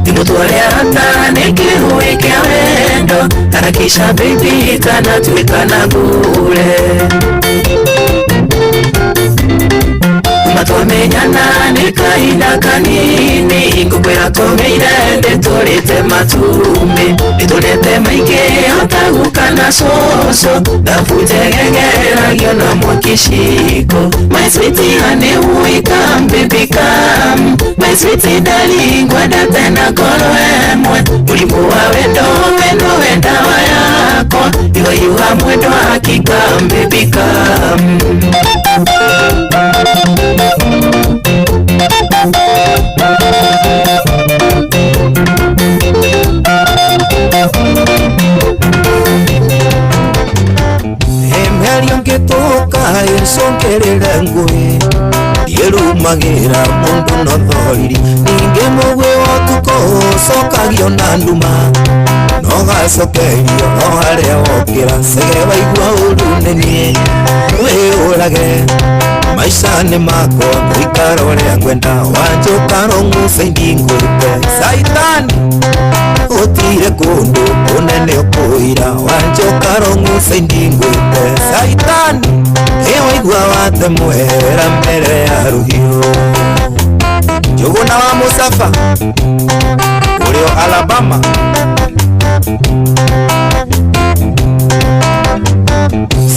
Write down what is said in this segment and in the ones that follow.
Ndimũtware arata nĩ kĩhũĩ kĩa wendo. Harakisha baby kanatuĩka na bure. Matwamenyana nĩ kahinda kanini, ngũkwĩra tũmĩire ndĩtũrĩte matumbĩ, ndĩtũrĩte maingĩ hotaguka na cũcũ, thabu njegegeragio na mwaki ciko. My sweetie honey, we come baby come. My sweetie darling, ngwendete na ngoro ĩmwe, mũrimũ wa wendo wendo we ndawa yakwa, iwaiyuga mwendo hakika baby come. Mĩario ngĩtũka ĩcũngĩrĩre ngũĩ, ndiĩrumagĩra mũndũ no thoriri, ningĩ mũgwĩ wa ũtukũ ũcokagio na nduma, no gacokerio o harĩa wokĩra. Cege waigua ũru nĩ niĩ wĩyũrage, maica nĩ makwa ngũikara ũrĩa ngwenda, wanjũka rũng'uca ndingwĩte caitani, gũtirĩ kũndũ kũnene ũkũira, wanjũka rũng'uca ndingwĩte caitani, ĩ waigua watemwera mbere ya rũhiũ. Njũgũna wa Mũcaba ũrĩo Alabama.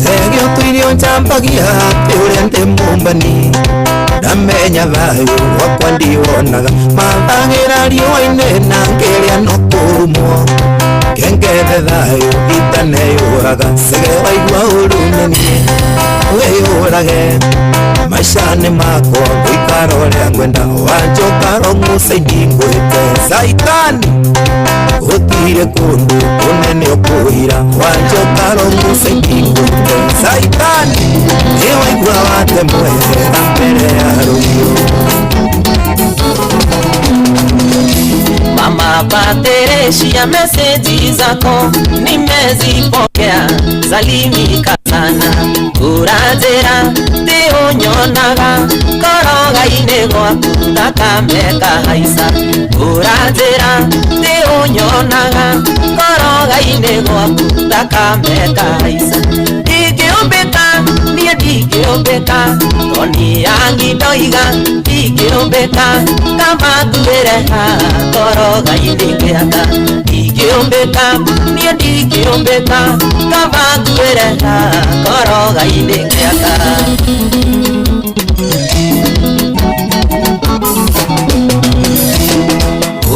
Cege ũtũire ũnjambagia atĩ ũrĩa ndĩ mũmbani, ndamenya thayũ wakwa ndiwonaga, mathagĩra riũa-inĩ na ngĩrĩa no kũrumwo, kengethe thayũ itaneyũraga. Cege waigua ũru nĩ niĩ wĩyũrage, maica nĩ makwa ngũikara ũrĩa ngwenda, wanjũka rũng'uca ndingwĩte caitani, gũtirĩ kũndũ kũnene ũkũira, wanjũka rũng'uca ndingwĩte caitani, ĩ waigua watemwera mbere ya rũhiũ. Mama Patricia, meseji zako nimezipokea, salimika sana. Ũranjĩra ti ũnyonaga koroga-inĩ gwaku thakame kahaica. Ũranjĩra ti ũnyonaga koroga-inĩ gwaku thakame kahaica. Ndingĩũmbĩka niĩ ndingĩũmbĩka, toni yangi ndoiga ndingĩũmbĩka, kama nguĩre haha koroga-inĩ gĩaka. Ndingĩũmbĩka niĩ ndingĩũmbĩka, kama nguĩre haha koroga-inĩ gĩaka.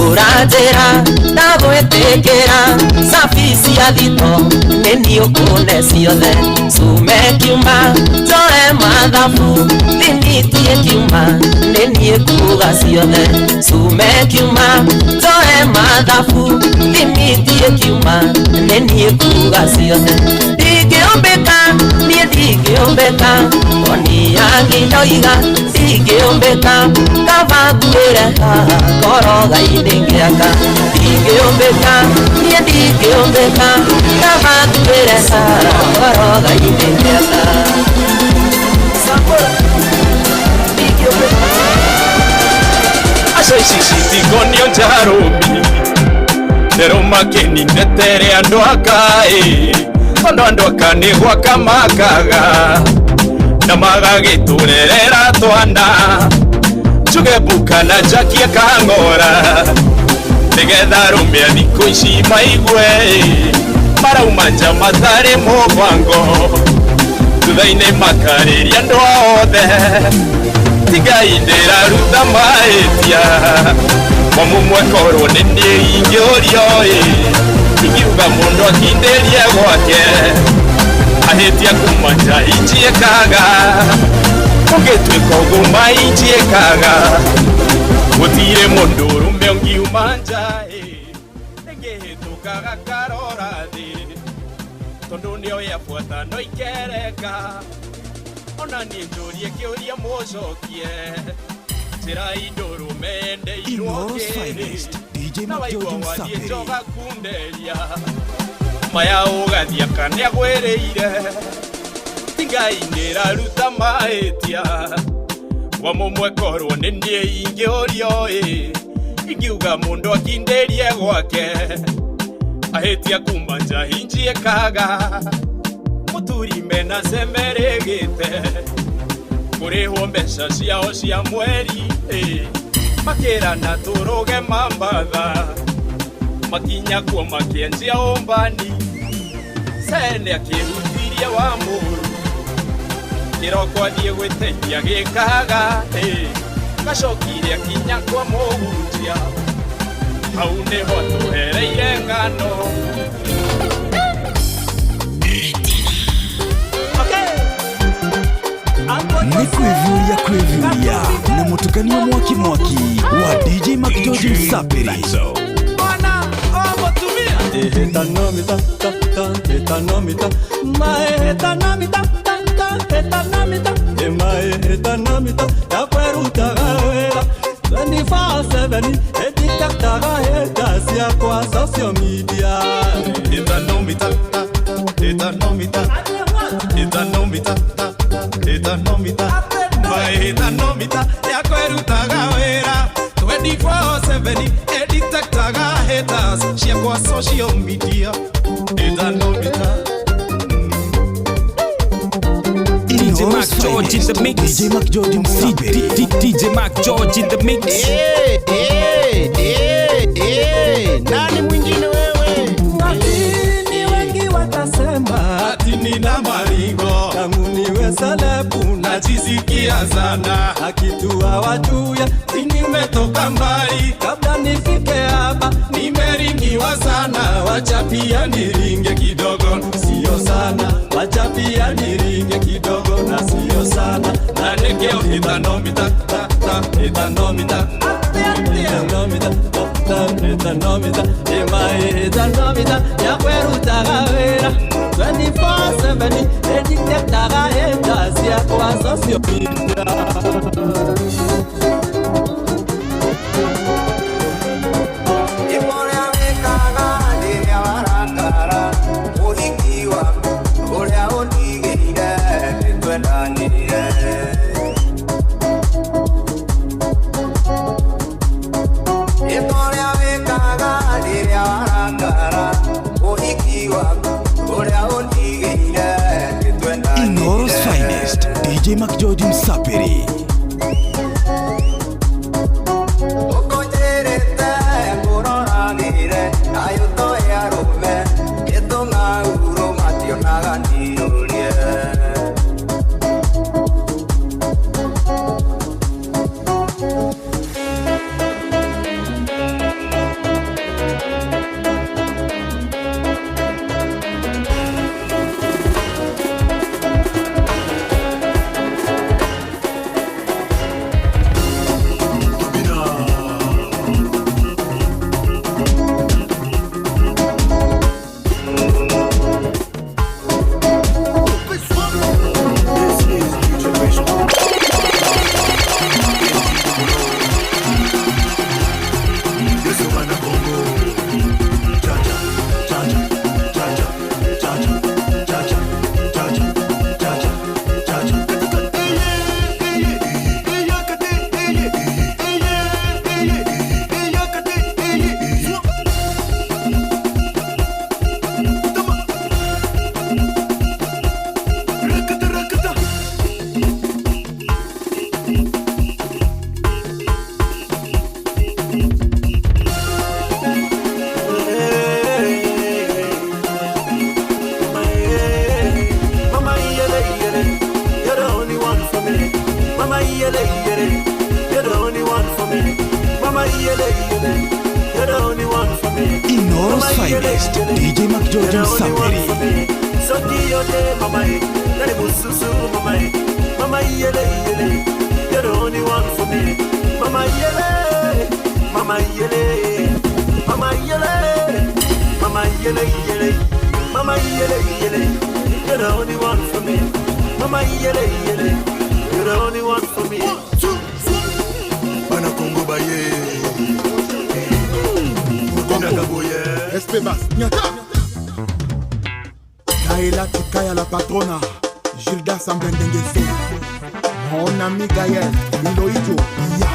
Ũranjĩra ndagwĩtĩkĩra cabi cia thito nĩ niĩ ũkũne ciothe, cume kiuma njoe mathabu thimitie kiuma nĩ niĩ kuga ciothe, cume kiuma njoe mathabu thimitie kiuma nĩ niĩ kuga ciothe. Ndingĩũmbĩka niĩ ndingĩũmbĩka, toni yangi ndoiga ndingĩũmbĩka, kaba nguĩre haha koroga-inĩ ngĩaka. Ndingĩũmbĩka niĩ ndingĩũmbĩka, kaba nguĩre haha koroga-inĩ ngĩaka. Aca ici citikonio njarũmi Ndero makĩnindetere andũ akaĩ, tondũ andũ aka nĩ gwaka makaga na magagĩtũrerera twana, njuge mbuka na njakie kang'ora, nĩgetha arũme a thikũ ici maigue marauma nja matarĩ mũbango, thutha-inĩ makarĩria andũ othe tigai ndĩraruta mahĩtia, mamũmwe korwo nĩ niĩ ingĩũrio ĩ, ingiuga mũndũ akindĩrie gwake ahĩtia kuma nja injiĩkaga, ũngĩtuĩka ũguma injiĩkaga, gũtirĩ mũndũ ũrũme ũngiuma nja ĩ, nĩngĩhĩtũkaga karora thĩ, tondũ nĩoĩ abuata no ikereka, ona niĩ njũrie kĩũria mũcokie, njĩra indũrũme endeirwo Inooro's kĩrĩ, finest, DJ na waigua Makjojo wathiĩ Msafiri. njoga kunderia maya ũgathiĩ kana agwĩrĩire, ti Ngai nĩraruta mahĩtia, wa mũmwe korwo nĩ niĩ ingĩũrio ĩ, Ingiuga mundu akinderie gwake ahetia kuma njahinjie kaga muturi mena cemeregite kurihwo mbeca ciao cia mweri makirana turuge mambatha makinya kuo makienjia umbani sene akihutirie wa muru kiroko athie gwiteithia gikaga gacokire akinya kwa muhunjia hau niho tuhereire ngano. Ni kwivuria kwivuria na mutukanio mwaki mwaki wa DJ Mac George Msapiri. Ciakwa social media DJ Mac George in the mix. DJ Mac George Msapiri. DJ Mac George in the mix. Hey, hey, hey, hey. Nani mwingine wewe? Lakini wengi watasema ati nina maringo tangu niwe selebu najisikia sana akitua wajuya nimetoka mbali kabla nifike hapa nimeringiwa sana wacha pia niringe kidogo sio sana wacha pia niringe kidogo na sio sana na nekeo itanomita ta ta itanomita itanomita ta itanomita emae itanomita yakwerutaga wira 24/7 editectaga haters yakwa social media. Inoro's finest DJ Mac George Msapiri. Inoro's finest DJ Mac George Msapiri. You're the only one for me. Mama yele, mama yele, mama yele, mama yele yele, mama yele yele. You're the only one for me. Mama yele yele, you're the only one for me. 1, 2, 3. Bana Congo baye. SP Bass, Nyata. Kaela Tikaya la patrona, Gilda Sambendengese. Mon ami Gaël, Iloijo, ya.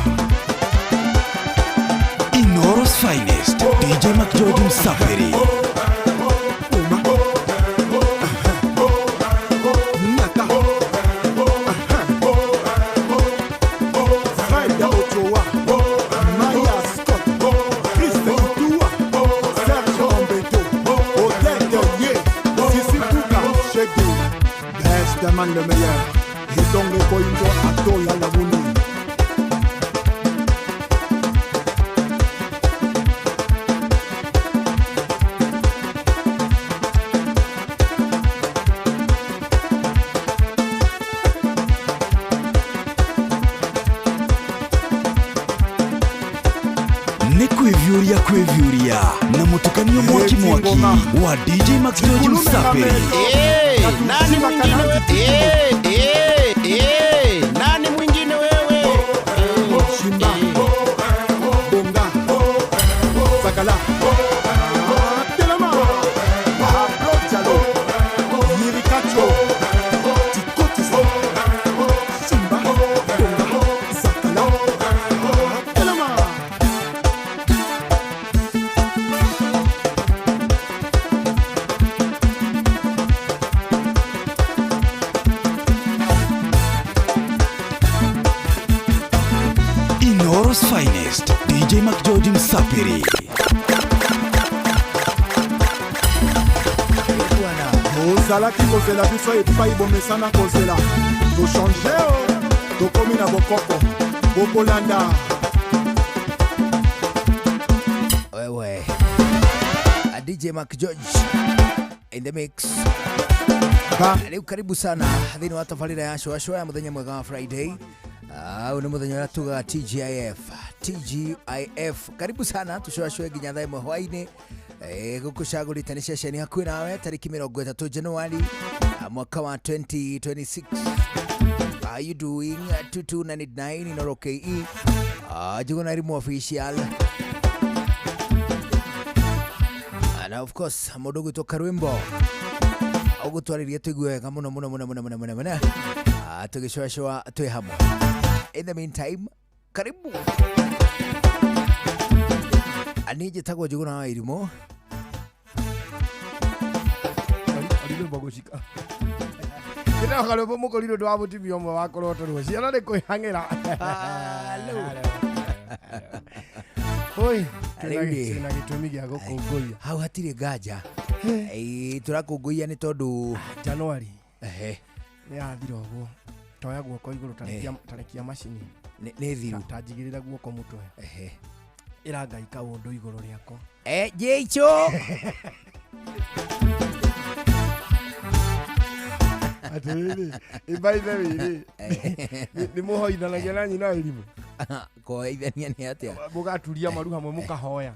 Inooro's finest, DJ McGeorge Msafiri. Man le meilleur, et donc le koingo atola la buni. Ni kwevyuria na mutukanio mwaki mwaki wa DJ McGeorge Msafiri. Nani mwingine wewe? Nani mwingine wewe? Shimba, Bonga, Sakala, Telema, Pablo Diallo, Yirikacho, Tikotisa, Shimba, Bonga, Sakala, Telema. Inooro's finest, DJ McGeorge Msafiri. Ozalaki kozela biso epai bomesana kozela. Tochange o, tokomi na bokoko, bokolanda. Wewe DJ McGeorge in the mix. Leo karibu sana thini wa tabarira ya shwashwa ya muthenya mwega wa Friday. Uyu muthenya uria tugaga TGIF. TGIF. Karibu sana tushwashwe nginya thaa ĩmwe hwainĩ. Gukucagurite ni ceceni hakuhi nawe tariki 30 Januari mwaka wa 2026. How you doing? 2299 Inooro KE. Njuguna Irimu official. And of course mundu gwitwo Karwimbo ugutwaririe tuigue wega muno muno muno muno muno muno muno. Tugicwacwa twi hamwe. In the meantime, karibu. Ani njĩtagwo Njuguna wa Irimũ. Arĩrĩmbo gũcika. Ndĩna karwĩmbo mũkorirwo ndũ wa mũtumia ũmwe wakorwo tũrwo. Ciana nĩ kwĩhang'ĩra. Oi, twĩna gĩtũmi gĩa gũkũngũiya. Hau hatirĩ nganja. Tũrakũngũiya nĩ tondũ Januari. Nĩ yathira ũguo. Toya guoko igũrũ tarekia macini. Nĩ thiru. Ta njigĩrĩra guoko mũtwe. Ĩra Ngai kaũndũ igũrũ rĩakwa. Jicho. Atĩrĩrĩ, by the way rĩ, nĩ mũhoithanagia na nyina wa Irimũ? Kũhoithania nĩ atĩa? Mũgaturia maru hamwe mũkahoya.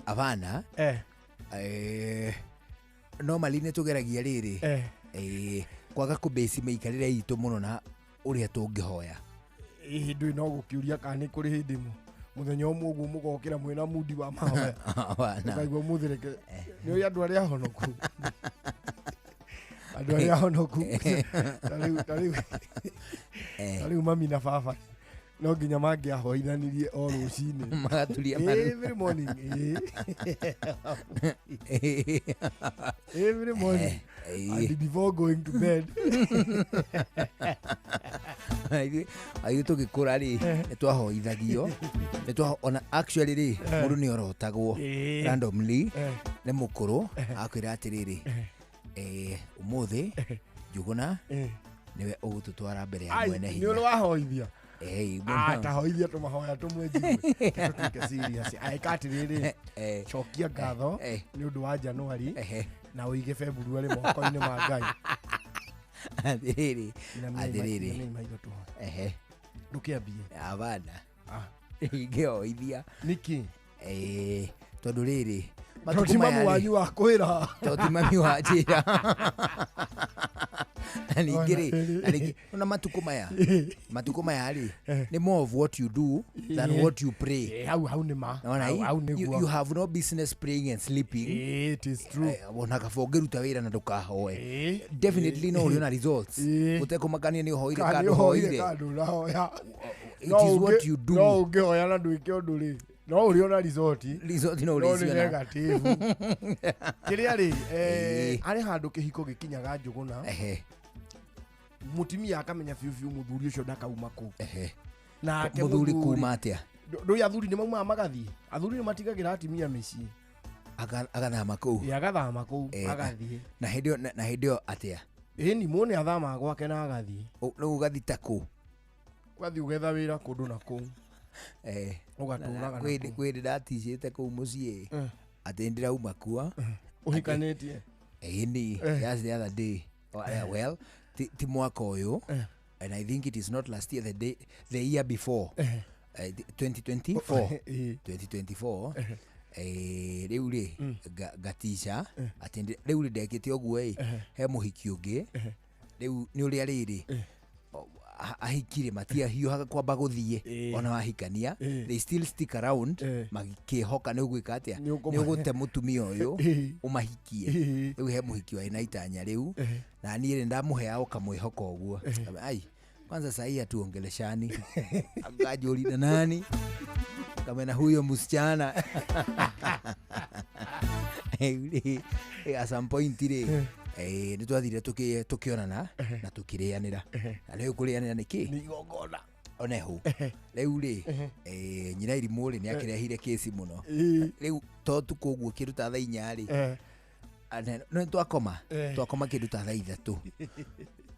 Abana. Normally nĩ tũgeragia rĩrĩ. Kwaga kũbase mĩikarĩre itũ mũno na ũrĩa tũngĩhoya. Hihi ndũĩ no gũkĩũria kana nĩ kũrĩ hĩndĩ mũthenya ũmwe ũguo mũgokĩra mwĩna mundi wa mahoya. Ũkaigua mũthĩ reke nĩ ũrĩ andũ arĩa ahonoku. Andũ arĩa ahonoku. Ta rĩu mami na baba no nginya mangĩahoithanirie o rũcinĩ. Magaturia maru. Every morning. Every morning. And before going to bed. Aithuĩ tũgĩkũra rĩ, nĩ twahoithagio. Ona actually rĩ, mũndũ nĩ orotagwo randomly nĩ mũkũrũ akwĩra atĩrĩrĩ, ũmũthĩ Njuguna nĩwe ũgũtũtwara mbere ya mwene hinya. Nĩ ũrĩ wahoithia? Tahoithia tũmahoya tũmwe njigue. Tũtuĩke serious. Ĩka atĩrĩrĩ, cokia ngatho nĩ ũndũ wa Januari na ũige February moko-inĩ ma Ngai. Atĩrĩrĩ, atĩrĩrĩ. Ndũkĩambie. Abana. Ingĩhoithia. Nĩkĩ? Tondũ rĩrĩ, matukũ maya wanyu wa kwĩra. Tondũ ti mami wa njĩra. Na ningĩ rĩ, ona matukũ maya rĩ, nĩ more of what you do than what you pray. Hau hau nĩ ma. Hau nĩguo. You have no business praying and sleeping. It is true. Ona kaba ũngĩruta wĩra na ndũkahoe. Definitely no ũrĩona results. Ũtekũmakania nĩ ũhoire kana ndũhoire. Kana ndũrahoya. It is what you do. No ũngĩhoya na ndwĩke ũndũ rĩ, No ũrĩona resort. Resort no No nĩ ũrĩciona. negative. Kĩrĩa rĩ, arĩ handũ kĩhiko gĩkinyaga Njũgũna. Mũtumia akamenya biũ biũ mũthuri ũcio ndakauma kũu. Nake Mũthuri kuma atĩa? Ndũĩ athuri nĩ maumaga magathiĩ. Athuri nĩ matigagĩra atumia mĩciĩ. Agathama kũu. Ĩ, agathama kũu, agathiĩ. Na hĩndĩ ĩyo na hĩndĩ ĩyo atĩa? Ĩni mũndũ nĩ athamaga gwake na agathiĩ. Rĩu ũgathiĩ ta kũ? Ũgathiĩ ũgetha wĩra kũndũ na kũu. Ũgatũraga na kũu. Kwĩ hĩndĩ ndaticĩte kũu mũciĩ atĩ ndĩrauma kuo. Ũhikanĩtie? Ĩni, that's the other day. Well, ti mwaka ũyũ. And I think it is not last year, the year before. 2024. 2024. Rĩu rĩ ngatica atĩ rĩu rĩ ndekĩte ũguo ĩ he mũhiki ũngĩ rĩu nĩ ũrĩa rĩrĩ ahikire matiahiũhaga kwamba gũthiĩ ona wahikania, they still stick around magĩkĩhoka nĩ ũgwĩka atĩa, nĩ ũgũte mũtumia ũyũ ũmahikie. Rĩu he mũhiki warĩ na itanya rĩu na niĩ rĩ ndamũheaga ũkamwĩhoka ũguo. Ai, kwanza sahii hatuongeleshani. Akajuri na nani kamena huyo msichana. At some point rĩ nĩ twathire tũkĩonana na tũkĩrĩanĩra. Na rĩu kũrĩanĩra nĩ kĩ? Nĩ igongona. Oneho. Rĩu rĩ nyina irimũ rĩ nĩ akĩrehire kesi mũno. Rĩu to tukũ ũguo kĩndũ ta thaa inya rĩ nĩ twakoma twakoma kĩndũ ta thaa ithatũ.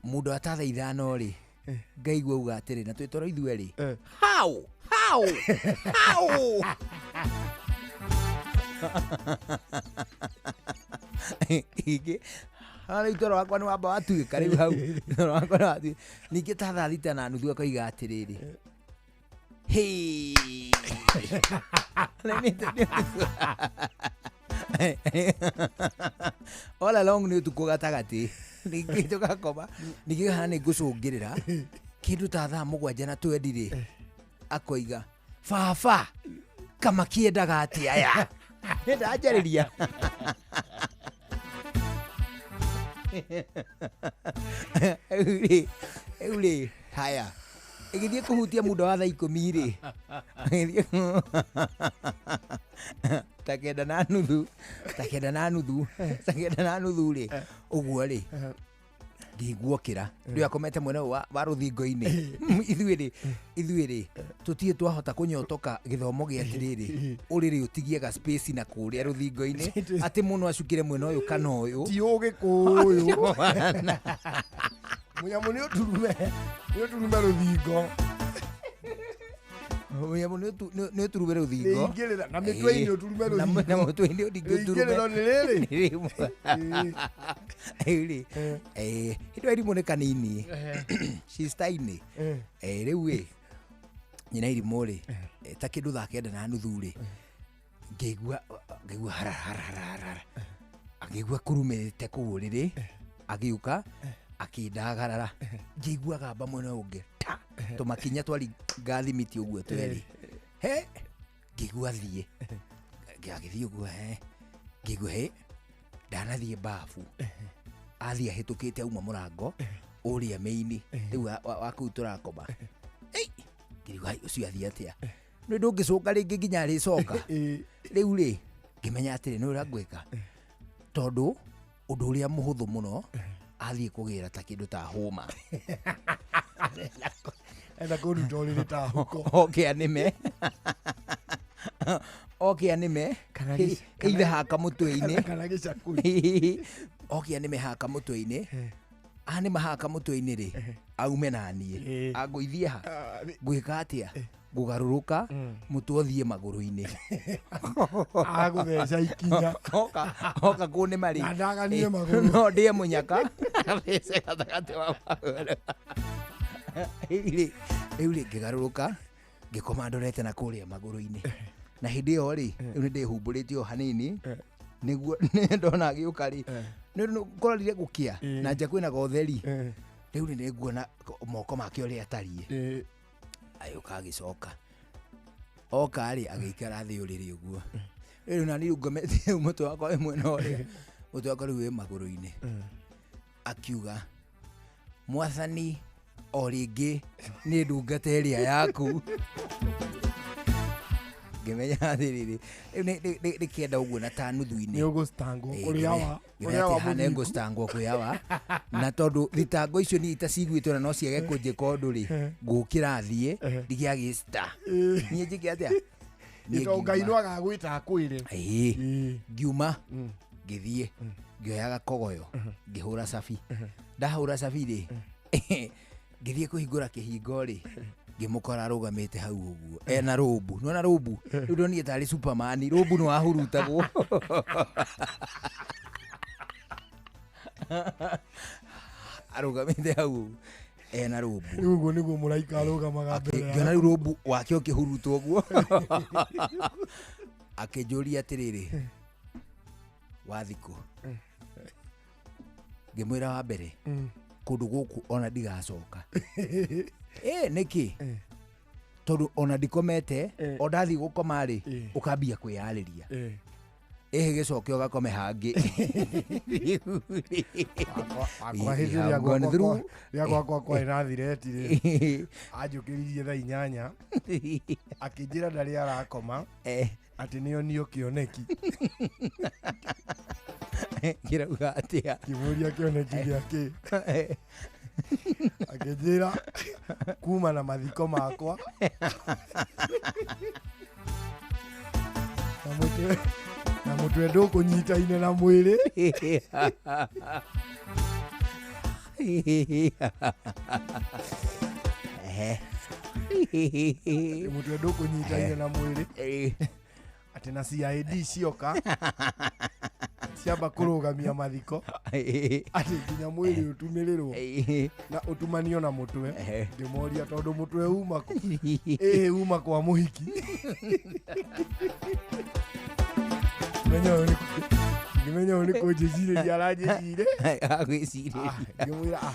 Mũndũ wa ta thaa ithano rĩ ngaigua uga atĩrĩ na twĩtoro ithuĩ rĩ how how how ingĩ rĩu toro wakwa nĩ wamba watuĩka rĩu hau toro wakwa nĩ watuĩka. Ningĩ ta thaa thita na nuthu akoiga atĩrĩrĩ hĩ all along nĩ ũtukũ gatagatĩ ningĩ tũgakoma ningĩ haha nĩ ngũcũngĩrĩra kĩndũ ta thaa mũgwanja na twendi rĩ akoiga baba kama kĩendaga atĩa aya nĩndanjarĩria. Rĩu rĩ haya ĩgĩthiĩ kũhutia muda wa thaa ikũmi rĩ ta kenda na nuthu ta kenda na nuthu ta kenda na nuthu rĩ ũguo rĩ ngĩigua okĩra rĩu akomete mwena wa rũthingo-inĩ. Ithuĩ rĩ tũtirĩ twahota kũnyotoka gĩthomo gĩa atĩrĩrĩ ũrĩrĩ ũtigie ga space na kũrĩa rũthingo-inĩ atĩ mũndũ acukire mwena ũyũ kana ũyũ ti ũgĩkũyũ mũnyamũ nĩ ũturume rũthingo mũnyamũ nĩ ũturume rũthingo na mĩtwe-inĩ ũturume rũthingo na mũtwe-inĩ ningĩ ũturume rĩingĩrĩro nĩ rĩrĩ rĩu rĩ hĩndĩ ĩyo irimũ nĩ kanini, she's tiny. Rĩu ĩ nyina irimũ rĩ ta kĩndũ thaa kenda na nuthu rĩ ngĩigua hararararara akĩigua kũrumĩte kũu ũrĩrĩ agĩũka akĩndagarara ngĩigua gamba mwena ũngĩ ta tũmakinya twari ngathimiti ũguo twerĩ he ngĩigua thiĩ agĩthiĩ ũguo he ngĩigua he ndanathiĩ babu athiĩ ahĩtũkĩte auma mũrango ũrĩa mĩini rĩu wa kũu tũrakoma ngĩigua ũcio athiĩ atĩa nĩ ndũngĩcoka rĩngĩ nginya arĩcoka. Rĩu rĩ ngĩmenya atĩrĩ nĩ ũrĩa ngwĩka tondũ ũndũ ũrĩa mũhũthũ mũno athiĩ kũgĩra ta kĩndũ ta hũma enda kũruta ũrĩrĩ ta huko oke anĩme oke anĩme either haka mũtwe-inĩ kana gĩcakũri oke anĩme haka mũtwe-inĩ anĩma haka mũtwe-inĩ rĩ aume na niĩ angũithie ha ngwĩka atĩa ngũgarũrũka mũtwe ũthiĩ magũrũ-inĩ agũtheca ikinya oka kũnĩma rĩ na ndaganie magũrũ no ndĩe mũnyaka athece gatagatĩ wa magũrũ. Rĩu rĩ ngĩgarũrũka ngĩkoma ndorete na kũrĩa magũrũ-inĩ na hĩndĩ ĩyo rĩ rĩu nĩndĩhumbũrĩte o hanini nĩguo ndona agĩũka rĩ nĩ kũrorire gũkĩa na nja kwĩna gotheri rĩu rĩ nĩnguona moko make ũrĩa atariĩ agĩũka agĩcoka oka rĩ agĩikara thĩ ũrĩrĩ ũguo rĩu na niĩ ngomete mũtwe wakwa wĩ mwena ũrĩa mũtwe wakwa rĩu wĩ magũrũ-inĩ akiuga mwathani o rĩngĩ nĩ ndungata ĩrĩa yaku. Ngĩmenya atĩrĩrĩ, rĩu nĩ kĩenda ũguo na ta nuthu-inĩ. Nĩ ũgũstangwo kũrĩ awa. Ngĩmenya Kũrĩ awa atĩ hana mũthingu. ngũstangwo kwĩ awa, na tondũ thitango icio niĩ itaciguĩtwo na no ciage kũnjĩka ũndũ rĩ, ngũkĩra thiĩ ndigĩagĩcita niĩ njĩke atĩa. Niĩ Tondũ Ngai ngiuma. no agagwĩta akwĩre. Ĩĩ. Ngiuma ngĩthiĩ ngĩoya gakogoyo, ngĩhũra cabi. Ndahũra cabi rĩ, ngĩthiĩ kũhingũra kĩhingo rĩ, ngĩmũkora arũgamĩte hau ũguo ena rũmbu. Nĩwona rũmbu rĩu ndonire tarĩ Superman, rũmbu nĩ wahurutagwo arũgamĩte hau ũguo ena rũmbu. Rĩu ũguo nĩguo mũraika arũgamaga mbere Ngĩona yaku. rĩu rũmbu wake ũkĩhurutwo ũguo, akĩnjũria atĩrĩrĩ, wathikũ? Ngĩmwĩra wa mbere, kũndũ gũkũ ona ndigacoka. Ĩ nĩkĩ? Tondũ ona ndikomete, o ndathiĩ gũkoma rĩ, ũkambia kwĩyarĩria. Ĩhĩ, gĩcoke ũgakome hangĩ. Wakwa hĩndĩ Have ĩrĩa gone through. rĩrĩa gwakwa kwarĩ na thireti rĩ, anjũkĩririe thaa 8, akĩnjĩra ndarĩ arakoma, atĩ nĩonio kĩoneki. Kĩrauga atĩa? Kĩmũria kĩoneki gĩakĩ, akĩnjĩra kuma na mathiko makwa na mũtwe ndũkũnyitaine na mwĩrĩ. Atĩ mũtwe ndũkũnyitaine na mwĩrĩ, atĩ na CID cioka ciamba kũrũgamia mathiko, atĩ nginya mwĩrĩ ũtumĩrĩrwo na ũtumanio na mũtwe. Ngĩmoria, tondũ mũtwe uma kũ? Ĩhĩ, uma kwa mũhiki. Menya ũyũ ngĩmenya ũyũ nĩ kũnjĩcirĩria aranjĩcire. Agwĩcirĩria. Ngĩmwĩra, "Ah,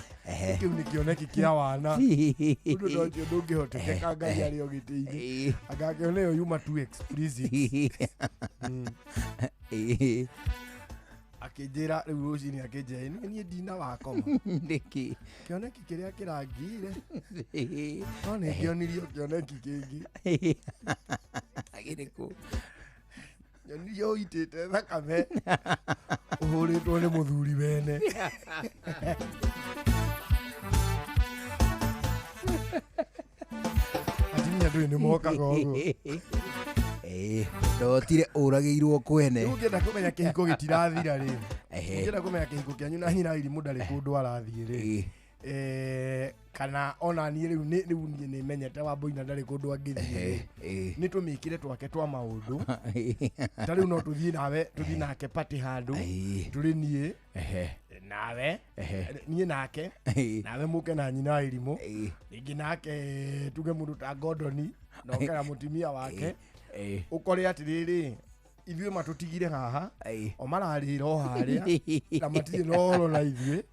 kĩu nĩ kĩoneki kĩa wana, ũndũ ta ũcio ndũngĩhotekeka Ngai arĩ o gĩtĩ-inĩ." Angakĩona ĩyo yuma too explicit. Akĩnjĩra rĩu rũcinĩ, akĩnjĩra, "Ĩ, niĩ ndina wakoma." Nĩkĩ? Kĩoneki kĩrĩa kĩrangire, no nĩ ngĩonirio kĩoneki kĩngĩ. Kĩrĩkũ? Nyonirio ũitĩte thakame, ũhũrĩtwo nĩ mũthuri wene. Atumia ndũĩ nĩ mokaga ũguo. Ĩĩ, ndotire ũragĩirwo kwene. Rĩu ũngĩenda kũmenya kĩhiko gĩtirathira rĩ, ũngĩenda kũmenya kĩhiko kĩanyu na nyina irimũ ndarĩ kũndũ arathiĩ rĩ, kana ona niĩ rĩu rĩu niĩ nĩ menyete Wambũina ndarĩ kũndũ angĩthiĩ rĩ, nĩ tũmĩkĩre twake twa maũndũ. Ta rĩu no tũthiĩ nawe, tũthiĩ nake party handũ, tũrĩ niĩ nawe, niĩ nake, nawe mũke na nyina wa irimũ rĩngĩ, nake tuge mũndũ ta Gordoni na oke na mũtumia wake, ũkore atĩrĩrĩ, ithuĩ matũtigire haha, o mararĩra o harĩa na matirĩ na ũhoro na ithuĩ,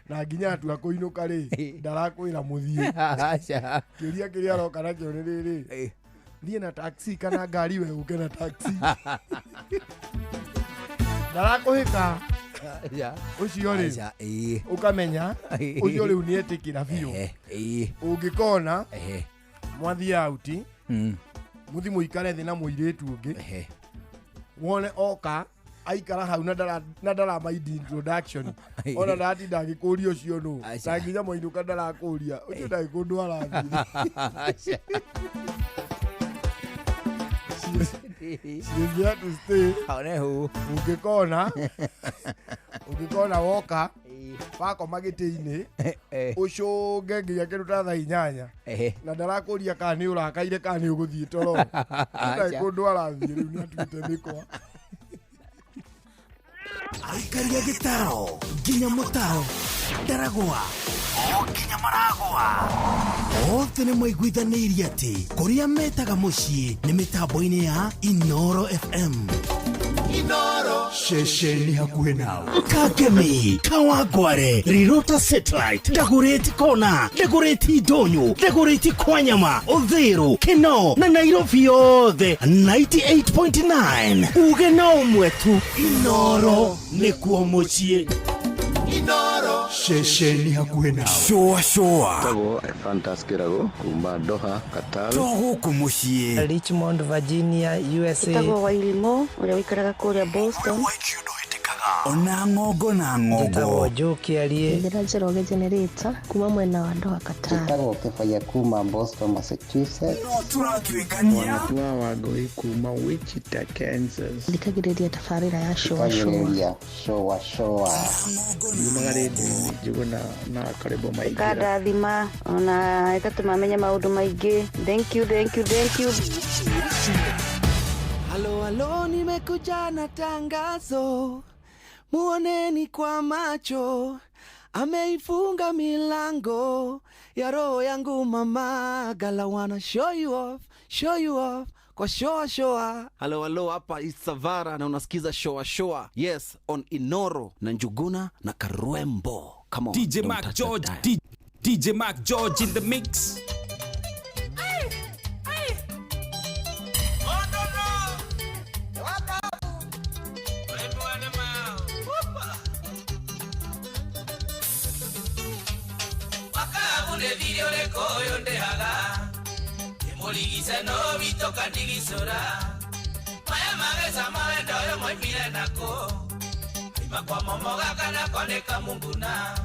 na nginya atua kũinũka rĩ, ndarakwĩra mũthiĩ. Aca. Kĩũria kĩrĩa aroka nakĩo nĩ rĩrĩ, thiĩ na taxi kana ngari? We ũke na taxi, ndarakũhĩka ũcio rĩ. Aca, ĩĩ. Ũkamenya ũcio rĩu nĩ etĩkĩra biũ. Ũngĩkona mwathiĩ auti, mũthi mũikare thĩ na mũirĩtu ũngĩ, wone oka aikara hau na ndaramaindi introduction, ona ndatinda agĩkũria ũcio nũ, na nginya mwainũka ndarakũria ũcio ndarĩ kũndũ arathiĩ. She is there to stay. Ũngĩkona woka wakoma gĩtĩ-inĩ, ũcũnge nginya kĩndũ ta thaa 8, na ndarakũria kana nĩ ũrakaire kana nĩ ũgũthiĩ toro, ndarĩ kũndũ arathiĩ, rĩu nĩ atuĩte mĩkwa. Aikaria gĩtaro nginya mũtaro, ndaragwa o nginya maragwa, othe nĩ maiguithanĩirie atĩ kũrĩa metaga mũciĩ nĩ mĩtambo-inĩ ya Inoro FM. Inoro. Ceceni hakuhĩ nawe: Kangemi, Kawangware, Rirota Satellite, Dagoretti Kona, Dagoretti Ndonyo, Dagoretti Kwanyama, Uthiru, Kino na Nairobi yothe 98.9. Uge no ũmwe tu, Inoro nĩkuo mũciĩ. Inoro ceceni hakuhĩ nawe Shoa shoa Tagwo Fantas Kĩrago kuma Doha Qatar to gũkũ mũciĩ Richmond Virginia USA Tagwo Wairimo ũrĩa ũikaraga kũrĩa Boston ona ng'ongo na ng'ongo Tagwo Joe Kĩarie Njĩra Njoroge Generator kuma mwena wa Doha Qatar Tagwo Kĩbaya kuma Boston Massachusetts no tũratuĩkania Mwana wa Wangũi kuma Wichita Kansas Thikagĩrĩria tabarĩra ya shoa shoa Thikagĩrĩria shoa shoa Yumaga rĩndiũ-inĩ Njũgũna na Karĩbo Maingĩra Ĩkandathima ona ĩgatũma menye maũndũ maingĩ. Thank you, thank you, thank you. Halo, halo, nimekuja na tangazo, muoneni kwa macho, ameifunga milango ya roho yangu mama, gala wanna show you off kwa shoa shoa. Halo halo, hapa Isavara na unasikiza shoa shoa. Yes, on Inoro na Njuguna na Karwembo. Come on. DJ Mark George, DJ Mark George in the mix. Muligisa no bitoka ndigisora maya magesa mawendo yo moimire nako aima kwa momoga kana koneka munguna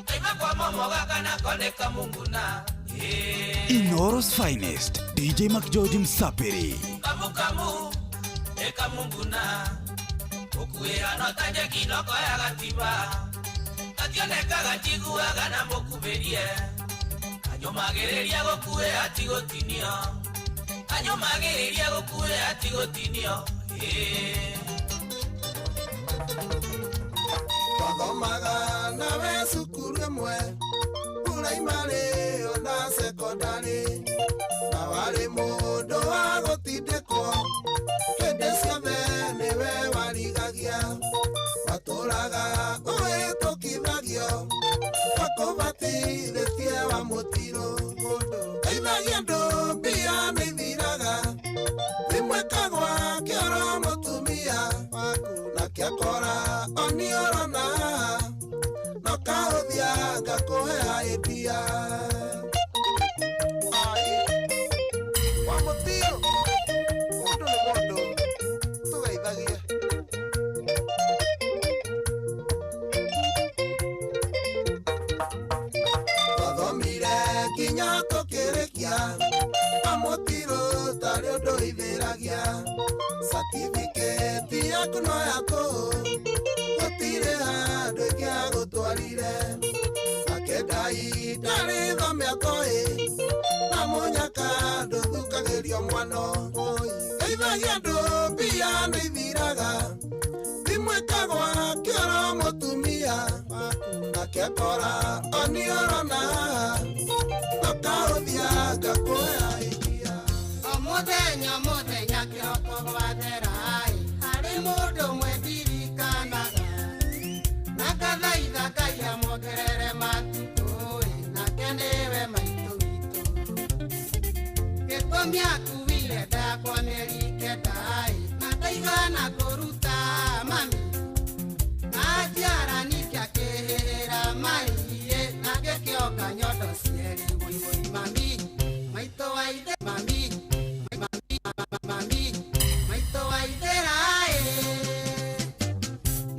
aima kwa momoga kana koneka munguna. Inoro's finest DJ Mark George Msapiri kamu kamu eka munguna okuera no tanje kinoko ya gatiba kationekaga njiguaga na mukubirie kanyumagiriria gukue atigotinio kanyumagiriria gukue atigotinio. Twathomaga nawe cukuru ĩmwe puraimarĩ ona cekondarĩ na warĩ mũndũ wa gũtindĩkwo hĩndĩ ciothe nĩwe warigagia watũraga ũhĩtũkithagio akũbatithĩtie wa mũtiro aithagia andũ mbia nĩithiraga thimũ ĩkagwa kĩoro mũtumia na kĩakora oniorona no kahũthia ngakũhe idea. Ai wa mũtiro mũndũ nĩ mũndũ tũgeithagie. Twathomire nginya tũkĩrĩkia amũtiro tarĩ ũndũ ithĩragia certificate yaku no ya tũhũ gũtirĩ handũ ĩngĩagũtwarire nake Ngai ndarĩ thome atoĩ na mũnyaka ndũthukagĩrio mwano geithagia andũ mbia nĩithiraga thimũ ĩkagwa kĩoro mũtumia nake akora oniorona no kahũthia ngakũhe idea. O mũthenya mũthenya kĩroko gwathera-ĩ harĩ mũndũ ũmwe ndirikanaga na ngathaitha Ngai amuongerere matukũ-ĩ nake nĩwe maitũ witũ gĩtũmi akuire ndakwa mĩeri kenda-ĩ na ndaigana kũruta mami na njiara ningĩ akĩhĩhĩra mai-ĩ na ngĩkĩonga nyondo cierĩ wũi mami maitũ wa ithe mami mami mami maitũ wa ithera-ĩ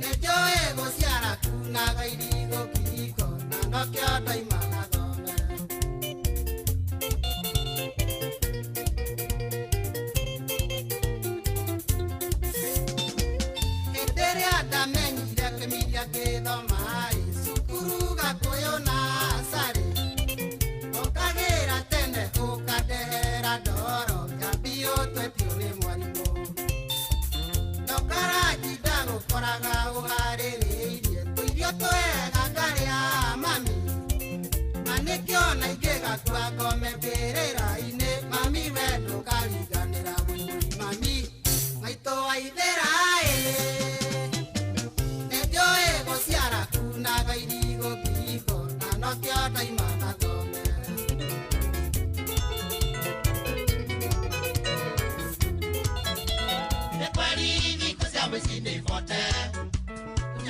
nĩnjũĩ gũciara kunaga irigũ kĩhiko na nokĩo ndoimaga thome. Hĩndĩ ĩrĩa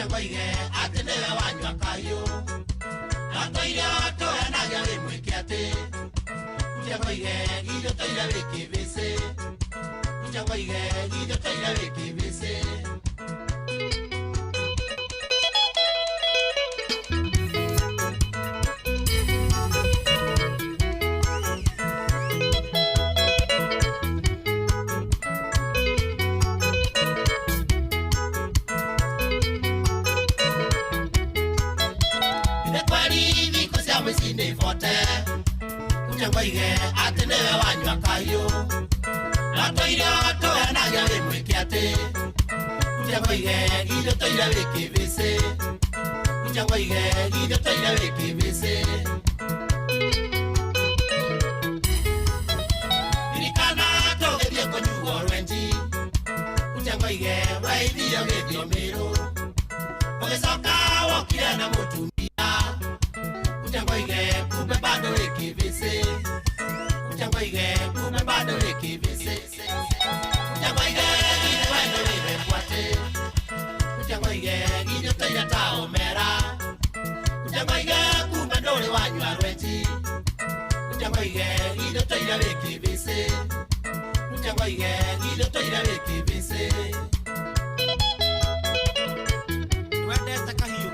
Kucha ngoige atĩ nĩwe wanyua kahiũ na tũirio tũhenagia wĩ mwĩke atĩ Kucha ngoige githĩ tũire wĩ kĩbĩcĩ Kucha ngoige githĩ tũire wĩ kĩbĩcĩ. Kucha ngoige atĩ nĩwe wanyua kahiũ na tũirio tũhenagia wĩ mwĩke atĩ Kucha ngoige githĩ tũire wĩ kĩbĩcĩ Kucha ngoige githĩ tũire wĩ kĩbĩcĩ. Ririkana tũgĩthiĩ kũnyuo rwenji Kucha ngoige weithio gĩthio mĩrũ ũgĩcoka wokire na mũtumia Kucha ngoige kumbe bado wĩ kĩbĩcĩ Kucha ngoige kumbe bado wĩ kĩbĩcĩ Kucha ngoige githĩ we ndũrĩ kwatĩ Kucha ngoige githĩ ũtũire ta ũmera Kucha ngoige kumbe ndũrĩ wanyua rwenji Kucha ngoige githĩ ũtũire wĩ kĩbĩcĩ Kucha ngoige githĩ ũtũire wĩ kĩbĩcĩ. Wendete kahiũ.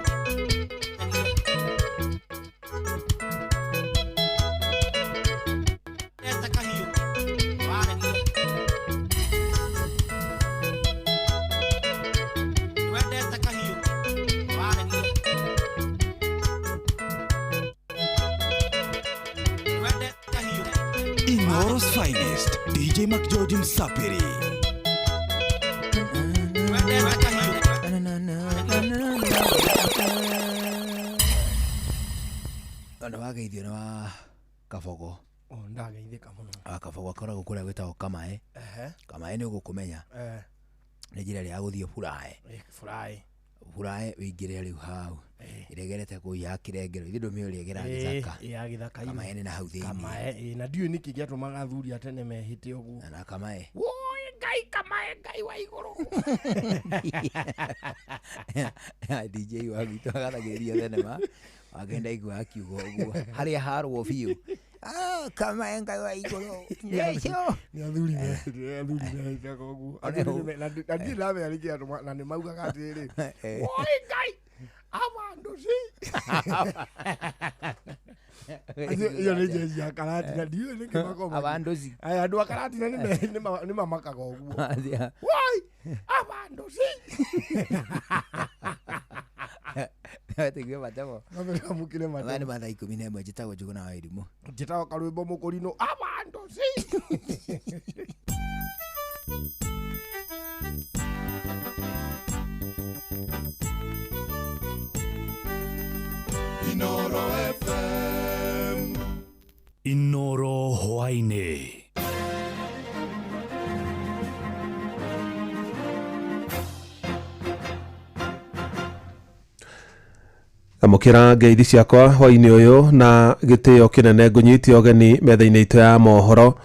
Inoro's finest, DJ McGeorge Msapiri. Ona wageithio nĩ wa Kabogo. Oh, ndageithĩka mũno. Wa Kabogo akoragwo kũrĩa gwĩtagwo Kamae. Kamae nĩ ũgũkũmenya. Nĩ njĩra ĩrĩa ya gũthiĩ Burae. Burae. Burae wĩingĩre rĩu hau. Ĩregerete kũu ya Kĩrengero. Ithuĩ ndũmĩũĩ ũrĩa ĩgeraga gĩthaka. Ya gĩthaka. Kamae nĩ na hau thĩinĩ. Kamae, na ndiũĩ nĩkĩ gĩatũmaga athuri a tene mehĩte ũguo. Na Kamae. Woi Ngai Kamae Ngai wa igũrũ. DJ wa gwitũ agathagĩrĩria thenema. Wagenda igua akiuga ũguo. Harĩa harwo biũ. Ah, Kamae Ngai wa igũrũ. Yeco. Nĩ athuri mehĩtaga ũguo. Athuri na ndirĩ ndamenya nĩkĩ gĩatũmaga na nĩ maugaga atĩrĩrĩ. Woi Ngai abandu si. Iyo nĩ jeshi ya Karatina ndiũĩ nĩkĩ makoma. Abandu si. Aya andũ a Karatina nĩ mamakaga ũguo. Woi abandu si. Tiguo matemo. Mamũkire matemo. Mathaa nĩ mathaa 11 njĩtagwo Njũgũna wa Irimũ. Njĩtagwo Karwĩmbo Mũkũrinũ abandu si. Inoro FM. Inoro hwaĩ-inĩ. Amũkĩra ngeithi ciakwa hwaĩ-inĩ ũyũ na gĩtĩo kĩnene ngũnyite ũgeni metha-inĩ itũ ya mohoro.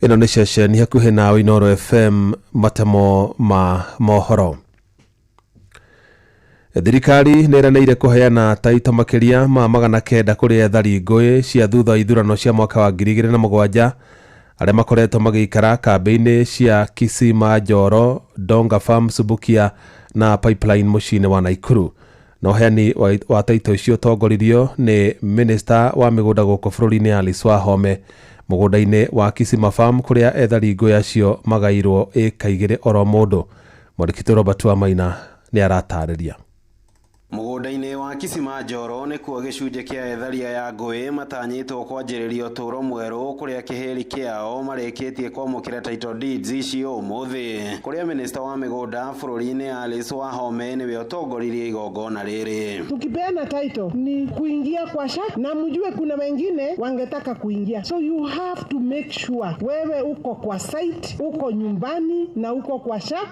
Ĩno nĩ ceceni hakuhĩ nawe Inoro FM matemo ma mohoro. Thirikari nĩ ĩranĩire kũheana taito makĩria ma 900 kũrĩ ethari ngũĩ cia thutha wa ithurano cia mwaka wa 2007 arĩa makoretwo magĩikara kambĩ-inĩ cia Kisima Njoro, Donga Farm, Subukia na Pipeline mũciĩ-inĩ wa Naikuru. Na ũheani wa taito icio ũtongoririo nĩ minista wa mĩgũnda gũkũ bũrũri-inĩ Alice Wahome mũgũnda-inĩ wa Kisima Farm kũrĩa ethari ngũĩ acio magairwo ĩka 2 oro mũndũ. Mwandĩki Robert Wamaina nĩ aratarĩria. Mũgũnda-inĩ wa Kisima Njoro nĩkuo gĩcunjĩ kĩa etharia ya ngũĩ matanyĩtwo kwanjĩrĩria ũtũũro mwerũ kũrĩa kĩhĩri kĩao marĩkĩtie kwamũkĩra title deeds icio ũmũthĩ kũrĩa minista wa mĩgũnda bũrũri-inĩ Alice Wahome nĩwe ũtongoririe igongona rĩrĩ. Tukipeana title ni kuingia kwa shamba na mjue kuna wengine wangetaka kuingia, so you have to make sure wewe uko kwa site, uko nyumbani na uko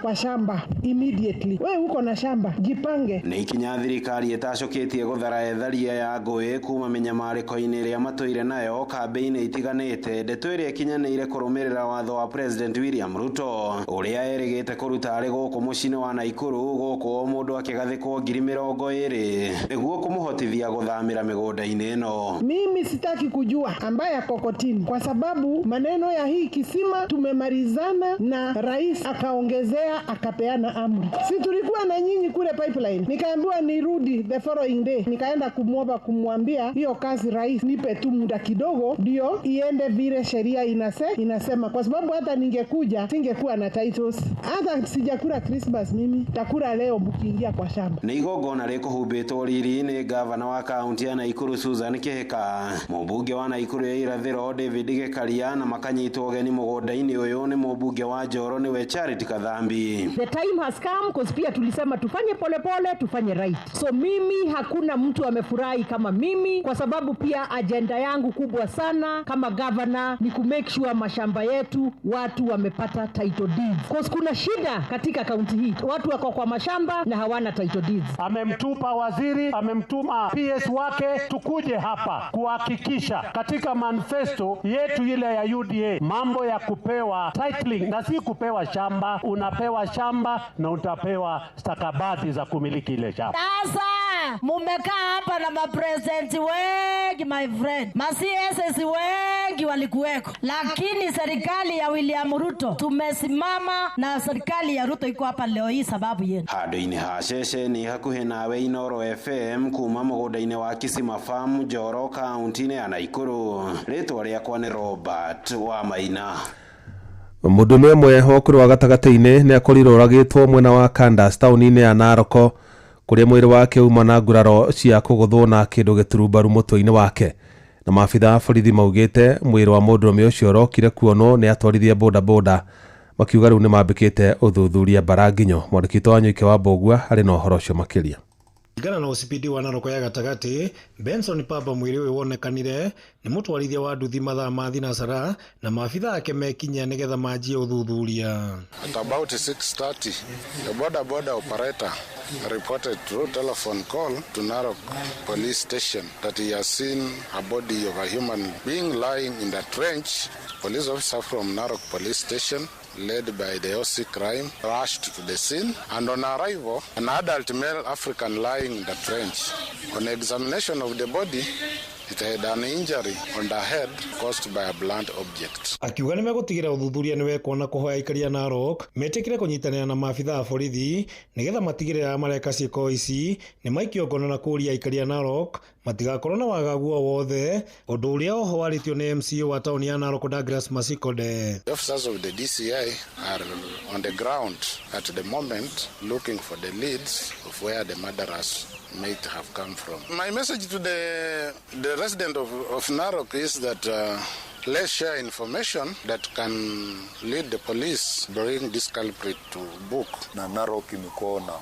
kwa shamba immediately. Wewe uko na shamba, jipange. Nĩ ikinya thirikari ĩtacũkĩtie gũthara ethari aya ngũĩ kuma mĩnyamarĩko-inĩ ĩrĩa matũire nayo kambĩ-inĩ itiganĩte, ndeto ĩrĩa ĩkinyanĩire kũrũmĩrĩra watho wa President William Ruto ũrĩa erĩgĩte kũruta arĩ gũkũ mũciĩ-inĩ wa Naikuru, gũkũ o mũndũ akĩgathĩkwo 20,000 nĩguo kũmũhotithia gũthamĩra mĩgũnda-inĩ ĩno. Mimi sitaki kujua ambaye ako kotini, kwa sababu maneno ya hii kisima tumemalizana na rais, akaongezea akapeana amri. Si tulikuwa na nyinyi kule pipeline, nikaambiwa nirudi the following day, nikaenda kumwomba kumwambia hiyo kazi rais, nipe tu muda kidogo ndio iende vile sheria inasema, kwa sababu hata ningekuja singekuwa na titles. Hata sijakula Christmas mimi, takula leo mkiingia kwa shamba. Nĩ igongona rĩkũhumbĩtwo riri nĩ gavana wa kaunti ya Naikuru Susan Kihika, mũmbunge wa Naikuru ya irathĩro David Gikaria, na makanyitwo ũgeni mũgũnda-inĩ ũyũ nĩ mũmbunge wa Njoro nĩwe Charity Kathambi. The time has come cause pia tulisema tufanye polepole, tufanye right. So mimi hakuna mtu amefurahi kama mimi, kwa sababu pia agenda yangu kubwa sana kama governor ni ku make sure mashamba yetu watu wamepata title deeds. Cause kuna shida katika kaunti hii, watu wako kwa mashamba na hawana title deeds. Amemtupa waziri, amemtuma PS wake tukuje hapa kuhakikisha katika manifesto yetu ile ya UDA mambo ya kupewa titling, na si kupewa shamba. Unapewa shamba na utapewa stakabadhi za kumiliki ile shamba. Sasa mumekaa hapa na mapresidenti wengi my friend, ma CSS wengi walikuweko, lakini serikali ya William Ruto tumesimama na serikali ya Ruto iko hapa leo hii sababu yenu. Handũ-inĩ ha ceceni hakuhĩ nawe Inoro FM kuma mũgũnda-inĩ wa Kisima Farm Njoro kaunti-inĩ ya Naikuru, rĩtwa rĩakwa nĩ Robert wa Maina. Mũndũrũme ũmwe wa ũkũrũ wa gatagatĩ-inĩ nĩ akorirwo oragĩtwo mwena wa Kandas taũni-inĩ ya Naroko, kũrĩa mwĩrĩ wake uma na nguraro cia kũgũthwo na kĩndũ gĩturumbaru mũtwe-inĩ wake. Na maabitha a borithi maugĩte mwĩrĩ wa mũndũrũme ũcio ũrokire kuonwo nĩ atwarithia bodaboda, makiuga rĩu nĩ mambĩkĩte ũthuthuria Mbaranginyo. Mwandĩki witũ Wanyoike wa Mbũgua arĩ na ũhoro ũcio makĩria. Kũringana na OCPD wa Narok ya gatagatĩ, Benson Pamba mwĩrĩ ũyũ wonekanire nĩ mũtwarithia wa nduthi mathaa ma thinacara na maabitha ake mekinyia nĩgetha manjie ũthuthuria. At about 6:30, the boda boda operator reported through telephone call to Narok police station that he has seen a body of a human being lying in the trench. Police officer from Narok police station, led by the OC crime, rushed to the scene, and on arrival, an adult male African lying in the trench. On examination of the body, it had an injury on the head caused by a blunt object. Akiuga nĩ megũtigĩrĩra ũthuthuria nĩ wekwo na kũhoya aikari a Narok metĩkĩre kũnyitanĩra na maabitha a borithi nĩgetha matigĩrĩre arĩa mareka ciĩko ici nĩ maikio ngono na kũũria aikari a Narok matigakorwo na wagagu o wothe, ũndũ ũrĩa oho warĩtio nĩ MCA wa taũni ya Narok Douglas Masikode. The officers of the DCI are on the ground at the moment looking for the leads of where the murderers might have come from. My message to the resident of Narok is that let's share information that can lead the police bring this culprit to book. Na Narok imekuwa na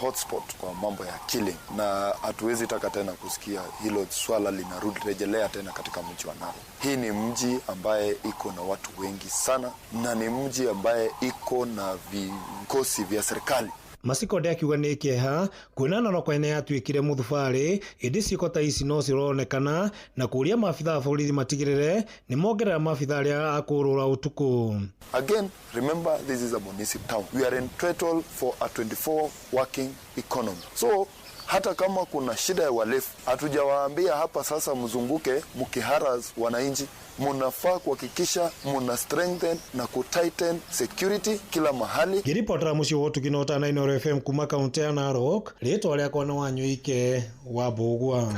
hotspot kwa mambo ya killing, na hatuwezi taka tena kusikia hilo swala linarudi rejelea tena katika mji wa Narok. Hii ni mji ambaye iko na watu wengi sana na ni mji ambaye iko na vikosi vya serikali. Masikode akiuga nĩ kĩeha kuona Narok ene yatuĩkire mũthubarĩ, ĩndĩ ciĩko ta ici no cironekana na kũũria maabitha a borithi matigĩrĩre nĩ mongerera maabitha arĩa a kũũrũra ũtukũ. Again, remember this is a municipal town. We are entitled for a 24 working economy. So hata kama kuna shida ya uhalifu, hatujawaambia hapa sasa mzunguke mkiharas wananchi. Munafaa kuhakikisha muna strengthen na kutighten security kila mahali. Ngĩribotera mũciĩ wa ũtugi na ũtana Inooro FM kuma kaunti ya Narok, rĩtwa rĩakwa nĩ Wanyoike wa Mbũgua.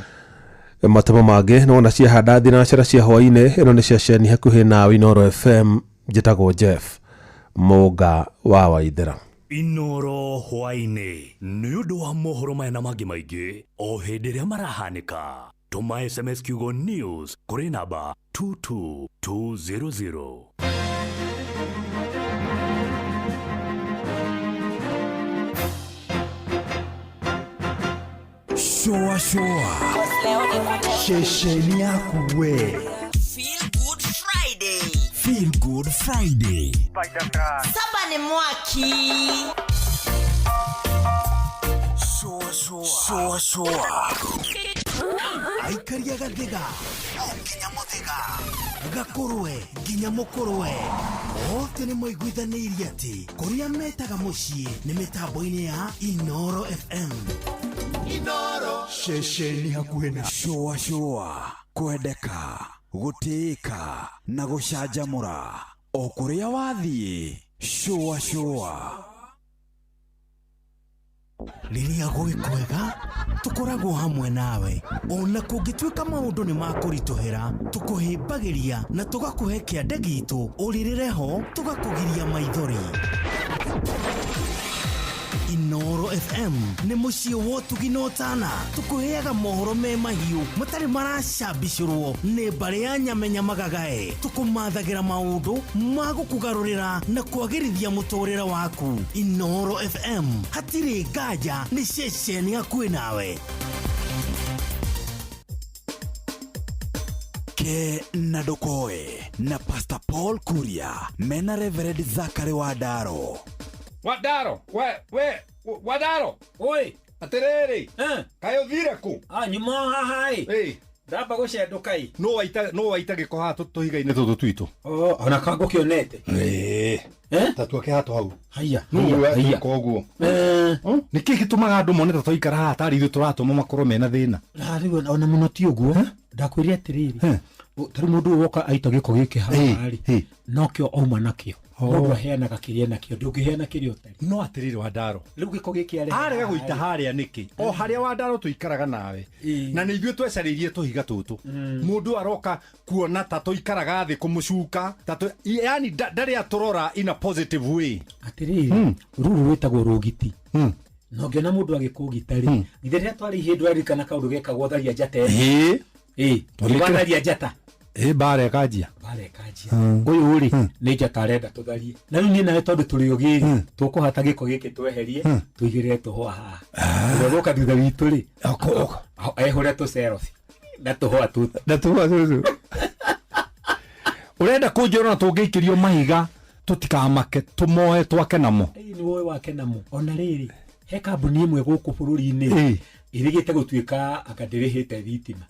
Matemo mangĩ nĩ wona ciahanda thinacara cia hwaĩ-inĩ. Ĩno nĩ ceceni hakuhĩ nawe Inooro FM. Njĩtagwo Jeff Mũnga wa Waithera. Inoro hwaĩ-inĩ nĩ ũndũ wa mohoro maya na mangĩ maingĩ o hĩndĩ ĩrĩa marahanĩka. Tũma SMS kiugo news kũrĩ namba 22200. Shoa shoa shesheni yaku we. Feel Good Friday. Feel Good Friday. Saba ni mwaki. Shua shua. Aikaria gathiga o nginya muthiga gakurwe nginya mukurwe othe nĩ maiguithanĩirie atĩ kũrĩa metaga mũciĩ nĩ mĩtambo-inĩ ya Inoro FM. Inoro ceceni hakuhĩ na shua shua, kwendeka, gũtĩĩka na gũcanjamũra o kũrĩa wathiĩ. Shua shua. Rĩrĩa gwĩ kwega tũkoragwo hamwe nawe, ona kũngĩtuĩka maũndũ nĩ makũritũhĩra, tũkũhĩmbagĩria na tũgakũhe kĩande gitũ, ũrĩrĩre ho tũgakũgiria maithori. Inoro FM nĩ mũciĩ wa ũtugi na ũtana, tũkũheaga mohoro me mahiũ matarĩ maracambicũrwo nĩ mbarĩ ya nyamenya magagae, tũkũmathagĩra maũndũ ma gũkũgarũrĩra na kwagĩrithia mũtũrĩre waku. Inoro FM hatirĩ nganja, nĩ ceceni hakuhĩ nawe. Ke na Ndokoe na Pastor Paul Kuria mena Reverend Zachary Wadaro. Wadaro, we Wadaro. Oi, atiriri. Kaĩ ũthire kũ? Ah, nyuma haha ĩ. Ndamba gũcenduka ĩ. No waita gĩko haha tũhiga-inĩ tũtũ twitũ. Oh, ona ka ngũkĩonete. Ĩĩ. Ta tuoke haha hau. Haiya. No haiya koguo. Nĩ kĩĩ gĩtũmaga andũ mone ta twaikara haha tarĩ ithuĩ tũratũma makorwo mena thĩna? Na rĩu ona mũno ti ũguo. Ndakwĩria atĩrĩrĩ. Tarĩ mũndũ woka aita gĩko gĩkĩ haha rĩ. Nokĩo auma nakĩo. Mũndũ aheanaga kĩrĩa nakĩo, ndũngĩheana kĩrĩa ũtarĩ. No atĩrĩrĩ Wandaro, rĩu gĩko gĩkĩ arĩ arega gũita harĩa nĩkĩ? O harĩa Wandaro tũikaraga nawe, na nĩ ithuĩ twecarĩirie tũhiga tũtũ. Mũndũ aroka kuona ta tũikaraga thĩ kũmũcuka, yani ndarĩ atũrora in a positive way. Atĩrĩrĩ, rũrũ rwĩtagwo rũgiti. Na ũngĩona mũndũ agĩkũgita rĩ, ithe rĩrĩa twarĩ ihĩndũ aririkana kaũndũ gekagwo tharia njata ĩno. Ĩĩ, tharia njata. Ĩ bara ĩkanjia. Bara ĩkanjia. Ũyũ rĩ nĩ njata arenda tũtharie. Na rĩu niĩ nawe tondũ tũrĩ ogĩ tũkũhata gĩko gĩkĩ tweherie tũigĩrĩre tũhũa haha. Ũrĩa ũgũka thutha witũ rĩ ehũre tũcerobi na tũhũa tũtũ. Na tũhũa tũtũ. Ũrenda kũnjĩra ona tũngĩikĩrio mahiga tũtikamake tũmoe twake namo. Ĩ nĩ woe wake namo. Ona rĩrĩ he kambuni ĩmwe gũkũ bũrũri-inĩ ĩrĩgĩte gũtuĩka anga ndĩrĩhĩte thitima.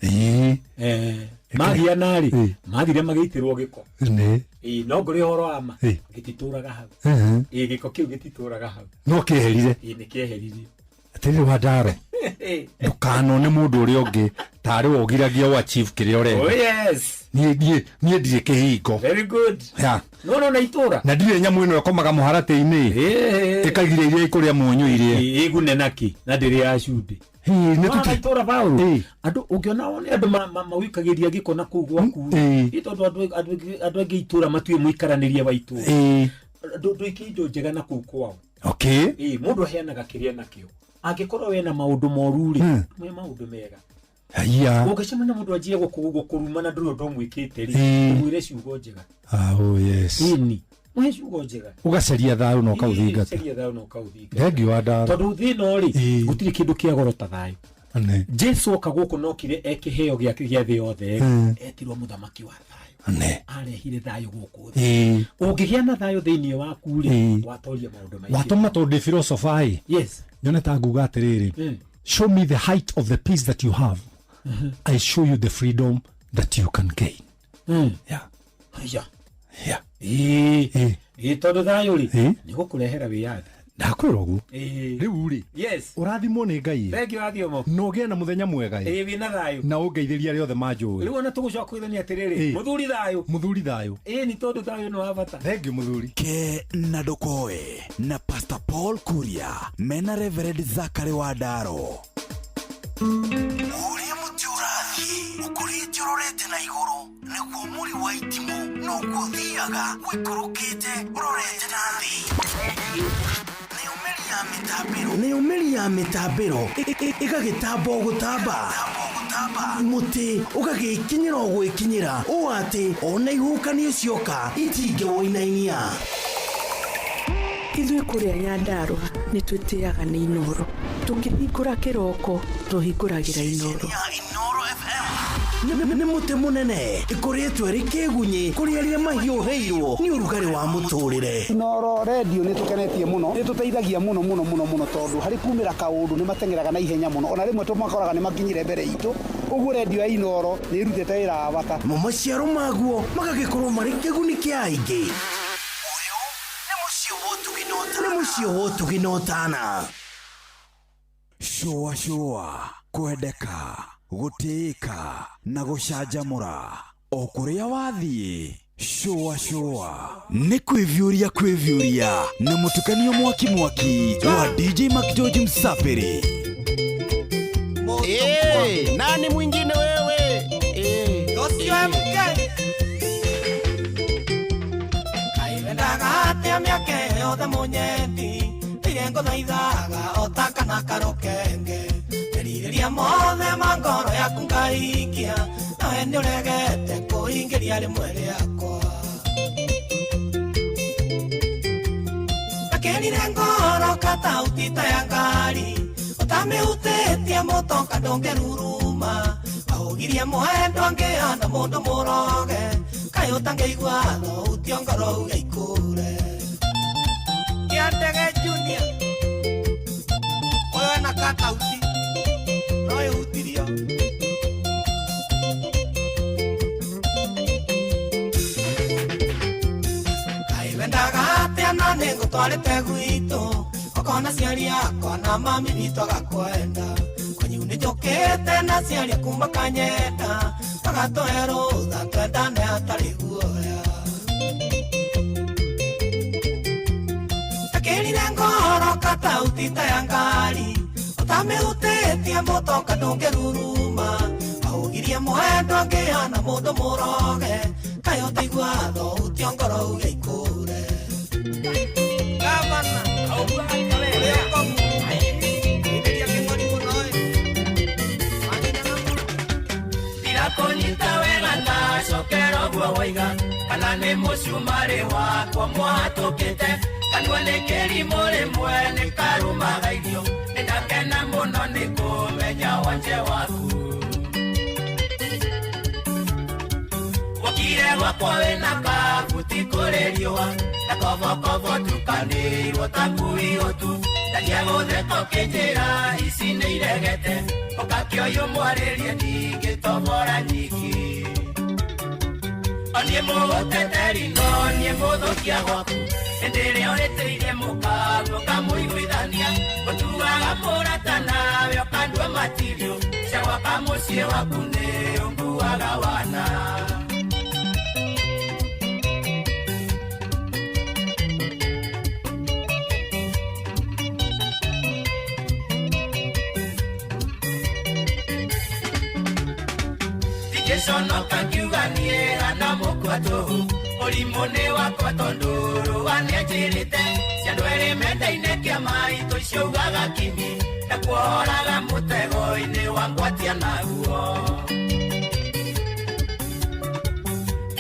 Magia narĩ mathire magĩitĩrwo gĩko. Ĩ no ngũrĩ ũhoro wa ma gĩtitũraga hau. Ĩ gĩko kĩu gĩtitũraga hau. No kĩeherire. Ĩ nĩ kĩeheririo. Atĩrĩrĩ Wandaro, ndũkanone mũndũ ũrĩa ũngĩ tarĩ we ũgiragia ũ achieve kĩrĩa ũrenda. Oh yes. Niĩ ndirĩ kĩhingo. Very good. Yeah. No no na itũra. Na ndirĩ nyamũ ĩno ĩkomaga mũharatĩ-inĩ. Ĩkagiria iria ikũrĩa mũnyũ irie. Ĩgune nakĩ na ndĩrĩ ya cumbĩ. Nĩ tũti itũra Paul. Andũ ũngĩona wone andũ mawikagĩria gĩko na kũu gwaku. Ĩ tondũ andũ aingĩ itũra matuĩ mũikaranĩrie wa itũra. Ndũikie indo njega na kũu kwao. Okay. Ĩ mũndũ aheanaga kĩrĩa nakĩo. Angĩkorwo wena maũndũ moru rĩ, mwe maũndũ mega. Haiya. Ũngĩcemania na mũndũ anjie gũkũruma na ndũrĩ ũndũ ũmwĩkĩte rĩ, ũmwĩre ciugo njega. Oh yes. Ĩni, mũhe ciugo njega. Ũgacaria thayũ na ũkaũthingata. Ũgacaria thayũ na ũkaũthingata. Thengiũ Wandaro. Tondũ thĩna rĩ, gũtirĩ kĩndũ kĩa goro ta thayũ. Jesu oka gũkũ nokire ekĩheo gĩake gĩa thĩ yothe, etirwo mũthamaki wa thayũ. Arehire thayũ gũkũ thĩ. Ũngĩgĩa na thayũ thĩinĩ waku rĩ, watoria maũndũ maingĩ. Watũma tondũ ndĩ philosopher ĩ. Yes. Nyone ta nguga atĩrĩrĩ, show me the height of the peace that you have, I show you the freedom that you can gain. Yeah. Haya. Yeah. Ĩ tondũ thayũ rĩ nĩ gũkũrehera wĩyathi. Ndakwĩra ũguo. Rĩu rĩ, yes, ũrathimwo nĩ Ngai. Thengiũ wa Thiomo. Na ũgĩe na mũthenya mwega. Ĩ wĩna thayũ. Na ũngeithĩrie arĩa othe manjũĩ. Rĩu ona tũgũcoka kwĩthania atĩrĩrĩ, mũthuri thayũ. Mũthuri thayũ. Ĩ nĩ tondũ thayũ nĩ wa bata. Thengiũ mũthuri. Ke na Ndokoe na Pastor Paul Kuria mena Reverend Zachary Wadaro. Ũrĩa mũtĩ ũrathiĩ ũkũrĩte ũrorete na igũrũ nĩguo mũri wa itimũ noguo ũthiaga ũikũrũkĩte ũrorete na thĩ. Nĩyo mĩri ya mĩtambĩro ĩgagĩtamba o gũtamba, mũtĩ ũgagĩkinyĩra o gwĩkinyĩra ũũ atĩ ona ihuhũkanio cioka itingĩwũinainia. Ithuĩ kũrĩa Nyandarũa nĩ twĩtĩaga nĩ Inoro. Tũkĩhingũra kĩroko tũhingũragĩra Inoro. Inoro FM. Nĩ mũtĩ mũnene ĩkoretwo ĩrĩ kĩgunyĩ kũrĩ arĩa mahiũhĩirwo nĩ ũrugarĩ wa mũtũrĩre. Inooro redio nĩ tũkenetie mũno, nĩ tũteithagia mũno mũno mũno mũno, tondũ harĩ kumĩra kaũndũ nĩ mateng'eraga na ihenya mũno, ona rĩmwe tũmakoraga nĩ makinyire mbere itũ. Ũguo redio ya Inooro nĩ ĩrutĩte wĩra wa bata. Mo maciaro maguo magagĩkorwo marĩ kĩguni kĩa aingĩ. Nĩ mũciĩ wa ũtugi na ũtana. Shũa shũa, kwendeka, gũtĩĩka na gũcanjamũra o kũrĩa wathiĩ. Shũa shũa nĩ kwĩviũria kwĩviũria na mũtukanio mwaki mwaki wa DJ McGeorge Msafiri. Eh, nani mwingine wewe? Eh. Wendaga atĩa mĩaka yothe mũnyendi ndire ngũthaithaga o ta kana karũkenge merirĩria mothe ma ngoro yaku ngaikia nawe nĩũregete kũingĩria rĩmwe rĩakwa. Ndakĩrire ngoro katauti ta ya ngari ũtamĩhutĩtie mũtoka ndũngĩruruma waũgirie mwendwa ngĩhana mũndũ mũroge kaĩ ũtangĩigua thauti ngoro uge ikũre. Kĩandege Junior ũyũ ena katauti no ĩhutirio. Kaĩ wendaga atĩa na nĩngũtwarĩte gwitũ ũkona ciari akwa na mami witũ agakwenda kwanyu nĩnjũkĩte na ciari aku makanyenda magatũhe rũtha twendane hatarĩ guoya. Ndakĩrire ngoro katauti ta ya ngari ũtamĩhutĩtie mũtoka ndũngĩruruma waũgirie mwendwa ngĩhana mũndũ mũroge kaĩ ũtaigua thauti ngoro uge ikũre. Gavana Ndĩrakũnyita wega ndacokera ũguo waiga kana nĩ mũcumarĩ wakwa mwatũkĩte kanua nĩ kĩrimũ rĩmwe nĩ karumaga irio nĩndakena mũno nĩ kũmenya wonje waku. Wokire gwakwa wĩna kabuti kũrĩ riũa na kobokobo tukanĩirwo ta ngui ũtu ndagia gũtheka ũkĩnjĩra ici nĩ iregete ũkakĩoyũ mwarĩrie ndingĩtobora nyiki. Niĩ mũgũteteri no niĩ mũthũkia gwaku hĩndĩ ĩrĩa ũhĩtĩirie mũkaguo ũkamũiguithania ũtuaga mũrata nawe ũkandua matirio cia gwaka mũciĩ waku nĩ ũnguaga wana. Ndingĩconoka ngiuga niĩ hana mũkwa tũhũ ũrimũ nĩ wakwa tondũ rũa nĩanjĩrĩte cia andũ erĩ mendaine kĩama itũ icio ugaga kinyi na kuohoraga mũtego-inĩ wa ngwatia naguo.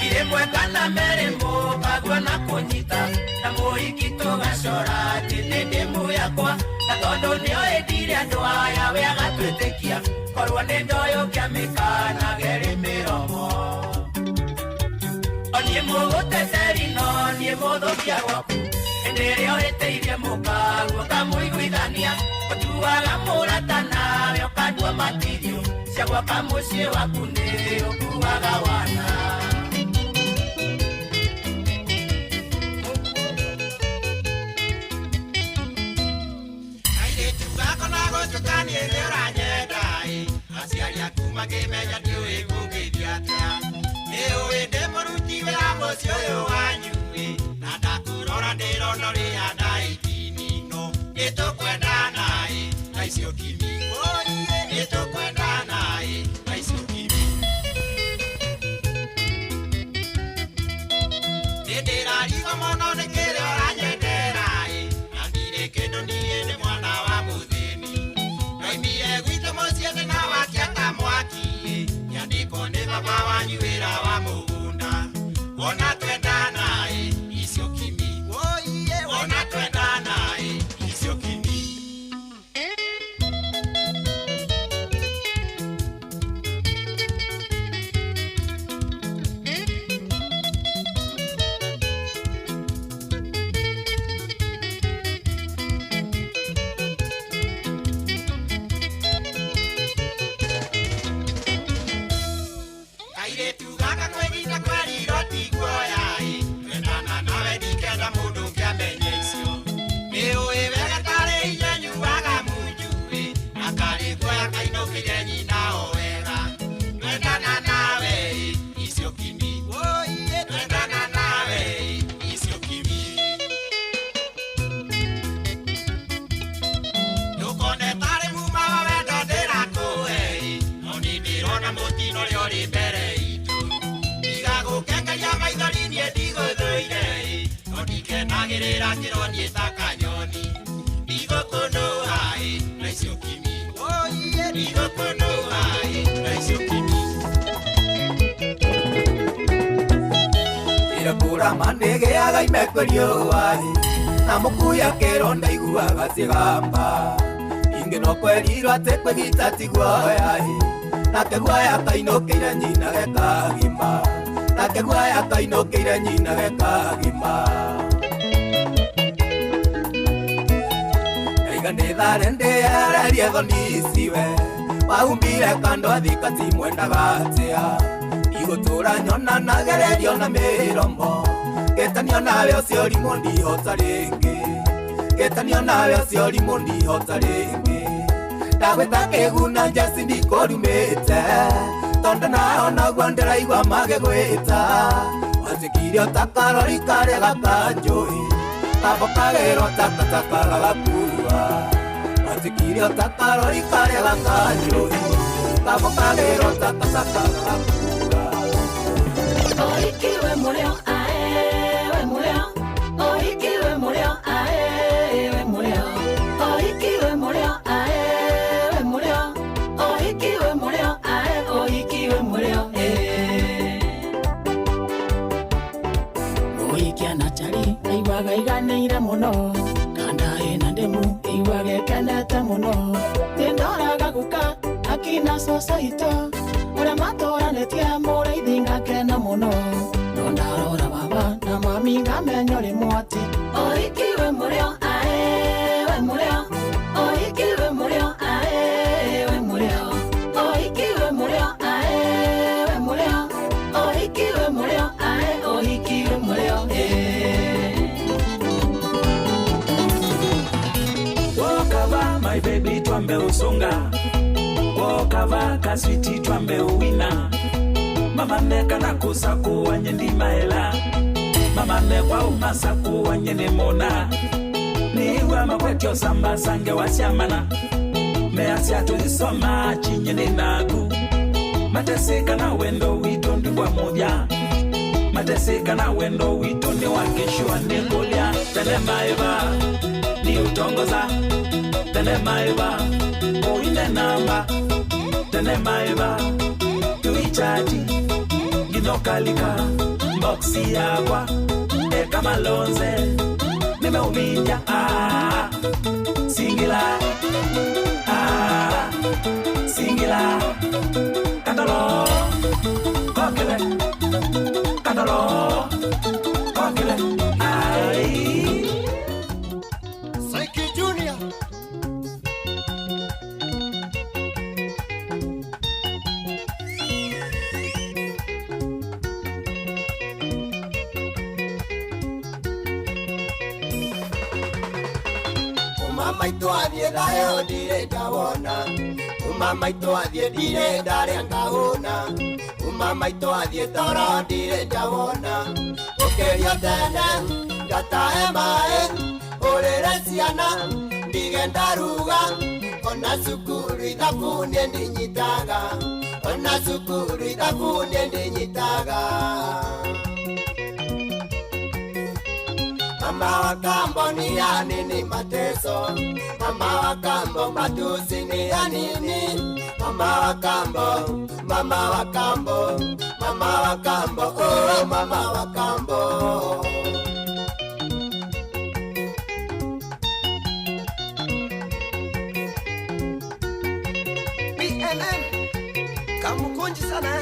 Irĩmwe kana merĩ mũkaguo na kũnyita na mũhiki tũgacora atĩ nĩ ndĩmũ yakwa na tondũ nĩoĩ ndire andũ aya we agatwĩtĩkia korwo nĩ ndoyo kĩamĩkanage mĩromo. Niĩ mũgũteteri no niĩ mũthũkia gwaku hĩndĩ ĩrĩa ũhĩtĩirie mũkaguo ũkamũiguithania ũtuaga mũrata nawe ũkandua matirio cia gwaka mũciĩ waku nĩ ũkuaga wana. Airĩtu gakwa na gũtuĩka niĩ nĩ ũranyenda ĩ aciari aku makĩmenya ndiũĩ ngũngĩthiĩ atĩa nĩũĩ ndĩ mũruti wĩra mũciĩ ũyũ wanyu ĩ na ndakũrora ndĩrona ũrĩa ndaitinino nĩtũkwendana ĩ na icio kimi nĩtũkwendana ĩ na icio kimi. Nĩndĩrarigwo mũno nĩ kĩrĩa ũranyendera ĩ na ndirĩ kĩndũ niĩ nĩ mwana wa mũthĩni ndoimire gwitũ mũciĩ thĩna wakia ta mwaki ĩ nyandĩkwo nĩ baba wanyu wĩra wa mũgũnda wona twendana ĩ icio kimi wona twendana ĩ icio kimi. Ngenagĩrĩra kĩroniĩ ta kanyoni Ndigũkũnũha-ĩ na icio kimi Ndigũkũnũha-ĩ na icio kimi Irakura manegeaga imekwerio-ai na mukuya kero ndaiguaga cigamba ingi no kwerirwo atĩ kwĩgita ti guoya-ĩ nake guoya kainũkĩire nyina gekagima nake guoya kainũkĩire nyina gekagima ndaiga nĩ thare ndĩyererie thoni iciwe wahumbire kando athika timwendaga atĩa igũtũra nyona nagererio na mĩromo getanio nawe ũcio ũrimũ ndihota rĩngĩ getanio nawe ũcio ũrimũ ndihota rĩngĩ ndagwĩta kĩguna njeci ndikũrumĩte tondũ nao noguo ndĩraigua magĩgwĩta wanjĩkire ũtakarori karĩa gakanjũĩ kabo kagĩrwo takataka gagakua wanjĩkire ũtakarori karĩa gakanjũĩ kabo kagĩrwo takataka gagakua Oiki we mũrĩo ae we mũrĩo Oiki we mũrĩo ae we mũrĩo Oiki we mũrĩo ae we mũrĩo Oiki we mũrĩo ae oiki we mũrĩo Oiki anachari aiguaga iganĩire mũno kanda ĩna ndĩmu ĩiguaga ĩkenete mũno Ndĩndoraga guka akina cũcũ itũ ũrĩa matũranĩtie mũrĩithi ngakena mũno no ndarora baba na mami ngamenya ũrĩ mwati Oiki we mũrĩo ae we mũrĩo Oiki we mũrĩo ae we mũrĩo Oiki we mũrĩo ae we mũrĩo Oiki we mũrĩo ae oiki we mũrĩo Wokava my baby twambe usonga Wokava kaswiti twambe uwina Mama neka nakusa kuwanye ndimaela Mama nekwa umasa kuwanye nimona Niwa makwetyo samba sange wasiamana Measia tulisoma chinye ninagu Mateseka na wendo wito ndibwa moja Mateseka na wendo wito ni wakeshua nikulia Tene maiva ni utongoza Tene maiva uine namba Tene maiva tuichaji Ginokalika boxi yakwa eka malonze nimeuminya ah singila ah singila katolo kokele katolo kokele ai Saiki Junior Mama itu athiĩ thayũ ndirĩ ndawona Mama itu athiĩ ndirĩ ndarĩa ngahũna Mama itu athiĩ toro ndirĩ ndawona Ũkĩrio tene ngatahe maĩ ũrĩre ciana ndige ndaruga Ona cukuru ithabu niĩ ndinyitaga Ona cukuru ithabu niĩ ndinyitaga Mama wa kambo ni ya nini mateso Mama wa kambo matusi ni ya nini Mama wa kambo, mama wa kambo Mama wa kambo, oh mama wa kambo BNM Kamukunji sana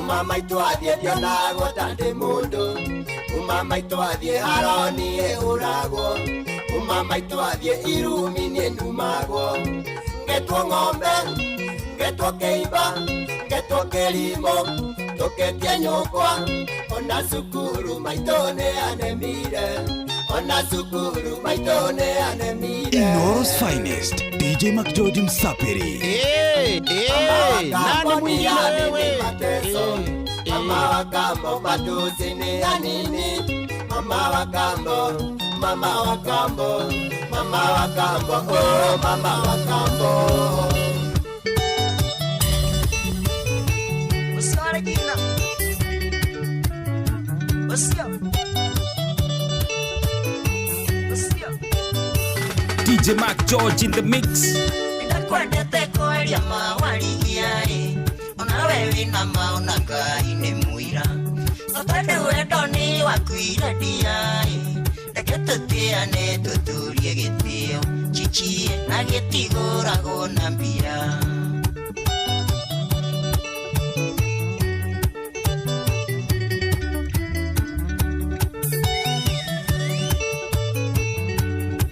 Mama itu athiĩ ndionagwo ta ndĩ mũndũ Mama itu athiĩ haro niĩ hũragwo Mama itu athiĩ irumi niĩ numagwo Ngetwo ng'ombe, ngetwo kĩimba, ngetwo kĩrimũ Tũketie nyũkwa, ona cukuru maitũ nĩ anemire Ona cukuru maitũ nĩ anemire Inoro's finest DJ McGeorge Msapiri. Hey, hey, nani mwingine wewe? Mama wa kambo matusi ni ya nini? Mama wa kambo, mama wa kambo, mama wa kambo, oh mama wa kambo. Usare jina. DJ Mark George in the mix. Ndakwendete kweria mawarigia-ĩ, onawe wĩna maona Ngai nĩ mũira. Tondũ wendo nĩ wakuire ndia-ĩ, reke tũtĩane tũtũrie gĩtĩo, chichie na gĩtigũragwo na mbia.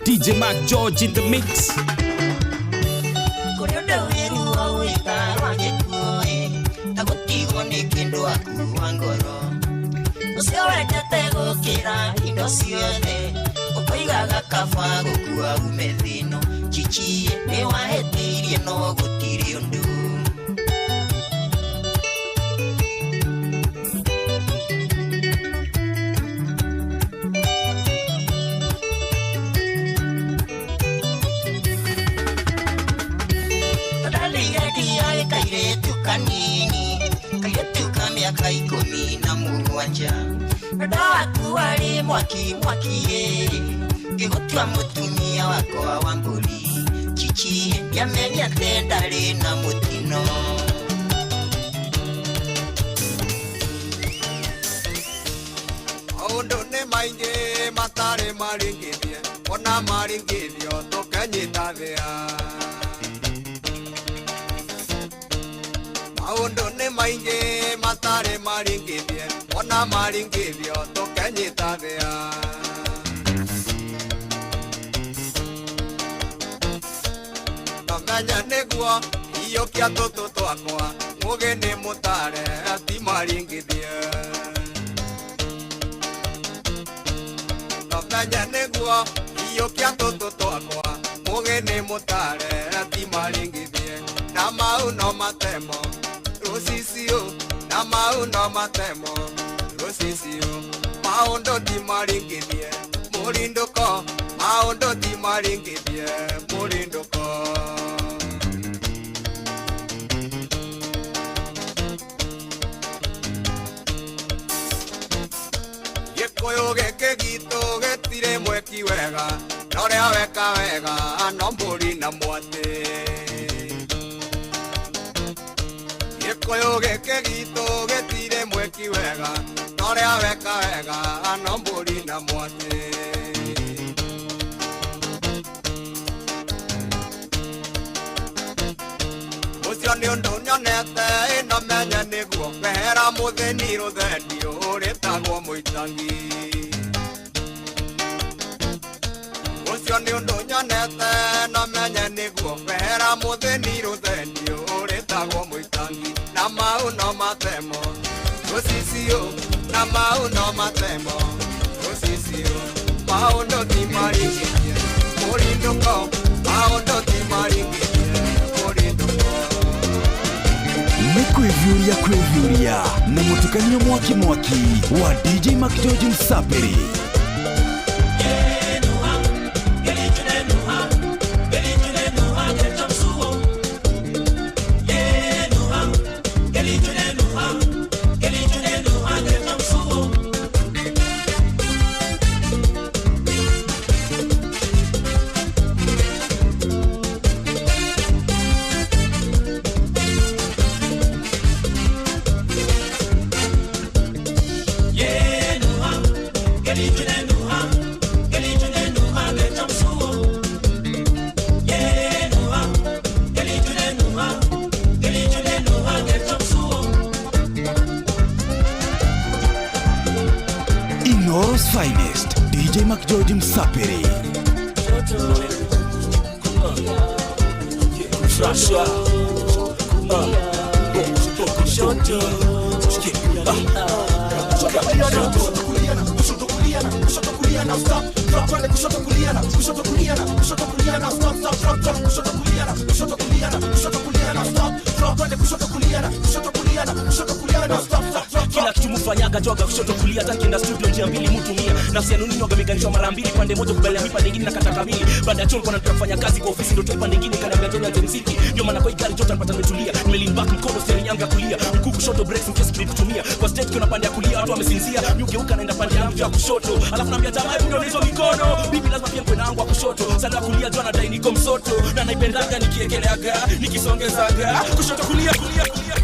DJ Mark George in the mix. Kũrĩ ũndũ wĩruo wĩtarwa gĩkuũ-ĩ, ta gũtigwo nĩ kĩndũ akua ngoro. Ũcio wendete gũkĩra indo ciothe, ũkoigaga kaba gũkua ume thĩ-ĩno. Chichie nĩwahĩtirie no gũtirĩ ũndũ. Kairetu kanini, kairetu ka mĩaka 17. Wendo waku warĩ mwaki mwaki-ĩ, ngĩgũtua mũtumia wakwa wa mbũri. Chichi ndiamenyete ndarĩ na mũtino. Maũndũ nĩ maingĩ matarĩ maringithie, ona maringithio tũkenyita thĩa. Maũndũ nĩ maingĩ matarĩ maringithie, ona maringithio tũkenyita thĩa. Nomenya nĩguo iyũkia tũtũ twakwa, mũgĩ nĩ mũtare ti maringithie. Nomenya nĩguo iyũkia tũtũ twakwa, mũgĩ nĩ mũtare ti maringithie. Na mau no matemo rũcicio, na mau no matemo rũcicio. Maũndũ ti maringithie mũrindũko, maũndũ ti maringithie mũrindũko. Gĩkũyũ gĩkĩ gitũ gĩtirĩ mweki wega, na ũrĩa weka wega no mbũri na mwatĩ. Gĩkũyũ gĩkĩ gitũ gĩtirĩ mweki wega, na ũrĩa weka wega no mbũri na mwatĩ. Ũcio nĩ ũndũ nyonete ĩno menye nĩguo, wehera mũthĩni rũthendio ũrĩtagwo mũitangi. Ũcio nĩ ũndũ nyonete no menye nĩguo, wehera mũthĩni rũthendio ũrĩtagwo mũitangi. Na mau no matemo rũcicio, na mau no matemo rũcicio. Maũndũ ti maringithie mũrindũko, maũndũ ti maringithie mũrindũko. Nĩ kwĩviũria kwĩviũria na mũtukanio mwaki mwaki wa DJ Mark George Msapiri. Inoro's finest, DJ Mark George Msapiri. Kushoto kulia na, kushoto kulia na, kushoto kulia na, stop, drop, twende kushoto kulia na, kushoto kulia. kulia na kushoto kulia no stop stop stop. Kila kitu mufanyaga joga kushoto kulia, hata nikienda studio njia mbili mutumia. Nafsi ya nunino gameganishwa mara mbili, pande moja kubalia mipa nyingine na kata kamili. Baada ya chuo nilikuwa nataka kufanya kazi kwa ofisi, ndio pande nyingine kaniambia tena nianze muziki. Ndio maana kwa hii gari joto napata nimetulia. Nimelean back mkono steering yangu ya kulia, mguu kushoto brakes in case kutumia. Kwa stage kuna pande ya kulia watu wamesinzia, mimi ugeuka naenda pande yangu ya kushoto. Alafu naambia jamaa hebu ndio hizo mikono. Bibi lazima pia mkwe nangu wa kushoto. Sana kulia jua nadai niko msoto na naipendaga nikiekeleaga nikisongezaga kushoto kulia kulia kulia.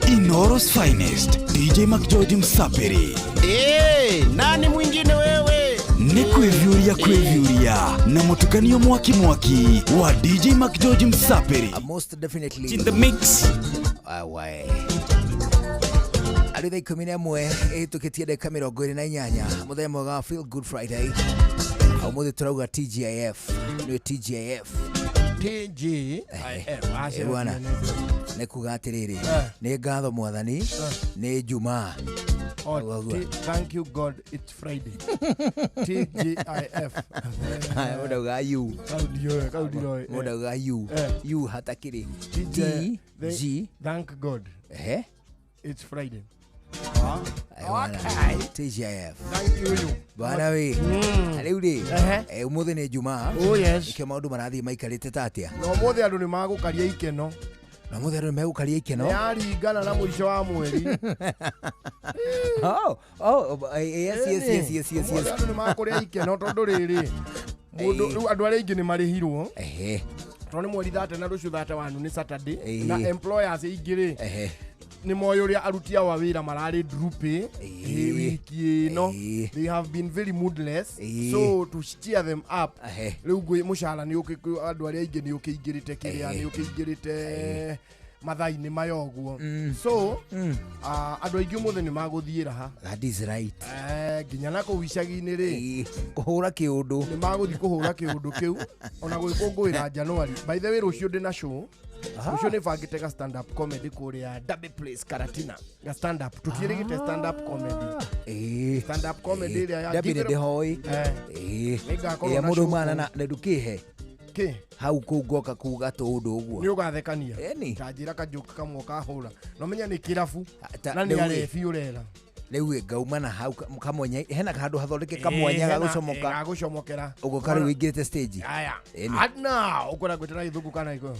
Inoro's finest DJ McGeorge Msapiri. Hey, nani mwingine wewe? Nĩ kwĩviũria kwĩviũria na mũtukanio mwaki mwaki wa DJ McGeorge Msapiri. Most definitely in the mix. Awae. Arĩ thaa 11 ĩhĩtũkĩtie ndagĩka 28 mũthenya mwega wa Feel Good Friday. Ũmũthĩ tũrauga TGIF. Nĩ TGIF. TGIF. Eh, bwana nĩ kuga atĩrĩrĩ nĩ ngatho mwathani nĩ Jumaa. Oh, thank you God, it's Friday. TGIF. Mũndauga U. Kau ndioĩ. Mũndauga U. U hatakĩrĩ. T G. Thank God. Ehe. It's Friday. Okay. TGIF. Thank you. Bwana we. Rĩu rĩ, ũmũthĩ nĩ Jumaa. Oh yes. Nĩkĩo maũndũ marathiĩ maikarĩte ta atĩa? Na ũmũthĩ andũ nĩ magũkaria ikeno. Na ũmũthĩ andũ nĩ megũkaria ikeno. Yaringana na mũico wa mweri. Oh, oh, yes, yes, yes, yes, yes, yes. Andũ nĩ makũrĩa ikeno tondũ rĩrĩ mũndũ rĩu andũ arĩa aingĩ nĩ marĩhirwo. Ehe. Tondũ nĩ mweri 30 na rũciũ 31 nĩ Saturday. Na employers aingĩ rĩ. Ehe. Nĩ moĩ ũrĩa aruti ao a wĩra mararĩ droopy wiki ĩno. They have been very moodless. So to cheer them up rĩu ngwĩ mũcara nĩ andũ arĩa aingĩ nĩ ũkĩingĩrĩte kĩrĩa nĩ ũkĩingĩrĩte mathaa-inĩ maya ũguo. So andũ aingĩ ũmũthĩ nĩ magũthiĩ raha. That is right. Nginya na kũu icagi-inĩ rĩ kũhũra kĩũndũ nĩ magũthiĩ kũhũra kĩũndũ kĩu ona gwĩkũngũĩra January. By the way rũciũ ndĩna show. Rũciũ nĩ bangĩte ga stand up comedy kũrĩa Derby Place Karatina. Ga stand up tũtiĩrĩgĩte stand up comedy. Stand up comedy ĩrĩa ya Derby nĩ ndĩhoi. Nĩngakorwo na mũndũ show mana kũu. na ndũkĩhe Kĩ? Hau kũu ngoka kuga tũũndũ ũguo. Nĩ ũgathekania. Ta njĩra kajoke kamwe kahũra. Na ũmenye nĩ kĩrabu na nĩ rĩu ĩ. arebi ũrera. Rĩu ngauma na hau kamwanya hena handũ hathondeke kamwanya ga gũcomoka. Ga gũcomokera. Ũguo karĩu ũingĩrĩte stage. Aya. Ĩni. And now ũkwenda gwĩtana gĩthũngũ kana gĩkũyũ?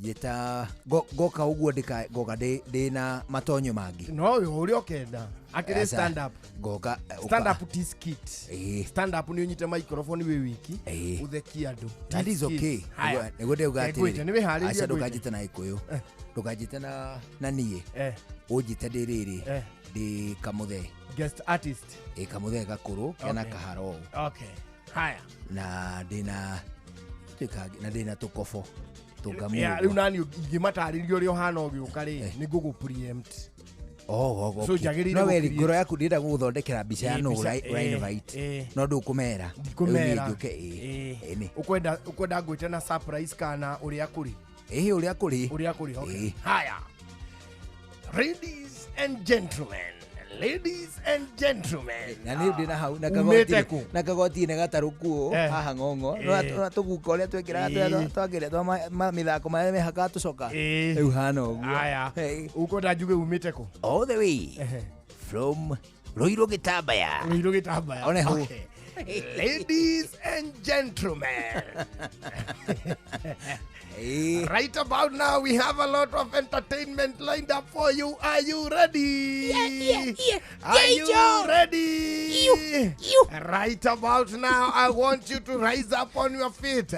Njĩta ngoka ũguo ndĩka ngoka ndĩ na matonyo mangĩ. No ũrĩa ũkenda. Akĩrĩ Aca, stand up. Ngoka Stand up ti skit. Stand up nĩ ũnyite microphone wĩ wiki ũthekie andũ. That is Ti skit. okay. Haya. Nĩguo ndĩuga Ngwĩte, atĩrĩrĩ. nĩ wĩharĩirie Aca ngwĩte. ndũkanjĩte na gĩkũyũ. Ndũkanjĩte na niĩ. Ũnjĩte ndĩ rĩrĩ. Ndĩ kamũthee. Guest artist. Ĩ kamũthee gakũrũ kena Okay. kaharo ũũ. Okay. Haya. Na ndĩna na ndĩna tũkobo. Tũngamu Ya, ũguo. rĩu nani ingĩmatarĩria ũrĩa ũhana ũgĩũka rĩ nĩ ngũgũ preempt. Oh, oh, So okay. njagĩrĩire No weri gũ-create. ngoro yaku ndĩrenda gũgũthondekera mbica ya Ĩ, nũ mbica, ũra invite. No ndũkũmera. Ndikũmera. Rĩu niĩ njũke ĩ. Ĩni. Ũkwenda ũkwenda ngwĩte na surprise kana ũrĩa kũrĩ? Ĩ ũrĩa kũrĩ. Ũrĩa kũrĩ, okay. Ĩ. Haya. Ladies and gentlemen, ladies and gentlemen. Na nĩ ndĩ na hau na Umĩte kagoti kũ? na kagoti nĩ gatarũku haha ng'ong'o. No tũguka ũrĩa twĩkĩraga twagĩra twa mĩthako marĩa mehakaga tũcoka. Rĩu hana ũguo. Aya. Ũkwenda njuge umĩte kũ? All the way from Ruiru Gĩtambaya. Ruiru Gĩtambaya. One hau. Okay. Ladies and gentlemen. Right about now, we have a lot of entertainment lined up for you. Are you ready? Yeah, yeah, yeah. Are Yeah, you Joe. ready? You. Right about now, I want you to rise up on your feet.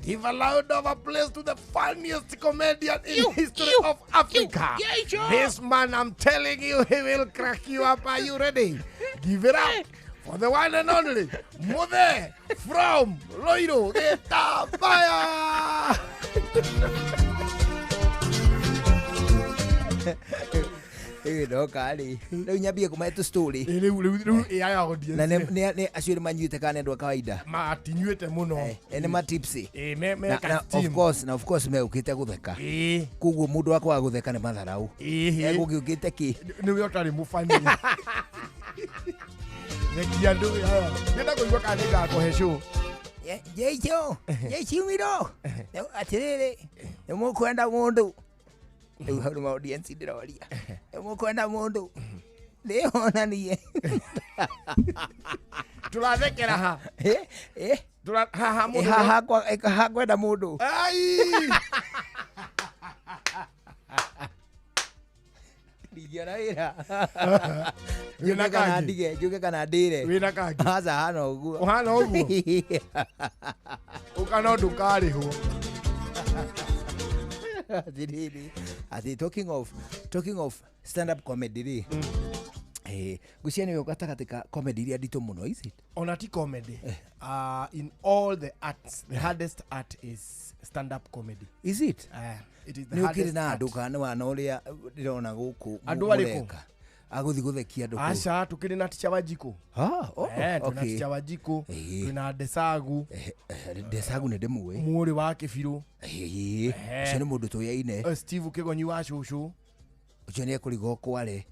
Give a loud of applause to the funniest comedian in history of Africa. Yeah, Joe. This man, I'm telling you, he will crack you up. Are you ready? Give it up for the one and only Mother from Loiro Getabaya. Ĩ ndoka rĩ rĩu nyambie kũmahe tũ story. Rĩu rĩu rĩu aya audience. Na nĩ acio nĩ manyuĩte kana nĩ andũ a kawaida? Matinyuĩte mũno. Nĩ ma tipsy. Ĩ me me Na, ka na, of steam. course, na of course megũkĩte gũtheka. Koguo mũndũ wa kwaga gũtheka nĩ matharau. Egũgĩũkĩte kĩ? Nĩwe ũtarĩ mũbani. Thekia andũ aya. Ndĩrenda kũigua kana nĩngakũhe show. Jecho jeciumiro atiriri ni mukwenda mundu riu hau nĩ audience ndĩroria nĩ mukwenda mundu ndĩonanie tũrathekera ha haha mundu haha kwa kwenda mundu ai ndingĩona wĩra njuge kana ndige njuge kana ndĩre wĩna kangi aca hana ũguo ũhana ũguo ũka no ndũkarĩhwo. Ati talking of stand up comedy ri gucia ni gatagatĩ ka comedy iria nditũ mũno, is it? Ona ti comedy. In all the arts, the hardest art is stand up comedy. Is it? It is the hardest. Nĩ ũkĩrĩ na andũ kana wana ũrĩa ndĩrona gũkũ andũ arĩkũ agũthiĩ gũthekia andũ kũu? Aca tũkĩrĩ na Teacher Wanjikũ. Twĩna Teacher Wanjikũ, twĩna Desagu. Desagu nĩ ndĩmũĩ. Mũrĩ wa Kĩbirũ. Ũcio nĩ mũndũ tũyaine. Steve Kĩgonyi wa cũcũ. Ũcio nĩ ekũrigwo kware.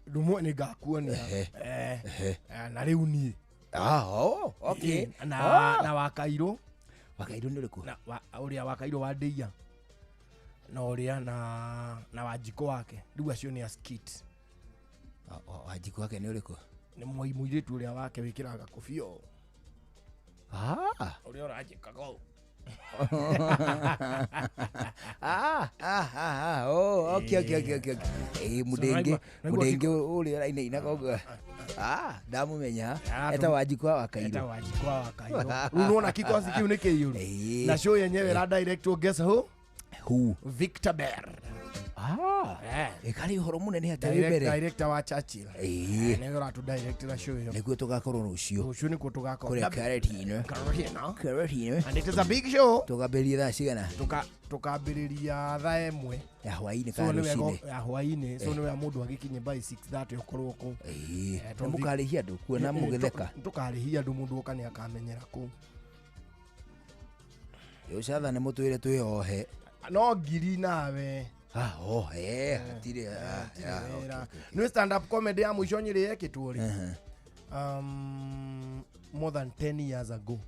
Ndũmwe nĩ ngakuonia. Na rĩu niĩ. Okay. Na Wakairũ. Wakairũ nĩ ũrĩkũ? Ũrĩa Wakairũ wa Ndĩia. Na ũrĩa na Wanjikũ wake. Rĩu acio nĩ a skit. Wanjikũ wake nĩ ũrĩkũ? Nĩ mũirĩtu ũrĩa wake wĩkĩraga kobia ũũ. Ũrĩa ũranjĩkaga ũũ. Okay. Mũndenge ũrĩa ũrainainaga ũguo. Ndamũmenya. Eta Wanjikũ wa Kairũ. Eta Wanjikũ wa Kairũ. Rĩu nĩwona kikosi kĩu nĩ kĩiyũru. Na show yenyewe ĩra directwo guess who? Who? Victor Bear. Ĩkarĩ ũhoro mũnene atĩ wĩ mbere. Director wa Churchill. Nĩwe ũratũ-directĩra show ĩyo. Nĩguo tũgakorwo rũciũ. Rũciũ nĩkuo tũgakorwo. Kũrĩa Karatina. Karatina. And it is a big show. Tũkambĩrĩria thaa cigana? Tũkambĩrĩria thaa 1. Ya hwaĩ-inĩ kana rũcinĩ? Ya hwaĩ-inĩ. So nĩwega mũndũ agĩkinye by 6:30 ũkorwo kũu. Nĩ mũkarĩhia andũ kuona mũgĩtheka? Tũkarĩhia andũ, mũndũ oka nĩ akamenyera kũu. Ũcatha nĩ mũtwĩre twĩohe. No ngiri nawe. Hatirĩ nĩ stand up comedy ya mũico Nyĩrĩ yekĩtwo rĩ? More than 10 years ago.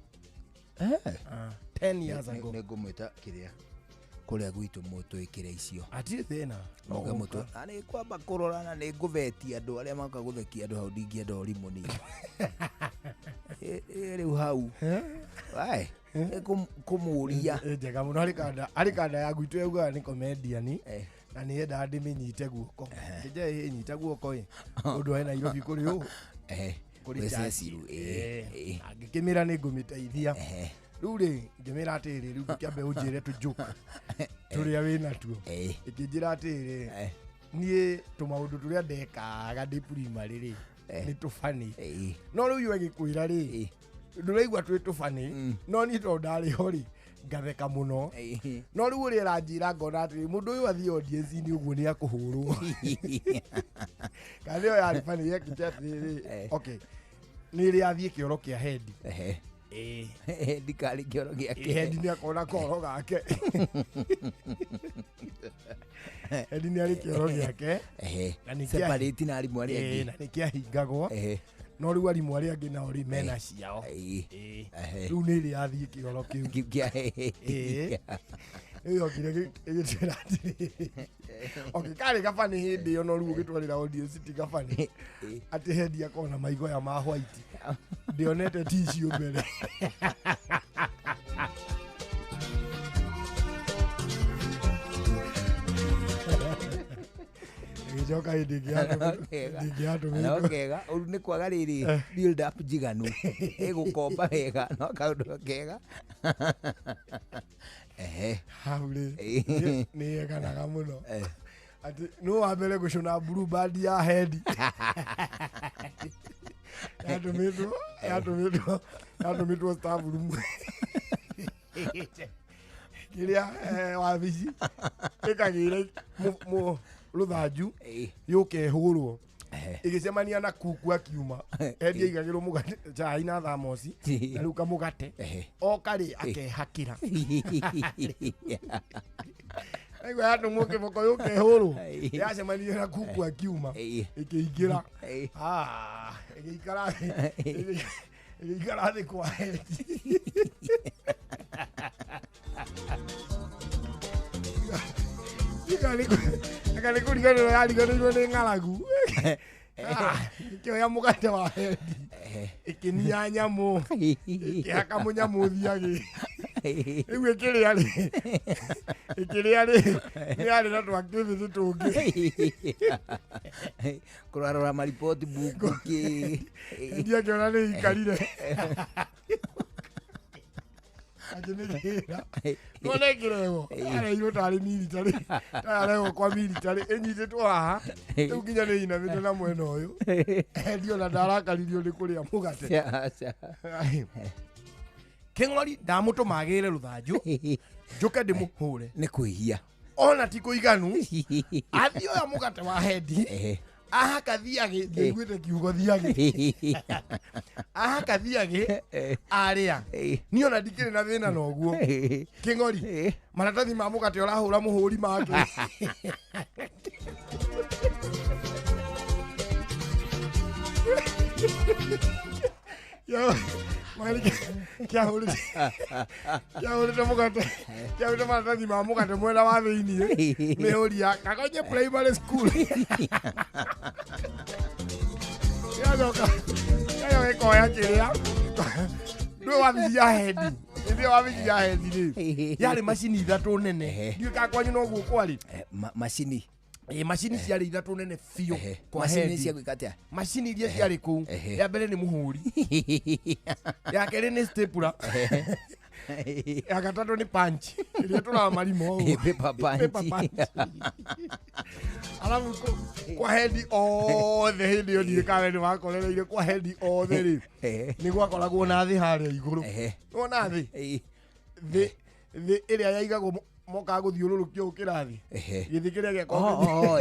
10 years ago. Nĩ ngũmwĩta kĩrĩa kũrĩa gwitũ mũtwĩkĩre icio. Hatirĩ thĩna. Mũke mũtũ. Na nĩ kwamba kũrora na nĩ ngũbetia andũ arĩa moka gũthekia andũ hau ndingĩenda ũrimũ niĩ. Rĩu hau. Wae. Kũmũria. Njega mũno harĩ kanda ya gwitũ yaugaga nĩ comedian na nĩ yendaga ndĩmĩnyite guoko. Ngĩnjĩra ĩnyita guoko ĩ ũndũ wa Nairobi kũrĩ ũ? Kũrĩ Cecil. Ngĩkĩmĩra nĩ ngũmĩteithia. Rĩu rĩ ngĩmĩra atĩrĩrĩ rĩu ngĩkĩambe ũnjĩre tũ joke tũrĩa wĩnatuo. Ĩkĩnjĩra atĩrĩrĩ niĩ tũmaũndũ tũrĩa ndekaga ndĩ primary rĩ nĩ tũbani. No rĩu yo ĩgĩkwĩra rĩ ndũraigua twĩ tũbani no niĩ tondũ ndarĩ ho rĩ ngatheka mũno. No rĩu ũrĩa ĩranjĩra ngona atĩrĩ mũndũ ũyũ athiĩ audience-inĩ ũguo nĩ akũhũrwo. Kana ĩyo yarĩ bani yekĩte atĩrĩrĩ okay nĩ rĩ athiĩ kĩoro kĩa Hendi. Ndikarĩ kĩoro gĩake. Hendi nĩ akona koro gake. Hendi nĩ arĩ kĩoro gĩake. Separate na arimũ arĩa angĩ. Na nĩ kĩahingagwo. No rĩu arimũ arĩa angĩ nao rĩ mena ciao. Rĩu nĩ rĩ athiĩ kĩoro kĩu. Rĩu yokire ĩgĩtwĩra atĩrĩrĩ okay karĩ gabani hĩndĩ ĩyo no rĩu ũgĩtwarĩra audience ti gabani atĩ Hendi akona maigoya ma white ndĩonete tissue mbere. Ĩgĩcoka hĩndĩ ĩngĩ yatũmĩtwo. No kega ũru nĩ kwaga rĩrĩ build up njiganu ĩgũkomba wega no kaũndũ kega. Hau rĩ nĩ yeganaga mũno atĩ nũ wa mbere gũcũna blue band ya Hendi. Yatũmĩtwo staff room kĩrĩa wabici ĩkagĩre rũthanju yũke ĩhũrwo ĩgĩcemania na kuku akiuma. Hendi aigagĩrwo mũgate chai na thamosi na rĩu kamũgate oka rĩ akehakĩra. Aigua yatũmwo kĩboko yũke ĩhũrwo yacemania na kuku akiuma ĩkĩingĩra ĩgĩikara Ĩgĩikara thĩ kwa hendi. Ika nĩ kũriganĩrwo yariganĩirwo nĩ ng'aragu. Ĩkĩoya mũgate wa hendi. Ĩkĩnia nyamũ. Ĩkĩhaka mũnyamũ thiagĩ. Rĩu ĩkĩrĩa rĩ. Ĩkĩrĩa rĩ. Nĩ yarĩ na twakĩbĩthĩ tũngĩ. Kũrarora maripoti buku kĩ. Hendi akĩona nĩ ikarire. Akĩmĩgĩra. Nĩwona ĩkĩrehwo. Yareirwo tarĩ military. Yarehwo kwa military ĩnyitĩtwo haha. Rĩu nginya nĩ inamĩte na mwena ũyũ. Hendi ona ndarakaririo nĩ kũrĩa mũgate. Kĩng'ori ndamũtũma agĩre rũthanju. Njũke ndĩmũhũre. Nĩ kwĩhia. Ona ti kũiganu. Athiĩ oya mũgate wa hendi. Ahaka thiagĩ, ndiaiguĩte kiugo thiagĩ. Ahaka thiagĩ, arĩa. Niĩ ona ndikĩrĩ na thĩna na ũguo. Kĩng'ori, maratathi ma mũgate ũrahũra mũhũri make. Yo, kĩahũrĩte mũgate, kĩahũrĩte maratathi ma mũgate mwena wa thĩiniĩ. Mĩhũri ya Kagonye Primary School. Gĩacoka gĩkoya kĩrĩa. Ndũĩ wabici ya hendi. Hĩndĩ ĩyo wabici ya hendi rĩ, yarĩ macini ithatũ nene. Ndiũĩ kana kwanyu noguo kwarĩ. Macini. Macini ciarĩ ithatũ nene biũ kwa Macini hendi. cia gwĩka atĩa? Macini iria ciarĩ kũu, ya mbere nĩ mũhũri. Ya kerĩ nĩ stapler. Ya gatatũ nĩ punch. Ĩrĩa ĩtũraga marima ũũ. Paper punch. Paper punch. Alafu kwa hendi othe hĩndĩ ĩyo ndiũĩ kana we nĩwakorereire kwa hendi othe rĩ, nĩ gwakoragwo na thĩ harĩa igũrũ. Nĩwona thĩ? Thĩ ĩrĩa yaigagwo mokaga gũthiũrũrũkio ũũ kĩrathi. Gĩthĩ kĩrĩa gĩakoragwo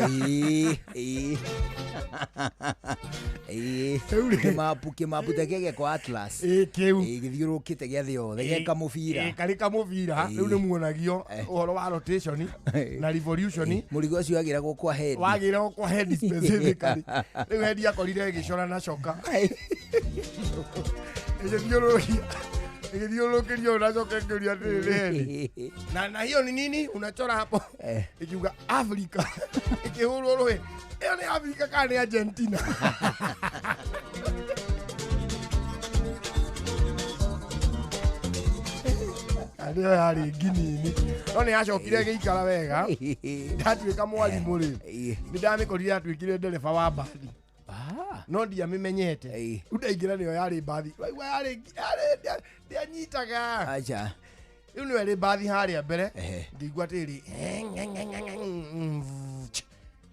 Kĩmapu kĩmapu ta kĩrĩa gĩakwa Atlas. Kĩu. Gĩthiũrũrũkĩte gĩa thĩ yothe gĩa kamũbira. Karĩ kamũbira, rĩu nĩ muonagio ũhoro wa rotation na revolution. Mũrigo ũcio wagĩragwo kwa hendi. Wagĩragwo kwa hendi specifically. Rĩu hendi akorire ĩgĩcora na coka. Ĩgĩthiũrũrũkia. Ĩgĩthiũrũrũkĩrio na coka ĩkĩũria atĩrĩrĩ hendi. Na hiyo ni nini unachora hapo? Ikiuga Africa. Ikihurwo rũhĩ. Ĩyo nĩ Africa kana nĩ Argentina? Nĩyo yarĩ nginini. No nĩ yacokire ĩgĩikara wega. Ndatuĩka mwarimũ rĩ, nĩ ndamĩkorire yatuĩkire ndereba wa mbathi. No ndiamĩmenyete. Rĩu ndaingĩra nĩyo yarĩ mbathi. Waigua yarĩ ndianyitaga. Acha. Rĩu nĩyo ĩrĩ mbathi harĩa mbere. Ngĩigua atĩrĩrĩ,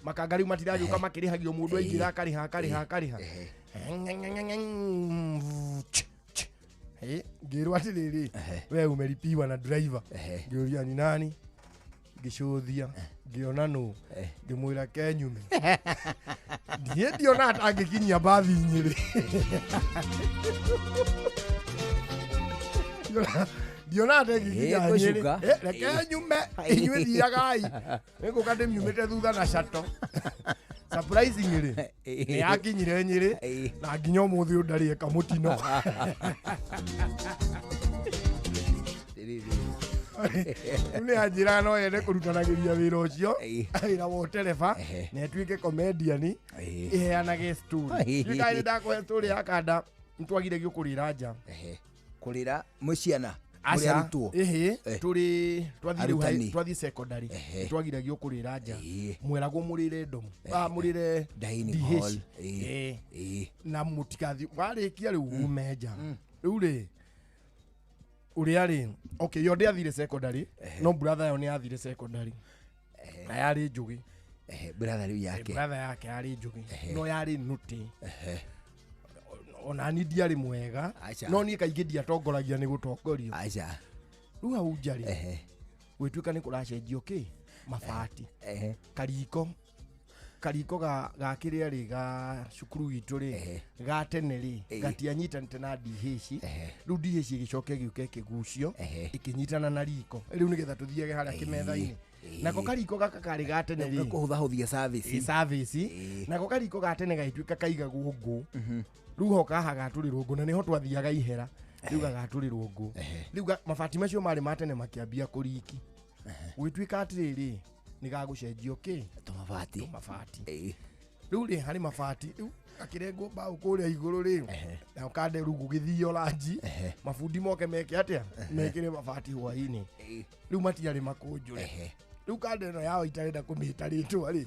makanga rĩu matiragĩũka makĩrĩhagio mũndũ aingĩra akarĩha akarĩha akarĩha. Ngĩrwo atĩrĩrĩ, we umelipiwa na driver. Ngĩũria ni nani? Ngĩcũthia, ngĩona nũ, ngĩmwĩra kenyume. Niĩ ndiona atangĩkinyia mbathi Nyĩrĩ. Ndiona atangĩkinya Nyĩrĩ. Reke nyume, inyuĩ thiagai. Nĩngũka ndĩmiumĩte thutha na cato. Surprisingly, nĩ yakinyire Nyĩrĩ na nginya ũmũthĩ ũyũ ndarĩ eka mũtino. Rĩu nĩ anjĩraga no yende kũrutanagĩria wĩra ũcio, wĩra wa ũtereba, na ĩtuĩke comedian, ĩheanage story. Ndiũĩ kana nĩ ndakũhe story ya kanda nĩtwagiragio kũrĩra nja. Kũrĩra mwĩ ciana? Aca, Arutwo. ĩhĩ, tũrĩ twathiĩ rĩu Arutani. twathiĩ secondary, twagiragio kũrĩra nja. Mweragwo mũrĩre ndomo, mũrĩre Dining DH. hall. Na mũtigathiĩ, warĩkia rĩu ume nja. Rĩu rĩ, ũrĩa rĩ, okay, yo ndĩathire secondary, no brother yo nĩathire secondary. Na yarĩ njũgĩ. Brother rĩu yake. Brother yake yarĩ njũgĩ, no yarĩ nũtĩ. Ona ni ndiarĩ mwega, no niĩ kaingĩ ndiatongoragia nĩ gũtongorio. Rĩu hau nja rĩ, gwĩtuĩka nĩ kũracenjio kĩ mabati. Kariko kariko ga kĩrĩa rĩ ga cukuru witũ rĩ ga tene rĩ gatianyitanĩte na DH. Rĩu DH ĩgĩcoka ĩgĩũka ĩkĩgucio ĩkĩnyitana na riko rĩu nĩgetha tũthiage harĩa kĩmetha-inĩ. Nako kariko gaka karĩ ga tene rĩ kũhũthahũthia service. Ĩ, service. Nako kariko ga tene gagĩtuĩka kaigagwo ngũ. Rĩu ho kaha gatũrĩrwo ngũ na nĩho twathiaga ihera. Rĩu gagatũrĩrwo ngũ. Rĩu mabati macio marĩ ma tene makĩambia kũriki. Gũgĩtuĩka atĩrĩrĩ nĩ gagũcenjio kĩ? Tũmabati. Tũmabati. Rĩu rĩ harĩ mabati rĩu akĩrengwo mbaũ kũrĩa igũrũ rĩ na kande rĩu gũgĩthio ranji mabundi moke meke atĩa mekĩre mabati hwainĩ rĩu matiarĩ makũnjũre rĩu kande ĩno yao itarenda kũmĩta rĩtwa rĩ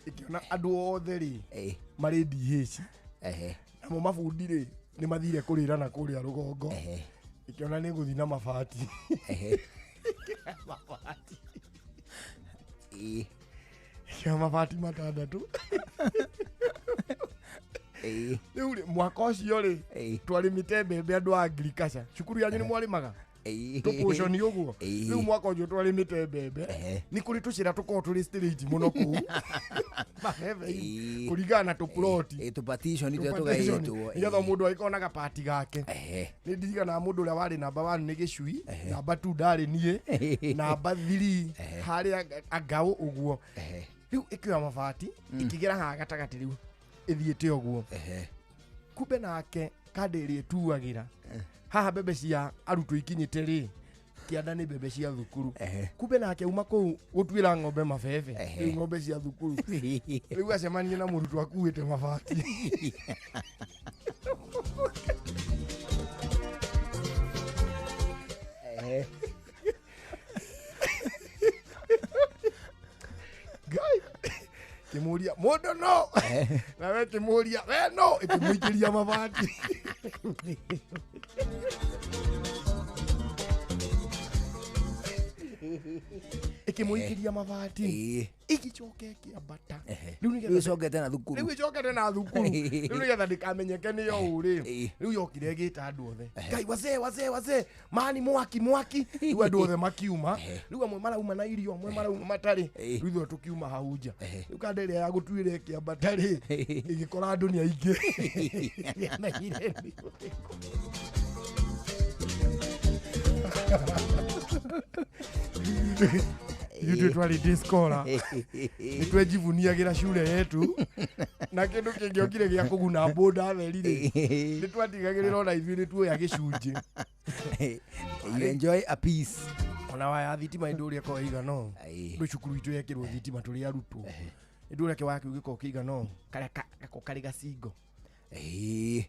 ĩkĩona andũ othe rĩ marĩ DH namo mabundi rĩ nĩ mathire kũrĩra na kũrĩa rũgongo ĩkĩona nĩ gũthiĩ na mabati mabati ya mabati matandatũ. Rĩu rĩ mwaka ũcio rĩ twarĩmĩte mbembe andũ a agriculture cukuru yanyu nĩ mwarĩmaga tũpũconi ũguo rĩu mwaka ũcio twarĩmĩte mbembe nĩ kũrĩ tũcĩra tũkoragwo tũrĩ straight mũno kũu mabembe kũringana na tũploti tũpartition tũrĩa tũgaĩtwo nĩgetha mũndũ agĩkorwo na gapati gake. Nĩ ndirikanaga mũndũ ũrĩa warĩ namba 1 nĩ gĩcui, namba 2 ndarĩ niĩ, namba 3 harĩa angaũ ũguo. Rĩu ĩkĩoya mabati ĩkĩgera haha gatagatĩ rĩu ĩthiĩte ũguo. Kumbe nake kande ĩrĩa ĩtuagĩra haha mbembe cia arutwo ikinyĩte rĩ kĩanda nĩ mbembe cia thukuru. Kumbe nake uma kũu gũtuĩra ng'ombe mabebe rĩu ng'ombe cia thukuru rĩu acemanie na mũrutwo akuĩte mabati. Ngai kĩmũria mũndũ no nawe kĩmũria we no ĩkĩmũikĩria mabati. Ĩkĩmũikĩria mabati ĩgĩcoka ĩkĩambata rĩu nĩgetha ĩcokete na thukuru rĩu ĩcokete na thukuru rĩu nĩgetha ndĩkamenyeke nĩyo ũ rĩ rĩu yokire ĩgĩta andũ othe Ngai wazee wazee wazee mani mwaki mwaki rĩu andũ othe makiuma rĩu amwe marauma na irio amwe marauma matarĩ rĩu ithuĩ tũkiuma hau nja rĩu kanda ĩrĩa ya gũtuĩra ĩkĩambata rĩ ĩgĩkora andũ nĩ aingĩ. Ithuĩ twarĩ discola nĩ twejivuniagĩra cure yetu na kĩndũ kĩngĩokire gĩa kũguna mbũnda theri rĩ nĩ twatigagĩrĩra ona ithuĩ nĩ tuoya gĩcunjĩ. You enjoy a piece. Ona waya thitima ĩndũ ũrĩa ĩkoragwo ĩigana ũũ ndũ cukuru itũ yekĩrwo thitima tũrĩ arutwo ĩndũ ũrĩa kĩwaya kĩu gĩkoragwo kĩigana ũũ karĩa gako karĩ gacingo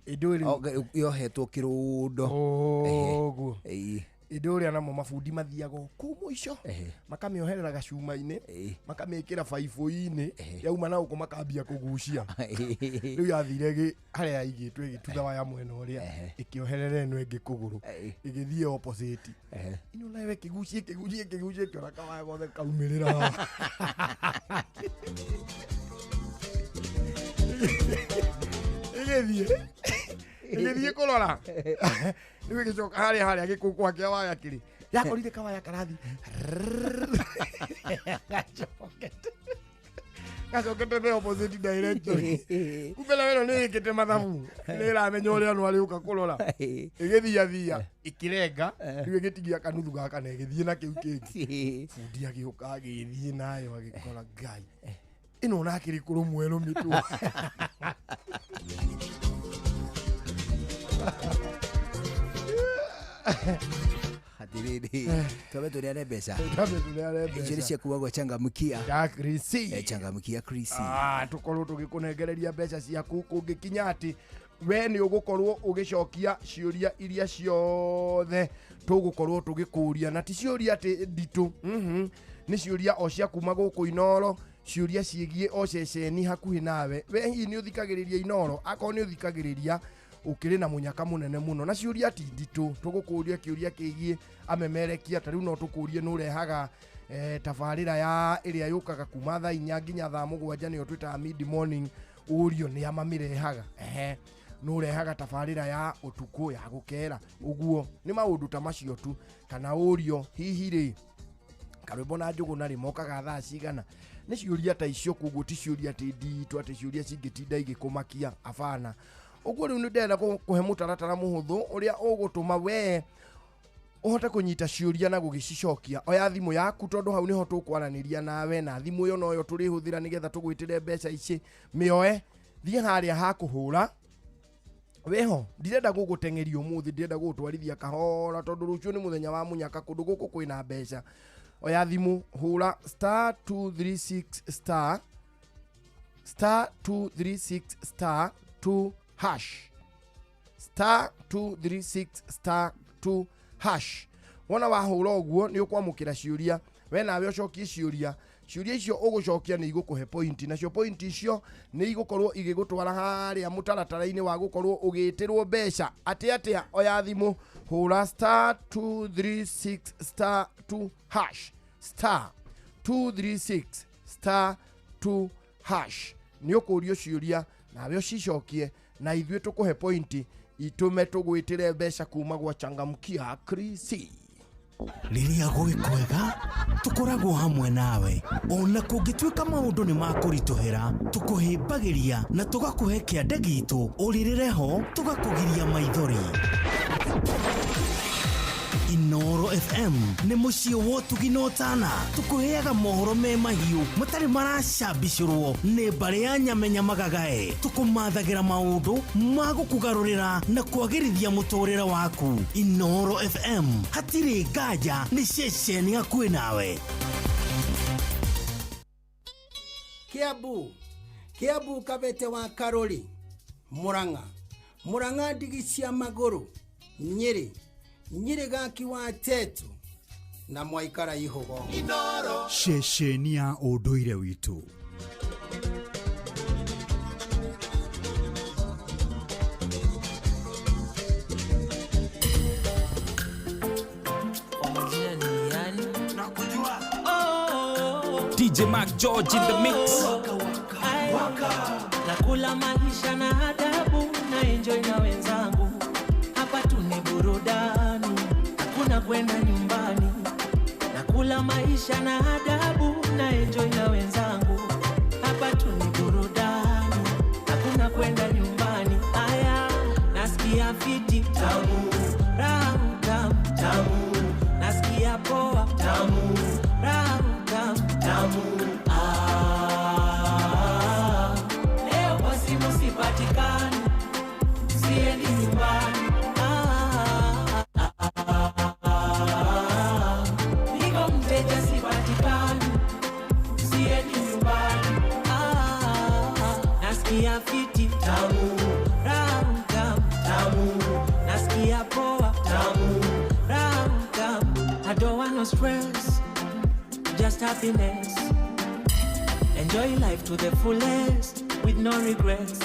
ĩndũ ĩrĩ yohetwo kĩrũndo ũguo ĩndũ ũrĩa namo mabundi mathiaga kũu mũico makamĩoherera gacuma-inĩ makamĩkĩra baibũ-inĩ yauma na gũkũ makambia kũgucia rĩu yathire harĩa yaigĩtwo ĩgĩtutha waya mwena ũrĩa ĩkĩoherera ĩno ĩngĩ kũgũrũ ĩgĩthiĩ opposite ĩno nayo ĩkĩgucia ĩkĩgucia ĩkĩgucia ĩkĩona kawaya gothe kaumĩrĩra haha. Ĩgĩthiĩ ĩgĩthiĩ kũrora rĩu ĩgĩcoka harĩa harĩa gĩkũkwa kĩa waya kĩrĩ yakorire kawaya karathi gacokete the opposite direction kumbe na ĩno nĩ ĩkĩte mathabu nĩ ĩramenya ũrĩa no arĩũka kũrora ĩgĩthiathia ĩkĩrenga rĩu ĩgĩtigia kanuthu gaka na ĩgĩthiĩ na kĩu kĩngĩ bundi agĩũka agĩthiĩ nayo agĩkora Ngai ĩno onake rĩ kũrũmwo ĩrũmĩtwo. Atiriri twambe tũneane mbeca twambe tũneane mbeca icio nĩ ciakuagwo changamkia ya Chrissy changamkia Chrissy tũkorwo tũgĩkũnengereria mbeca ciaku kũngĩkinya atĩ we nĩ ũgũkorwo ũgĩcokia ciũria iria ciothe tũgũkorwo tũgĩkũria na ti ciũria atĩ nditũ nĩ ciũria o cia kuma gũkũ Inoro ciũria ciĩgiĩ o ceceni hakuhĩ nawe we hihi nĩ ũthikagĩrĩria Inoro akorwo nĩ ũthikagĩrĩria ukiri na munyaka munene muno na ciũria ti nditũ tũgũkũria kĩũria kĩgiĩ amemerekia ta rĩu no tũkũrie nũ ũrehaga tabarĩra ya ĩrĩa yũkaga kuma thaa 4 nginya thaa 7 nĩyo twĩtaga mid morning ũrio nĩ amamĩrehaga nũ ũrehaga tabarĩra ya ũtukũ ya gũkera ũguo nĩ maũndũ ta macio tu kana ũrio hihi rĩ karwĩmbo na njũgũ rĩ mokaga thaa cigana nĩ ciũria ta icio koguo ti ciũria atĩ nditũ atĩ ciũria cingĩtinda igĩkũmakia abana ũguo rĩu nĩ ndĩrenda kũhe mũtaratara mũhũthũ ũrĩa ũgũtũma we Ũhote kũnyita ciũria na gũgĩcicokia, oya thimũ yaku tondũ hau nĩho tũkwaranĩria nawe, na thimũ ĩyo noyo tũrĩhũthĩra nĩgetha tũgwĩtĩre mbeca ici. Mĩoe, thiĩ harĩa ha kũhũra weho. Ndirenda gũgũteng'eria ũmũthĩ, ndirenda gũgũtwarithia kahora tondũ rũciũ nĩ mũthenya wa mũnyaka, kũndũ gũkũ kwĩna mbeca. Oya thimũ, hũra star 236 star star 236 star 2 hash, star 236 star 2 hash. Wona wahũra ũguo nĩ ũkwamũkĩra ciũria, we nawe ũcokie ciũria. Ciũria icio ũgũcokia nĩ igũkũhe pointi, nacio pointi icio nĩ igũkorwo igĩgũtwara harĩa mũtaratara-inĩ wa gũkorwo ũgĩtĩrwo mbeca. Atĩ atĩa? Oya thimũ, hũra star 236 star 2 hash, star 236 star 2 hash. Nĩ ũkũrio ciũria nawe ũcicokie, na ithuĩ tũkũhe pointi itume tũgwĩtĩre mbeca kuma gwa Changamkia Krisi. Rĩrĩa gwĩ kwega tũkoragwo hamwe nawe, ona kũngĩtuĩka maũndũ nĩ makũritũhĩra, tũkũhĩmbagĩria na tũgakũhe kĩande gitũ, ũrĩrĩre ho tũgakũgiria maithori. Inoro FM nĩ mũciĩ wa ũtugi na ũtana, tũkũheaga mohoro me mahiũ matarĩ maracambicũrwo nĩ mbarĩ ya nyamenya magagae, tũkũmathagĩra maũndũ ma gũkũgarũrĩra na kwagĩrithia mũtũrĩre waku. Inoro FM hatirĩ nganja, nĩ ceceni hakuhĩ nawe. Kiambu, Kiambu Kabete wa Karori, Murang'a, Murang'a ndigi cia magũrũ, Nyĩrĩ, Nyĩrĩ gaki wa Tetu na mwaikara ihugo. Ceceni ya ũndũire witũ. DJ Mark George in the mix. Nakula maisha na adabu na enjoy na wenzangu. Hapa tu ni burudani, hakuna kwenda nyumbani. Nakula maisha na adabu na enjoy na wenzangu. Hapa tu ni burudani, hakuna kwenda nyumbani. Aya, nasikia fiti tamu, raha tamu tamu. Nasikia poa tamu, raha tamu tamu. Ah, leo kwa simu sipatikani, siendi nyumbani. Niko mteja sipatikani, siendi nyumbani. Nasikia fiti tamu, raha tamu tamu. Nasikia poa tamu, raha tamu. I don't want no stress, just happiness. Enjoy life to the fullest with no regrets.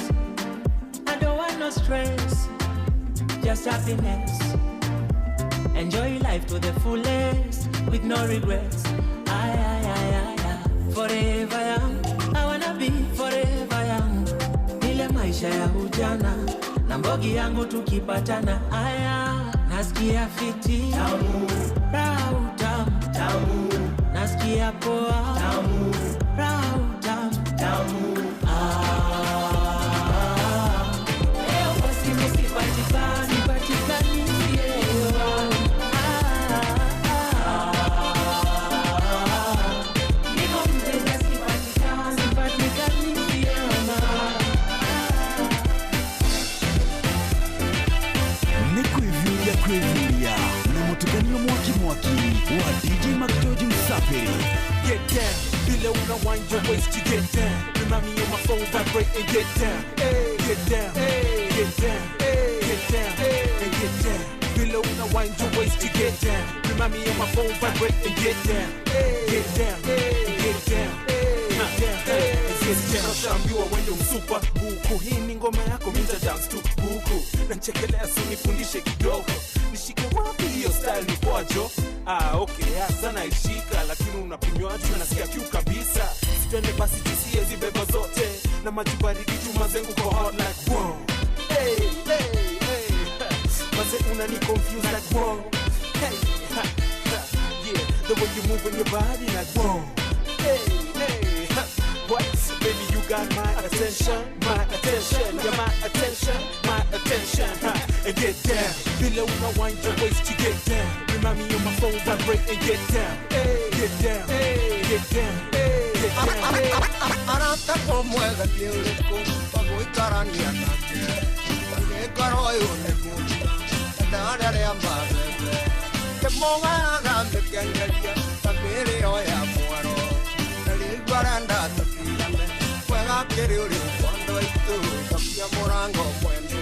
I don't want no stress, just happiness. Enjoy life to the fullest with no regrets. Ay, ay, ay, ay, ay. Forever young, I wanna be forever young. Ile maisha ya ujana na mbogi yangu tukipatana. Aya, nasikia fiti tamu, raha tamu tamu. Nasikia poa tamu, raha tamu tamu. Ah, leo kwa simu sipatikani, sipatikani, sielewa. Niko mteja sipatikani, sipatikani, sielewa. Nĩ kwĩviũria kwĩviũria na mũtukanio mwaki mwaki wa DJ Mark George Msafiri. Get down, vile una wind your waist to get down. Remind me on my phone, vibrate and get down. Hey, get down, hey, get down, hey, get down, hey, and get down. Vile una wind your waist to get down. Remind me on my phone, vibrate and get down. Hey, get down, hey, get down, hey, get down, hey, and get down. Nashaambiwa wewe ndio msupa huku, hii ni ngoma yako, mimi nita dance tu huku. Na nchekelea, si nifundishe kidogo. Nishike wapi hiyo style ni kwajo? Ah, okay, hasa naishika, lakini unapinywa tu nasikia kiu kabisa. Sitwende basi tusiezi beba zote na maji baridi chuma zengu kwa hot like wow. Hey, hey, hey. Maze unani confuse like wow. Hey, ha, ha, yeah. The way you move in your body like wow. Hey, hey, ha. What? Baby, you got my attention, my attention, yeah, my attention, my attention. Ha. and get down. Vile una wind your waist, you get down. Remind me on my phone, vibrate and get down. Get down, get down, get down. Arata mwega nĩ ũrĩkũ wagũikarania nake angĩkorwo ũyũ nĩ mũnda ndarĩa rĩa mabebe kĩmũgaga mĩkengeria ta mĩrĩo ya mwaro na rĩu arenda tũtigane wega kĩrĩ ũrĩ ũkwando aitũ cokia mũrango mwene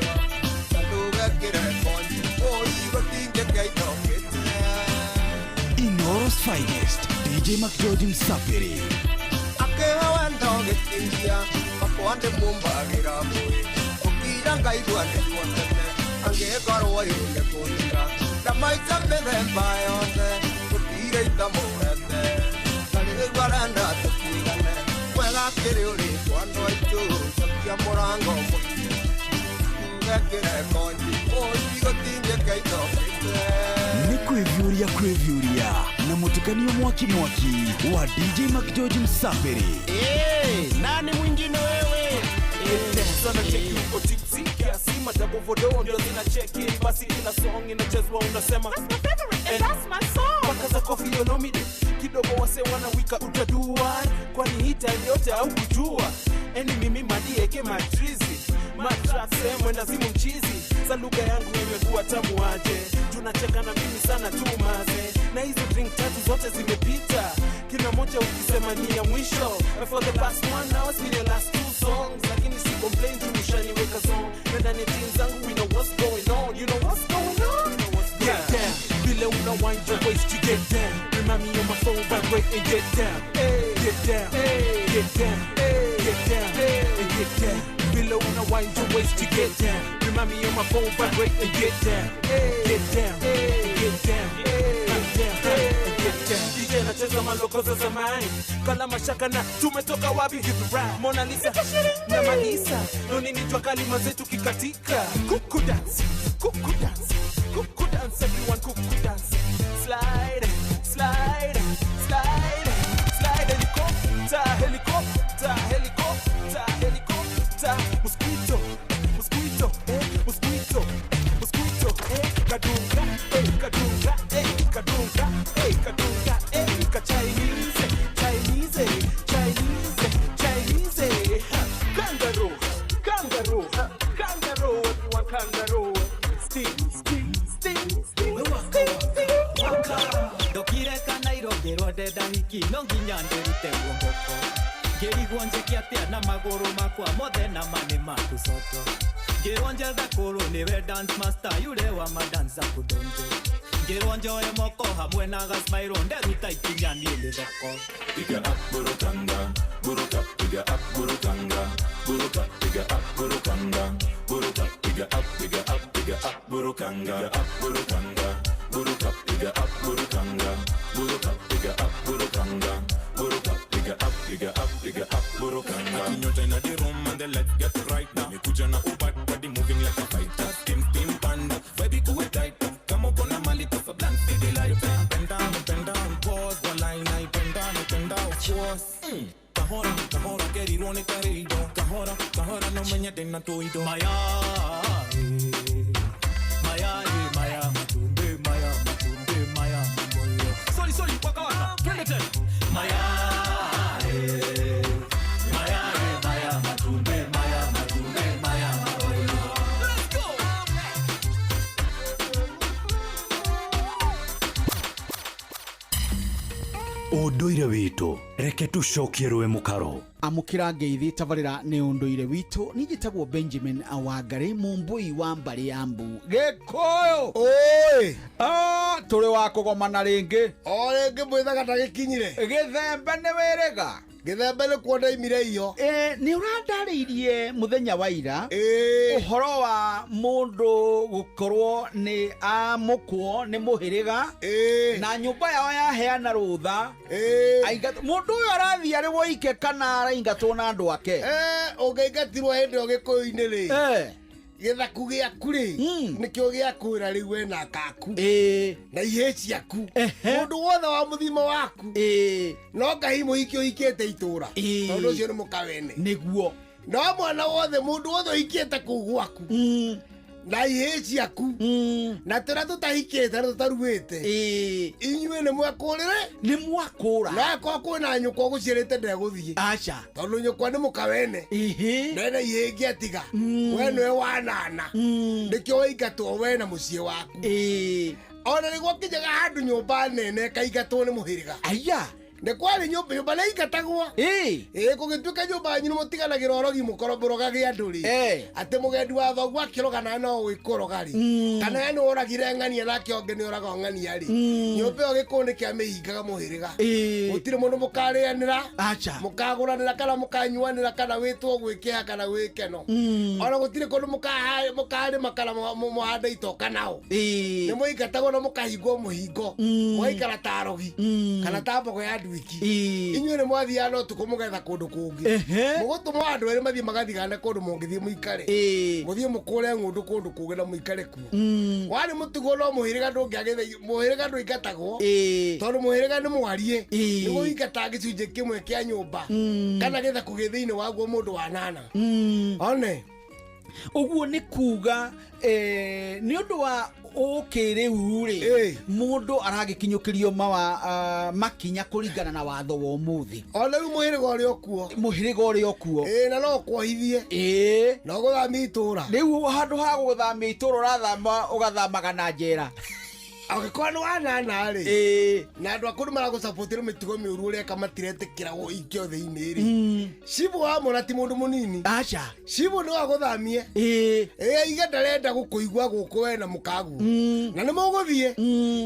na ndũgekĩre konji ũi gũtingĩkĩa itokĩte. Inoro's finest, DJ McGeorge Msafiri. Akewa wendo gĩtindia makwa ndĩmumbagĩra mũĩ ũkira ngaigua nĩguo tene angĩkorwo ũyũ nĩ kũnira na maita mĩthemba yothe gũtirĩ itamũhete na rĩu arenda tũtigane wega kĩrĩ ũrĩ kwandũ aitũ cokia mũrango mũingĩ tugekĩre konji ũi gũtingĩke itokĩte. Nĩ kwĩviũria kwĩviũria na mũtukanio mwaki mwaki wa DJ McGeorge Msafiri. Hey, nani mwingine wewe? Sana cheki uko tipsy kiasi madabo vodo ndio zinacheki basi kila song inachezwa unasema that's my favorite and that's my song. Paka za coffee you know me kidogo wase wanawika utadua kwani hii time yote au kujua eni mimi madieke matrizi matrase mwenda zimu mchizi za lugha yangu imekuwa tamu aje tunacheka na mimi sana tu maze na hizo drink tatu zote zimepita kila moja ukisema ni ya mwisho. For the past 1 hour it's been your last 2 songs lakini si complain tu ushaniweka song na ndani ya team zangu we know what's going on, you know what's going on, you know what's going on. Get down vile una wind your waist you get down. Remind me on my phone vibrate and get down. Get down, get down, get down and get down. Vile una wind your waist you get down. Remind me on my phone vibrate and get down. Get down, get down, get down and get down. DJ anacheza maloko za zamani kala mashaka na tumetoka wapi hivi rap Mona Lisa na Malisa noni ni jua kali mazetu kikatika kuku dance, kuku dance, kuku dance everyone kuku dance slide, slide, slide, slide helicopter, helicopter, helicopter, helicopter mosquito, mosquito, mosquito, mosquito kadunga, kadunga, kadunga, kadunga ka Chinese, Chinese, Chinese, Chinese kangaroo, kangaroo, kangaroo everyone kangaroo sting, sting, sting, sting, sting, sting. Ndokire Nairobi rwandenda hiki no nginya ndĩrute guoko ngĩrigwo njĩke atĩa na magũrũ makwa mothe na ma nĩ maku soto ngĩrwo njetha kũrũ nĩwe dance master yule wa madansa kudonjo ngĩrwo njoe moko hamwe na gasmairo nderuta ikinya niĩ nĩ thoko. Piga up burukanga buruka piga up burukanga buruka piga up burukanga buruka piga up piga up piga up burukanga piga up burukanga buruka piga up burukanga buruka piga up burukanga buruka piga up piga up piga up burukanga. Kinyota ina the room and the lights get bright now. Nimekuja na ubat body moving like a fighter. Steam steam panda vibe ikuwe tight kama uko na mali pesa blank city light. Bend down pause kwa line I bend down of course. Kahora kahora kerirwo ni karido kahora kahora no menya tena tuido. Maya maya maya matumbe maya matumbe maya mamoyo. Sorry sorry waka waka twende tena. Maya maya maya matumbe maya matumbe maya mamoyo. Let's go. Ũndũire witũ reke tũcokie rũĩ mũkaro. Amũkĩra ngeithi tabarĩra nĩ ũndũire witũ niĩ njĩtagwo Benjamin Awangari mũmbũi wa mbarĩ ya mbu Gĩkũyũ. Oi tũrĩ wa kũgomana rĩngĩ o rĩngĩ mwĩthaga ta gĩkinyire gĩthembe nĩ wĩrĩga gĩthembe nĩ kuo ndaimire iyo. Nĩ ũrandarĩirie mũthenya wa ira ũhoro wa mũndũ gũkorwo nĩ amũkwo nĩ mũhĩrĩga na nyũmba yao yaheana rũtha. Mũndũ ũyũ arathiĩ arĩ woike kana araingatwo na andũ ake? Ũngĩingatirwo hĩndĩ ĩyo Gĩkũyũ-inĩ rĩ gĩthaku gĩaku rĩ nĩkĩo gĩakwĩra rĩu wena kaku na ihĩ ciaku mũndũ wothe wa mũthima waku no ngahi mũhiki ũhikĩte itũra tondũ ũcio nĩ mũkawene nĩguo no mwana wothe mũndũ wothe ũhikĩte kũu gwaku Na ihĩĩ ciaku na tũrĩa tũtahikĩte na tũtaruĩte, inyuĩ nĩ mwekũrĩre, nĩ mwakũra. Na akorwo kwĩna nyũkwa ũgũciarĩte ndegũthiĩ. Aca. Tondũ nyũkwa nĩ mũkawene nene ihĩĩ ingĩ atiga, we nĩwe wanana, nĩkĩo waingatwo we na mũciĩ waku. Ona nĩ gwakinyaga handũ nyũmba nene ĩkaingatwo nĩ mũhĩrĩga. Aya. Nĩ kwarĩ nyũmba, nyũmba nĩ ingatagwo. Ĩ kũgĩtuĩka nyũmba yanyu nĩ mũtiganagĩra ũrogi, mũkorwo mũrogage andũ rĩ, atĩ mũgendi wa thoguo akĩroga nawe no ũgĩkũroga rĩ, kana we nĩ woragire ng'ania nake ũngĩ nĩ oraga ng'ania rĩ, nyũmba ĩyo gĩkũũ nĩ kĩamĩhingaga mũhĩrĩga. Gũtirĩ mũndũ mũkarĩanĩra, mũkagũranĩra kana mũkanyuanĩra kana wĩtwo gwĩkĩha kana gwĩkeno. Ona gũtirĩ kũndũ mũkarĩma kana mũhande itoka nao. Nĩ mũingatagwo na mũkahingwo mũhingo, mũgaikara ta arogi kana ta mbogo ya nduiki. Inyuĩ nĩ mwathiaga no tukũ mũgetha kũndũ kũngĩ, mũgũtũmwo andũ erĩ mathiĩ magathigane kũndũ mũngĩthiĩ mũikare, mũthiĩ mũkũre ng'ũndũ kũndũ kũngĩ na mũikare kuo. Warĩ mũtugo, no mũhĩrĩga ndũngĩagĩthe, mũhĩrĩga ndũingatagwo tondũ mũhĩrĩga nĩ mwarie, nĩguo ũingataga gĩcunjĩ kĩmwe kĩa nyũmba kana gĩthaku gĩ thĩinĩ waguo mũndũ wa nana. One ũguo nĩ kuga nĩ ũndũ wa ũkĩrĩu rĩ, mũndũ aragĩkinyũkĩrio mawa makinya kũringana na watho wa ũmũthĩ. Ona rĩu mũhĩrĩga ũrĩa ũkuo, mũhĩrĩga ũrĩa ũkuo, ĩ na no ũkuohithie, na ũgũthamia itũra. Rĩu handũ ha gũthamia itũra ũrathama ũgathamaga na njera. Angĩkorwo nĩ wanana rĩ, na andũ akũrũ maragũcapotĩra mĩtugo mĩũru ũreka matiretĩkĩra ũikio thĩinĩ rĩ, cibũ wa mũra ti mũndũ mũnini. Aca. Cibũ nĩ wagũthamie. Ĩ aiga ndarenda gũkũigua gũkũ we na mũkaguo, na nĩ mũgũthiĩ.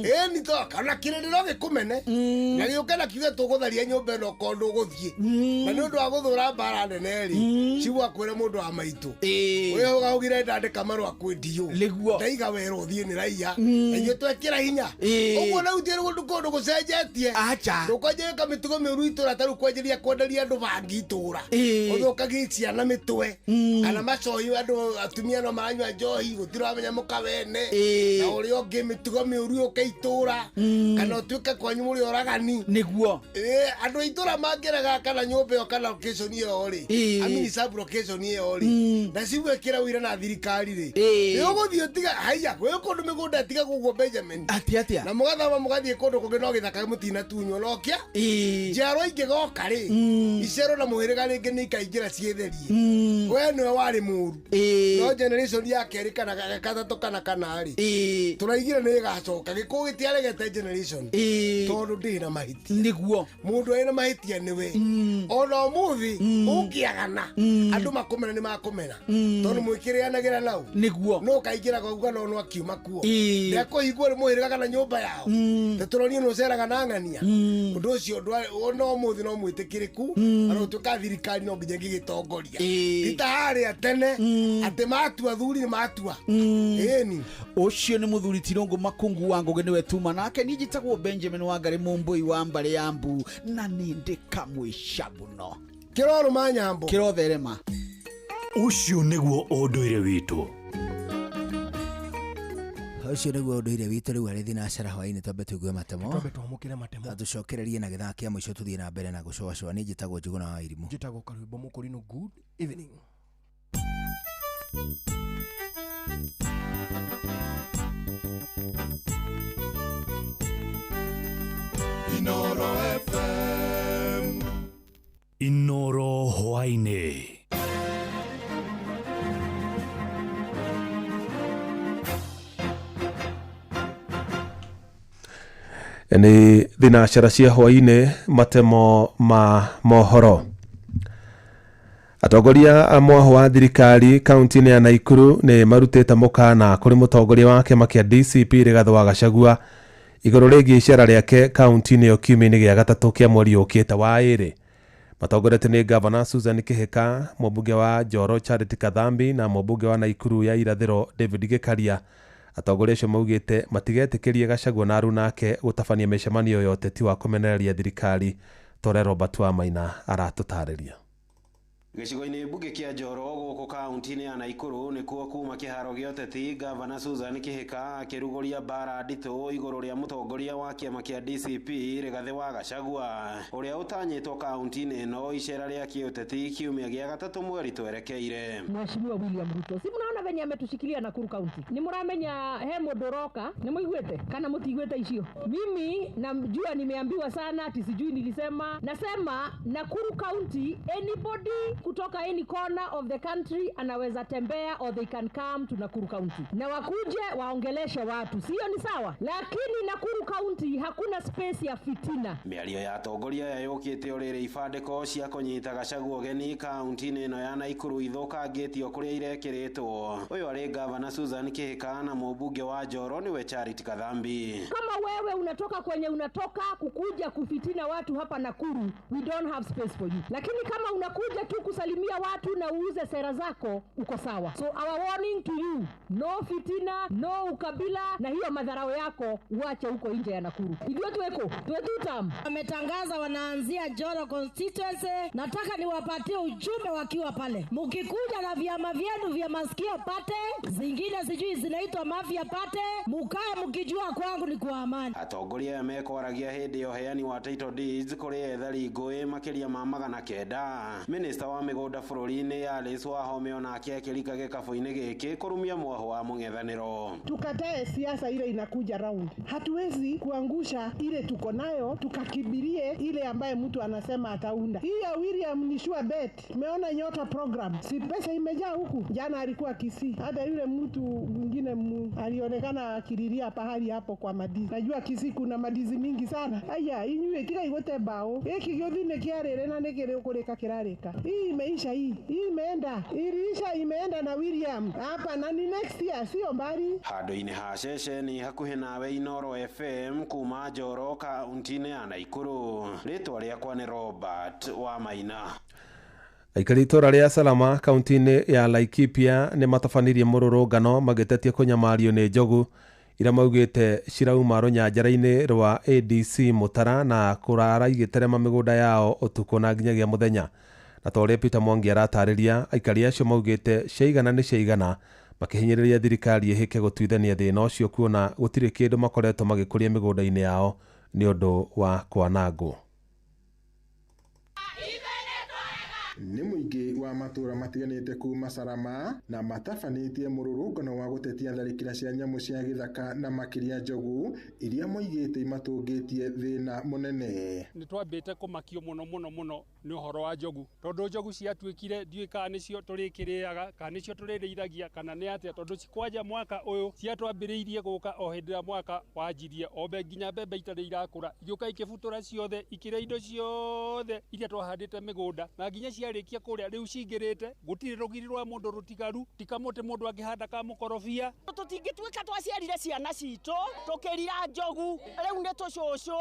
Ĩ nito kana kĩrĩndĩ no gĩkũmene na gĩũke na kiuge tũgũtharia nyũmba ĩno okorwo ndũgũthiĩ. Na nĩ ũndũ wa gũthũra mbara nene rĩ, cibũ akwĩre mũndũ wa maitũ wĩhũgahũgire ndandĩka marũa kwĩ ndiũ, ndaiga wera ũthiĩ nĩ raiya, na ithuĩ twekĩra hinya. Ũguo na utie kũndũ kũndũ gũcenjetie. Ndũkwanjia mĩtugo mĩũru itũra, ta rĩu kwanjĩrĩria kwenderia andũ bangi itũra, ũthũkagie ciana mĩtwe kana macohi, andũ atumia no maranyua njohi, gũtirĩ wamenya mũkawene na ũrĩa ũngĩ, mĩtugo mĩũru yũke itũra, kana ũtuĩke kwanyu mũrĩ oragani. Nĩguo. Andũ a itũra mangĩrega kana nyũmba ĩyo kana location ĩyo rĩ, amini sub location ĩyo rĩ, na cigwĩkĩra ũira na thirikari rĩ, nĩ ũgũthiĩ ũtiga haiya gwĩ kũndũ mĩgũnda ĩtiga gũguo Benjamin. Atĩa? Na mũgathama mũgathiĩ kũndũ kũngĩ no gĩthaka mũtinatunywo nokia njiarwa ingĩgoka rĩ, icero na mũhĩrĩga rĩngĩ nĩ ikaingĩra ciĩtherie. We nĩwe warĩ mũru, no generation ya kerĩ kana gatatũ kana kana rĩ, tũraigire nĩ ĩgacoka. Gĩkũyũ gĩtiaregete generation tondũ ndĩrĩ na mahĩtia. Nĩguo. Mũndũ arĩ na mahĩtia nĩwe. Ona ũmũthĩ ũngĩagana andũ makũmena nĩ makũmena tondũ mwĩkĩrĩanagĩra nau. Nĩguo. No ũkaingĩra gwaku kana ono akiuma kuo, ndekũhingwo nĩ mũhĩrĩga kana nyũmba yao, tũronio nĩ ũceraga na ng'ania. Ũndũ ũcio ona ũmũthĩ no mwĩtĩkĩrĩku, ona gũtuĩka thirikari no nginya ĩngĩgĩtongoria ti ta harĩa tene atĩ matua thuri nĩ matua. Ĩni. Ũcio nĩ mũthuri Tirũngũ Makungu wa Ngũgĩ nĩwe tuma nake. Niĩ njĩtagwo Benjamin Wangari Mũmbũi wa mbarĩ ya Mbu, na nĩ ndĩ kamwĩca mũno. Kĩrorũma nyambo. Kĩrotherema. Ũcio nĩguo ũndũire witũ. Ũcio nĩguo ũndũire witũ. Rĩu arĩ thinacara hwaĩ-inĩ, twambe tũigue matemo, twambe twamũkĩre matemo, na tũcokererie na gĩthaa kĩa mũico tũthiĩ na mbere na gũcũacũa. Niĩ njĩtagwo Njũgũna wa Irimũ. Njĩtagwo Karwĩmbo Mũkũrinũ. Good evening. Inoro FM. Inoro hwaĩ-inĩ. Nĩ thinacara cia hwaĩ-inĩ, matemo ma mohoro. Atongoria a mwaho wa thirikari kaunti-inĩ ya Naikuru nĩ marutĩte mũkana kũrĩ mũtongoria wa kĩama kĩa DCP Rigathĩ wa Gachagua igũrũ rĩgiĩ icera rĩake kaunti-inĩ ĩyo kiumia-inĩ gĩa gatatũ kĩa mweri ũkĩte wa ĩrĩ. Matongoretio nĩ Gavana Susan Kihika, mũmbunge wa Njoro Charity Kathambi na mũmbunge wa Naikuru ya irathĩro David Gĩkaria. Atongoria acio maugĩte matigetĩkĩrie Gachagua na aruna ake gũtabania mĩcemanio ya ũteti wa kũmenereria thirikari ta ũrĩa Robert Wamaina aratũtarĩria. Gĩcigo-inĩ mbunge kĩa Njoro gũkũ kaunti-inĩ ya Naikuru nĩkuo kuma kĩharo gĩa ũteti Gavana Susan Kĩhĩka akĩrugũria mbara nditũ igũrũ rĩa mũtongoria wa kĩama kĩa DCP Rigathĩ wa Gachagua ũrĩa ũtanyĩtwo kaunti-inĩ ĩno icera rĩa kĩũteti kiumia gĩa gatatũ mweri twerekeire. Mheshimiwa William Ruto, si mnaona venye ametushikilia Nakuru County? Ni muramenya he mundu uroka, ni muiguite kana mutiguite icio? Mimi namjua, nimeambiwa sana ati sijui nilisema, nasema Nakuru County anybody kutoka any corner of the country anaweza tembea or they can come to Nakuru County na wakuje waongeleshe watu, sio ni sawa? Lakini Nakuru County hakuna space ya fitina. Mĩario ya atongoria aya yũkĩte o rĩrĩ ibandĩko cia kũnyita Gachagua ũgeni kaunti-inĩ ĩno ya Naikuru ithũkangĩtio kũrĩa irekĩrĩtwo. Ũyũ arĩ Gavana Susan Kĩhĩka na mũmbunge wa Njoro nĩwe Charity Kathambi. Kama wewe unatoka kwenye unatoka kukuja kufitina watu hapa Nakuru, we don't have space for you. Lakini kama unakuja tu kusalimia watu na uuze sera zako, uko sawa. So our warning to you, no fitina, no ukabila, na hiyo madharau yako uache huko nje ya Nakuru. Ithuĩ twĩkũ? Twĩ tutam. Wametangaza wanaanzia Njoro constituency. Nataka niwapatie ujumbe wakiwa pale. Mukikuja na vyama vyenu vya masikio pate, zingine sijui zinaitwa mafia pate, mukae mukijua kwangu ni kwa amani. Atongoria aya mekwaragia hĩndĩ ya ũheani wa title deeds kũrĩ ethari ngũĩ makĩria ma 900. Minista wa mĩgũnda bũrũri-inĩ Alice Wahome onake akĩrika gĩkabũ-inĩ gĩkĩ kũrumia mwahũ wa mũng'ethanĩro. Tukatae siasa ile inakuja round. Hatuwezi kuangusha ile tuko nayo tukakibirie ile ambaye mtu anasema ataunda. Hii ya William ni sure bet. Tumeona Nyota program, si pesa imejaa huku. Jana alikuwa Kisii, hata yule mtu mwingine alionekana akililia pahali hapo kwa madizi. Najua Kisii kuna madizi mingi sana. Aya inyuĩ tiga igote mbao gĩkĩ gĩũthi nĩ kĩarĩrĩ na nĩ kĩrĩ kũrĩka kĩrarĩka. Hii imeisha, hii imeenda, iliisha, imeenda na William hapa na ni next year, sio mbali. Handũ-inĩ ha ceceni hakuhĩ nawe Inoro FM kuma Njoro kaunti-inĩ ya Naikuru, rĩtwa rĩakwa nĩ Robert wa Maina. Aikari itũra rĩa Salama kaunti-inĩ ya Laikipia nĩ matabanirie mũrũrũngano magĩtetia kũnyamario nĩ njogu iria maugĩte cirauma rũnyanjara-inĩ rwa ADC Mũtara na kũrara igĩterema mĩgũnda yao ũtukũ na nginyagia mũthenya. Na ta ũrĩa Peter Mwangi aratarĩria, aikari acio maugĩte ciaigana nĩ ciaigana makĩhinyĩrĩria thirikari ĩhĩke gũtuithania thĩna ũcio kuona gũtirĩ kĩndũ makoretwo magĩkũria mĩgũnda-inĩ yao nĩ ũndũ wa kwanangwo. Nĩ mũingĩ wa matũra matiganĩte kuma Salama na matabanĩtie mũrũrũngano wa gũtetia tharĩkĩra cia nyamũ cia gĩthaka na makĩria njogu iria moigĩte imatũngĩtie thĩna mũnene. Nĩ twambĩte kũmakio mũno mũno mũno nĩ ũhoro wa njogu tondũ njogu ciatuĩkire ndiũĩ kana nĩcio tũrĩkĩrĩaga kana nĩcio tũrĩrĩithagia kana nĩ atĩa, tondũ kwanja mwaka ũyũ ciatwambĩrĩirie gũka o hĩndĩ ĩrĩa mwaka wanjirie o nginya mbembe itarĩ irakũra igĩũka ikĩbutura ciothe ikĩrĩa indo ciothe iria twahandĩte mĩgũnda na nginya ciarĩkia kũrĩa rĩu cingĩrĩte gũtirĩ rũgiri rwa mũndũ rũtigaru ti kamũtĩ mũndũ angĩhanda ka mũkorobia. Tũtingĩtuĩka twaciarire ciana citũ tũkĩrira njogu rĩu nĩ tũcũcũ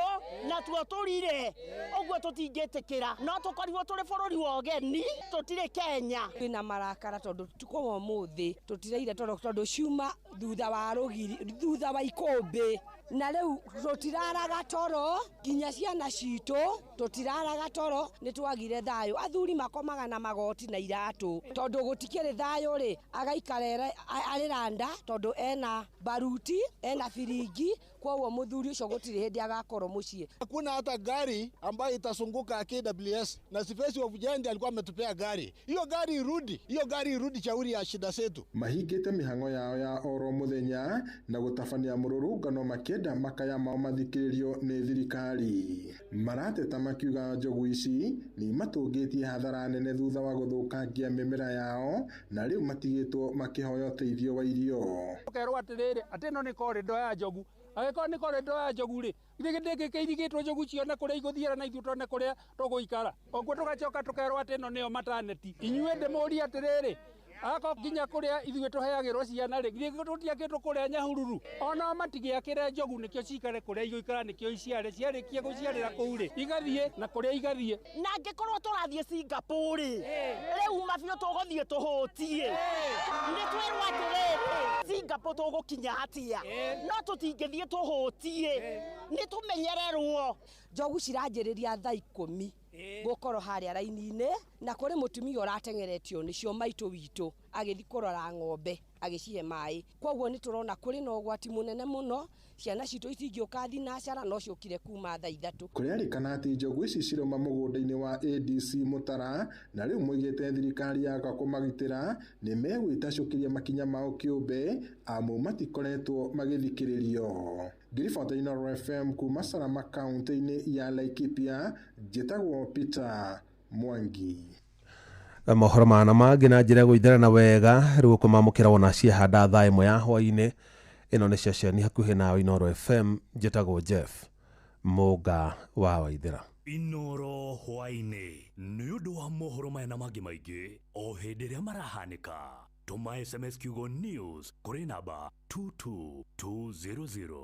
na tuo tũrire ũguo tũtingĩtĩkĩra no tũkorirwo tũrĩ bũrũri wa ũgeni tũtirĩ Kenya. Twĩna marakara tondũ tukũ wa ũmũthĩ tũtiraire tondũ ciuma thutha wa rũgiri thutha wa ikũmbĩ na rĩu tũtiraraga toro nginya ciana citũ tũtiraraga toro nĩ twagire thayũ. Athuri makomaga na magoti na iratũ tondũ gũtikĩrĩ thayũ rĩ agaikara arĩ randa tondũ ena baruti ena firingi koguo mũthuri ũcio gũtirĩ hĩndĩ agakorwo mũciĩ. Hakuna hata gari ambayo itasunguka KWS na Sifesi wa Vujandi alikuwa ametupea gari. Hiyo gari irudi, hiyo gari irudi shauri ya shida zetu. Mahingĩte mĩhang'o yao ya oro mũthenya na gũtabania mũrũrũngano makĩenda makaya mao mathikĩrĩrio nĩ thirikari. Marateta makiuga njogu ici nĩ imatũngĩtie hathara nene thutha wa gũthũkangia mĩmera yao na rĩu matigĩtwo makĩhoya ũteithio wa irio. Ũkerwo atĩrĩrĩ atĩ ĩno nĩ corridor ya njogu, angĩkorwo nĩ corridor ya njogu rĩ ithuĩ ndĩngĩkĩirigĩtwo njogu cione kũrĩa igũthiĩra na ithuĩ tuone kũrĩa tũgũikara. Ũguo tũgacoka tũkerwo atĩ ĩno nĩyo mataneti. Inyuĩ ndĩmũrie atĩrĩrĩ ako nginya kũrĩa ithuĩ tũheagĩrwo ciana rĩ githĩ tũtiakĩtwo kũrĩa Nyahururu ona matigĩakĩre njogu nĩkĩo cikare kũrĩa igũikara nĩkĩo iciare ciarĩkia gũciarĩra kũu rĩ igathiĩ na kũrĩa igathiĩ. Na angĩkorwo tũrathiĩ Singapore rĩ rĩu mabiũ tũgũthiĩ tũhũtie nĩ twĩrwo atĩrĩrĩ Singapore tũgũkinya atĩa no tũtingĩthiĩ tũhũtie nĩ tũmenyererwo. Njogu ciranjĩrĩria thaa 10 Gũkorwo harĩa raini-inĩ na kũrĩ mũtumia ũrateng'eretio nĩcio maitũ witũ agĩthiĩ kũrora ng'ombe agĩcihe maĩ. Koguo nĩ tũrona kũrĩ na ũgwati mũnene mũno, ciana citũ itingĩũka thinacara no ciũkire kuma thaa 3. Kũrerĩkana atĩ njogu ici cirauma mũgũnda-inĩ wa ADC Mũtara na rĩu moigĩte thirikari yaga kũmagitĩra nĩ megwĩtacũkĩria makinya mao kĩũmbe amu matikoretwo magĩthikĩrĩrio. Ngĩribota Inooro FM kuma Salama kaunti-inĩ ya Laikipia, njĩtagwo Peter Mwangi. Mohoro mana mangĩ na njĩra ya gũitherana wega rĩu ũkũmamũkĩra wona ciahanda thaa 1 ya hwaĩ-inĩ. Ĩno nĩ ceceni hakuhĩ nawe Inooro FM, njĩtagwo Jeff Mũnga wa Waithĩra. Inooro hwaĩ-inĩ nĩ ũndũ wa mohoro maya na mangĩ maingĩ o hĩndĩ ĩrĩa marahanĩka. Tũma SMS kiugo news kũrĩ namba 22200.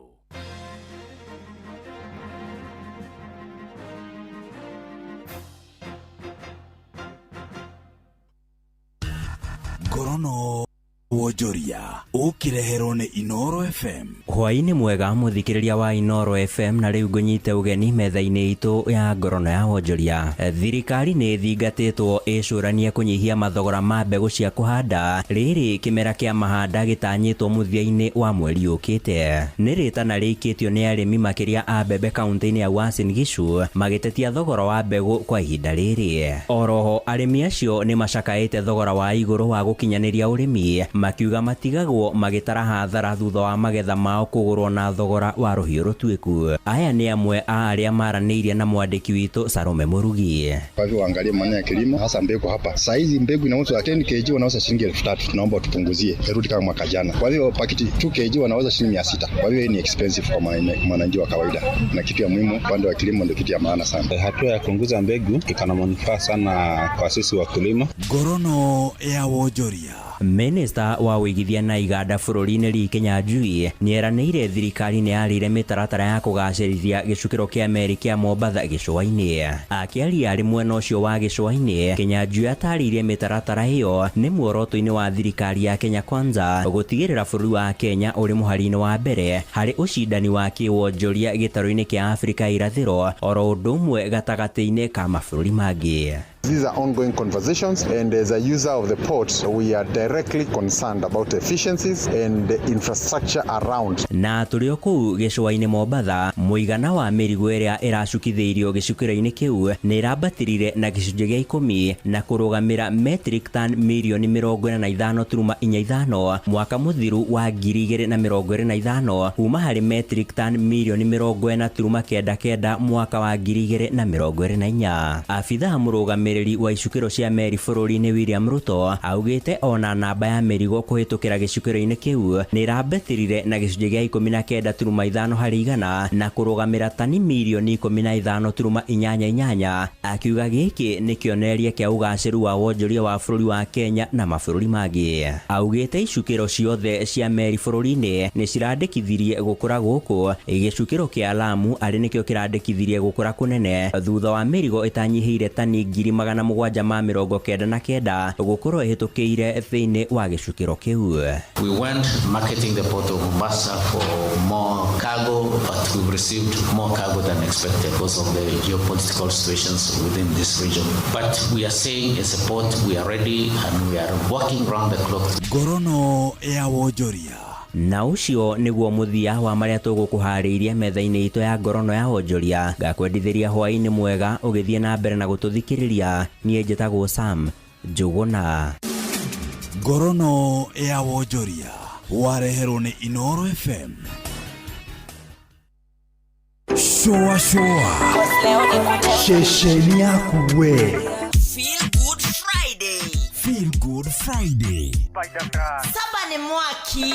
Ngorono wonjoria ũkĩreherwo nĩ Inooro FM. Hwaĩ-inĩ mwega mũthikĩrĩria wa Inooro FM, na rĩu ngũnyite ũgeni metha-inĩ itũ ya ngorono ya wonjoria. Thirikari nĩ ĩthingatĩtwo ĩcũranie kũnyihia mathogora ma mbegũ cia kũhanda rĩrĩ kĩmera kĩa mahanda gĩtanyĩtwo mũthia-inĩ wa mweri ũkĩte. Nĩ rĩtana rĩikĩtio nĩ arĩmi makĩria a mbembe kaunti-inĩ ya Uasin Gishu magĩtetia thogora wa mbegũ kwa ihinda rĩrĩ. Oroho arĩmi acio nĩ macakaĩte thogora wa igũrũ wa gũkinyanĩria ũrĩmi, makiuga matigagwo magĩtara hathara thutha wa magetha mao kũgũrwo na thogora wa rũhiũ rũtuĩku. Aya nĩ amwe a arĩa maranĩirie na mwandĩki witũ Salome Murugi. Kwa hivyo waangalie maneno ya kilimo, hasa mbegu hapa. Saa hizi mbegu inauzwa 10 kg wanauza shilingi 3000, tunaomba tupunguzie, irudi kama mwaka jana. Kwa hivyo pakiti 2 kg wanauza shilingi 600. Kwa hivyo hii ni expensive kwa mwananchi wa kawaida. Na kitu ya muhimu upande wa kilimo ndio kitu ya maana sana. Hatua ya kupunguza mbegu iko na manufaa sana kwa sisi wakulima. Ngorono ya wonjoria. Minista wa ũigithia na iganda bũrũri-inĩ Lee Kinyanjui nĩeranĩire thirikari nĩ yarĩire mĩtaratara ya kũgacĩrithia gĩcukĩro kĩa meri kĩa Mombatha gĩcũa-inĩ. Akĩaria arĩ mwena ũcio wa gĩcũa-inĩ, Kinyanjui atarĩirie mĩtaratara ĩyo nĩ muoroto-inĩ wa thirikari ya Kenya Kwanza gũtigĩrĩra bũrũri wa Kenya ũrĩ mũhari-inĩ wa mbere harĩ ũcindani wa kĩwonjoria gĩtarũ-inĩ kĩa Afrika irathĩro oro ũndũ ũmwe gatagatĩ-inĩ ka mabũrũri mangĩ. These are ongoing conversations, and as a user of the port, we are directly concerned about efficiencies and the infrastructure around. Na tũrĩ o kũu gĩcũa-inĩ Mombatha, mũigana wa mĩrigo ĩrĩa ĩracukithĩirio gĩcukĩro-inĩ kĩu nĩ ĩrambatĩrire na gĩcunjĩ gĩa 10 na kũrũgamĩra metric ton mirioni 45.45 mwaka mũthiru wa 2025 kuma harĩ metric ton mirioni 40.99 mwaka wa 2024. Abithaa mũrũgamĩrĩri wa icukĩro cia meri bũrũri-inĩ William Ruto augĩte ona namba ya mĩrigo kũhĩtũkĩra gĩcukĩro-inĩ kĩu nĩ ĩrambatĩrire na gĩcunjĩ gĩa 19.5 harĩ igana na kũrũgamĩra tani mirioni 15.88, akiuga gĩkĩ nĩ kĩonereria kĩa ũgacĩru wa wonjoria wa bũrũri wa Kenya na mabũrũri mangĩ. Augĩte icukĩro ciothe cia meri bũrũri-inĩ nĩ cirandĩkithirie gũkũra gũkũ, gĩcukĩro kĩa Lamu arĩ nĩkĩo kĩrandĩkithirie gũkũra kũnene thutha wa mĩrigo ĩtanyihĩire tani 799 gũkorwo ĩhĩtũkĩire thĩinĩ wa gĩcukĩro kĩu. We went marketing the port of Mombasa for more cargo, but we've received more cargo than expected because of the geopolitical situations within this region. But we are saying as a port we are ready and we are working round the clock. Ngorono ya wonjoria. Na ũcio nĩguo mũthia wa marĩa tũgũkũharĩirie metha-inĩ itũ ya ngorono ya wonjoria. Ngakwendithĩria hwaĩ-inĩ mwega ũgĩthiĩ na mbere na gũtũthikĩrĩria. Niĩ njĩtagwo Sam Njũgũna. Ngorono ya wonjoria wareherwo nĩ Inooro FM. Shua shua ceceni yaku we. Feel Good Friday. Feel Good Friday. Saba ni mwaki.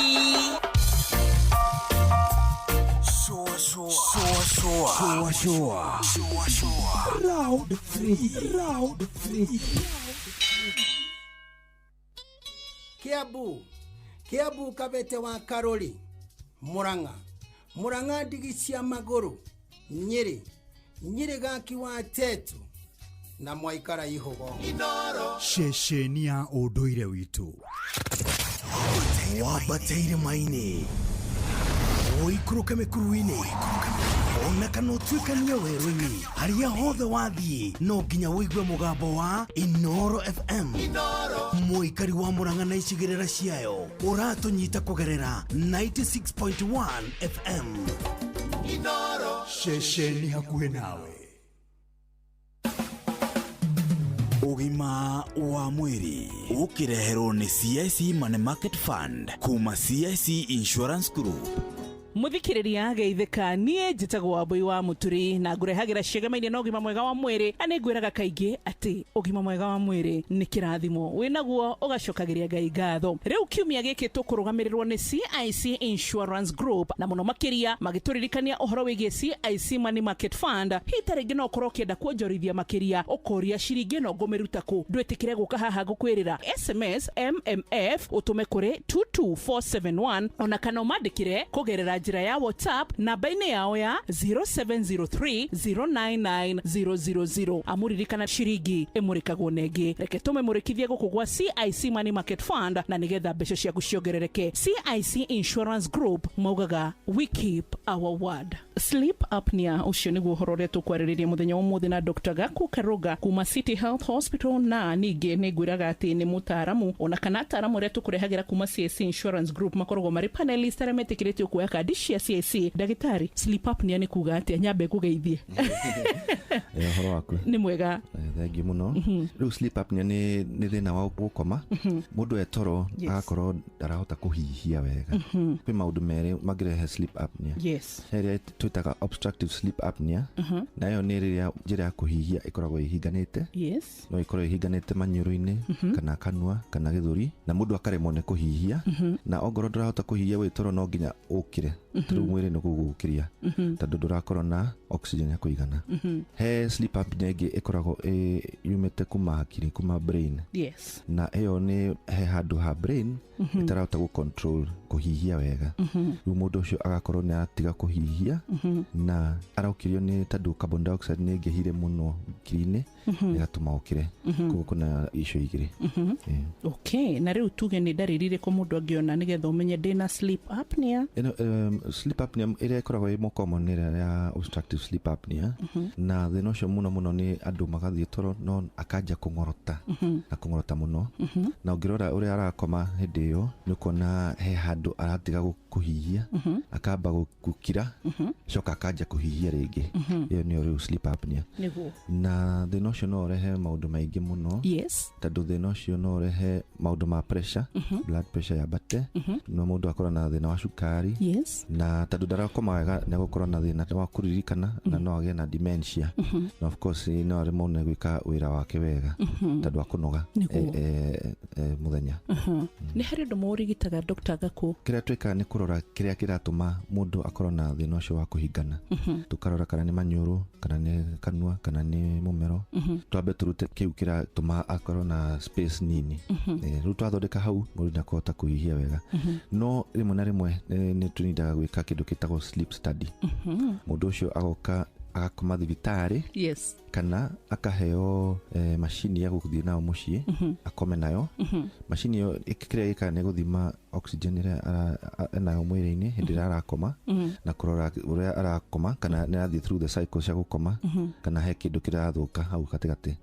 Shua shua. Shua shua. Shua shua. Shua. Round 3. Round 3. Kiabu. Kiabu kabete wa Karoli. Murang'a. Murang'a ndigi cia maguru. Nyeri. Nyeri gaki wa tetu. Na mwaikara ihogo. Ceceni ya ũndũire witũ. Wambateire maini. Ũikũrũke mĩkuru-inĩ ona kana ũtuĩkanie werũ-inĩ, harĩa hothe wathiĩ no nginya ũigue mũgambo wa Inoro FM. Mũikari wa Murang'a na icigĩrĩra ciayo ũratũnyita kũgerera 96.1 FM. Inoro ceceni hakuhĩ nawe. Ũgima wa mwĩrĩ ũkĩreherwo nĩ CIC Money Market Fund kuma CIC Insurance Group. Muthikiriria geithĩka, niĩ njĩtagwo Wambui wa Mũturi na ngũrehagĩra ciĩgamainie na ũgima mwega wa mwĩrĩ, na nĩ ngwĩraga kaingĩ atĩ ũgima mwega wa mwĩrĩ nĩ kĩrathimo wĩnaguo ũgacokagĩria Ngai ngatho. Rĩu kiumia gĩkĩ tũkũrũgamĩrĩrwo nĩ CIC Insurance Group, na mũno makĩria magĩtũririkania ũhoro wĩgiĩ CIC Money Market Fund. Hihi ta rĩngĩ no ũkorwo ũkĩenda kuonjorithia makĩria, ũkoria ciringi ĩno ngũmĩruta kũ? Ndwĩtĩkĩre gũka haha ngũkwĩrĩra SMS MMF ũtũme kũrĩ 22471, ona kana ũmandĩkĩre kũgerera njĩra ya WhatsApp namba-inĩ yao ya 0703099000. Amũririkana ciringi ĩmũrĩkagwo na ĩngĩ. Reke tũmĩmũrĩkithie gũkũ gwa CIC Money Market Fund na nĩgetha mbeca ciaku ciongerereke. CIC Insurance Group maugaga we keep our word. Sleep apnea, ũcio nĩguo ũhoro ũrĩa tũkwarĩrĩria mũthenya wa ũmũthĩ na Dr. Gaku Karuga kuma City Health Hospital, na ningĩ nĩ ngwĩraga atĩ nĩ mũtaaramu ona kana ataaramu arĩa tũkũrehagĩra kuma CIC Insurance Group makoragwo marĩ panelist arĩa metĩkĩrĩtio kuoya kandi cia CIC. Ndagĩtarĩ, sleep apnea nĩ kuga atĩa? Nyambe ngũgeithie. Ũhoro waku? Nĩ mwega. Thengiũ mũno. Rĩu sleep apnea nĩ thĩna wa gũkoma, mũndũ e toro agakorwo ndarahota kũhihia wega. Kwĩ maũndũ merĩ mangĩrehe sleep apnea. He ĩrĩa twĩtaga obstructive sleep apnea, na ĩyo nĩ rĩrĩa njĩra ya kũhihia ĩkoragwo ĩhinganĩte. No ĩkorwo ĩhinganĩte maniũrũ-inĩ kana kanua kana gĩthũri, na mũndũ akaremwo nĩ kũhihia. Na ongorwo ndũrahota kũhihia wĩ toro, no nginya ũkĩre, tondũ mwĩrĩ nĩ gũgũkĩria, tondũ ndũrakorwo na oxygen ya kũigana. He sleep apnea ĩngĩ ĩkoragwo yumĩte kuma hakiri, kuma brain. Na ĩyo nĩ he handũ ha brain ĩtarahota gũ control kũhihia wega. Rĩu mũndũ ũcio agakorwo nĩ aratiga kũhihia na arokĩrio nĩ tondũ carbon dioxide nĩ ĩngĩhire mũno hakiri-inĩ, ĩgatũma ũkĩre. Koguo kuna icio igĩrĩ. Okay, na rĩu tuge nĩ ndariri irĩkũ mũndũ angĩona nĩgetha ũmenye ndĩna sleep apnea? Ĩno sleep apnea ĩrĩa ĩkoragwo ĩ more common nĩ ĩrĩa ya obstructive sleep apnea. Na thĩna ũcio mũno mũno nĩ andũ magathiĩ toro no akanja kũng'orota na kũng'orota mũno. Na ũngĩrora ũrĩa arakoma hĩndĩ ĩyo, nĩ ũkuona he handũ aratiga kũhihia, akamba gũkira, coka akanja kũhihia rĩngĩ. Ĩyo nĩyo rĩu sleep apnea. Na thĩna ũcio no ũrehe maũndũ maingĩ mũno, tondũ thĩna ũcio no ũrehe maũndũ ma pressure, blood pressure yambate, no mũndũ akorwo na thĩna wa cukari. Na tondũ ndarakoma wega, nĩ agũkorwo na thĩna wa kũririkana na no agĩe na dementia. Na of course no aremwo nĩ gwĩka wĩra wake wega tondũ wa kũnoga mũthenya. Nĩ harĩ ũndũ mũrigitaga, Dr. Gaku? Kĩrĩa twĩkaga nĩ kũrora kĩrĩa kĩratũma mũndũ akorwo na thĩna ũcio wa kũhingana. Tũkarora kana nĩ maniũrũ, kana nĩ kanua, kana nĩ mũmero. Twambe tũrute kĩu kĩratũma akorwo na space nini. Rĩu twathondeka hau, mũndũ nĩ akũhota kũhihia wega. No rĩmwe na rĩmwe nĩ tũnindaga gwĩka kĩndũ gĩtagwo sleep study. Mũndũ ũcio agoka agakoma thibitarĩ kana akaheo macini ya gũthiĩ nayo mũciĩ, akome nayo. Macini ĩyo kĩrĩa ĩkaga nĩ gũthima oxygen ĩrĩa enayo mwĩrĩ-inĩ hĩndĩ ĩrĩa arakoma, na kũrora ũrĩa arakoma kana nĩ arathiĩ through the cycle cia gũkoma, kana he kĩndũ kĩrathũka hau gatagatĩ.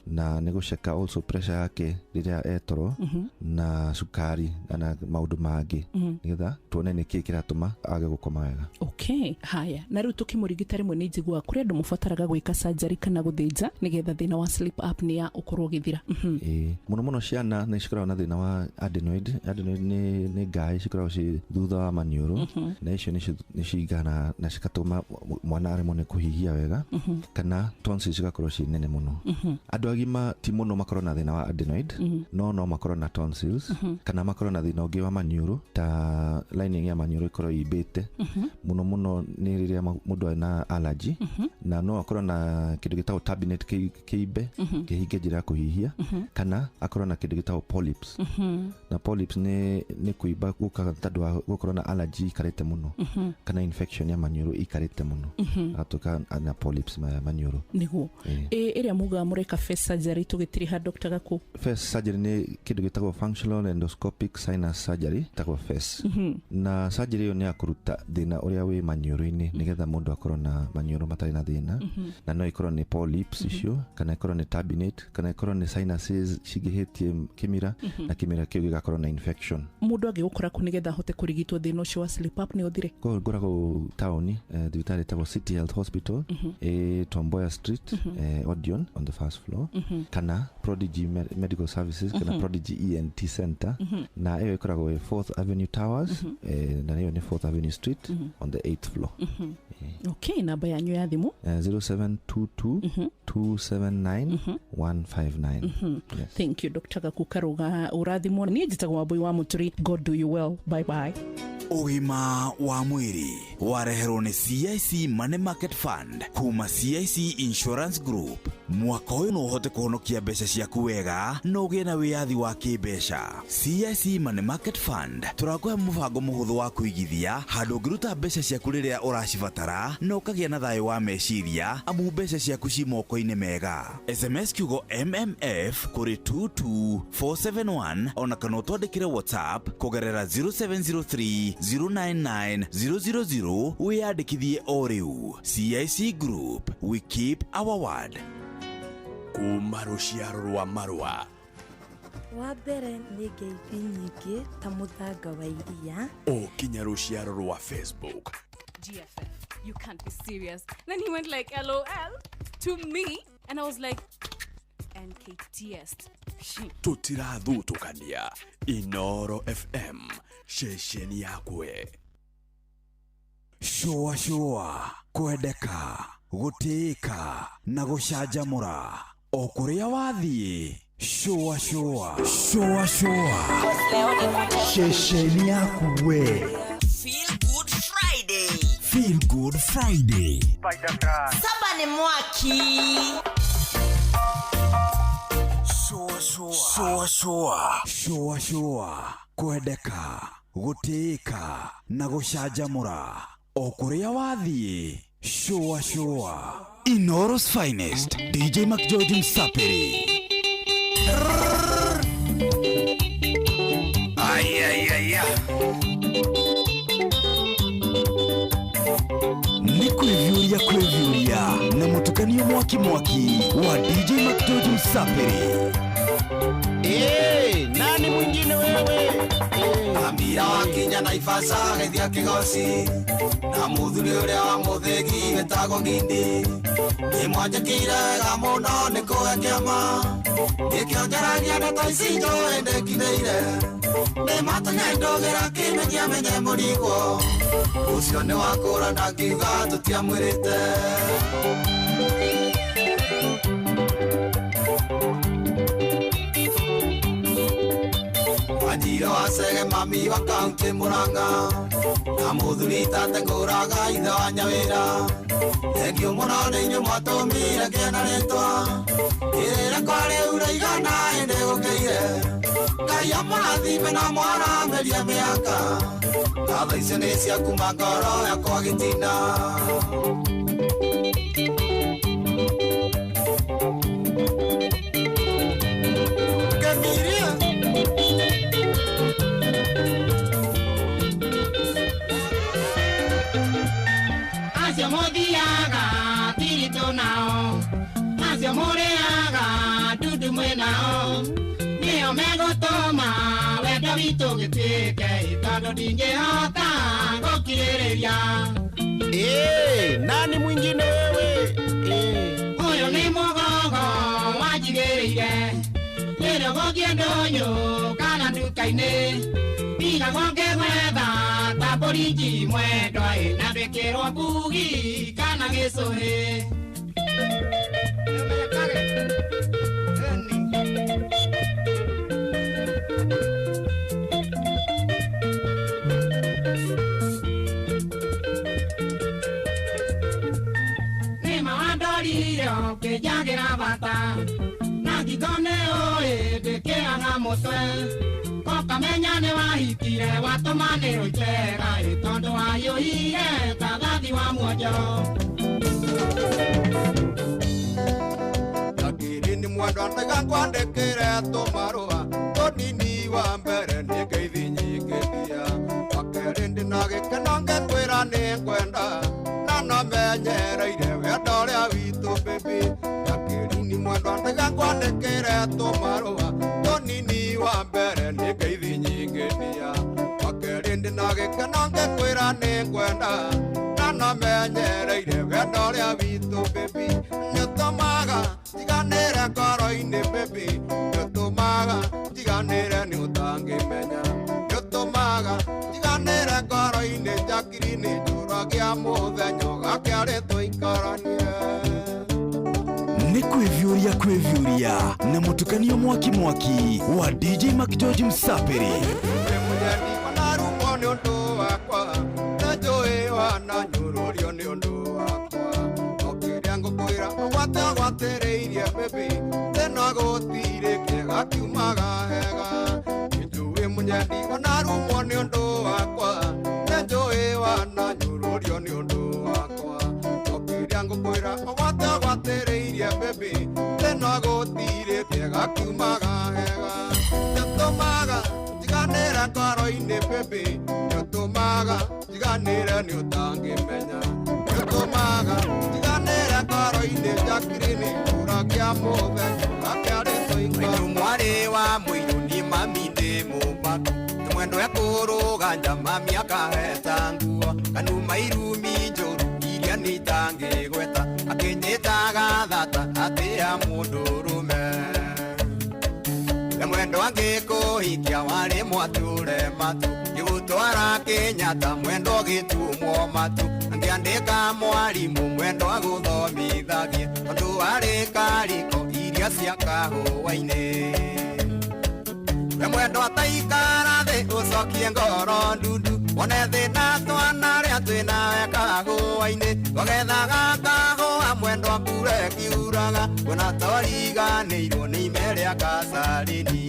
Na nĩ gũceka also pressure yake rĩrĩa etoro, na cukari na maũndũ mangĩ, nĩgetha tuone nĩkĩĩ kĩratũma age gũkoma wega. Okay, haya, na rĩu tũkĩmũrigita, rĩmwe nĩ njiguaga kũrĩ andũ mũbataraga gwĩka surgery kana gũthĩnja nĩgetha thĩna wa sleep apnea ũkorwo ũgĩthira. Ĩĩ, mũno mũno ciana nĩ cikoragwo na thĩna wa adenoid. Adenoid nĩ ngaĩ cikoragwo ci thutha wa maniũrũ. Na icio nĩcio nĩ cigana na cikatũma mwana aremwo nĩ kũhihia wega, kana tonsils cigakorwo ciĩ nene mũno. Andũ agima ti mũno makorwo na thĩna wa adenoid, no makorwo na tonsils, kana makorwo na thĩna ũngĩ wa maniũrũ, ta lining ya maniũrũ ĩkorwo imbĩte. Mũno mũno nĩ rĩrĩa mũndũ ena allergy. Na no akorwo na kĩndũ gĩtagwo turbinate kĩimbe, kĩhinge njĩra ya kũhihia, kana akorwo na kĩndũ gĩtagwo polyps. Na polyps nĩ kũimba gũkaga tondũ wa gũkorwo na allergy ikarĩte mũno, kana infection ya maniũrũ ikarĩte mũno, agatuĩka na polyps maniũrũ. Nĩguo. Ĩĩ. Ĩ ĩrĩa mugaga mũreka. Tũreka face surgery tũgĩtiriha Dr. Gaku? Face surgery nĩ kĩndũ gĩtagwo functional endoscopic sinus surgery, ĩtagwo FESS. Na surgery ĩyo nĩ ya kũruta thĩna ũrĩa wĩ maniũrũ-inĩ nĩgetha mũndũ akorwo na maniũrũ matarĩ na thĩna. Na no ikorwo nĩ polyps icio, kana ikorwo nĩ turbinate, kana ikorwo nĩ sinuses cingĩhĩtie kĩmira, na kĩmira kĩu gĩgakorwo na infection. Mũndũ angĩgũkora kũ nĩgetha ahote kũrigitwo thĩna ũcio wa sleep apnea ũthire? Koguo ngoragwo taũni, thibitarĩ ĩtagwo City Health Hospital, ĩ Tom Mboya Street, Odeon on the first floor, kana Prodigy Medical Services, kana Prodigy ENT Center, na ĩyo ĩkoragwo ĩ Fourth Avenue Towers, na ĩyo nĩ Fourth Avenue Street, on the 8th floor. Okay, namba yanyu ya thimũ? 0722 279 159. Yes. Thank you, Dr. Gaku Karuga. Ũrathimwo. Niĩ njĩtagwo Wambui wa Mũturi. God do you well. Bye bye. Ũgima wa mwĩrĩ wareherwo nĩ CIC Money Market Fund kuma CIC Insurance Group. Mwaka ũyũ no ũhote kũhonokia mbeca ciaku wega na ũgĩe na wĩyathi wa kĩmbeca. CIC Money Market Fund tũrakũhe mũbango mũhũthũ wa kũigithia handũ ũngĩruta mbeca ciaku rĩrĩa ũracibatara na ũkagĩa na thayũ wa meciria amu mbeca ciaku ci moko-inĩ mega. SMS kiugo MMF kũrĩ 22471 ona kana ũtwandĩkĩre WhatsApp kũgerera 0703 099 000 wĩyandĩkithie o rĩu. CIC Group, we keep our word. Kuma rũciaro rwa marũa wa mbere nĩ ngeithi nyingĩ ta mũthanga wa iria o kinya rũciaro rwa Facebook. GFF, you can't be serious. Then he went like LOL to me, and I was like NKTS. Tũtirathutũkania. Inoro FM, ceceni yakwe. Shũa shũa, kwendeka, gũtĩĩka na gũcanjamũra o kũrĩa wathiĩ. Shũa shũa, shũa shũa, ceceni yaku we. Feel Good Friday. Feel Good Friday. Saba nĩ mwaki. Shũa shũa, shũa shũa, shũa shũa, kwendeka, gũtĩĩka na gũcanjamũra o kũrĩa wathiĩ. Shũa shũa. Inoro's finest, DJ McGeorge Msapiri. Ay, ay, ay, ay. Nĩ kwĩviũria kwĩviũria na mũtukanio mwaki mwaki wa DJ McGeorge Msapiri. Nani mwingine wewe? Ambira wakinya Naivasha geithia Kĩgoci na mũthuri ũrĩa wa mũthĩgi wĩtagwo Ngindi. Nĩ mwanjĩkĩire wega mũno nĩ kũhe kĩama nĩkĩo njaragia ndeto ici njũĩ ndĩkinyĩire. Nĩ matũnya ndũgĩra kĩmenyia menye mũrigwo ũcio nĩ wakũra ndangiuga tũtiamwĩrĩte. Wanjiro wa mami wa kaunti Murang'a na mũthuri tatengũraga ithe wa Nyawĩra. Thengiũ mũno nĩ inyuĩ mwatũmire ngĩe na rĩtwa ĩrĩra kwa rĩu rĩigana ĩndĩ gũkĩire. Ngai amũrathime na mwaramĩrie mĩaka ngatho icio nĩ cia kuma ngoro yakwa gĩtina. Acio mũthiaga thiritũ nao, acio mũrĩaga ndundu mwĩ nao, nĩo megũtũma wendo witũ gĩtuĩke tondũ ndingĩhota gũkirĩrĩria. Nani mwingine wewe? Ũyũ nĩ mũgongo wanjigĩrĩire rĩrĩa gũthiĩ ndũnyũ kana nduka-inĩ ndigagwo ngĩgwetha ta mbũri njimwendwa ĩ na ndwĩkĩrwo mbugi kana gĩcũhĩ. Nĩma wandorire ũkĩnjagĩra bata na ngingo nĩ ũĩ ndĩkĩraga mũtwe ũkamenya nĩ wahikire watũmanĩrwo icera ĩ tondũ wahiũhire ta thathi wa muonjo. Takĩrĩ Mwendwa ndaiga ngwandĩkĩre tũmarũa tũnini wa mbere nĩ ngeithi nyingĩ ndia wa kerĩ ndĩna gĩkeno ngĩkwĩra nĩ ngwenda na no menyereire wendo ũrĩa witũ baby Jacqueline mwendwa ndaiga ngwandĩkĩre tũmarũa tũnini wa mbere nĩ ngeithi nyingĩ ndia wa kerĩ ndĩna gĩkeno ngĩkwĩra nĩ ngwenda na no menyereire wendo ũrĩa witũ baby nĩũtũmaga tiganĩre ngoro-inĩ baby nĩũtũmaga tiganĩre nĩ ũtangĩmenya nĩũtũmaga tiganĩre ngoro-inĩ Jacqueline njũragia mũthenya ũgakĩarĩ tũikaranie. Nĩ kwĩviũria kwĩviũria na mũtukanio mwaki mwaki wa DJ McGeorge Msapiri. Mũgeni wanarumwo nĩ ũndũ wakwa na njũĩ wananyũrũrio nĩ ũndũ wakwa no kĩrĩa ngũkwĩra ũgwate ũgwatĩrĩirie baby tena gũtirĩ kĩega kiumaga hega nĩnjũĩ mũnyendi wanarumwo nĩ ũndũ wakwa na njũĩ wananyũrũrio nĩ ũndũ wakwa no kĩrĩa ngũkwĩra ũgwate ũgwatĩrĩirie baby tena gũtirĩ kĩega kiumaga hega nĩũtũmaga tiganĩre ngoro-inĩ baby nĩũtũmaga tiganĩre nĩ ũtangĩmenya nĩũtũmaga tiganĩre ngoro-inĩ Jacqueline njũragia mũthenya ũgakĩarĩ tũikara. Mwarĩ wa mũirũ ni mami ndĩ mũmaku mwendo ekũrũga nja mami akaheta nguo kanuma irumi njũru iria nĩ itangĩgweta akĩnjĩtaga thata atĩa mũndũrũme mwendo angĩkũhikia warĩ mwatũre matu ngĩgũtwara Kenyatta mwendo gĩtumwo matu angĩandĩka mwarimũ mwendo agũthomithagie tondũ warĩ kariko iria cia kahũa-inĩ. We mwendo ataikara thĩ ũcokie ngoro ndundu wone thĩna twanarĩa twĩnawe kahũa-inĩ twagethaga kahũa mwendo mbura ĩkiuraga kuona twariganĩirwo nĩ ime rĩa kacarini.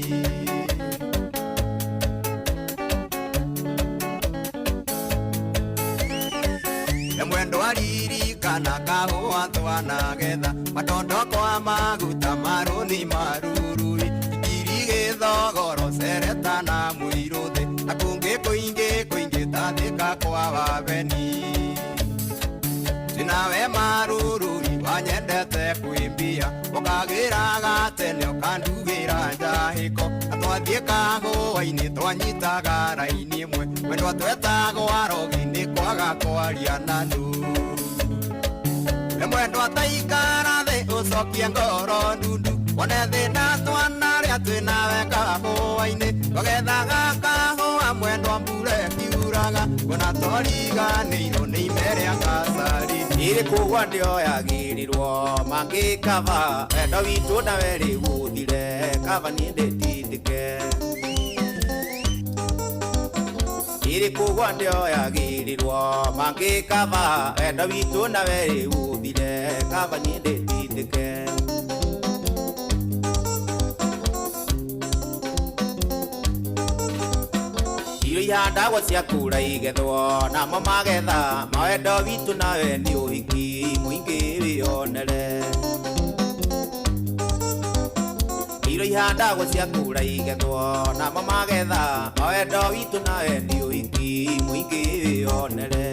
Mwendo aririkana kahũa twanagetha matondo kwa maguta marũni marurui ikiri gĩthogoro cereta na mũirũthĩ na kũngĩ kũingĩ kũingĩ tathĩka kwa wabeni twĩnawe marururi wanyendete kwĩmbia ũkagĩraga tene ũkandugĩra njahĩko na twathiĩ kahũa-inĩ twanyitaga raini ĩmwe mwendwa twetagwo arogi nĩ kwaga kwaria na ndũ. Mwendo ataikara thĩ ũcokie ngoro ndundu wone thĩna twanarĩa twĩnawe kahũa-inĩ twagethaga kahũa mwendwa mbura ĩkiuraga kuona twariganĩirwo nĩ ime rĩa kacarini. Ĩrĩ kũgwa ndĩoyagĩrĩrwo mangĩkaba wendo witũ nawe rĩu ũthire kaba niĩ ndĩtindĩke. Ĩrĩ kũgwa ndĩoyagĩrĩrwo mangĩkaba wendo witũ nawe rĩu ũthire kaba niĩ ndĩtindĩke. Irio ihandagwo ciakũra igethwo namo magetha mawendo witũ nawe nĩ ũhiki mũingĩ wĩyonere. Irio ihandagwo ciakũra igethwo namo magetha mawendo witũ nawe nĩ ũhiki mũingĩ wĩyonere.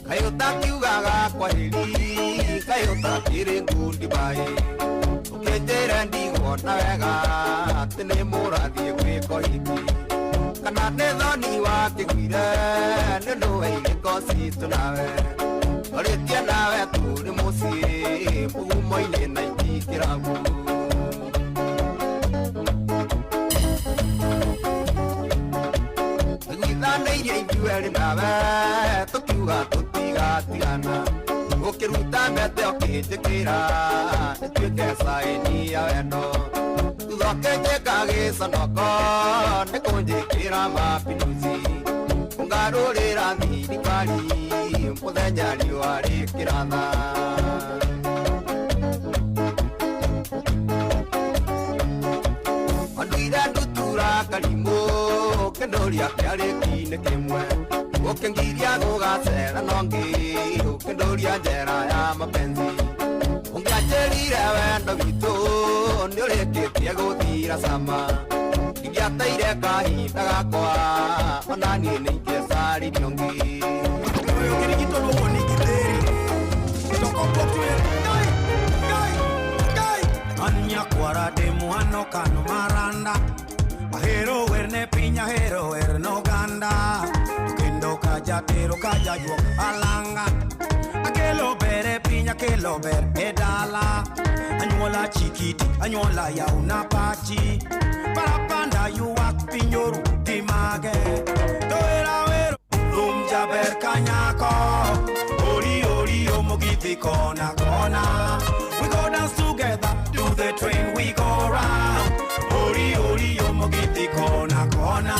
Kaĩ ũtakiugaga kwaheri kaĩ ũtakĩrĩ ngundi baĩ ũkĩnjĩra ndigwona wega atĩ nĩ mũrathiĩ gwĩka ũhiki kana nĩ thoni wakĩguire nĩ ũndũ wa irĩko citũ nawe twarĩtie nawe tũrĩ mũciĩ mũgumo-inĩ na itikĩrabu. Tũnyithanĩirie ithuerĩ nawe tũkiuga tũtigatigana ũkĩruta mbete ũkĩnjĩkĩra ĩtuĩke caĩni ya wendo thutha ũkĩnjĩka gĩconoko nĩ kũnjĩkĩra mapinduzi ũngarũrĩra thirikari mũthenya riũa rĩkĩratha. Wanduire ndutura karimũ kĩndũria kĩarĩ kĩinĩ kĩmwe Ukingiria gugacera nongi ukinduria njera ya mapenzi ungianjĩrire wendo witũ nĩũrĩkĩtie gũthira cama ingĩateire kahinda gakwa ona niĩ nĩingĩcaririe ũngĩ. Anyakwara de muhano kano maranda ahero werne pinya hero werno ganda kendo kaja tero kaja juok alanga akelo bere pinya kelo ber edala anyuola chikiti anyuola yauna pachi parapanda yuak pinyoru dimage to era wero thum jaber kanyako ori ori omogiti kona kona. We go dance together, do the train, we go round. Ori ori omogiti kona kona.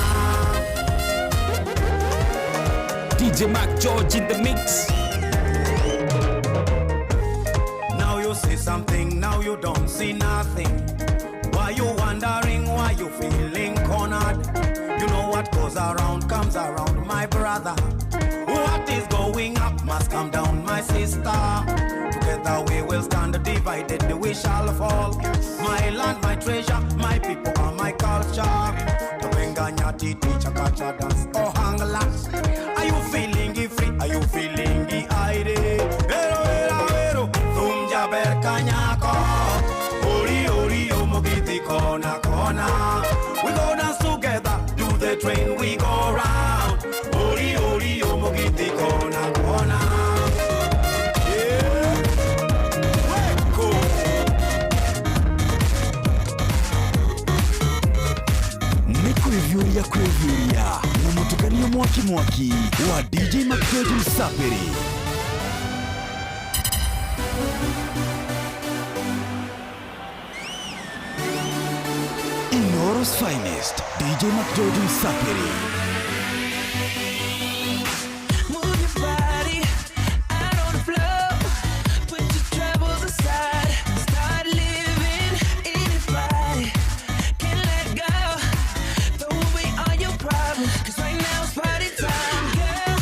DJ Mac George in the mix. Now you see something, now you don't see nothing. Why you wondering, why you feeling cornered? You know what goes around comes around, my brother. What is going up must come down, my sister. Together we will stand, divided we shall fall. My land, my treasure, my people are my culture. Tobenga nyati teacher kacha dance ohangla. Are you feeling free? Are you feeling aire? Ero ero ero, thum jaber kanyako. Ori ori omogiti kona kona. We go dance together, do the train, we go round. Ori ori omogiti kona kona. Kwĩvyũria kwĩvyũria na mũtukanio mwaki mwaki wa DJ McGeorge Msafiri. Inoro's finest DJ McGeorge Msafiri. Move your body out on the floor. Put your troubles aside. Start living. Anybody can let go. Throw away all your problems, 'cause right now it's party time. Girl,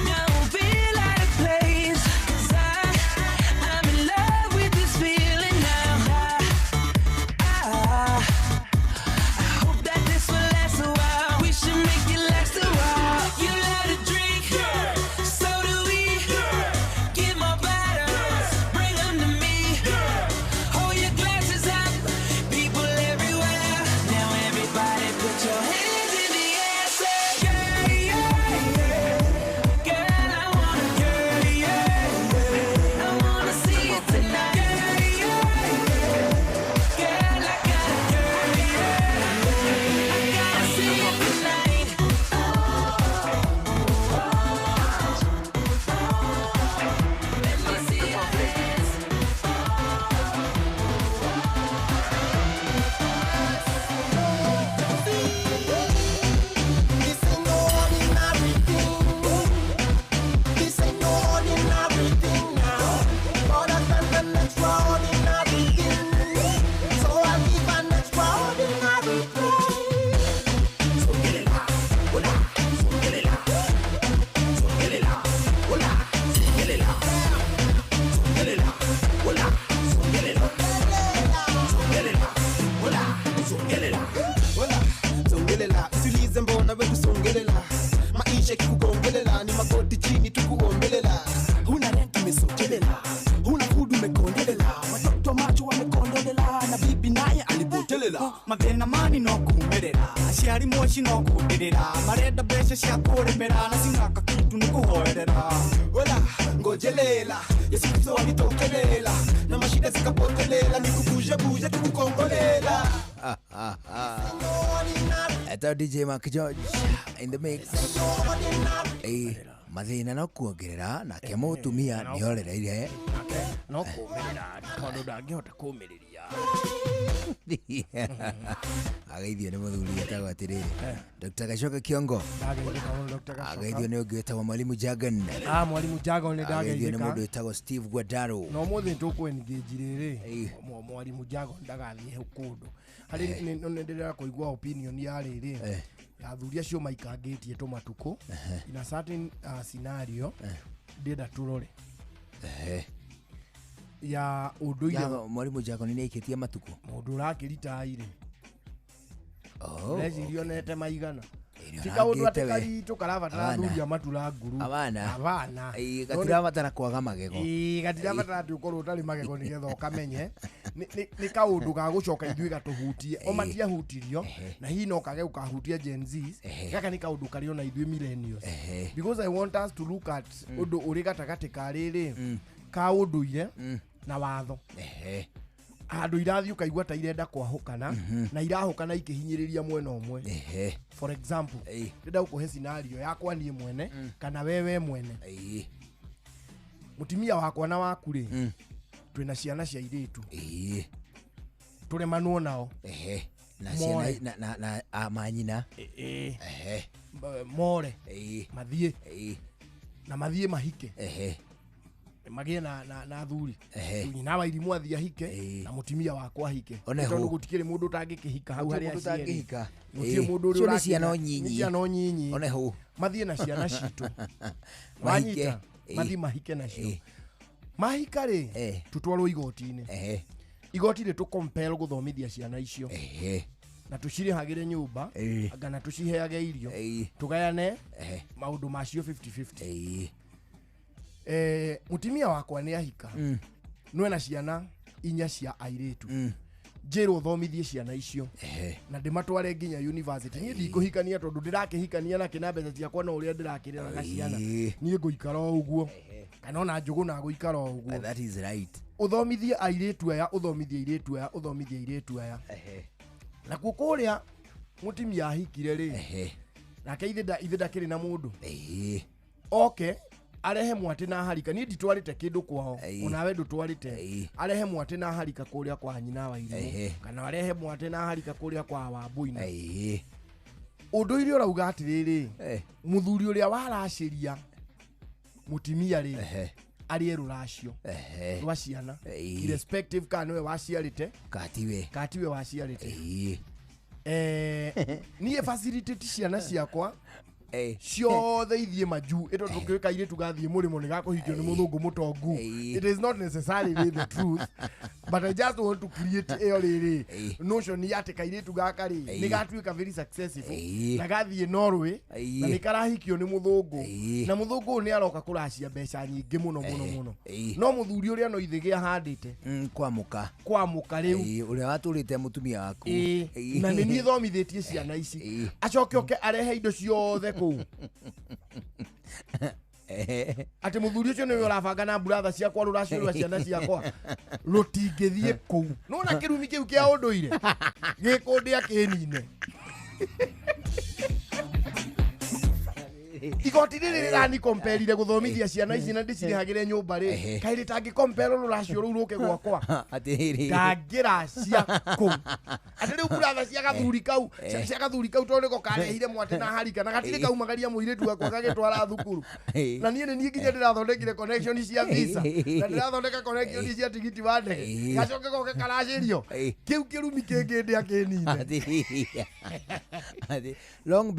don't feel out of place, 'cause I'm in love with this feeling now. I hope that this will last a while. We should make it last a while. You love to drink, so do we. Get more bottles, bring 'em to me. Hold your glasses up, people everywhere. Now everybody put your hands in the air. Say, yeah, yeah, yeah. Girl, I wanna, yeah, yeah, yeah. I wanna see you tonight. Yeah, yeah, yeah. Girl, I gotta, yeah, yeah, yeah. I gotta see you tonight. Let me see your hands. This ain't no ordinary thing. This ain't no ordinary thing now. Other than an extraordinary thing. So I give an extraordinary praise. Songelela, hola, songelela, songelela, hola, songelela, songelela, hola, songelela, songelela, hola, songelela. Hola, songelela, usiulize mbona wetu songelela. Maisha ikikugongelela ni magoti chini tukuombelela. Huna rent umesogelela, huna food umekondelela, watoto macho wamekondolela na bibi naye alipotelela. Mathĩna mani no kumĩrĩra aciari moci no kundĩrĩra marenda mbeca cia kũrĩmĩra na cing'aka kitu nĩ kũhoerera. Hola, ngojelela, Yesu Kristo alitokelela na mashida zikapotelela, nikubuje buje tukukongolela. Eto DJ Mark George in the mix. Mathĩna no kuongerera nake mũtumia nĩorereire no kũmĩrĩra tondũ ndangĩhota kũmĩrĩria Ageithio nĩ mũthuri wĩtagwo atĩrĩrĩ Dr. Gacoka Kiongo. Ndageithĩka mũno Dr. Gacoka. Ageithio nĩ ũngĩ wĩtagwo Mwalimu Jagan. Ah, Mwalimu Jagan nĩ Ageithio nĩ ndageithĩka. mũndũ wĩtagwo Steve Guadaro. Na ũmũthĩ nĩtũkũ-engage rĩrĩ Mwalimu Jagan ndagathiĩ kũndũ harĩ nĩ ndĩrenda kũigua opinion ya rĩrĩ ya athuri acio maikangĩtie tũmatukũ in a certain scenario ndĩrenda tũrore ya ũndũire. Mwalimu Jagan nĩ aikĩtie matukũ. Mũndũ ũrakĩritai rĩ, Oh, reciria onete maigana. Nĩ Ti kaũndũ atĩ ũrangĩte we. karitũ karabatara Abana. athuri a matura nguru. Abana. Abana. Ĩĩ, gatirabatara kwaga magego. Ĩĩ, gatirabatara atĩ ũkorwo ũtarĩ magego nĩgetha ũkamenye. Nĩ kaũndũ ga gũcoka ithuĩ gatũhutie o matiahutirio na hihi no kage gũkahutia Gen Zs. Gaka nĩ kaũndũ karĩ ona ithuĩ millennials, because I want us to look at ũndũ ũrĩ gatagatĩ ka rĩrĩ ka ũndũire na watho, handũ irathiĩ ũkaigua ta irenda kwahũkana na irahũkana ikĩhinyĩrĩria mwena ũmwe. For example, ndĩrenda gũkũhe scenario yakwa niĩ mwene kana wewe mwene, mũtumia wakwa na waku rĩ, twĩna ciana cia airĩtu, tũremanwo nao. Na More. ciana na manyina. More mathiĩ na mathiĩ mahike, magĩe na athuri. Nyina wa irimũ athiĩ ahike na mũtumia wakwa ahike. One Nĩ tondũ hũ. gũtikĩrĩ mũndũ ũtangĩkĩhika hau Gũtirĩ harĩa mũndũ aciarĩ. ũtangĩhika. Gũtirĩ mũndũ ũrĩa Icio nĩ ũrakĩhika. ciana o nyinyi. Nĩ ciana o nyinyi. One hũ. Mathiĩ na ciana citũ. Mahike. Wanyita, mathiĩ mahike nacio. Mahika rĩ, tũtwarwo igoti-inĩ. Igoti rĩtũ compel gũthomithia ciana icio na tũcirĩhagĩre nyũmba kana tũciheage irio, tũgayane maũndũ macio 50-50. Mũtumia wakwa nĩ ahika, no ena ciana inya cia airĩtu, njĩrwo thomithie ciana icio na ndĩmatware nginya university. Niĩ ndikũhikania tondũ ndĩrakĩhikania nakĩ na mbeca ciakwa no ũrĩa ndĩrakĩreraga ciana. Niĩ ngũikara o ũguo kana ona njũgũ na gũikara o ũguo. That is right. Ũthomithie airĩtu aya, ũthomithie airĩtu aya, ũthomithie airĩtu aya. Nakuo kũrĩa mũtumia ahikire rĩ, nake ithe ndakĩrĩ na mũndũ oke arehe mwatĩ na harika. Niĩ nditwarĩte kĩndũ kwao, onawe ndũtwarĩte. Arehe mwatĩ na harika kũrĩa kwa nyina wa irimũ kana arehe mwatĩ na harika kũrĩa kwa Wambũi. Ũndũire ũrauga atĩrĩrĩ, mũthuri ũrĩa waracĩria mũtumia rĩ, arĩe rũracio rwa ciana irrespective kana nĩwe waciarĩte Katiwe. Katiwe waciarĩte. Niĩ facilitate ciana ciakwa ciothe ithiĩ majuu ĩto tũkĩũĩ kairĩtu gathiĩ mũrĩmo nĩ gakũhikio nĩ mũthũngũ mũtongu. It is not necessarily the truth, but I just want to create ĩyo rĩrĩ notion ya atĩ kairĩtu gaka rĩ nĩ gatuĩka very successful na gathiĩ Norway na nĩ karahikio nĩ mũthũngũ, na mũthũngũ ũyũ nĩ aroka kũracia mbeca nyingĩ mũno mũno mũno, no mũthuri ũrĩa no ithĩgĩ ahandĩte Kwamũka. Kwamũka rĩu. Ũrĩa watũrĩte mũtumia waku. Na nĩ niĩ thomithĩtie ciana ici, acoke oke arehe indo ciothe kũu atĩ mũthuri ũcio nĩwe ũrabanga na mburatha ciakwa rũracio rwa ciana ciakwa rũtingĩthiĩ kũu. Nona kĩrumi kĩu kĩa ũndũire gĩkũndĩa kĩnine. Igoti rĩrĩ rĩrani komperire gũthomithia ciana ici na ndĩcirĩhagĩre nyũmba rĩ, kaĩ rĩtangĩkompero rũracio rũu rũke gwakwa? Atĩrĩrĩ. Ndangĩracia kũu atĩ rĩu mburatha cia gathuri kau cia gathuri kau tondũ nĩko karehire mwatĩ na harika na gatirĩ kaumagaria mũirĩtu wakwa gagĩtwara thukuru, na niĩ nĩ niĩ nginya ndĩrathondekire connection cia visa na ndĩrathondeka connection cia tigiti wa ndege, gacoke goke karacĩrio kĩu kĩrumi kĩngĩndĩa kĩnine. Atĩrĩrĩ. Long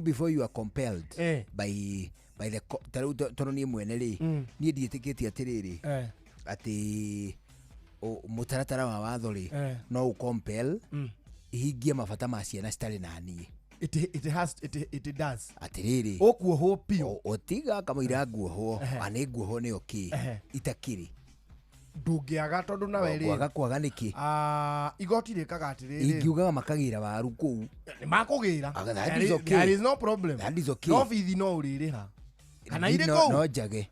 before you are compelled by the ta rĩu tondũ niĩ mwene rĩ, niĩ ndiĩtĩkĩtie atĩrĩrĩ atĩ mũtaratara wa watho rĩ no ũcompel ihingie mabata ma ciana citarĩ na niĩ. It has it does. Atĩrĩrĩ, ũkuohwo biũ. Ũtiga kamũira nguohwo a nĩ nguohwo nĩyo kĩ itakĩrĩ. Ndũngĩaga tondũ nawe rĩ Kwaga kwaga nĩkĩ? Igoti rĩkaga atĩrĩrĩ, Ingiugaga makagĩra waru kũu. Nĩ makũgĩra. Ah, that There is okay. There is no problem. That is okay. No bithi no ũrĩrĩha kana irĩ No- kũu no njage.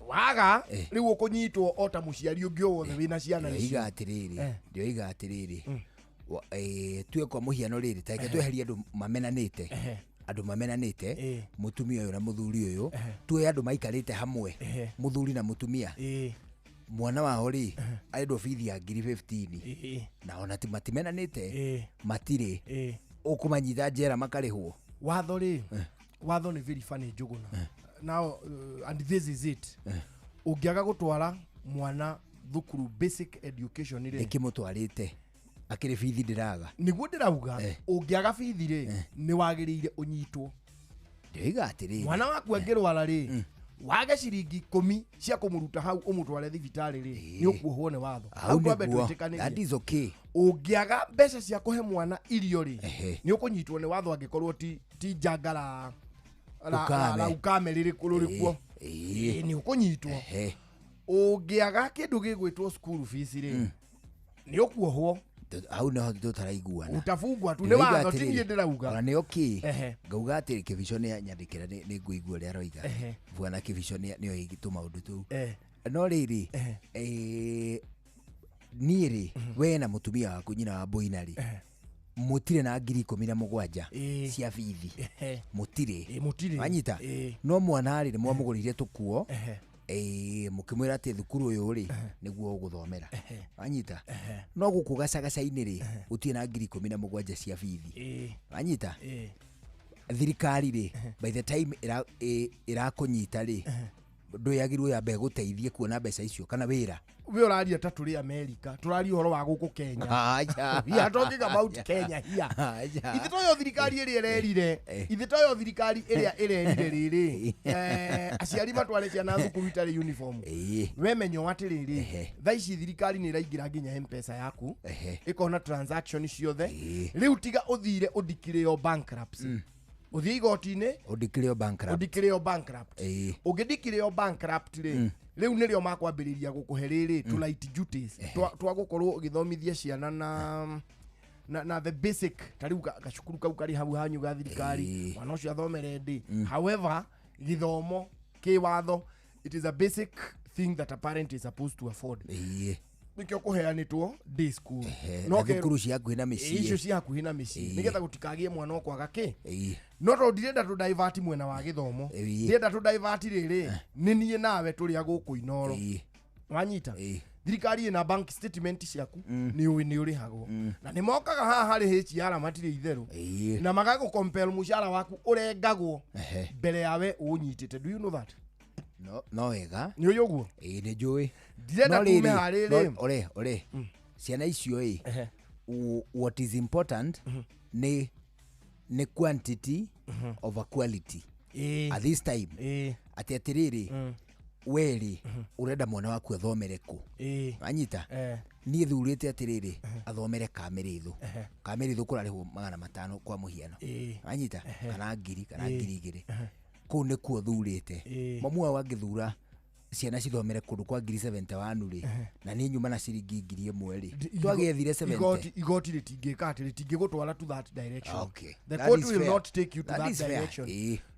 Waga rĩu ũkũnyitwo o ta mũciari ũngĩ o wothe wĩna ciana icio. Ndĩroiga atĩrĩrĩ, ndĩroiga atĩrĩrĩ, tuge kwa mũhiano rĩrĩ, ta reke tweherie andũ mamenanĩte, andũ mamenanĩte, mũtumia ũyũ na mũthuri ũyũ, tuoe andũ maikarĩte hamwe, mũthuri na mũtumia. Mwana wao rĩ arendwo bithi ya ngiri 15 na ona ti matimenanĩte matirĩ ũkũmanyita njera makarĩhwo. Watho rĩ, watho nĩ very funny Njũgũna. Now and this is it. Ũngĩaga gũtwara mwana thukuru basic education rĩ, ndĩkĩmũtwarĩte akĩrĩ bithi ndĩraga. Nĩguo ndĩrauga, ũngĩaga bithi rĩ nĩ wagĩrĩire ũnyitwo. Ndĩroiga atĩrĩrĩ, mwana waku angĩrwara rĩ wage ciringi 10 cia kũmũruta hau ũmũtware thibitarĩ rĩ nĩ ũkuohwo nĩ watho. Hau twambe nĩguo. twĩtĩkanĩrie. That is okay. Ũngĩaga mbeca cia kũhe mwana irio rĩ nĩ ũkũnyitwo nĩ watho angĩkorwo ti njanga la Ukame. la ukame rĩrĩ rũrĩ kuo nĩ ũkũnyitwo. Ũngĩaga kĩndũ gĩgwĩtwo school fees rĩ nĩ ũkuohwo. Hau nĩho tũtaraiguana. Utafungwa tu nĩ Ndĩroiga watho, ti atĩrĩrĩ, niĩ ndĩrauga. Ona nĩ okay. Ehe. Ngauga atĩrĩ Kĩbico nĩ anyandĩkĩra nĩ ngũigua ũrĩa aroiga. Ehe. Bwana Kĩbico nĩoĩ tũmaũndũ tũu. Eh. No rĩrĩ, niĩ rĩ we na mũtumia waku nyina wa Boina rĩ mũtirĩ na ngiri 17 cia bithi. Mũtirĩ. Mũtirĩ. Wanyita? No mwana rĩ nĩ mwamũgũrĩire tũkuo. Mũkĩmwĩra atĩ thukuru ũyũ rĩ nĩguo ũgũthomera. Wanyita? No gũkũ gacagaca-inĩ rĩ gũtirĩ na ngiri 17 cia bithi. Wanyita? Thirikari rĩ by the time ĩrakũnyita rĩ ndũyagĩrĩirwo yambe ĩgũteithie kuona mbeca icio kana wĩra. We ũraria ta tũrĩ America, tũraria ũhoro wa gũkũ Kenya. Aja. We are talking about Kenya here. Aja. Ithe toyo thirikari ĩrĩa ĩrerire, ithe toyo thirikari ĩrĩa ĩrerire rĩrĩ, aciari matware ciana thukuru itarĩ uniform. We menyo atĩrĩrĩ, thaa ici thirikari nĩ ĩraingĩra nginya M-Pesa yaku, ĩkona transaction ciothe. Rĩu tiga ũthire ũndikirĩo bankruptcy. Ũthiĩ igoti-inĩ, Ũndikirĩo bankrupt. ũndikirĩo bankrupt. Ũngĩndikirĩo bankrupt rĩ, rĩu nĩrĩo makwambĩrĩria gũkũhe rĩrĩ tũ light duties twa gũkorwo ũgĩthomithia ciana na the basic ta rĩu gacukuru kau karĩ hau hanyu ga thirikari, mwana ũcio athomere ndĩ. However, gĩthomo kĩwatho, it is a basic thing that a parent is supposed to afford. Nĩkĩo kũheanĩtwo day school. Na thukuru cia hakuhĩ na mĩciĩ. Icio cia hakuhĩ na mĩciĩ nĩgetha gũtikagĩe mwana ũkwaga kĩ. No tondũ ndirenda tũ divert mwena wa gĩthomo, ndirenda tũ divert rĩrĩ nĩ niĩ nawe tũrĩ a gũkũ Inooro. Wanyita? Thirikari ĩna bank statement ciaku nĩ ũĩ nĩ ũrĩhagwo na nĩ mokaga haha harĩ HR matirĩ itherũ na magagũ compel mũcara waku ũrengagwo mbere yawe ũnyitĩte. Do you know that? No, no wega. Nĩ ũĩ ũguo? Ĩĩ nĩ njũĩ. Ndirenda No rĩrĩ, tume harĩrĩ. no, ore ciana icio ĩ what is important nĩ quantity over quality at this time. Atĩ atĩrĩrĩ, we rĩ ũrenda mwana waku athomere kũ? Wanyita? Niĩ thurĩte atĩrĩrĩ athomere Kamĩrĩthũ. Kamĩrĩthũ kũrarĩhwo 500 kwa mũhiano. Wanyita? Kana ngiri, kana ngiri 2. Kũu nĩkuo thurĩte. Mamu wao angĩthura ciana cithomere kũndũ kwa ngiri 71 rĩ na niĩ nyuma na ciringi ngiri 1 rĩ twagĩethire 70. Igoti rĩtingĩka atĩ rĩtingĩgũtwara to that direction. Okay. The That court is will fair. not take you to That that is fair. direction.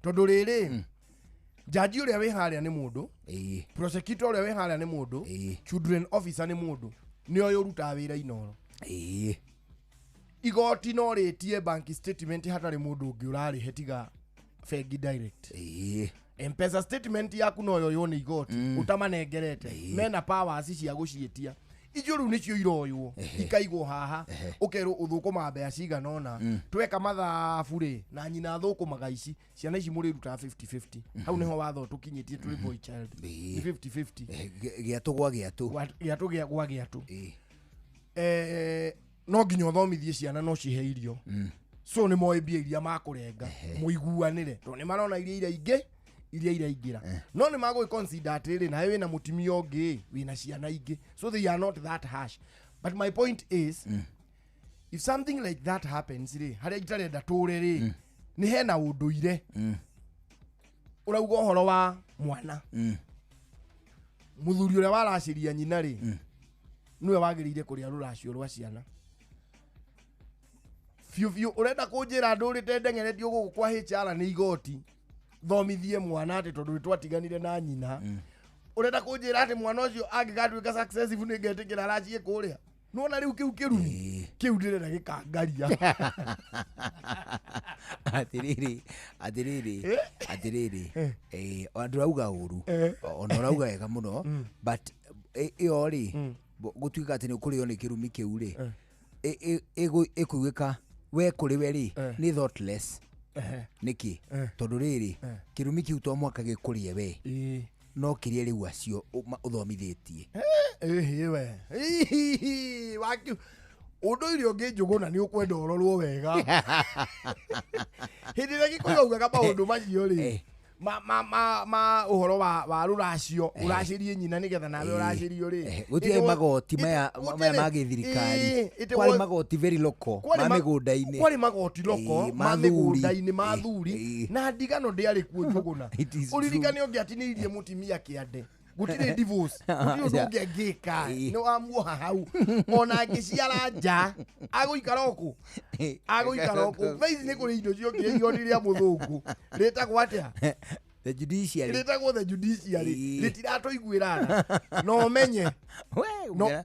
Tondũ rĩrĩ jaji ũrĩa wĩ harĩa nĩ mũndũ, prosecutor ũrĩa wĩ harĩa nĩ mũndũ, children officer nĩ mũndũ, nĩ ũyũ ũrutaga wĩra Inooro. Igoti no rĩtie bank statement hatarĩ mũndũ ũngĩ ũrarĩhe tiga bengi direct. M-Pesa statement yaku no yoywo nĩ igoti ũtamanengerete mena powers cia gũciĩtia. Icio rĩu nĩcio iroywo ikaigwo haha ũkerwo ũthũkũmaga mbeca cigana ũna, tweka mathabu rĩ na nyina athũkũmaga ici, ciana ici mũrĩrutaga 50-50. Hau nĩho watho tũkinyĩtie tũrĩ boy child nĩ 50-50. Gĩatũ gwa gĩatũ. Gĩatũ gwa gĩatũ. No nginya ũthomithie ciana no cihe irio. So nĩ moĩ mbia iria makũrenga mũiguanĩre tondũ nĩ marona iria ingĩ iria iraingĩra no nĩ magũgĩ consider atĩrĩrĩ nawe wĩna mũtumia ũngĩ wĩna ciana ingĩ, so they are not that harsh. But my point is if something like that happens rĩ harĩa itarenda tũre rĩ nĩ hena ũndũire ũrauga ũhoro wa mwana mũthuri ũrĩa waracĩria nyina rĩ nĩwe wagĩrĩire kũrĩa rũracio rwa ciana biũ biũ. Ũrenda kũnjĩra ndũrĩte ndengeretio gũkũ kwa HR nĩ igoti thomithie mwana atĩ tondũ nĩtwatiganire na nyina, ũrenda kũnjĩra atĩ mwana ũcio angĩgatuĩka successful nĩ ngetĩkĩra aracie kũrĩa? Nĩwona rĩu kĩu kĩrumi kĩu ndĩrenda gĩkangaria. Atĩrĩrĩ atĩrĩrĩ atĩrĩrĩ, ona ndũrauga ũru ona ũrauga wega mũno, but Ĩyo rĩ gũtuĩka atĩ nĩ ũkũrĩo nĩ kĩrumi kĩu rĩ ĩkũiguĩka we kũrĩ we rĩ nĩ thoughtless. Nĩkĩ? Tondũ rĩrĩ kĩrumi kĩu to mwaka gĩkũrĩe we, no kĩrĩe rĩu acio ũthomithĩtie. Ĩhĩ we wakiu ũndũire ũngĩ Njũgũna nĩ ũkwenda ũrorwo wega. Hĩndĩ ĩrĩa Gĩkũyũ augaga maũndũ macio rĩ ma ũhoro wa rũracio, ũracĩrie nyina nĩgetha nawe ũracĩrio rĩ, gũtirĩ magoti maya ma gĩthirikari, kwarĩ magoti very local ma mĩgũnda-inĩ, kwarĩ magoti local ma mĩgũnda-inĩ ma thuri, na ndigano ndĩarĩ kuo Njũgũna. Ũririkane ũngĩatinĩirie mũtimia kĩande, gũtirĩ divorce, gũtirĩ ũndũ ũngĩ angĩka, nĩ wamuoha hau ona angĩciara nja agũikara ũkũ, agũikara ũkũ. Thaa ici nĩ kũrĩ indo ciokire igoti rĩa mũthũngũ rĩtagwo atĩa? The judiciary. Rĩtagwo the judiciary. Rĩtiratũiguĩra tha. No ũmenye.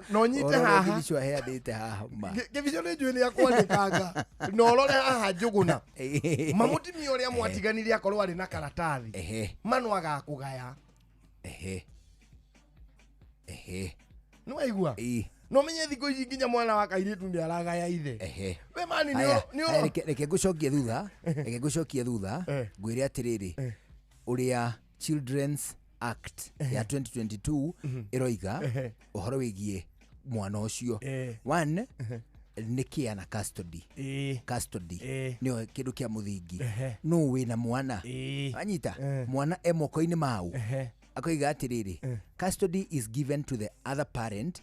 No nyite haha. Kĩbicio aheanĩte haha ma. Kĩbicio nĩ njũĩ nĩ akwandĩkanga. No ũrore haha Njũgũna. Mamũtimia ũrĩa mwatiganire akorwo arĩ na karatathi. Mano agakũgaya. Nĩ waigua? No menye thikũ ici nginya mwana wa kairĩtu nĩ aragaya ithe. We mani nĩ reke ngũcokie thutha, reke ngũcokie thutha, ngwĩre atĩrĩrĩ, ũrĩa Children's Act ya 2022 ĩroiga ũhoro wĩgiĩ mwana ũcio. One, nĩ care na custody. Custody nĩyo kĩndũ kĩa mũthingi. No wĩna mwana, anyita mwana e moko-inĩ mau, akoiga atĩrĩrĩ, custody is given to the other parent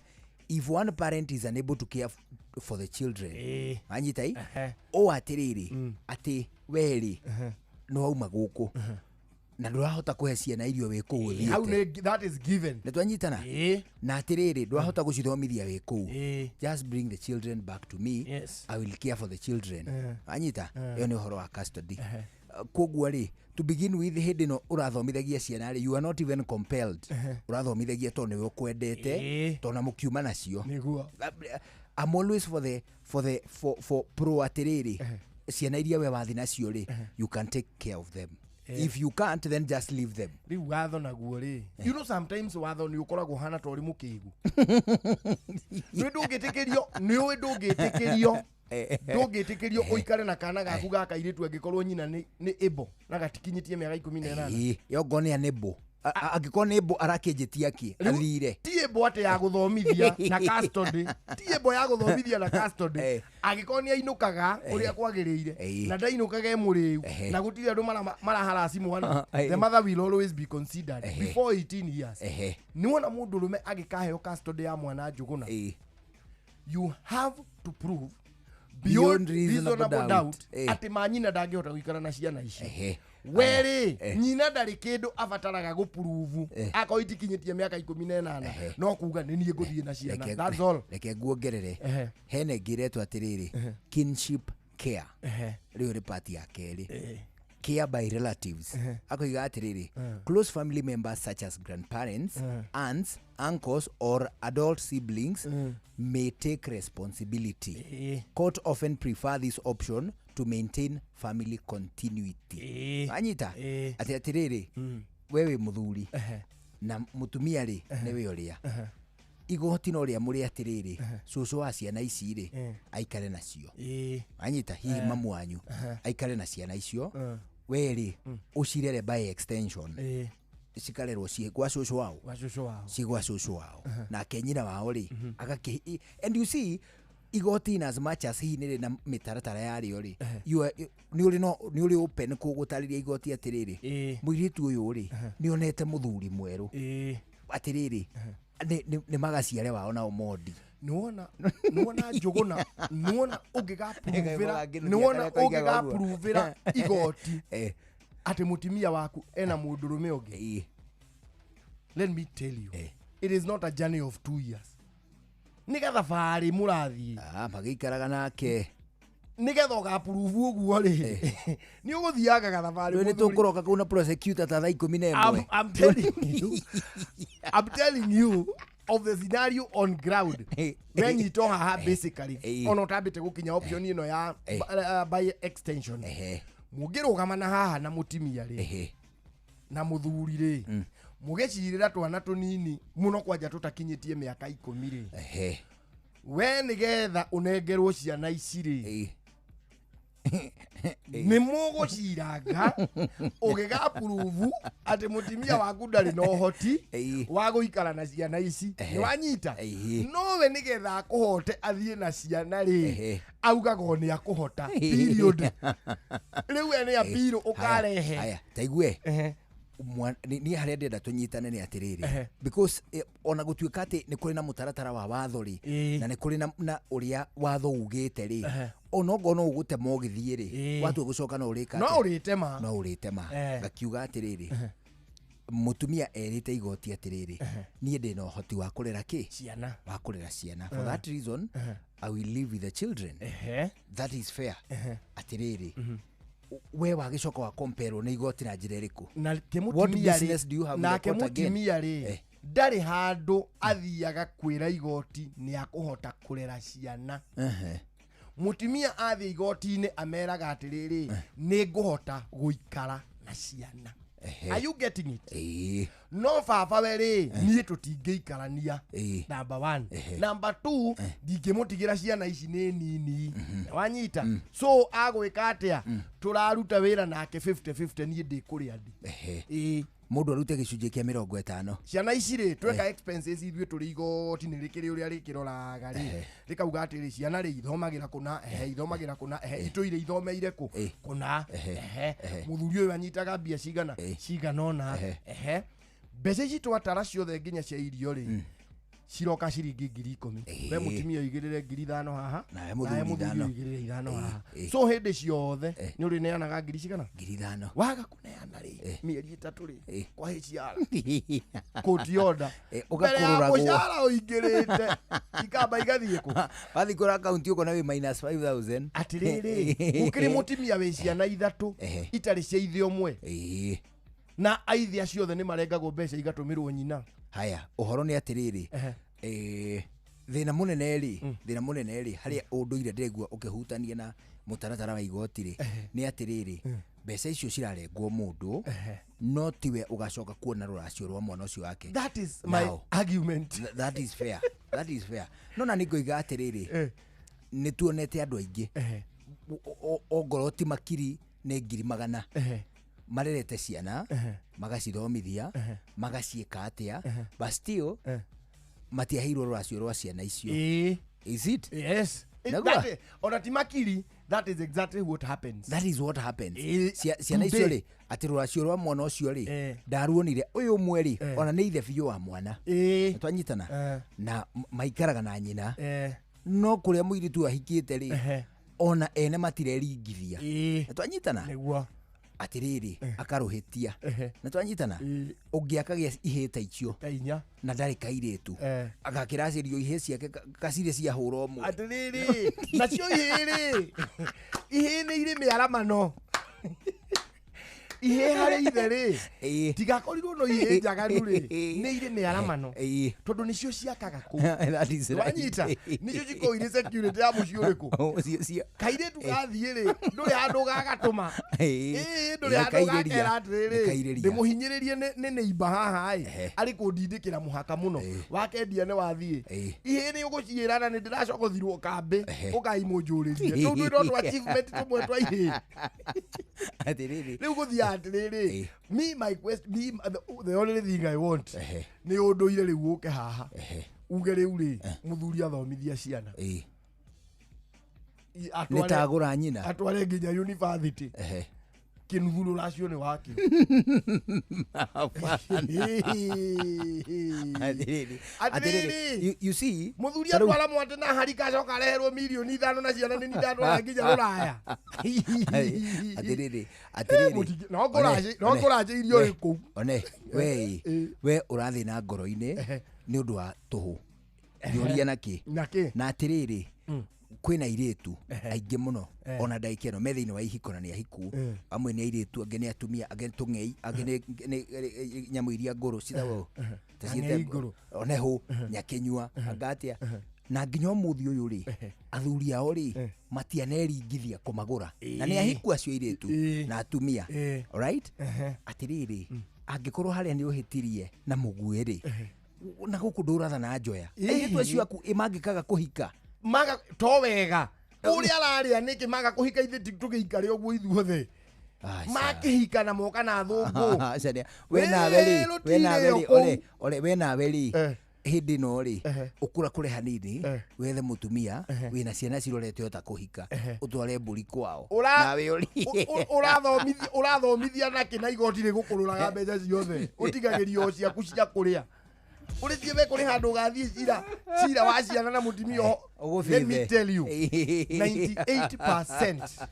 if one parent is unable to care for the children. Anyita i o atĩrĩrĩ, atĩ werĩ nĩ wauma gũkũ na ndũrahota kũhe ciana irio wĩ kũu ũthiĩte. That is given. Nĩ twanyitana? Na atĩrĩrĩ, ndũrahota gũcithomithia wĩ kũu. Just bring the children back to me. I will care for the children. Anyita? Ĩyo nĩ ũhoro wa custody. Koguo rĩ, to begin with, hĩndĩ ĩno ũrathomithagia ciana rĩ, you are not even compelled. Ũrathomithagia tondũ nĩwe ũkwendete, tondũ na mũkiuma nacio. I'm always for the for pro atĩrĩrĩ, ciana iria we wathi nacio rĩ, you can take care of them. If you can't, then just leave them. Rĩu watho naguo rĩ, you know sometimes watho nĩ ũkoragwo ũhana ta ũrĩ mũkĩgu. Nĩ ndũngĩtĩkĩrio, nĩ ndũngĩtĩkĩrio, ndũngĩtĩkĩrio ũikare na kana gaku ga kairĩtu angĩkorwo nyina nĩ ĩbo na gatikinyĩtie mĩaka 18. Yo ngone ya nĩbo. Angĩkorwo nĩbo arakĩnjĩtia kĩ athire. Ti ĩbo atĩ ya gũthomithia na custody, ti ĩbo ya gũthomithia na custody. Angĩkorwo nĩ ainũkaga ũrĩa kwagĩrĩire na ndainũkaga e mũrĩu na gũtirĩ andũ maraharasi mwana, the mother will always be considered before 18 years. Nĩ wona mũndũrũme agĩkaheo custody ya mwana Njũgũna, you have to prove beyond reasonable doubt atĩ manyina ndangĩhota gũikara na ciana ici. Werĩ nyina ndarĩ kĩndũ abataraga gũpuruvu akorwo itikinyĩtie mĩaka 18, no kuga nĩ niĩ ngũthiĩ na ciana. That's all. Reke nguongerere, hena ĩngĩ ĩretwo atĩrĩrĩ, kinship care. Rĩu nĩ part ya kerĩ. Care by relatives. Akoiga atĩrĩrĩ, close family members such as grandparents, aunts, uncles or adult siblings may take responsibility. Court often prefer this option to maintain family continuity. Anyita? Atĩ atĩrĩrĩ, we wĩ mũthuri na mũtumia rĩ nĩwe ũrĩa igoti no rĩa mũrĩ atĩrĩrĩ, cũcũ wa ciana ici rĩ aikare nacio. Anyita? Hihi mamu wanyu aikare na ciana icio, we rĩ ũcirere by extension, cikarerwo ciĩ gwa cũcũ wao, ciĩ gwa cũcũ wao, nake nyina wao rĩ agakĩ. And you see, igoti in as much as hihi nĩrĩ na mĩtaratara yarĩo rĩ, nĩ ũrĩ open kũgũtarĩria igoti atĩrĩrĩ, mũirĩtu ũyũ rĩ nĩ onete mũthuri mwerũ, atĩrĩrĩ nĩ magaciare wao nao mondi. Nĩwona Njũgũna, nĩwona ũngĩgapuruvĩra igoti atĩ mũtimia waku ena mũndũrũme ũngĩ. Let me tell you, it is not a journey of 2 years. Nĩ gathabarĩ mũrathiĩ. Magĩikaraga nake. Nĩgetha ũgapurubu ũguo rĩ, nĩ ũgũthiaga gathabarĩ. Nĩ tũkũroka kũu na prosecutor ta thaa 11. I'm telling you of the scenario on ground. Wenyitwo haha basically, ona ũtambĩte gũkinya option ĩno ya by extension. Mũngĩrũgama na haha na mũtimia rĩ, na mũthuri rĩ, Mũgĩcirĩra twana tũnini mũno kwanja tũtakinyĩtie mĩaka 10 rĩ. Ehe. We nĩgetha ũnengerwo ciana ici rĩ, nĩ mũgũciranga ũgĩgapuruvu atĩ mũtimia waku ndarĩ na ũhoti wa gũikara na ciana ici. Nĩ wanyita? Nowe nĩgetha akũhote athiĩ na ciana rĩ, augaga o nĩ akũhota. Period. Rĩu we nĩ apiro ũkarehe. Haya, taigue. Niĩ harĩa ndĩrenda tũnyitane nĩ atĩrĩrĩ, because ona gũtuĩka atĩ nĩ kũrĩ na mũtaratara wa watho rĩ, na nĩ kũrĩ na ũrĩa watho ugĩte rĩ, onongorwo no ũgũtema ũgĩthiĩ rĩ, watua gũcoka no ũrĩka no ũrĩtema, no ũrĩtema. Ngakiuga atĩrĩrĩ, mũtumia erĩte igoti atĩrĩrĩ, niĩ ndĩna ũhoti wa kũrera kĩ ciana, wa kũrera ciana, for that reason I will live with the children. That is fair. Atĩrĩrĩ, we wagĩcoka wa compare nĩ igoti na njĩra ĩrĩkũ? What business do you have with the nake court again? Mũtumia rĩ, ndarĩ handũ athiaga kwĩra igoti nĩ akũhota kũrera ciana. Mũtumia athiĩ igoti-inĩ ameraga atĩrĩrĩ, nĩ ngũhota gũikara na ciana. Are you getting it? No baba we rĩ, niĩ tũtingĩikarania. Number 1. Number 2, ndingĩmũtigĩra ciana ici nĩ nini. Wanyita? So agwĩka atĩa? Tũraruta wĩra nake 50-50, niĩ ndĩkũrĩa ndĩ. Mũndũ arute gĩcunjĩ kĩa 50. Ciana ici rĩ, tweka expenses ithuĩ tũrĩ igoti nĩ rĩkĩrĩ ũrĩa rĩkĩroraga rĩ, rĩkauga atĩrĩ, ciana rĩ ithomagĩra kũna, ithomagĩra kũna, itũire ithomeire kũ kũna, mũthuri ũyũ anyitaga mbia cigana cigana ũna, mbeca ici twatara ciothe nginya cia irio rĩ, ciroka ciringi 10,000. We mũtumia ũigĩrĩre 5,000 haha, nawe mũthuri ũigĩrĩre 5 haha. So hĩndĩ ciothe nĩ ũrĩneanaga ngiri cigana? 5,000. Waga kũneana rĩ, mĩeri 3 rĩ, kwa HR kũti order, ũgakũrũragwo mũcara ũingĩrĩte ikamba igathiĩ kũ? Wathiĩ kũrora akaunti ũkona wĩ minus 5,000. Atĩrĩrĩ, gũkĩrĩ mũtumia wĩ ciana 3 itarĩ cia ithe ũmwe, na aithe acio othe nĩ marengagwo mbeca igatũmĩrwo nyina. Haya, ũhoro nĩ atĩrĩrĩ, thĩna mũnene rĩ, thĩna mũnene rĩ, harĩa ũndũire ndĩraigua ũkĩhutania na mũtaratara wa igoti rĩ, nĩ atĩrĩrĩ, mbeca icio cirarengwo mũndũ, no tiwe ũgacoka kuona rũracio rwa mwana ũcio wake. That is my argument. That is fair. That is fair. No na nĩngoiga atĩrĩrĩ, nĩ tuonete andũ aingĩ, ongorwo ti makiri nĩ 100,000 marerete ciana, magacithomithia, magaciĩka atĩa, but still matiaheirwo rũracio rwa ciana icio. Is it? Yes. Ona ti makiri, that is exactly what happens. That is what happens. Ciana icio rĩ, atĩ rũracio rwa mwana ũcio rĩ, ndaruonire ũyũ ũmwe rĩ, ona nĩ ithe biũ wa mwana. Twanyitana na maikaraga na nyina, no kũrĩa mũirĩtu ahikĩte rĩ, ona ene matireringithia. Twanyitana atĩrĩrĩ, akarũhĩtia. Na twanyitana ũngĩ akagĩa ihĩ ta icio na ndarĩ kairĩtu, agakĩracĩrio ihĩ ciake kacirĩ ciahũra ũmwe. Atĩrĩrĩ, nacio ihĩ rĩ, ihĩ nĩ irĩ mĩaramano. Ihĩ harĩ ithe rĩ, tigakorirwo no ihĩ njaganu rĩ, nĩ irĩ mĩaramano, tondũ nĩcio ciakaga kũu. Wanyita? Nĩcio cikoragwo irĩ security ya mũciĩ ũrĩkũ. Kairĩtu gathiĩ rĩ, ndũrĩ handũ gagatũma. Ndũrĩ handũ gakera atĩrĩrĩ, ndĩmũhinyĩrĩrie nĩ neighbor haha ĩ, arĩ kũndindĩkĩra mũhaka mũno, wakendia nĩ wathiĩ. Ihĩ nĩ ũgũciĩra na nĩ ndĩracogothirwo kambĩ, ũkai mũnjũrĩrie. Tũu twĩ no twa achievement tũmwe twa ihĩ. Atĩrĩrĩ, rĩu gũthiĩ atĩrĩrĩ, me my quest, me the only thing I want nĩ ũndũire rĩu ũke haha uge rĩu rĩ, mũthuri athomithia ciana, nĩ tagũra nyina, atware nginya university, kĩnuthu rũracio nĩ wakĩo. Atĩrĩrĩ, you see, mũthuri atwara mwate na harika acoka areherwo 5 million na ciana nĩ ndatwara nginya rũraya. Atĩrĩrĩ, atĩrĩrĩ, no ngũracĩirio rĩ kũu. One, we we ũrathiĩ na ngoro-inĩ nĩ ũndũ wa tũhũ. Ngĩũria nakĩ? Na atĩrĩrĩ, kwĩna airĩtu aingĩ mũno ona ndagĩka ĩno me thĩinĩ wa ihiko na nĩ ahiku, amwe nĩ airĩtu, angĩ nĩ atumia, angĩ nĩ tũng'ei, angĩ nĩ nyamũ iria ngũrũ citagwo one hũ nyakĩnyua anga atĩa, na nginya ũmũthĩ ũyũ rĩ, athuri ao rĩ matianeringithia kũmagũra, na nĩ ahiku acio airĩtu na atumia. Alright, atĩrĩrĩ, Angĩkorwo harĩa nĩ ũhĩtirie na mũguĩ rĩ, na gũkũ ndũratha na njoya. Airĩtu acio aku mangĩkaga kũhika. Maga to wega. Ũrĩa ararĩa nĩkĩ maga kũhika ithuĩ tũgĩikare ũguo ithuothe. Makĩhika na moka na thũngũ. We nawe rĩ, we nawe rĩ, ore, ore, we nawe rĩ, hĩndĩ ĩno rĩ, ũkũra kũre hanini, wethe mũtumia, wĩna ciana cirorete ota kũhika, ũtware mbũri kwao. Nawe ũrĩe. Ũrathomithia nakĩ na igoti rĩgũkũrũraga mbeca ciothe, ũtigagĩrio ciaku cia kũrĩa. Ũrĩthiĩ we kũrĩ handũ ũgathiĩ cira wa ciana na mũtumia oho. Let me tell you, 98%.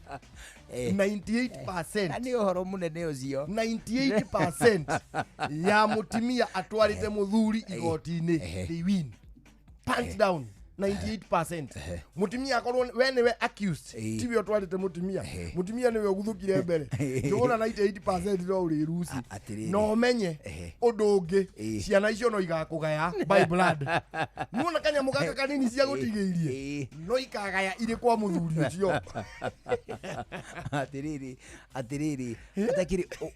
98%. Na nĩ ũhoro mũnene ũcio. 98% ya mũtumia atwarĩte mũthuri igoti-inĩ, they win. Punch down. 98%. Mũtumia akorwo we nĩwe accused, tiwe ũtwarĩte mũtumia. Mũtumia nĩwe ũguthũkire mbere. Ndũrona 98% no ũrĩruci. Na ũmenye ũndũ ũngĩ, ciana icio no igakũgaya by blood. Nĩwona kanyamũ gaka kanini cia gũtigĩirie, no ikagaya irĩ kwa mũthuri ũcio. Atĩrĩrĩ, atĩrĩrĩ,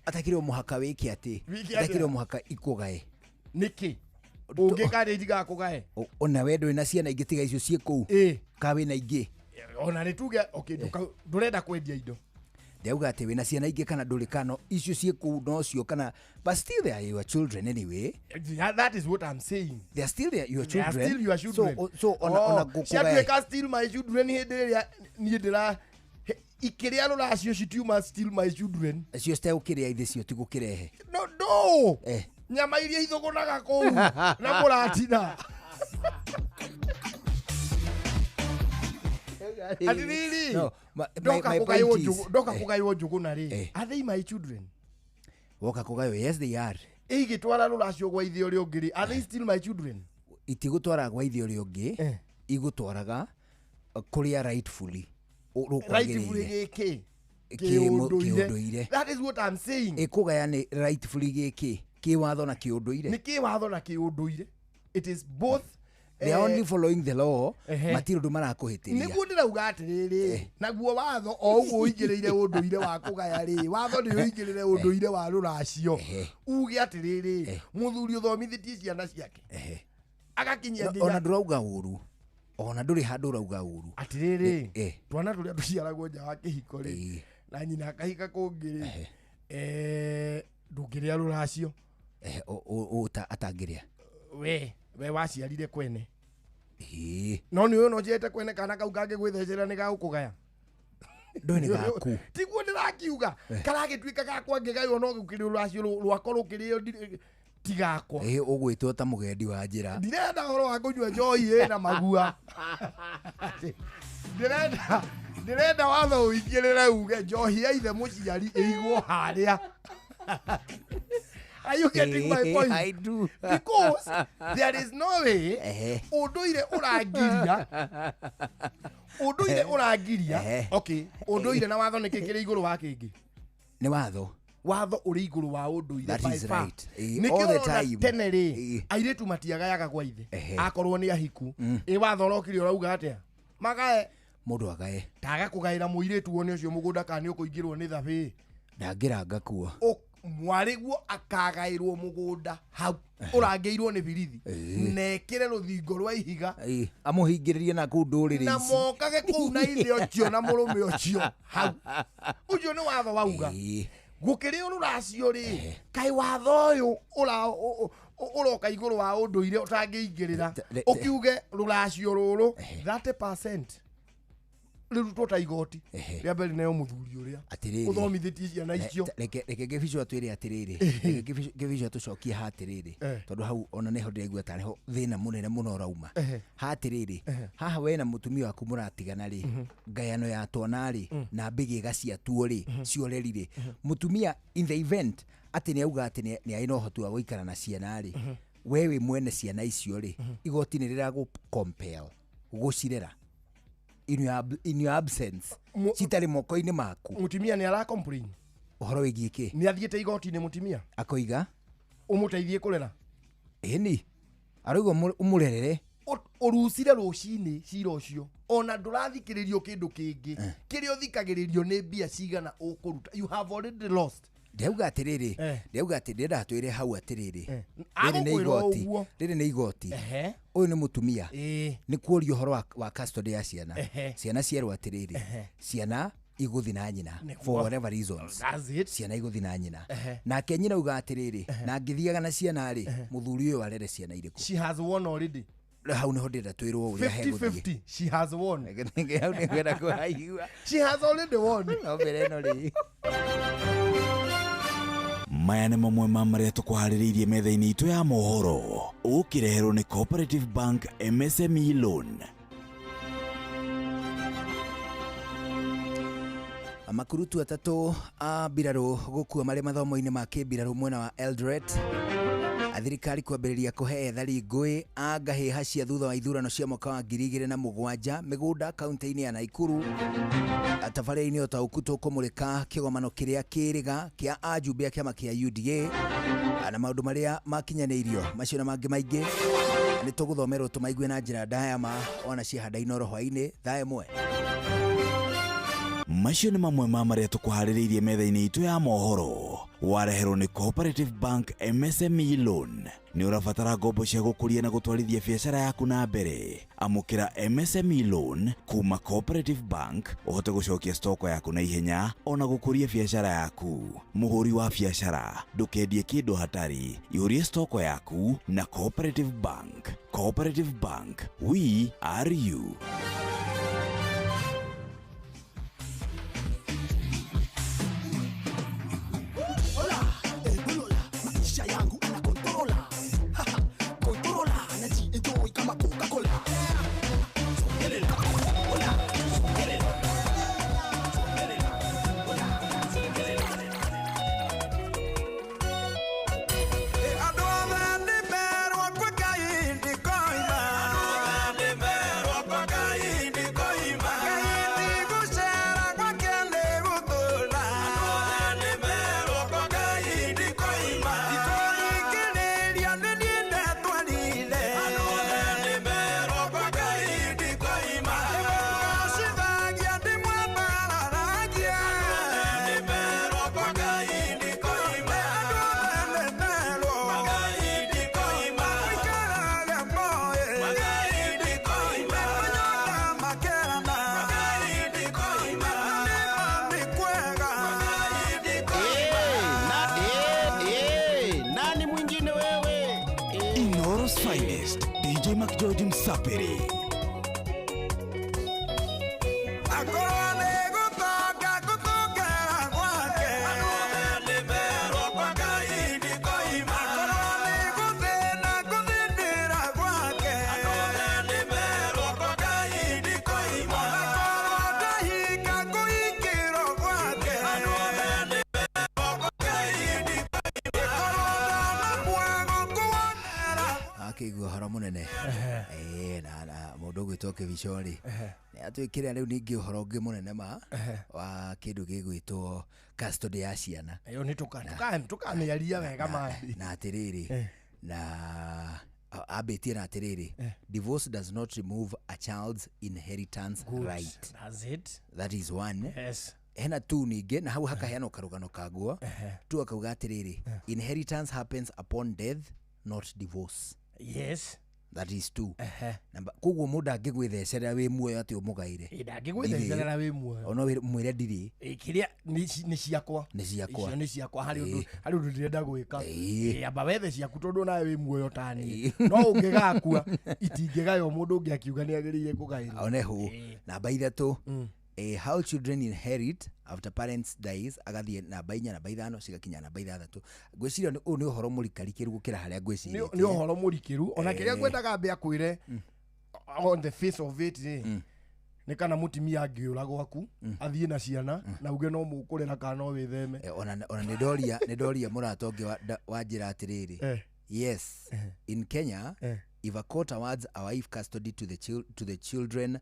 atakĩrĩ o mũhaka wĩke atĩ, atakĩrĩ o mũhaka ikũgae. Nĩkĩ? Ũngĩka rĩ itigakũgae? Ona we ndũrĩ na ciana ingĩ tiga icio ciĩ kũu. Ka wĩna ingĩ? Ona nĩ tuge, okay, ndũrenda kwendia indo. Ndauga atĩ wĩna ciana ingĩ kana ndũrĩ, kana icio ciĩ kũu nocio, kana, but still they are your children anyway. Yeah, that is what I'm saying. They are still your They are children. still your children. So ona ngũkũgae. Ciatuĩka still my children hĩndĩ ĩrĩa niĩ ndĩra ikĩrĩa rũracio citiuma still my children. Cio citegũkĩrĩa ithe cio tigũkĩrehe. No, no. Nyama iria ithũgũnaga kũu na mũratina. Atĩrĩrĩ, No, my point is, ndoka kũgaywo njũgũna rĩ, are they my children? Woka kũgaywo, yes they are. Igĩtwara rũracio gwa ithe ũrĩa ũngĩ rĩ, are they still my children? Itigũtwara gwa ithe ũrĩa ũngĩ, igũtwaraga kũrĩa rightfully Rightfully gĩkĩ? Kĩũndũire. That is what I'm saying. Ĩkũgaya nĩ rightfully gĩkĩ? Kĩwatho na kĩũndũire. Nĩ kĩwatho na kĩũndũire. It is both. They are only following the law, matirĩ ũndũ marakũhĩtĩria. Nĩguo ndĩrauga atĩrĩrĩ, naguo watho o ũguo ũingĩrĩire ũndũire wa kũgaya rĩ, watho nĩ ũingĩrĩre ũndũire wa rũracio. Uge atĩrĩrĩ, mũthuri ũthomithĩtie ciana ciake. Agakinyia nginya Ona ndũrauga ũru. Ona ndũrĩ handũ ũrauga ũru. Atĩrĩrĩ, twana tũrĩa tũciaragwo nja wa kĩhiko rĩ, na nyina akahika kũngĩ rĩ, ndũngĩrĩa rũracio. Atangĩrĩa. We waciarire kwene. No nĩ ũyũ no ũciarĩte kwene kana kau kangĩgwĩthecera nĩ gagũkũgaya. Ndũĩ nĩ gaku. Tiguo ndĩrakiuga. Karagĩtuĩka gakwa ngĩgaywo no gũkĩrĩ rũracio rwakwa rũkĩrĩo ti gakwa. Ũgwĩtwo ta mũgendi wa njĩra. Ndirenda ũhoro wa kũnyua njohi ĩna magua. Ndĩrenda watho ũingĩrĩre uge njohi ya ithe mũciari ĩigwo harĩa. Are you getting my point? I do. Because there is no way ũndũire ũrangiria. Ũndũire ũrangiria. Okay, ũndũire na watho nĩkĩ kĩrĩ igũrũ wa kĩngĩ? Nĩ watho. Watho ũrĩ igũrũ wa ũndũire. That is right. Nĩkĩo All the ũrona time. tene rĩ, airĩtu matiagayaga gwa ithe. Akorwo nĩ ahiku. Ĩ watho ũrokire ũrauga atĩa? Magae. Mũndũ agae. Taga kũgaĩra mũirĩtu wone ũcio mũgũnda kana nĩ ũkũingĩrwo nĩ thabĩ. Ndangĩranga kuo. Mwarĩguo akagaĩrwo mũgũnda hau ũrangĩirwo nĩ birithi nekĩre rũthingo rwa ihiga amũhingĩrĩrie na kũu ndũrĩrĩ na ici mokage kũu na ithe ũcio na mũrũme ũcio hau ũcio nĩ watho wauga gũkĩrĩ rũracio rĩ kaĩ watho ũyũ ũroka igũrũ wa ũndũire ũtangĩingĩrĩra ũkiuge rũracio rũrũ 30% rĩrutwo ta igoti rĩa mbere neo mũthuri ũrĩa ũthomithĩtie ciana icio. Reke Ngĩbico atwĩre atĩrĩrĩ, reke Ngĩbico atũcokie ha atĩrĩrĩ, tondũ hau ona nĩho ndĩraigua tarĩ ho thĩna mũnene mũno ũrauma. Ha atĩrĩrĩ, haha we na mũtumia waku mũratigana rĩ, ngayano ya twana rĩ, na mbĩgĩga ciatuo rĩ, cioreri rĩ, mũtumia in the event atĩ nĩ auga atĩ nĩ arĩ na ũhoti wa gũikara na ciana rĩ, we wĩ mwene ciana icio rĩ, igoti nĩ rĩragũ compel gũcirera. In your absence, citarĩ moko-inĩ maku. Mũtumia nĩ ara complain. Ũhoro wĩgiĩ kĩ? Nĩ athiĩte igoti-inĩ mũtumia. Akoiga ũmũteithie kũrera. Ĩni. Arauga ũmũrerere. Ũrucire rũcinĩ cira ũcio. Ona ndũrathikĩrĩrio kĩndũ kĩngĩ. Kĩrĩa ũthikagĩrĩrio nĩ mbia cigana ũkũruta. You have already lost. Ndauga atiriri, ndauga ati ndenda twire hau atiriri. Rĩrĩ nĩ Agũkwĩra igoti. ũguo. Rĩrĩ nĩ igoti. Ehe. Ũyũ nĩ mũtumia. Ĩĩ. Nĩ kuorio ũhoro wa custody ya ciana. Ehe. Ciana cierwo atiriri. Ehe. Ciana iguthi na nyina Nĩguo. for whatever reasons. That's it. Ciana iguthi na nyina. Ehe. Nake nyina uga atiriri, na ngithiaga na ciana rĩ, mũthuri ũyũ arere ciana irĩkũ? She has won already. Hau niho ndĩrenda twĩrwo ũrĩa hegũthiĩ. 50-50. She has won. Hau nĩngwenda kũhaigua. She has already won. No mbere ĩno rĩ. Maya nĩ mamwe ma marĩa tũkũharĩrĩirie metha-inĩ itũ ya mohoro ũkĩreherwo nĩ Cooperative Bank MSME Loan. Makurutu atatũ a mbirarũ gũkua marĩ mathomo-inĩ ma kĩmbirarũ mwena wa Eldoret. Thirikari kwambĩrĩria kũhe ethari ngũĩ a ngahĩha cia thutha wa ithurano cia mwaka wa 2007 mĩgũnda kaunti-inĩ ya Nakuru. Tabarĩra-inĩ ũtaũku tũkũmũrĩka kĩgomano kĩrĩa kĩrĩga kĩa ajumbe a kĩama kĩa UDA na maũndũ marĩa makinyanĩirio macio na mangĩ maingĩ nĩ tũgũthomerwo tũmaigue na njĩra ndaya ma ona ciahanda Inooro hwaĩ-inĩ thaa 1. Macio nĩ mamwe ma marĩa tũkũharĩrĩirie metha-inĩ itũ ya mohoro wareherwo nĩ Cooperative Bank MSME Loan. Nĩ ũrabatara ngombo cia gũkũria na gũtwarithia biacara yaku na mbere. Amũkĩra MSME Loan kuma Cooperative Bank ũhote gũcokia stoko yaku na ihenya ona gũkũria biacara yaku. Mũhũri wa biacara ndũkendie kĩndũ hatarĩ, ihũrie stoko yaku na Cooperative Bank. Cooperative Bank, we are you. Maisha yangu anakontrola. Controla, anaji-enjoy kama Coca-Cola. Songelela, hola, songelela. Songelela, hola, songelela. Andũ othe nĩmerwo kwĩ Ngai ndikoima. Nĩmerwo kwĩ Ngai ndikoima. Ngai ndigũcera gwake nĩgũtũũra. Andũ othe nĩmerwo kwĩ Ngai ndikoima. Ndikũringĩrĩria nĩ niĩ ndetwarire. Andũ othe nĩmerwo kwĩ Ngai ndikoima. Ndĩmũgocithagia ndĩmwambararagia. Andũ othe nĩmerwo kwĩ Ngai ndikoima. Andũ othe nĩmerwo kwĩ Ngai ndikoima. Mũikarage moĩ kwĩ Ngai ndikoima. Manyota makerana kwĩ Ngai ndikoima. Nĩma nĩ kwega kwĩ Ngai ndikoima. Nani mwingine wewe? Inooro's finest, DJ McGeorge Msapiri. Akorwo nĩ gũtonga ngũtongera gwake. Andũ othe nĩmerwo kwa Ngai ndikoima. Akorwo nĩ gũthĩna ngũthĩnĩra gwake. Andũ othe nĩmerwo kwa Ngai ndikoima. Akorwo ndahinga ngũhingĩrwo gwake. Andũ othe nĩmerwo kwa Ngai ndikoima. Akorwo ndanamwago ngũwonera. Akĩigua ũhoro mũnene. Na mũndũ ũgwĩtwo Kĩbico rĩ, nĩ atwĩkĩre rĩu ningĩ ũhoro ũngĩ mũnene ma wa kĩndũ gĩgwĩtwo custody ya ciana. Ĩyo nĩ tũkamĩaria wega mandi. Na atĩrĩrĩ, na ambĩtie na atĩrĩrĩ, divorce does not remove a child's inheritance Good. right. That's it. That is one. Yes. Hena tu ningĩ na hau hakaheanwo karũgano kaguo tu akauga atĩrĩrĩ, inheritance happens upon death not divorce. Yes. That is two. Namba koguo mũndũ angĩgwĩthecerera wĩ muoyo atĩ ũmũgaire. Ndangĩgwĩthecerera wĩ muoyo. Ona mwĩre ndirĩ. Kĩrĩa nĩ ciakwa. Nĩ ciakwa. Icio nĩ ciakwa harĩ ũndũ harĩ ũndũ ndĩrenda gwĩka. Amba wethe ciaku tondũ nawe wĩ muoyo ta niĩ. No ũngĩgakua itingĩgaywo mũndũ ũngĩ akiuga nĩ agĩrĩire kũgaĩrwo. One hũ. Namba ithatũ. How children inherit after parents dies agathiĩ namba 4 namba 5 cigakinya namba 6. Ngwĩciria ũyũ nĩ ũhoro mũrikarikĩru gũkĩra harĩa ngwĩcirĩtie. Nĩ ũhoro mũrikĩru ona kĩrĩa ngwendaga ambe akwĩre on the face of it rĩ, nĩ kana mũtumia angĩũra gwaku athiĩ na ciana na uge no mũkũrera kana no wĩtheme. Ona nĩ ndoria mũrata ũngĩ wa njĩra atĩrĩrĩ, yes, in Kenya if a court awards a wife custody to the children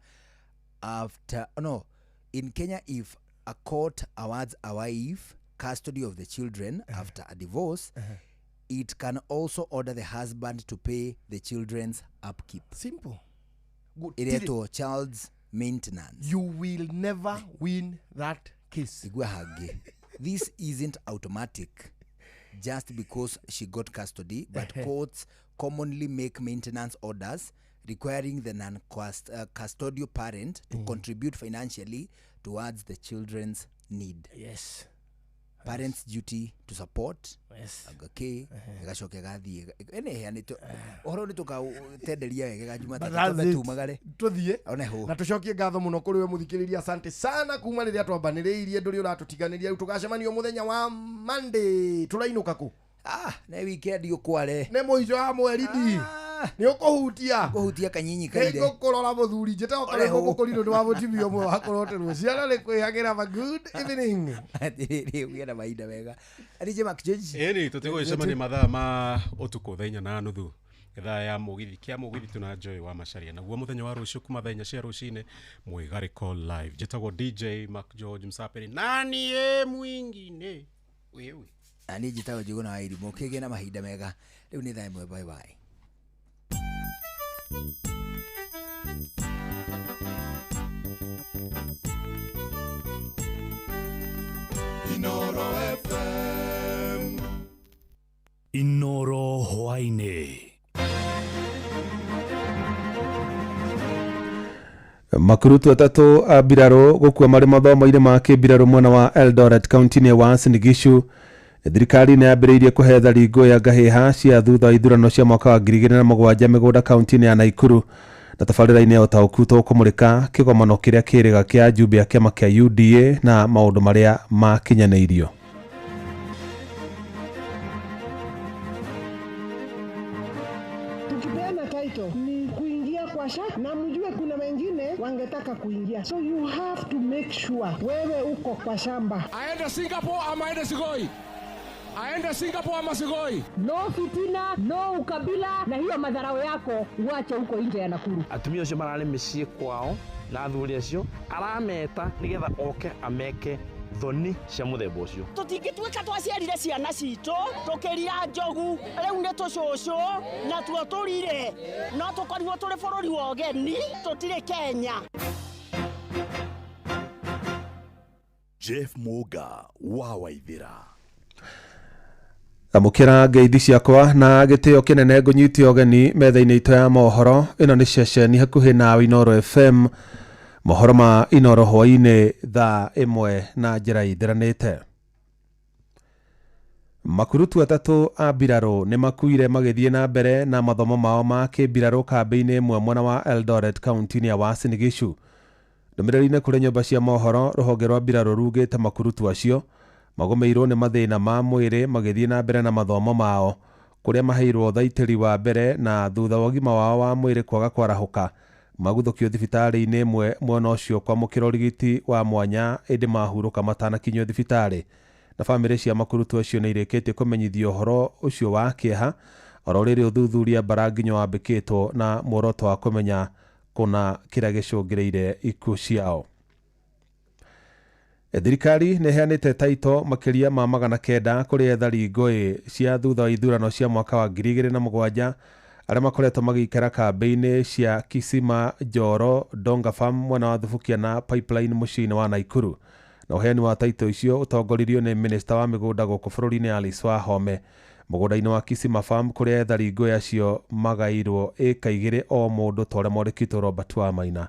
after no in Kenya, if a court awards a wife custody of the children after a divorce, it can also order the husband to pay the children's upkeep. Simple. Iretwo child's maintenance. You will never win that case. Igua hangĩ. This isn't automatic just because she got custody, but courts commonly make maintenance orders requiring the non-custodial parent to contribute financially towards the children's need. Yes. Parents' duty to support. Yes. Okay. Gacoke gathie. Ene heanĩtwo. Ũhoro nĩ tũkaũtenderia wega But Jumatatũ that's twambe it. tumagare. Tũthiĩ One ho. Na tũcokie ngatho mũno kũrĩ we mũthikĩrĩria, asante sana kuma rĩrĩa twambanĩrĩirie, ndũrĩ ũratũtiganĩria. Rĩu tũgacemanio mũthenya wa Monday. Tũrainũka kũ? Nĩ weekend ũkware. Nĩ mũico wa mweri ndi nĩ ũkũhutia kũhutia kanyinyi kaire. Nĩngũkũrora mũthuri njĩtagwo Ore ho. karĩmũ mũkũrinũ nĩ wa mũtumia ũmwe wakũroterwo ciana nĩ kwĩhagĩra. Have a good evening. Atĩrĩrĩ, ũgĩe na mahinda mega. DJ Mark George. Ĩni tũtigũgĩcemania mathaa ma ũtukũ 4:30 ithaa ya mũgithi kĩa mũgithi tuna Joy wa Macharia, naguo mũthenya wa rũciũ kuma thaa 4 cia rũcinĩ mwĩgarĩko live. Njĩtagwo DJ Mark George Msaperi nani ĩ mwingine wewe. Na niĩ njĩtagwo Njũgũna wa Irimũ. Kĩgĩe na mahinda mega. Rĩu nĩ thaa 1. Bye bye. Inoro FM. Inoro hwaĩ-inĩ. Makurutu 3 a mbirarũ gũkua marĩ mathomo-inĩ ma kĩmbirarũ mwena wa Eldoret kaunti-inĩ wa Uasin Gishu. Thirikari nĩ yambĩrĩirie kũhe thari ngũĩ ya ngahĩha cia thutha wa ithurano cia mwaka wa 2007 mĩgũnda kaunti-inĩ ya Naikuru. Na tabarĩra-inĩ ya ũtaũku tũkũmũrĩka kĩgomano kĩrĩa kĩrĩga kĩa ajumbe a kĩama kĩa UDA na maũndũ marĩa makinyanĩirio. Tukipeana title ni kuingia kwa sha, na mjue kuna wengine wangetaka kuingia, so you have to make sure wewe uko kwa shamba. Aende Singapore ama aende Sigoi? Aende Singapore ama Sigoi? No fitina, no ukabila, na hiyo madharau yako uache huko nje ya Nakuru. Atumia acio mararĩ mĩciĩ kwao na athuri acio arameta nĩgetha oke ameke thoni cia mũthemba ũcio. Tũtingĩtuĩka twaciarire ciana citũ tũkĩrira njogu, rĩu nĩ tũcũcũ na tuo tũrire, no tũkorirwo tũrĩ bũrũri wa ũgeni, tũtirĩ Kenya. Jeff Muga wa Waithira. Amũkĩra ngeithi ciakwa na gĩtĩo kĩnene, ngũnyite ũgeni metha-inĩ itũ ya mohoro. Ĩno nĩ ceceni hakuhĩ na Inoro FM, mohoro ma Inoro hwaĩ-inĩ thaa 1 na njĩra ithiranĩte. Makurutu 3 a mbirarũ nĩ makuire magĩthiĩ na mbere na mathomo mao ma kĩmbirarũ kambĩ-inĩ ĩmwe mwena wa Eldoret kaunti-inĩ ya Uasin Gishu. Ndũmĩrĩri-inĩ kũrĩ nyũmba cia mohoro, rũhonge rwa mbirarũ rugĩte makurutu acio magũmĩirwo nĩ mathĩna ma mwĩrĩ magĩthiĩ na mbere na mathomo mao, kũrĩa maheirwo thaitĩri wa mbere na thutha wa ũgima wao wa mwĩrĩ kwaga kwarahũka maguthũkio thibitarĩ-inĩ ĩmwe mwena ũcio kwamũkĩra ũrigiti wa mwanya, ĩndĩ mahurũka matanakinyio thibitarĩ. Na bamĩrĩ cia makurutu acio nĩ irĩkĩtie kũmenyithio ũhoro ũcio wa kĩeha, oro rĩrĩ ũthuthuria mbaranginyo wambĩkĩtwo na muoroto wa kũmenya kũna kĩrĩa gĩcũngĩrĩire ikuũ ciao. Thirikari nĩ ĩheanĩte taito makĩria ma 900 kũrĩ ethari ngũĩ cia thutha wa ithurano cia mwaka wa 2007 arĩa makoretwo magĩikara kambĩ-inĩ cia Kisima, Njoro, Donga Farm mwena wa Thubukia na Pipeline mũciĩ-inĩ wa Naikuru. Na ũheani wa taito icio ũtongoririo nĩ minista wa mĩgũnda gũkũ bũrũri-inĩ Alice Wahome. Mũgũnda-inĩ wa Kisima Farm kũrĩa ethari ngũĩ acio magairwo ĩka 2 o mũndũ ta ũrĩa mwandĩki Robert Wamaina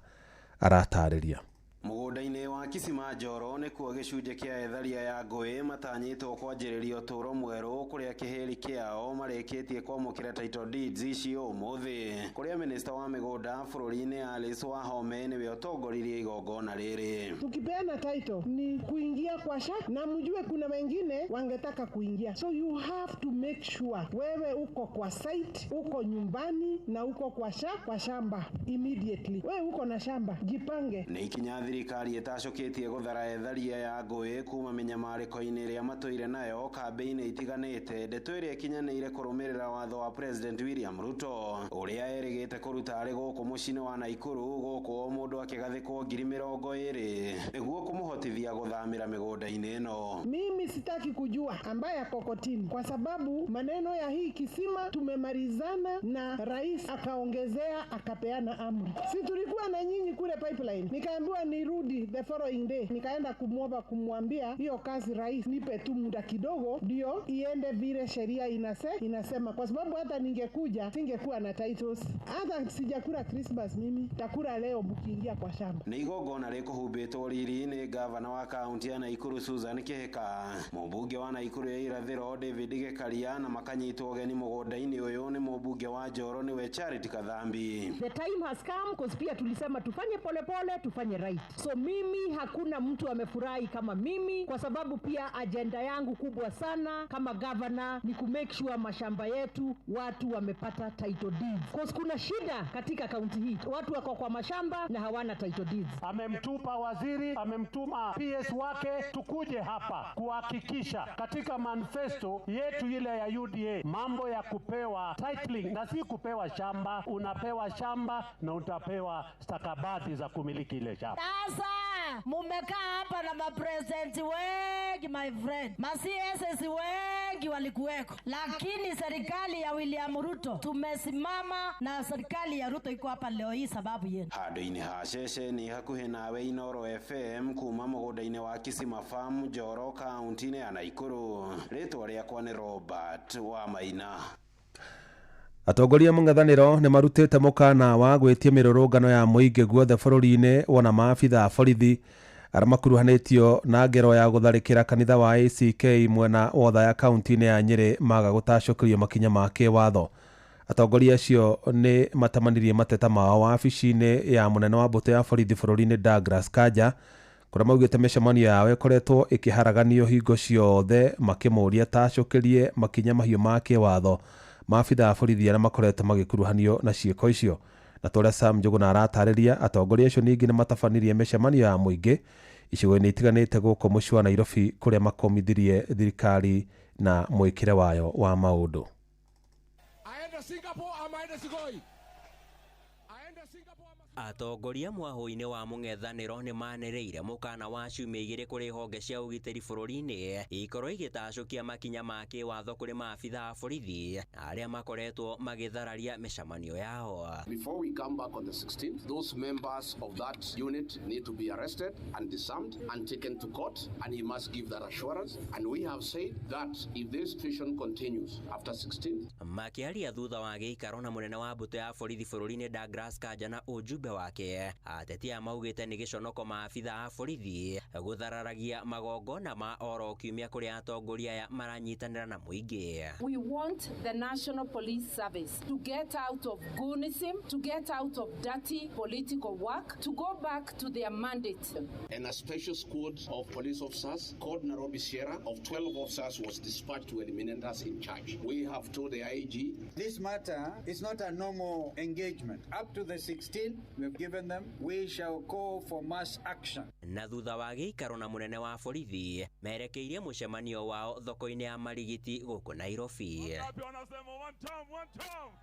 aratarĩria. Mũgũnda-inĩ wa Kisima Njoro nĩkuo gĩcunjĩ kĩa etharia ya ngũĩ matanyĩtwo kwanjĩrĩria ũtũũro mwerũ kũrĩa kĩhĩri kĩao marĩkĩtie kwamũkĩra title deeds icio ũmũthĩ, kũrĩa minista wa mĩgũnda bũrũri-inĩ Alice Wahome nĩwe ũtongoririe igongona rĩrĩ. Tukipeana title ni kuingia kwa sha, na mjue kuna wengine wangetaka kuingia, so you have to make sure wewe uko kwa site, uko nyumbani na uko kwa sha, kwa shamba immediately. Wewe uko na shamba, jipange. Nĩ ikinya thirikari ĩtacũkĩtie gũthara etharia ya ngũĩ kuma mĩnyamarĩko-inĩ ĩrĩa matũire nayo kambĩ-inĩ itiganĩte, ndeto ĩrĩa ĩkinyanĩire kũrũmĩrĩra watho wa President William Ruto ũrĩa erĩgĩte kũruta arĩ gũkũ mũciĩ-inĩ wa Naikuru, gũkũ o mũndũ akĩgathĩkwo 20,000 nĩguo kũmũhotithia gũthamĩra mĩgũnda-inĩ ĩno. Mimi sitaki kujua ambaye ako kotini, kwa sababu maneno ya hii kisima tumemalizana na rais akaongezea akapeana amri. Si tulikuwa na nyinyi kule Pipeline, nikaambiwa nirudi. Nikarudi the following day nikaenda kumwomba, kumwambia hiyo kazi rais, nipe tu muda kidogo ndio iende vile sheria inasema, kwa sababu hata ningekuja singekuwa na titles. Hata sijakula Christmas mimi, takula leo mkiingia kwa shamba. Nĩ igongona rĩkũhumbĩtwo riri nĩ gavana wa kaunti ya Naikuru Susan Kihika, mũmbunge wa Naikuru ya irathĩro David Gĩkaria, na makanyitwo ũgeni mũgũnda-inĩ ũyũ nĩ mũmbunge wa Njoro nĩwe Charity Kathambi. The time has come cause pia tulisema tufanye polepole pole, tufanye right. So mimi hakuna mtu amefurahi kama mimi, kwa sababu pia agenda yangu kubwa sana kama governor ni ku make sure mashamba yetu watu wamepata title deeds. Cause kuna shida katika kaunti hii, watu wako kwa mashamba na hawana title deeds. Amemtupa waziri, amemtuma PS wake tukuje hapa kuhakikisha katika manifesto yetu ile ya UDA mambo ya kupewa titling, na si kupewa shamba. Unapewa shamba na utapewa stakabadhi za kumiliki ile shamba. Sasa mumekaa hapa na mapresidenti wengi my friend, ma CSS wengi walikuweko, lakini serikali ya William Ruto tumesimama na serikali ya Ruto iko hapa leo hii sababu yenu. Handũ-inĩ ha ceceni hakuhĩ nawe Inooro FM kuma mũgũnda-inĩ wa Kisima Farm Njoro kaunti-inĩ ya Naikuru, rĩtwa rĩakwa nĩ Robert wa Maina. Atongoria mũng'ethanĩro nĩ marutĩte mũkana wa gwĩtia mĩrũrũngano ya mũingĩ guothe bũrũri-inĩ wona maabitha a borithi arĩa makuruhanĩtio na ngero ya gũtharĩkĩra kanitha wa ACK mwena wa Othaya kaunti-inĩ ya Nyĩrĩ maga gũtacũkĩrio makinya ma kĩwatho. Atongoria acio nĩ matamanirie mateta mao wabici-inĩ ya mũnene wa mbũtũ ya borithi bũrũri-inĩ Douglas Kanja, kũrĩa maugĩte mĩcemanio yao ĩkoretwo ĩkĩharaganio hingo ciothe makĩmũria tacũkĩrie makinya mahiũ ma kĩwatho maabitha a borithi arĩa makoretwo magĩkuruhanio na ciĩko icio. Na torĩa Sam Njũgũna aratarĩria, atongoria acio ningĩ nĩ matabanirie mĩcemanio ya mũingĩ icigo-inĩ itiganĩte gũkũ mũciĩ wa Nairobi kũrĩa makomithirie thirikari na mwĩkĩre wayo wa maũndũ. Aende Singapore ama aende Sigoi? Atongoria mwahũ-inĩ wa mũng'ethanĩro nĩ manĩrĩire mũkana wa ciumia igĩrĩ kũrĩ honge cia ũgitĩri bũrũri-inĩ ikorwo igĩtacũkia makinya ma kĩwatho kũrĩ maabitha a borithi arĩa makoretwo magĩthararia mĩcemanio yao. Before we come back on the 16th, those members of that unit need to be arrested and disarmed and taken to court, and he must give that assurance. And we have said that if this situation continues after 16th, makĩaria thutha wa gĩikaro na mũnene wa mbũtũ ya borithi bũrũri-inĩ Douglas Kanja na ũjumbe wake, ateti aya maugĩte nĩ gĩconoko maabitha a borithi gũthararagia magongona ma oro kiumia kũrĩa atongoria aya maranyitanĩra na mũingĩ. We want the National Police Service to get out of goonism, to get out of dirty political work, to go back to their mandate. And a special squad of police officers called Nairobi Sierra of 12 officers was dispatched to eliminate us in charge. We have told the IG this matter is not a normal engagement. Up to the 16th, we have given them, we shall call for mass action. Na thutha wa gĩikaro na mũnene wa borithi merekeirie mũcemanio wao thoko-inĩ ya Marigiti gũkũ Nairobi.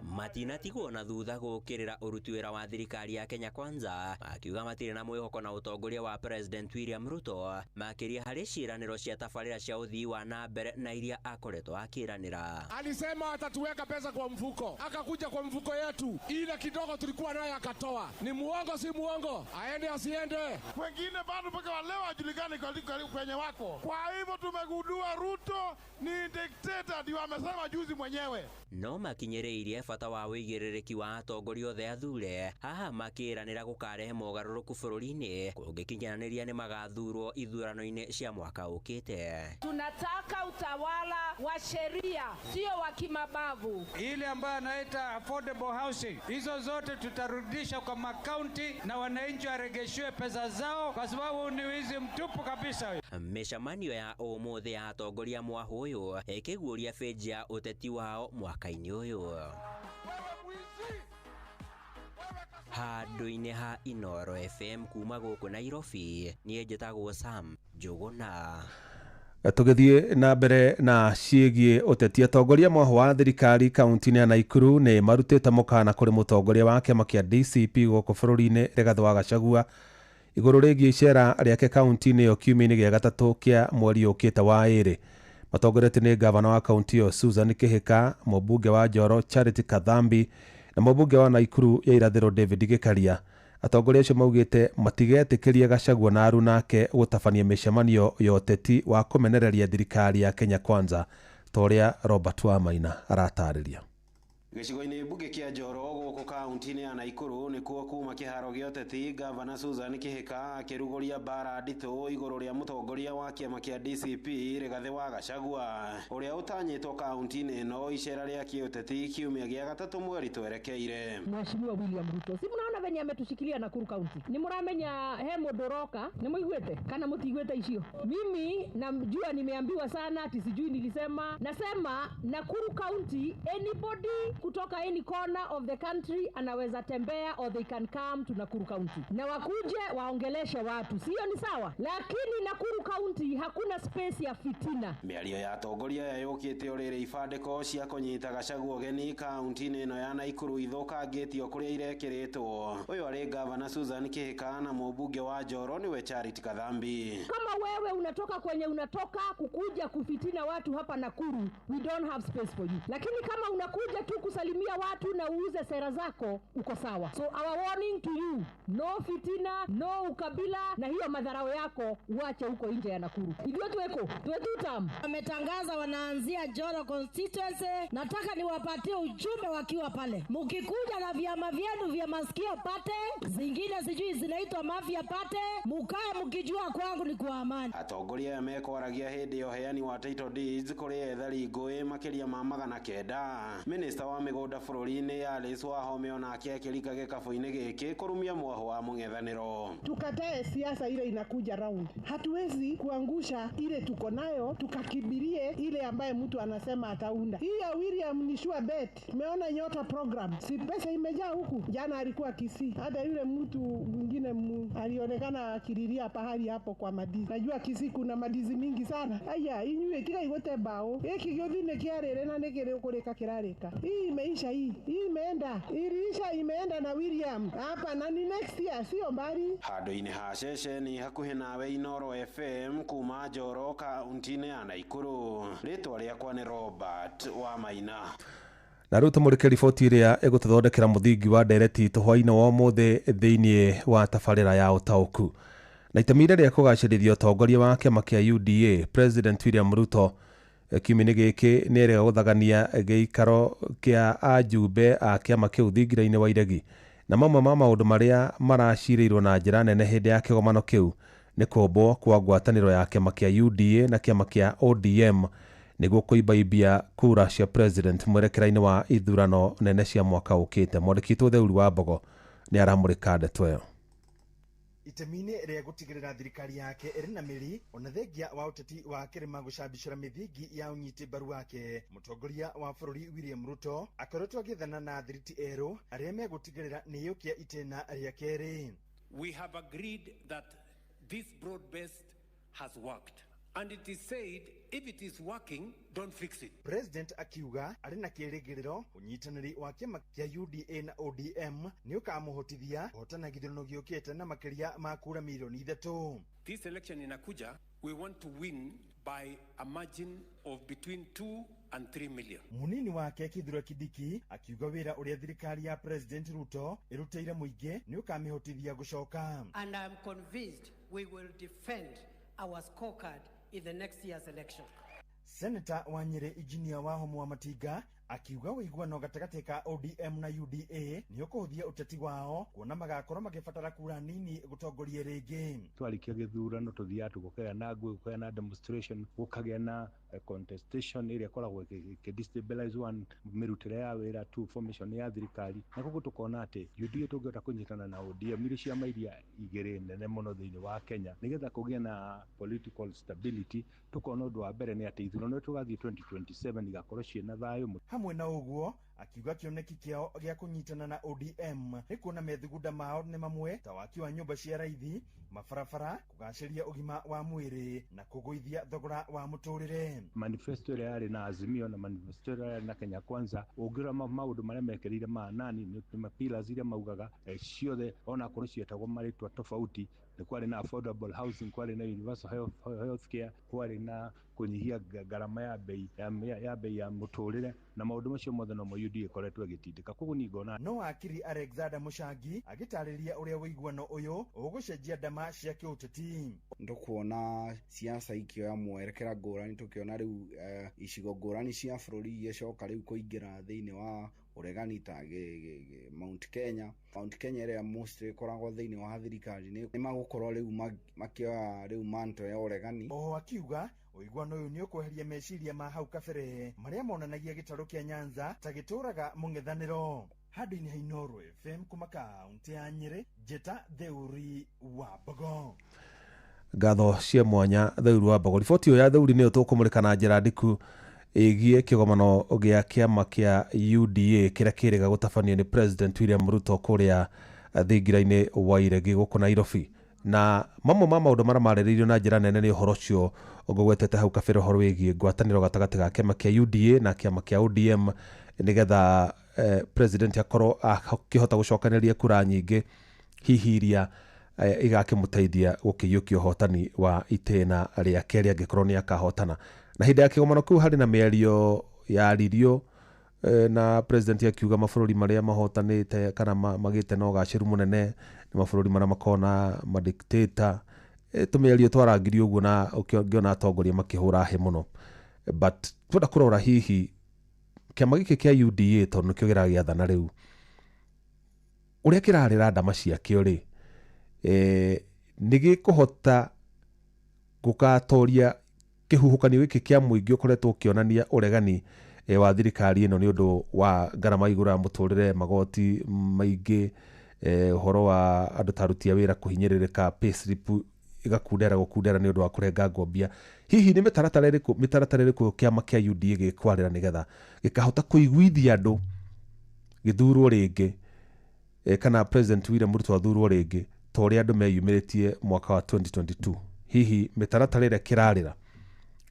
Matinatigwo na thutha gũkĩrĩra ũruti wĩra wa thirikari ya Kenya Kwanza, makiuga matirĩ na mwĩhoko na ũtongoria wa President William Ruto makĩria harĩ ciĩranĩro cia tabarĩra cia ũthii wa na mbere na iria akoretwo akĩranĩra. Alisema atatuweka pesa kwa mfuko, akakuja kwa mfuko yetu ile kidogo tulikuwa nayo akatoa. Ni muongo si muongo? Aende asiende? Wengine bado mpaka wa leo hajulikani kwenye wako. Kwa hivyo tumegundua Ruto ni dictator, ndio amesema juzi mwenyewe. No makinyĩrĩirie bata wa wĩigĩrĩrĩki wa atongoria othe athure haha makĩranĩra gũkarehe mogarũrũku bũrũri-inĩ kũngĩkinyanĩria nĩ magathurwo ithurano-inĩ cia mwaka ũkĩte. Tunataka utawala wa sheria, sio wa kimabavu. Ile ambayo anaita affordable housing, hizo zote tutarudisha kwa makaunti na wananchi waregeshiwe pesa zao, kwa sababu ni wizi mtupu kabisa. Mĩcemanio ya ũmũthĩ ya atongoria mwahũ ũyũ ĩkĩguũria benji ya ũteti wao mwaka-inĩ ũyũ. Handũ-inĩ ha Inooro FM kuma gũkũ Nairobi, niĩ njĩtagwo Sam Njũgũna. Tũgĩthiĩ na mbere na ciĩgiĩ ũteti, atongoria mwahũ wa thirikari kaunti-inĩ ya Naikuru nĩ marutĩte mũkana kũrĩ mũtongoria wa kĩama kĩa DCP gũkũ bũrũri-inĩ Rigathĩ wa Gachagua igũrũ rĩgiĩ icera rĩake kaunti-inĩ ĩyo kiumia-inĩ gĩa gatatũ kĩa mweri ũkĩte wa ĩrĩ. Matongoretio nĩ gavana wa kaunti ĩyo Susan Kihika, mũmbunge wa Njoro Charity Kathambi na mũmbunge wa Naikuru ya irathĩro David Gĩkaria. Atongoria acio maugĩte matigetĩkĩria Gachagua na arunake gũtabania mĩcemanio ya ũteti wa kũmenereria thirikari ya Kenya Kwanza ta ũrĩa Robert Wamaina aratarĩria. Gĩcigo-inĩ mbunge kĩa Njoro gũkũ kaunti-inĩ ya Naikuru nĩkuo kuma kĩharo gĩa ũteti Gavana Susan Kihika akĩrugũria mbara nditũ igũrũ rĩa mũtongoria wa kĩama kĩa DCP Rigathĩ wa Gachagua ũrĩa ũtanyĩtwo kaunti-inĩ ĩno icera rĩa kĩũteti kiumia gĩa gatatũ mweri twerekeire. Mheshimiwa William Ruto, si mnaona venye ametushikilia Nakuru County? Ni muramenya he mũndũ ũroka, nĩ mũiguĩte kana mũtiguĩte icio? Mimi najua nimeambiwa sana ati sijui nilisema, nasema Nakuru County anybody kutoka any corner of the country anaweza tembea or they can come to Nakuru County na wakuje waongeleshe watu, sio ni sawa? Lakini Nakuru County hakuna space ya fitina. Mĩario ya atongoria aya yũkĩte o rĩrĩ ibandĩko cia kũnyita Gachagua ũgeni kaunti-inĩ ĩno ya Naikuru ithũkangĩtio kũrĩa irekĩrĩtwo. Ũyũ arĩ Gavana Susan Kihika na mũmbunge wa Njoro nĩwe Charity Kathambi. Kama wewe unatoka kwenye unatoka kukuja kufitina watu hapa Nakuru, we don't have space for you. Lakini kama unakuja tu kusalimia watu na uuze sera zako, uko sawa. So our warning to you, no fitina, no ukabila, na hiyo madharau yako uache huko nje ya Nakuru. Idio tuweko, tuwetutam. Wametangaza wanaanzia Njoro constituency. Nataka niwapatie ujumbe wakiwa pale. Mukikuja na vyama vyenu vya masikio pate, zingine sijui zinaitwa mafia pate, mukae mkijua kwangu ni kwa amani. Atongoria aya mekwaragia hĩndĩ ya ũheani wa title deeds kũrĩ ethari ngũĩ makĩria ma 900. Minista wa mĩgũnda bũrũri-inĩ Alice Wahome onake akĩrika gĩkabũ-inĩ gĩkĩ kũrumia mwaho wa mũng'ethanĩro. Tukatae siasa ile inakuja round. Hatuwezi kuangusha ile tuko nayo tukakibirie ile ambaye mtu anasema ataunda. Hii ya William ni sure bet. Tumeona Nyota program, si pesa imejaa huku. Jana alikuwa Kisii, hata yule mtu mwingine alionekana akililia pahali hapo kwa madizi. Najua Kisii kuna madizi mingi sana. Aya inyue tiga igote bao iki gyothine kiarere na nikiri ukurika kirarika. Hii imeisha, hii imeenda, iliisha, imeenda na William hapa na ni next year, sio mbali. Handũ-inĩ ha ceceni hakuhĩ nawe Inoro FM kuma Njoro kaunti-inĩ ya Naikuru. Rĩtwa rĩakwa nĩ Robert Wamaina. Na rĩu tũmũrĩke riboti ĩrĩa ĩgũtũthondekera mũthingi wa ndereti itũ hwaĩ-inĩ wa ũmũthĩ thĩinĩ wa tabarĩra ya ũtaũku. Na itemi rĩa kũgacĩrithia ũtongoria wa kĩama kĩa UDA, President William Ruto kiumia-inĩ gĩkĩ nĩerĩga gũthagania gĩikaro kĩa ajumbe a kĩama kĩu thingira-inĩ wa Iregi. Na mamwe ma maũndũ marĩa maracirĩirwo na njĩra nene hĩndĩ ya kĩgomano kĩu nĩ kũmbwo kwa ngwatanĩro ya kĩama kĩa UDA na kĩama kĩa ODM nĩguo kũimbaimbia kura cia president mwerekera-inĩ wa ithurano nene cia mwaka ũkĩte. Mwandĩki witũ Theuri wa Mbogo nĩ aramũrĩka ndeto ĩyo. Itemi-inĩ rĩa gũtigĩrĩra thirikari yake ĩrĩ na mĩri ona thengia wa ũteti wa kĩrĩma gũcambicũra mĩthingi ya ũnyiti mbaru wake, mũtongoria wa bũrũri William Ruto akoretwo agĩethana na thiriti erũ arĩa megũtigĩrĩra nĩyũkia itĩna rĩa kerĩ. We have agreed that this broad-based has worked. And it is said, if it is working, don't fix it. President akiuga arĩ na kĩrĩgĩrĩro ũnyitanĩri wa kĩama kĩa UDA na ODM nĩ ũkamũhotithia kũhotana gĩthurano gĩũkĩte na makĩria ma kura milioni 3. This election inakuja, we want to win by a margin of between 2 and 3 million. Munini wake Kithure Kindiki akiuga wĩra ũrĩa thirikari ya President Ruto ĩrutĩire mũingĩ nĩ ũkamĩhotithia gũcoka. And I'm convinced we will defend our scorecard in the next year's election. Senator wa Nyeri Engineer Wahome wa Matinga akiuga ũiguano gatagatĩ ka ODM na UDA nĩ ũkũhũthia ũteti wao kuona magakorwo magĩbatara kura nini gũtongoria rĩngĩ. Twarikia gĩthurano tũthiaga tũgũkagĩa na ngũĩ, gũkagĩa na demonstration, gũkagĩa na contestation ĩrĩa ĩkoragwo ĩkĩ-destabilize one mĩrutĩre ya wĩra, two formation ya thirikari, na koguo tũkona atĩ UDA tũngĩhota kũnyitana na ODM irĩ ciama iria igĩrĩ nene mũno thĩinĩ wa Kenya nĩgetha kũgĩe na political stability. Tũkona ũndũ wa mbere nĩ atĩ ithurano tũgathiĩ 2027 igakorwo ciĩna thayũ. Hamwe na ũguo akiuga kĩoneki kĩao gĩa kũnyitana na ODM nĩ kuona methugunda mao nĩ mamwe ta waki wa nyũmba cia raithi, mabarabara, kũgacĩria ũgima wa mwĩrĩ na kũgũithia thogora wa mũtũrĩre. Manifesto ĩrĩa yarĩ na Azimio na manifesto ĩrĩa yarĩ na Kenya Kwanza, ũngĩrora maũndũ marĩa mekĩrĩire ma nani nĩ pillars iria maugaga ciothe onakorwo cietagwo marĩtwa tofauti, nĩ kwarĩ na affordable housing, kwarĩ na universal health care, kwarĩ na kũnyihia ngarama ya bei ya bei ya mũtũrĩre, na maũndũ macio mothe nomo UDA ĩkoretwo ĩgĩtindĩka. Koguo niĩ ngona No wakiri Alexander Muchangi agĩtarĩria ũrĩa ũiguano ũyũ ũgũcenjia ndama cia kĩũteti. Ndukuona siasa ikioya mwerekera ngũrani, tukiona rĩu icigo ngũrani cia bũrũri igĩcoka rĩu kũingĩra thĩinĩ wa ũregani ta Mount Kenya. Mount Kenya ĩrĩa mostly ĩkoragwo thĩinĩ wa thirikari nĩ magũkorwo rĩu makĩoya rĩu manto ya ũregani. Oho akiuga ũiguano ũyũ nĩ ũkweheria meciria ma hau kabere marĩa monanagia gĩtarũ kĩa Nyanza ta gĩtũraga mũng'ethanĩro. Handũ-inĩ ha Inooro FM kuma kaunti ya Nyĩrĩ, Njĩta Theuri wa Mbogo. Ngatho cia mwanya Theuri wa Mbogo. Riboti ĩyo ya Theuri nĩyo tũkũmũrĩka na njĩra ndiku ĩgiĩ kĩgomano gĩa kĩama kĩa UDA kĩrĩa kĩrĩga gũtabanio nĩ President William Ruto kũrĩa thingira-inĩ wa Iregi gũkũ Nairobi. Na mamwe ma maũndũ marĩa marĩrĩirio na njĩra nene nĩ ũhoro ũcio ngũgwetete hau kabere, ũhoro wĩgiĩ ngwatanĩro gatagatĩ ga kĩama kĩa UDA na kĩama kĩa ODM nĩgetha president akorwo akĩhota gũcokanĩrĩria kura nyingĩ hihi iria igakĩmũteithia gũkĩiyũkia ũhotani wa itĩna rĩa kerĩ angĩkorwo nĩ akahotana. Na hĩndĩ ya kĩgomano kĩu harĩ na mĩario yaririo na president akiuga mabũrũri marĩa mahotanĩte kana magĩte na ũgacĩru mũnene nĩ mabũrũri marĩa makoragwo na madictator. Tũmĩario twarangirio ũguo na ũkĩona atongoria makĩhũra hĩ mũno, but twenda kũrora hihi kĩama gĩkĩ kĩa UDA tondũ nĩkĩo kĩragĩathana rĩu ũrĩa kĩrarĩra ndama ciakĩo rĩ, nĩ gĩkũhota gũgatoria kĩhuhũkanio gĩkĩ kĩa mũingĩ ũkoretwo ũkĩonania ũregani wa thirikari ĩno nĩ ũndũ wa ngarama igũrũ ya mũtũrĩre, magoti maingĩ, ũhoro wa andũ ta aruti a wĩra kũhinyĩrĩrĩka, payslip ĩgakundera gũkundera nĩ ũndũ wa kũrengangwo mbia. Hihi nĩ mĩtaratara ĩrĩkũ kĩama kĩa UDA gĩkwarĩra nĩgetha gĩkahota kũiguithia andũ gĩthurwo rĩngĩ, kana President William Ruto athurwo rĩngĩ ta ũrĩa andũ meyumĩrĩtie mwaka wa 2022? Hihi mĩtaratara ĩrĩa kĩrarĩra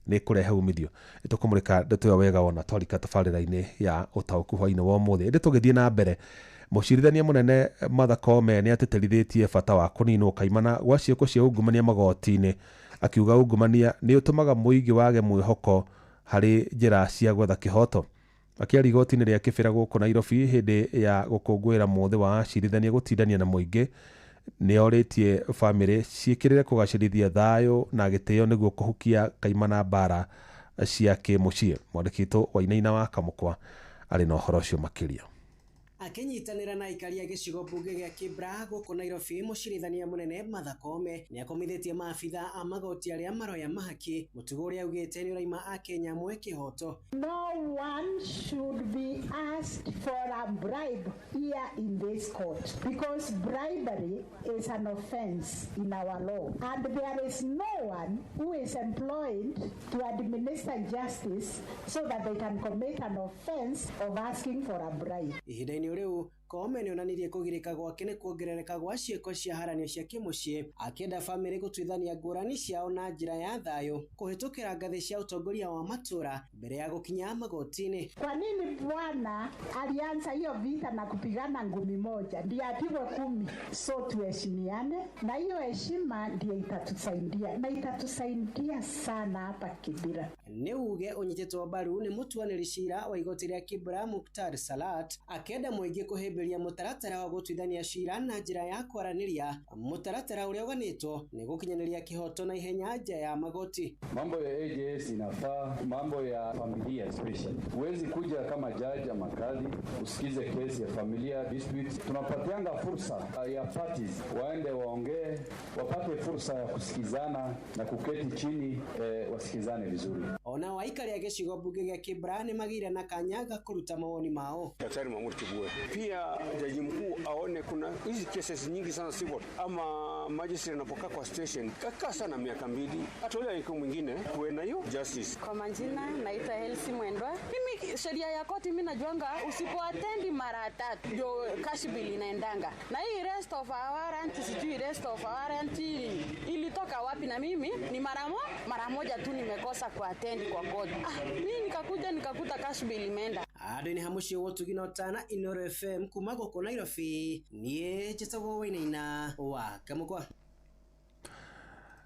nĩ kũrehe umithio? Nĩtũkũmũrĩka ndeto ĩyo wega wona twarika tabarĩra-inĩ ya ũtaũku hwaĩ-inĩ wa ũmũthĩ. Ĩndĩ tũgĩthiĩ na mbere, mũcirithania mũnene Martha Koome nĩ atĩtĩrithĩtie bata wa kũninwo kaimana gwa ciĩko cia ungumania magoti-inĩ, akiuga ungumania nĩ ũtũmaga mũingĩ wage mwĩhoko harĩ njĩra cia gwetha kĩhoto. Akĩaria igoti-inĩ rĩa Kĩbĩra gũkũ Nairobi hĩndĩ ya gũkũngũĩra mũthĩ wa acirithania gũtindania na mũingĩ, nĩ orĩtie bamĩrĩ ciĩkĩrĩre kũgacĩrithia thayũ na gĩtĩo nĩguo kũhukia kaimana mbara cia kĩmũciĩ. Mwandĩki witũ Wainaina wa Kamũkwa arĩ na ũhoro ũcio makĩria. Akĩnyitanĩra na aikari a gĩcigo mbunge gĩa Kibra gũkũ Nairobi, mũcirithania mũnene Martha Koome nĩ akomithĩtie maabitha a magoti arĩa maroya mahaki, mũtugo ũrĩa augĩte nĩ ũraima akenya amwe kĩhoto. No one should be asked for a bribe here in this court because bribery is an offense in our law, and there is no one who is employed to administer justice so that they can commit an offense of asking for a bribe. Ihinda-inĩ rĩu Koome nĩonanirie kũgirĩka gwake nĩ kuongerereka gwa ciĩko cia haranio cia kĩmũciĩ, akĩenda bamĩrĩ gũtuithania ngũrani ciao na njĩra ya thayũ kũhĩtũkĩra ngathĩ cia ũtongoria wa matũra mbere ya gũkinya magoti-inĩ. Kwa nini bwana alianza hiyo vita na kupigana ngumi moja ndiye apigwe 10? So tuheshimiane, na hiyo heshima ndiyo itatusaidia na itatusaidia sana hapa Kibra. Nĩ uge ũnyitĩtwo mbaru nĩ mũtuanĩri cira wa igoti rĩa Kibra Muktar Salat, akĩenda mũingĩ kũhĩmbĩria mũtaratara wa gũtuithania cira na njĩra ya kwaranĩria, mũtaratara ũrĩa ũganĩtwo nĩ gũkinyanĩria kĩhoto na ihenya nja ya magoti. Mambo ya AJS inafaa, mambo ya familia especially. Huwezi kuja kama jaji ama kadhi usikize kesi ya familia dispute. Tunapatianga fursa ya parties waende waongee, wapate fursa ya kusikizana na kuketi chini, wasikizane vizuri. Ona aikari a gĩcigo mbunge gĩa Kibra nĩ magĩire na kanya ga kũruta mawoni mao. Daktari Mahmoud Kibue pia jaji mkuu aone kuna hizi cases nyingi sana civil ama magistrate anapokaa kwa station kakaa sana miaka 2, hata yule yuko mwingine kuwe na hiyo justice. Kwa majina naitwa Elsie Mwendwa. Mimi sheria ya koti mimi najuanga usipoattend mara 3 ndio cash bill inaendanga. Na hii rest of our warrant, sijui rest of our warrant ilitoka wapi, na mimi ni mara moja tu nimekosa kuattend kwa court. Mimi nikakuja nikakuta cash bill imeenda. Andũ-inĩ ha mũciĩ wa ũtugi na ũtana Inooro FM kuma gũkũ Nairobi, niĩ njĩtagwo Wainaina wa Kamũkwa.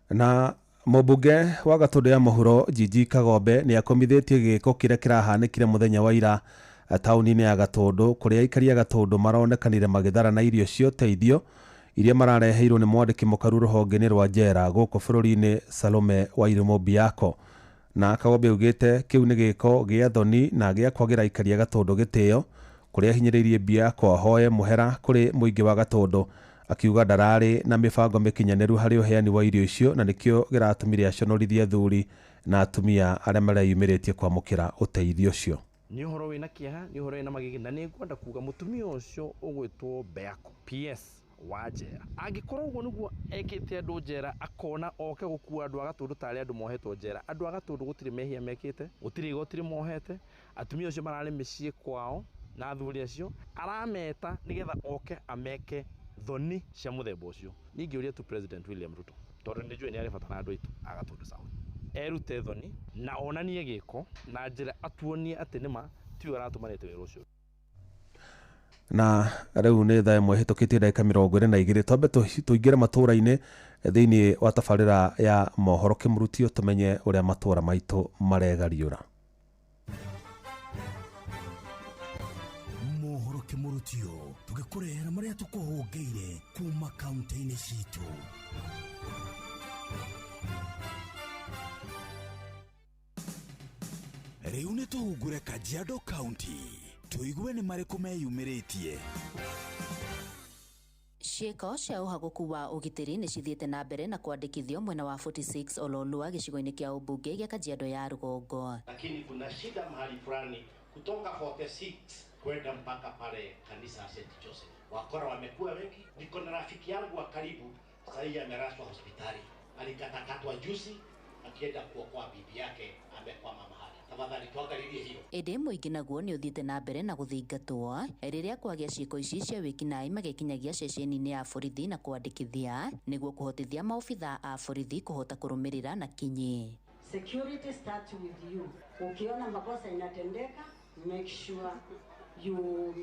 Na mũmbunge wa Gatũndũ ya Mũhuro Gigi Kagombe nĩ akomithĩtie gĩko kĩrĩa kĩrahanĩkire mũthenya wa ira Taũni-inĩ ya Gatũndũ kũrĩa aikari a Gatũndũ maronekanire magĩthara na irio cia ũteithio iria marareheirwo nĩ mwandĩki mũkaru rũhonge-inĩ rwa njera gũkũ bũrũri-inĩ Salome Wairimu Biako. Na Kagombe augĩte kĩu nĩ gĩko gĩa thoni na gĩa kwagĩra aikari a Gatũndũ gĩtĩo, kũrĩa ahinyĩrĩirie Biako ahoe mũhera kũrĩ mũingĩ wa Gatũndũ, akiuga ndararĩ na mĩbango mĩkinyanĩru harĩ ũheani wa irio icio na nĩkĩo gĩratũmire aconorithie athuri na atumia arĩa mareyumĩrĩtie kwamũkĩra ũteithio ũcio. Nĩ ũhoro wĩna kĩeha, nĩ ũhoro wĩna magigi, na nĩ ngwenda kuga mũtumia ũcio ũgwĩtwo Beako PS wa njera, angĩkorwo ũguo nĩguo ekĩte andũ njera, akona oke gũkua andũ a Gatũndũ tarĩ andũ mohetwo njera. Andũ a Gatũndũ gũtirĩ mehia mekĩte, gũtirĩ igoti rĩmohete, atumia acio mararĩ mĩciĩ kwao na athuri acio arameta nĩgetha oke ameke thoni cia mũthemba ũcio. Niĩ ingĩũria tu President William Ruto, tondũ nĩ njũĩ nĩ arĩ bata na andũ aitũ a Gatũndũ South, erute thoni na onanie gĩko na njĩra atuonie atĩ nĩma tiwe aratũmanĩte wĩra ũcio. Na rĩu nĩ thaa 1 hĩtũkĩtie ndagĩka 22. Twambe tũingĩre matũũra-inĩ thĩinĩ wa tabarĩra ya mohoro kĩmũrutio, tũmenye ũrĩa matũũra maitũ maregariũra. Mohoro kĩmũrutio tũgĩkũrehera marĩa tũkũhũngĩire kuma kaunti-inĩ citũ. Rĩu nĩ tũhungure Kajiado County, tũigue nĩ marĩkũ meyumĩrĩtie. Ciĩko cia ũhagũku wa ũgitĩri nĩ cithiĩte na mbere na kwandĩkithio mwena wa 46 Ololua gĩcigo-inĩ kĩa ũmbunge gĩa Kajiado ya rũgongo. Lakini kuna shida mahali fulani kutoka 46 kwenda mpaka pale kanisa ya St. Joseph. Wakora wamekuwa wengi. Niko na rafiki yangu wa karibu sasa ameraswa hospitali, alikatakatwa juzi akienda kuokoa bibi yake, amekwama mahali. Tafadhali tuangalilie hiyo. Ĩndĩ mũingĩ naguo nĩ ũthiĩte na mbere na gũthingatwo rĩrĩa kwagĩa ciĩko ici cia wĩkinaĩ magĩkinyagia ceceni-inĩ ya borithi na kwandĩkithia nĩguo kũhotithia maobitha a borithi kũhota kũrũmĩrĩra na kinyi. Security starts with you. Ukiona makosa inatendeka, make sure you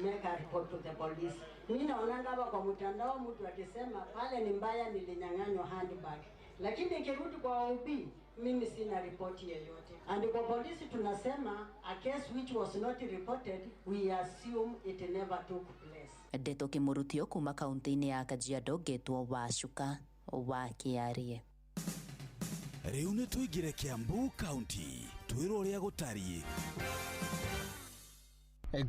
make a report to the police. Mimi naonanga hapa kwa mtandao mtu akisema pale ni mbaya, nilinyang'anywa handbag, lakini ikirudi kwa OB mimi sina ripoti yeyote. And kwa polisi tunasema a case which was not reported, we assume it never took place. Ndeto kĩmũrutio kuma kaunti-inĩ ya Kajiado, ngetwo Wacuka wa Kĩarie. Rĩu nĩ tũingĩre Kiambu County, twĩrwo ũrĩa gũtariĩ.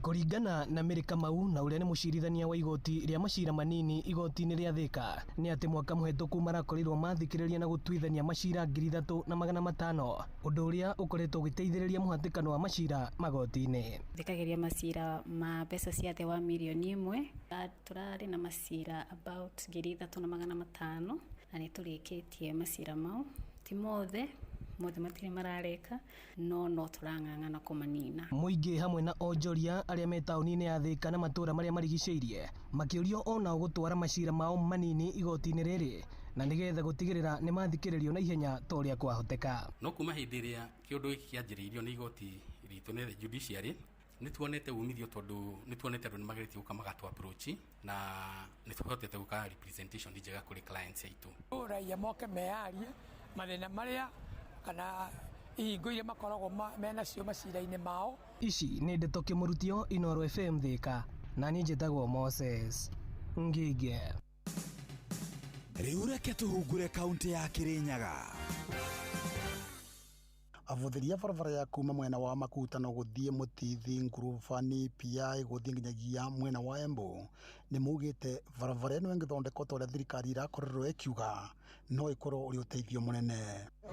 Kũringana na Mary Kamau na ũrĩa nĩ mũcirithania wa igoti rĩa macira manini igoti-inĩ rĩa Thika, nĩ atĩ mwaka mũhetũku marakorirwo mathikĩrĩria na gũtuithania macira 3500, ũndũ ũrĩa ũkoretwo ũgĩteithĩrĩria mũhatĩkano wa macira magoti-inĩ. Thikagĩria macira ma mbeca cia thĩ wa mirioni 1, tũrarĩ na macira about 3500 na nĩ tũrĩkĩtie macira mau, ti mothe matirĩ marareka, no tũrang'ang'ana kũmanina. Mũingĩ hamwe na onjoria arĩa me taũni-inĩ ya Thika na matũũra marĩa marigicĩirie makĩũrio onao gũtwara macira mao manini igoti-inĩ rĩrĩ na nĩgetha gũtigĩrĩra nĩ mathikĩrĩrio na ihenya ta ũrĩa kwahoteka. No kuma hĩndĩ ĩrĩa kĩũndũ gĩkĩ kĩanjĩrĩirio nĩ igoti ritũ nĩ the judiciary, nĩ tuonete umithio tondũ nĩ tuonete andũ nĩ mageretie gũka magatũ approach na nĩ tũhotete gũka representation njega kũrĩ clients aitũ. Raia moke meyarie mathĩna marĩa kana ihingo iria makoragwo menacio macira-inĩ mao. Ici nĩ ndeto kĩmũrutio Inooro FM Thika, na niĩ njĩtagwo Moses Ngige. Rĩu reke tũhungure kaunti ya Kirinyaga. Avũthĩri a barabara ya kuma mwena wa Makutano gũthiĩ Mũtithi, Ngurubani, PI gũthiĩ nginyagia mwena wa Embu nĩ maugĩte barabara ĩno ĩngĩthondekwo ta ũrĩa thirikari ĩrakorirwo ĩkiuga no ĩkorwo ũrĩ ũteithio mũnene.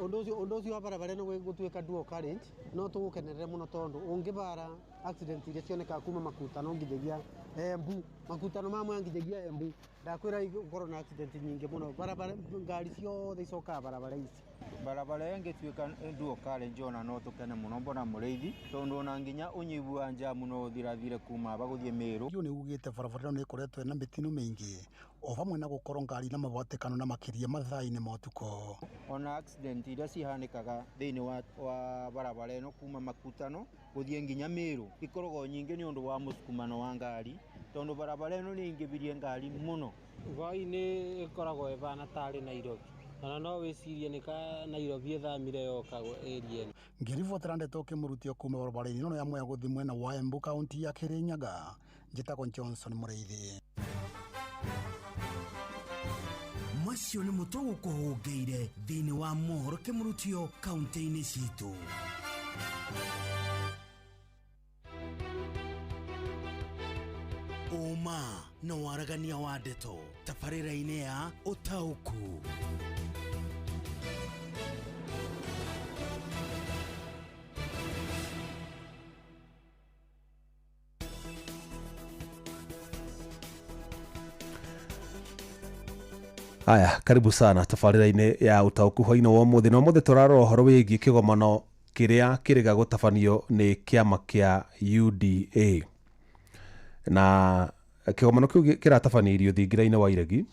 Ũndũ ũcio wa barabara ĩno gũtuĩka dual carriage no tũgũkenerere mũno tondũ ũngĩbara accident iria cionekaga kuma Makutano nginyagia Embu, Makutano mamwe nginyagia Embu, ndakwĩra gũkorwo na accident nyingĩ mũno, barabara ngari ciothe icokaga barabara ici. Barabara ĩngĩtuĩka dual carriage ona no tũkene mũno mbona mũrĩithi tondũ ona nginya ũnyihu wa njamu no ũthirathire kuma aba gũthiĩ Mĩrũ. Ũyũ nĩ ugĩte barabara ĩno nĩ ĩkoretwo ĩna mĩtino mĩingĩ o hamwe na gũkorwo ngari na mabatĩkano na makĩria mathaa-inĩ ma ũtukũ. Ona accident iria cihanĩkaga thĩinĩ wa barabara ĩno kuma Makutano gũthiĩ nginya Mĩrũ ikoragwo nyingĩ nĩ ũndũ wa mũsukumano wa ngari tondũ barabara ĩno nĩ ĩingĩbirie ngari mũno. Hwaĩ-inĩ ĩkoragwo ĩbana tarĩ Nairobi, ona no wĩcirie nĩ ka Nairobi ĩthamire yoka area ĩno. Ngĩribotera ndeto kĩmũrutio kuma barabara-inĩ ĩno ya Mwea gũthiĩ mwena wa Embu kaunti ya Kirinyaga, njĩtagwo Johnson Mũrĩithi. Macio nĩ mũtũgũkũhũngĩire thĩinĩ wa mohoro kĩmũrutio kaunti-inĩ citũ. Ũma na waragania wa ndeto tabarĩra-inĩ ya ũtaũku. Haya, karibu sana tabarĩra-inĩ ya ũtaũku hwainĩ wa ũmũthĩ. Na ũmũthĩ tũrarora ũhoro wĩgiĩ kĩgomano kĩrĩa kĩrĩga gũtabanio nĩ kĩama kĩa UDA. Na kĩgomano kĩu kĩratabanĩirio thingira-inĩ wa Iregi,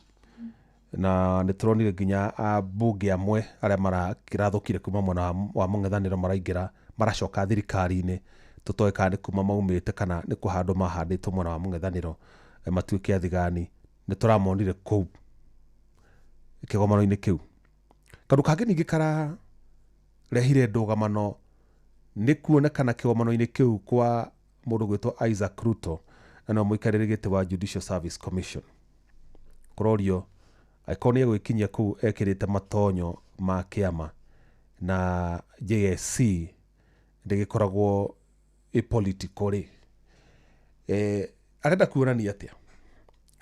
na nĩ tũronire nginya ambunge amwe arĩa marakĩrathũkire kuma mwena wa mũng'ethanĩro maraingĩra maracoka thirikari-inĩ, tũtoĩ kana nĩ kuma maumĩte kana nĩ kũhandwo mahandĩtwo mwena wa mũng'ethanĩro matuĩke athigani. Nĩ tũramonire kũu kĩgomano-inĩ kĩu. Kaũndũ kangĩ ningĩ kararehire ndũgamano nĩ kuonekana kĩgomano-inĩ kĩu kwa mũndũ gwĩtwo Isaac Ruto, na nĩwe mũikarĩri gĩtĩ wa Judicial Service Commission. Kũrorio angĩkorwo nĩ egwĩkinyia kũu ekĩrĩte matonyo ma kĩama na JSC ndĩgĩkoragwo ĩ political rĩ, arenda kuonania atĩa?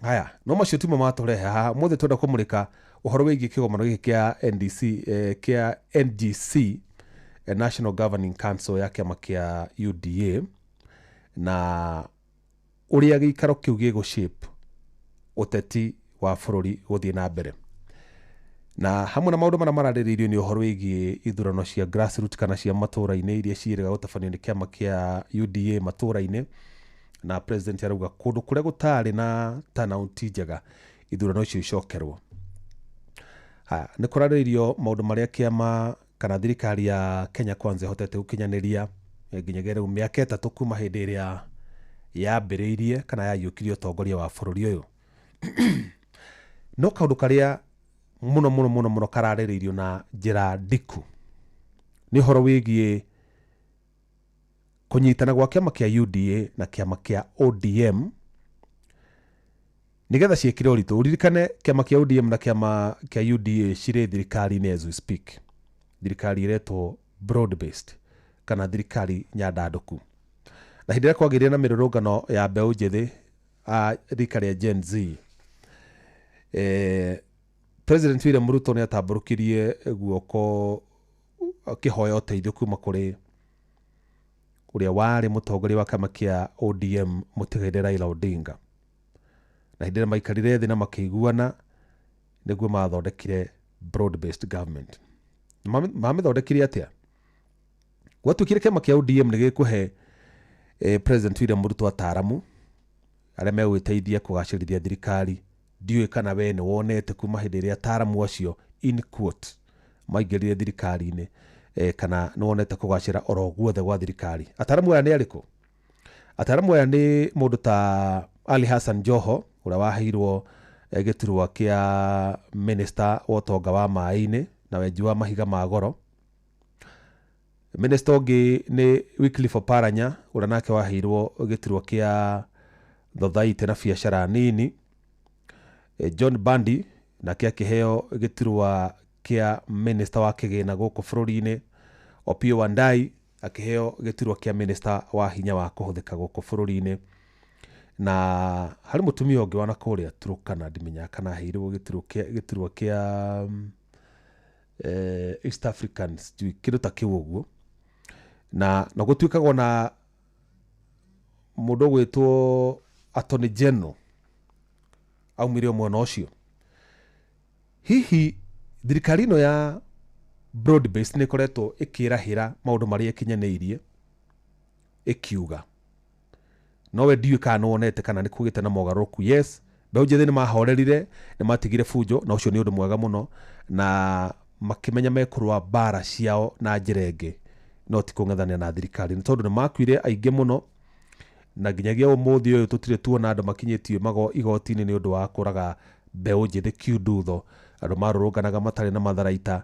Haya, no macio timo matũrehe haha. Ũmũthĩ twenda kũmũrĩka ũhoro wĩgiĩ kĩgomano gĩkĩ kĩa NDC, kĩa NGC, National Governing Council ya kĩama kĩa UDA, na ũrĩa gĩikaro kĩu gĩgũ shape ũteti wa bũrũri gũthiĩ na mbere. Na hamwe na maũndũ marĩa mararĩrĩirio nĩ ũhoro wĩgiĩ ithurano cia grassroots kana cia matũra-inĩ iria ciĩrĩga gũtabanio nĩ kĩama kĩa UDA matũra-inĩ, na president arauga kũndũ kũrĩa gũtarĩ na turnout njega ithurano icio icokerwo. Haya, nĩ kũrarĩrĩirio maũndũ marĩa kĩama kana thirikari ya Kenya Kwanza ĩhotete gũkinyanĩria nginyagia rĩu mĩaka 3 kuma hĩndĩ ĩrĩa yambĩrĩirie kana yaiyũkirie ũtongoria wa bũrũri ũyũ. No kaũndũ karĩa mũno mũno mũno mũno kararĩrĩirio na njĩra ndiku nĩ ũhoro wĩgiĩ kũnyitana gwa kĩama kĩa UDA na kĩama kĩa ODM nĩgetha ciĩkĩre ũritũ. Ũririkane kĩama kĩa ODM na kĩama kĩa UDA cirĩ thirikari-inĩ as we speak, thirikari ĩretwo broad based kana thirikari nyandandũku. Na hĩndĩ ĩrĩa kwagĩire na mĩrũrũngano ya mbeũ njĩthĩ a rika rĩa Gen Z, President William Ruto nĩ atambũrũkirie guoko akĩhoya ũteithio kuma kũrĩ ũrĩa warĩ mũtongoria wa kĩama kĩa ODM mũtigairĩ Raila Odinga. Na hĩndĩ ĩrĩa maikarire thĩ na makĩiguana nĩguo mathondekire broad based government. Mamĩthondekire atĩa? Gwatuĩkire kĩama kĩa ODM nĩ gĩkũhe President William Ruto ataaramu arĩa megwĩteithia kũgacĩrithia thirikari. Ndiũĩ kana we nĩ wonete kuma hĩndĩ ĩrĩa ataaramu acio in quote maingĩrire thirikari-inĩ, kana nĩ wonete kũgacĩra oro guothe gwa thirikari. Ataaramu aya nĩ arĩkũ? Ataaramu aya nĩ mũndũ ta Ali Hassan Joho ũrĩa waheirwo gĩturwa kĩa minister wa ũtonga wa maĩ-inĩ na wenji wa mahiga ma goro. Minister ũngĩ nĩ Wycliffe Oparanya ũrĩa nake waheirwo gĩturwa kĩa thothaitĩ na biacara nini. John Bandi nake akĩheo gĩturwa kĩa minister wa kĩgĩna gũkũ bũrũri-inĩ. Opiyo Wandayi akĩheo gĩturwa kĩa minister wa hinya wa kũhũthĩka gũkũ bũrũri-inĩ. Na harĩ mũtumia ũngĩ wana kũrĩa Turkana, ndimenyaga kana aheirwo gĩturwa kĩa East African sijui kĩndũ ta kĩu ũguo. Na gũtuĩkagwo na mũndũ ũgwĩtwo Attorney General aumire mwena ũcio. Hihi thirikari ĩno ya broad based nĩ ĩkoretwo ĩkĩrahĩra maũndũ marĩa ĩkinyanĩirie ĩkiuga, no we ndiũĩ kana nĩ wonete kana nĩ kũgĩte na mogarũrũku. Yes, mbeũ njĩthĩ nĩ mahorerire, nĩ matigire bunjo, na ũcio nĩ ũndũ mwega mũno, na makĩmenya mekũrũa mbara ciao na njĩra ĩngĩ, no ti kũng'ethanĩra na thirikari, nĩ tondũ nĩ makuire aingĩ mũno, na nginyagia ũmũthĩ ũyũ tũtirĩ tuona andũ makinyĩtio igoti-inĩ nĩ ũndũ wa kũraga mbeũ njĩthĩ kiundutho, andũ marũrũnganaga matarĩ na matharaita.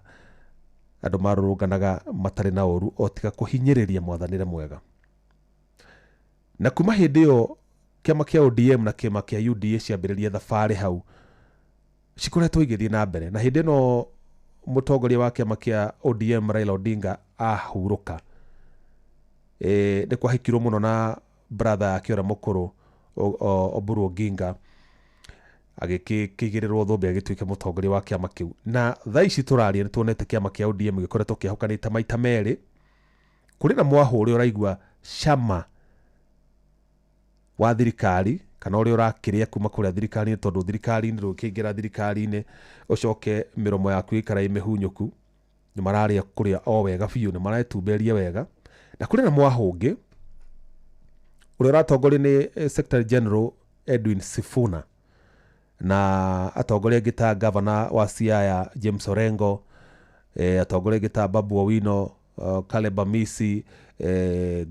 Andũ marũrũnganaga matarĩ na ũru o tiga kũhinyĩrĩria mwathanĩre mwega. Na kuma hĩndĩ ĩyo kĩama kĩa ODM na kĩama kĩa UDA ciambĩrĩria thabarĩ hau, cikoretwo igĩthiĩ na mbere. Na hĩndĩ ĩno mũtongoria wa kĩama kĩa ODM Raila Odinga ahurũka, nĩ kwahĩkirwo mũno na brother yake ũrĩa mũkũrũ Oburu Oginga, agĩkĩigĩrĩrwo thũmbĩ agĩtuĩka mũtongoria wa kĩama kĩu. Na thaa ici tũraria nĩ tuonete kĩama kĩa ODM gĩkoretwo kĩahũkanĩte maita merĩ. Kũrĩ na mwahũ ũrĩa ũraigua cama wa thirikari kana ũrĩa ũrakĩrĩa kuma kũrĩa thirikari-inĩ, tondũ thirikari-inĩ ndũngĩingĩra thirikari-inĩ ũcoke mĩromo yaku ĩikare ĩ mĩhunyũku. Nĩ mararĩa kũrĩa o wega biũ, nĩ maretumberia wega. Na kũrĩ na mwahũ ũngĩ ũrĩa ũratongorio nĩ Secretary General Edwin Sifuna na atongoria angĩ ta Governor wa Siaya James Orengo, atongoria angĩ ta Babu Owino, Caleb Amisi,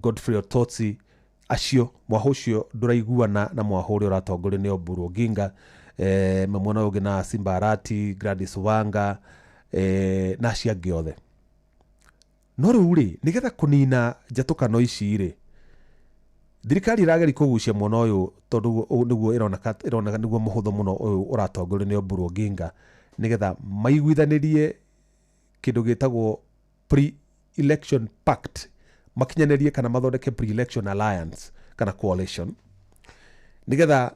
Godfrey Ototsi. Acio mwahũ ũcio ndũraiguana na mwahũ ũrĩa ũratongorio nĩ Oburu Oginga, mwena ũyũ ũngĩ na Simba Arati, Gladys Wanga, na acio angĩ othe. No rĩu rĩ, nĩgetha kũnina njatũkano ici rĩ, thirikari ĩrageria kũgucia mwena ũyũ tondũ nĩguo ĩroneka nĩguo mũhũthũ mũno ũyũ ũratongorio nĩ Oburu Oginga, nĩgetha maiguithanĩrie kĩndũ gĩtagwo pre-election pact, makinyanĩrie kana mathondeke pre-election alliance kana coalition, nĩgetha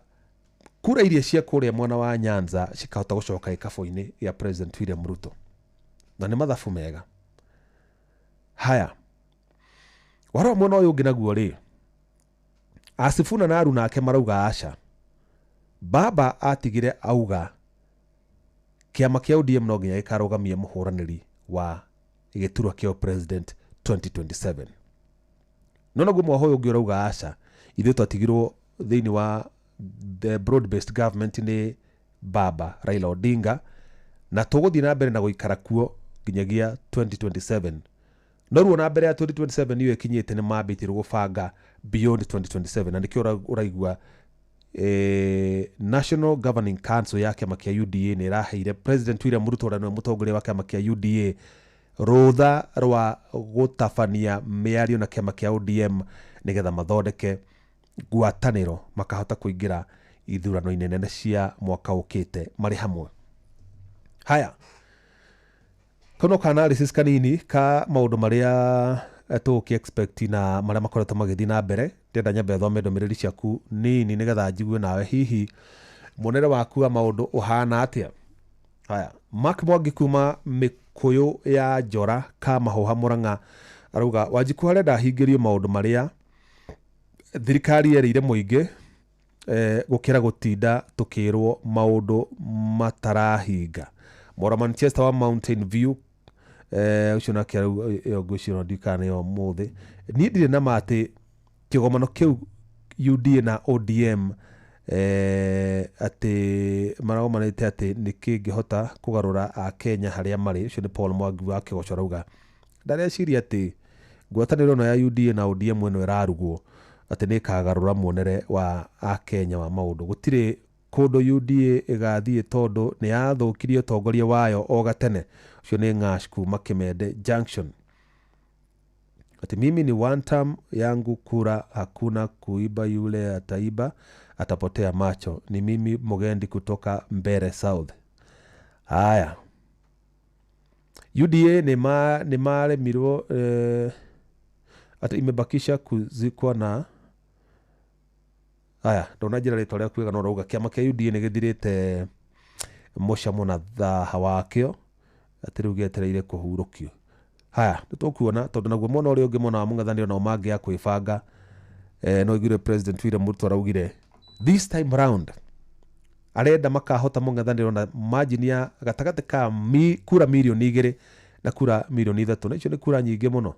kura iria cia kũrĩa mwena wa Nyanza cikahota gũcoka gĩkabũ-inĩ gĩa President William Ruto. Na nĩ mathabu mega. Haya, warora mwena ũyũ ũngĩ naguo rĩ, Asifuna na aruna ake marauga aca. Baba atigire auga kĩama kĩa ODM no nginya gĩkarũgamie mũhũranĩri wa gĩturwa kĩa president 2027. No naguo mwahũ ũyũ ũngĩ ũrauga aca, ithuĩ twatigirwo thĩinĩ wa the broad based government nĩ baba Raila Odinga, na tũgũthiĩ na mbere na gũikara kuo nginyagia 2027. No rĩu ona mbere ya 2027 ĩyo ĩkinyĩte nĩ mambĩtie gũbanga beyond 2027, na nĩkĩo ũraigua National Governing Council ya kĩama kĩa UDA nĩ ĩraheire President William Ruto ũrĩa nĩwe mũtongoria wa kĩama kĩa UDA rũtha rwa gũtabania mĩario na kĩama kĩa ODM nĩgetha mathondeke ngwatanĩro makahota kũingĩra ithurano-inĩ nene cia mwaka ũkĩte marĩ hamwe. Haya, kau no ka analysis kanini ka maũndũ marĩa tũgũkĩ expect na marĩa makoretwo magĩthiĩ na mbere. Ndĩrenda nyambe thome ndũmĩrĩri ciaku nini nĩgetha njigue nawe hihi muonere waku wa maũndũ ũhana atĩa. Haya, Mark Mwangi kuma Mĩkũyũ ya Njora ka Mahũha Mũrang'a arauga Wanjikũ arenda ahingĩrio maũndũ marĩa thirikari yerĩire mũingĩ, gũkĩra gũtinda tũkĩrwo maũndũ matarahinga. Mora Manchester wa Mountain View, ũcio nake ĩyo ngwĩciria ndikana nĩyo ũmũthĩ. Niĩ ndirĩ na ma atĩ kĩgomano kĩu UDA na ODM atĩ maragomanĩte atĩ nĩ kĩngĩhota kũgarũra Akenya harĩa marĩ. Ũcio nĩ Paul Mwangi wa Kĩgoco arauga ndareciria atĩ ngwatanĩro ĩno ya UDA na ODM ĩno ĩrarugwo atĩ nĩ ĩkagarũra muonere wa Akenya wa maũndũ. Gũtirĩ kũndũ UDA ĩgathiĩ tondũ nĩ yathũkirie ũtongoria wayo o gatene. Ũcio nĩ Ng'ash kuma Kimende Junction. Ati mimi ni one term yangu kura, hakuna kuiba, yule ataiba atapotea macho. Ni mimi Mugendi kutoka Mbere South. Haya, UDA ni maremirwo ati imebakisha kuzikwa na haya ndonajira rĩtwa rĩaku wega no ũrauga kĩama kĩa UDA nĩ gĩthirĩte mũcamo na thaha wakĩo atĩ rĩu gĩetereire kũhurũkio. Haya, nĩ tũkuona tondũ naguo mwena ũrĩa ũngĩ mwena wa mũng'ethanĩro nao mangĩaga kwĩbanga. No iguire President William Ruto araugire this time round arenda makahota mũng'ethanĩro na margin ya gatagatĩ ka kura mirioni 2 na kura mirioni 3, na icio nĩ kura nyingĩ mũno,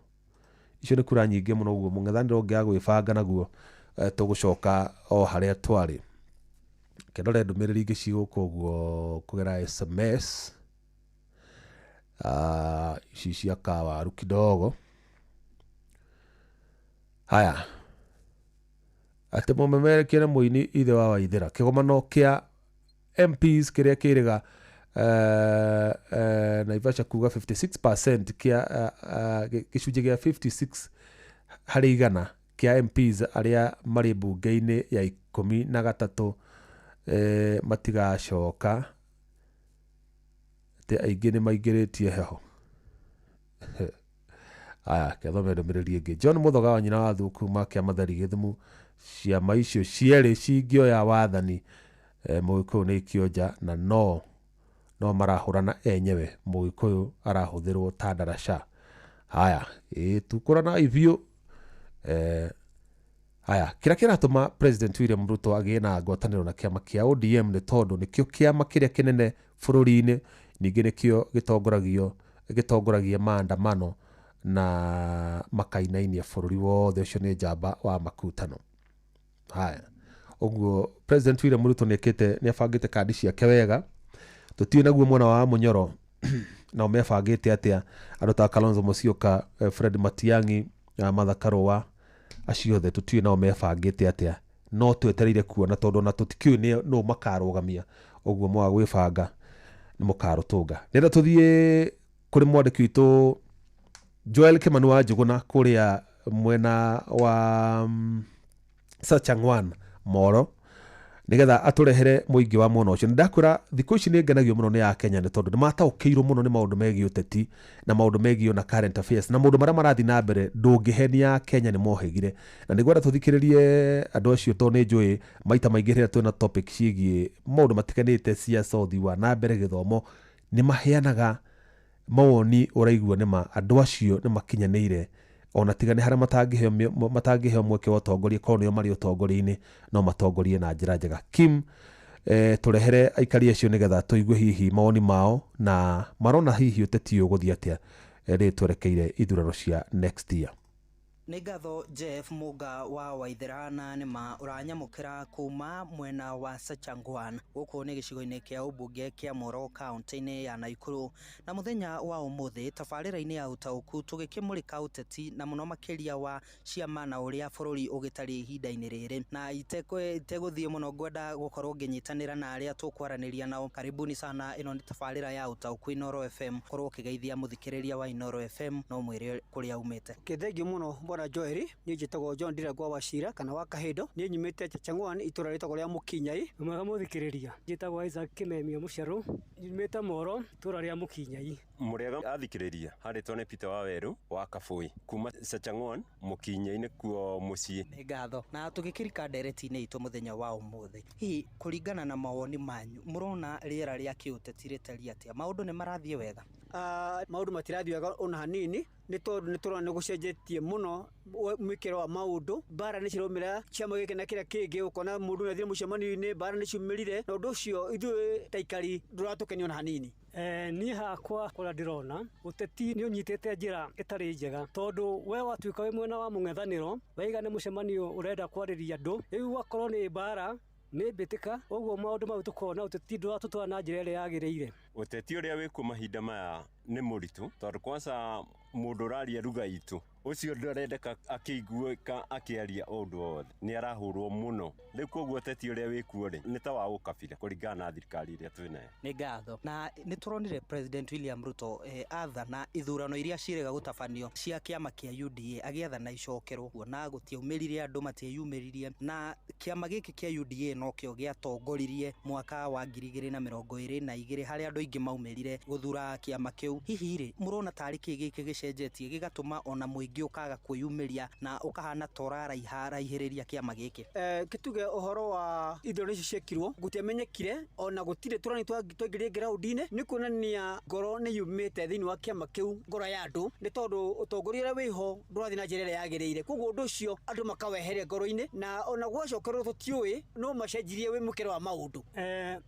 icio nĩ kura nyingĩ mũno. Ũguo mũng'ethanĩro ũngĩaga gwĩbanga naguo tũgũcoka o harĩa twarĩ. Kĩndore ndũmĩrĩri ingĩ cigũka ũguo kũgera SMS ici cia kawaru kidogo. Haya, atĩ mũmemerekia na mũini ithe wa Waithera, kĩgomano kĩa MPs kĩrĩa kĩrĩga Naivasha kuga 56% kia gĩcunjĩ gĩa 56 harĩ igana kĩa MPs arĩa marĩ mbunge-inĩ ya 13 matigacoka, atĩ aingĩ nĩ maingĩrĩtie heho. Aya, kĩathome ndũmĩrĩri ĩngĩ. John Muthoga wa nyina wa Thuku kuma kĩa Mathari Gĩthumu, ciama icio cierĩ cingĩoya wathani Mũgĩkũyũ nĩ ikĩonja na no marahũrana enyewe, Mũgĩkũyũ arahũthĩrwo ta ndaraca. Haya, tukũrana biũ. Haya, kĩrĩa kĩratũma President William Ruto agĩe na ngwatanĩro na kĩama kĩa ODM nĩ tondũ nĩkĩo kĩama kĩrĩa kĩnene bũrũri-inĩ, ningĩ nĩkĩo gĩtongoragia maandamano na makainainia bũrũri wothe. Ũcio nĩ njamba wa makutano. Haya, ũguo President William Ruto nĩ abangĩte kandi ciake wega. Tũtiũĩ naguo mwena wa Munyoro nao mebangĩte atĩa, andũ ta Kalonzo Musyoka, Fred Matiang'i, Martha Karua, acio othe tũtiũĩ nao mebangĩte atĩa, no twetereire kuona tondũ ona tũtikĩũĩ nũ makarũgamia. Ũguo mwaga gwĩbanga nĩ mũkarũtũnga. Nĩenda tũthiĩ kũrĩ mwandĩki witũ Joel Kimani wa Njũgũna kũrĩa mwena wa Sachangwan Moro, nigetha atũrehere mũingĩ wa mwena ũcio. Nĩndakwĩra thikũ ici nĩ ngenagio mũno nĩ Akenya nĩ tondũ nĩmataũkĩirwo mũno nĩ maũndũ megiĩ ũteti na maũndũ megiĩ ona current affairs na maũndũ marĩa marathiĩ na mbere. Ndũngĩhenia Akenya nĩ mohĩgire, na nĩngwenda tũthikĩrĩrie andũ acio tondũ nĩ njũĩ maita maingĩ rĩrĩa twĩna topic ciĩgiĩ maũndũ matiganĩte, siasa, ũthii wa na mbere, gĩthomo, nĩ maheanaga mawoni ũraigua nĩma andũ acio nĩ makinyanĩire, ona tiga nĩ harĩa matangĩheo mweke wa ũtongoria, korwo nĩo marĩ ũtongoria-inĩ no matongorie na njĩra njega. Kim, tũrehere aikari acio nĩgetha tũigue hihi mawoni mao na marona hihi ũteti ũyũ ũgũthiĩ atĩa rĩrĩ twerekeire ithurano cia next year. Nĩ ngatho Jeff Muga wa Waithera na nĩma ũranyamũkĩra kuma mwena wa Sachangwan gũkũ nĩ gĩcigo-inĩ kĩa ũmbunge kĩa Moro kaunti-inĩ ya Naikuru. Na mũthenya wa ũmũthĩ tabarĩra-inĩ ya ũtaũku tũgĩkĩmũrĩka ũteti na mũno makĩria wa ciama na ũrĩa bũrũri ũgĩtariĩ ihinda-inĩ rĩrĩ, na itegũthiĩ mũno ngwenda gũkorwo ngĩnyitanĩra na arĩa tũkwaranĩria nao. Karibuni sana, ĩno nĩ tabarĩra ya ũtaũku Inooro FM. Korwo ũkĩgeithia mũthikĩrĩria wa Inooro FM no mwĩre kũrĩa umĩte. Thengiũ mũno bwana Joel, niĩ njĩtagwo John Ndirangwa wa Cira kana wa Kahindo, niĩ nyumĩte Chachangwan itũra rĩtagwo rĩa Mũkinyai. Mwega mũthikĩrĩria, njĩtagwo Isaac Kimemia Mũcerũ, nyumĩte Moro itũra rĩa Mũkinyai. Mũrĩega athikĩrĩria, harĩtwo nĩ Peter Waweru wa Kabui kuma Sachangwan Mũkinyai-inĩ kuo mũciĩ. Nĩ ngatho. Na tũgĩkĩrika ndereti-inĩ itũ mũthenya wa ũmũthĩ, hihi kũringana na mawoni manyu mũrona rĩera rĩa kĩũteti rĩtariĩ atĩa? Maũndũ nĩ marathiĩ wega? Maũndũ matirathiĩ wega ona hanini, nĩ tondũ nĩ tũrona nĩ gũcenjetie mũno mwĩkĩro wa maũndũ. Mbara nĩ ciraumĩra ciama gĩkĩ na kĩrĩa kĩngĩ, ũkona mũndũ nĩ athire mũcemanio-inĩ, mbara nĩ ciumĩrire, na ũndũ ũcio ithuĩ ta aikari ndũratũkenia ona hanini. Niĩ hakwa kũrĩa ndĩrona ũteti nĩ ũnyitĩte njĩra ĩtarĩ njega, tondũ we watuĩka wĩ mwena wa mũng'ethanĩro waiga nĩ mũcemanio ũrenda kwarĩria andũ, rĩu gwakorwo nĩ mbara nĩ mbĩtĩka, ũguo maũndũ mau tũkona ũteti ndũratũtwara na njĩra ĩrĩa yagĩrĩire. Ũteti ũrĩa wĩkuo mahinda maya nĩ mũritũ, tondũ kwanza mũndũ ũraria lugha itũ ũcio ndarendeka akĩiguĩka akĩaria ũndũ wothe, nĩ arahũrwo mũno. Rĩu koguo ũteti ũrĩa wĩkuo rĩ nĩ ta wa ũkabira kũringana na thirikari ĩrĩa twĩ nayo. Nĩ ngatho. Na nĩ tũronire President William Ruto athana ithurano iria cirĩga gũtabanio cia kĩama kĩa UDA, agĩathana icokerwo kuona gũtiaumĩrire andũ matieyumĩririe, na kĩama gĩkĩ kĩa UDA nokĩo gĩatongoririe mwaka wa 2022 harĩa andũ aingĩ maumĩrire gũthura kĩama kĩu. Hihi rĩ mũrona tarĩ kĩ gĩkĩ gĩcenjetie gĩgatũma ona mũingĩ ũkaga kwĩyumĩria na ũkahana ta ũraraihĩrĩria kĩama gĩkĩ? Kĩtuge ũhoro wa ithurano icio ciekirwo gũtiamenyekire, ona gũtirĩ tũrani twaingĩrire ground-inĩ, nĩ kuonania ngoro nĩ yumĩte thĩinĩ wa kĩama kĩu, ngoro ya andũ, nĩ tondũ ũtongoria ũrĩa wĩho ndũrathiĩ na njĩra ĩrĩa yagĩrĩire. Koguo ũndũ ũcio andũ makaweheria ngoro-inĩ, na ona gwacokerwo tũtiũĩ no macenjirie wĩ mũkĩro wa maũndũ.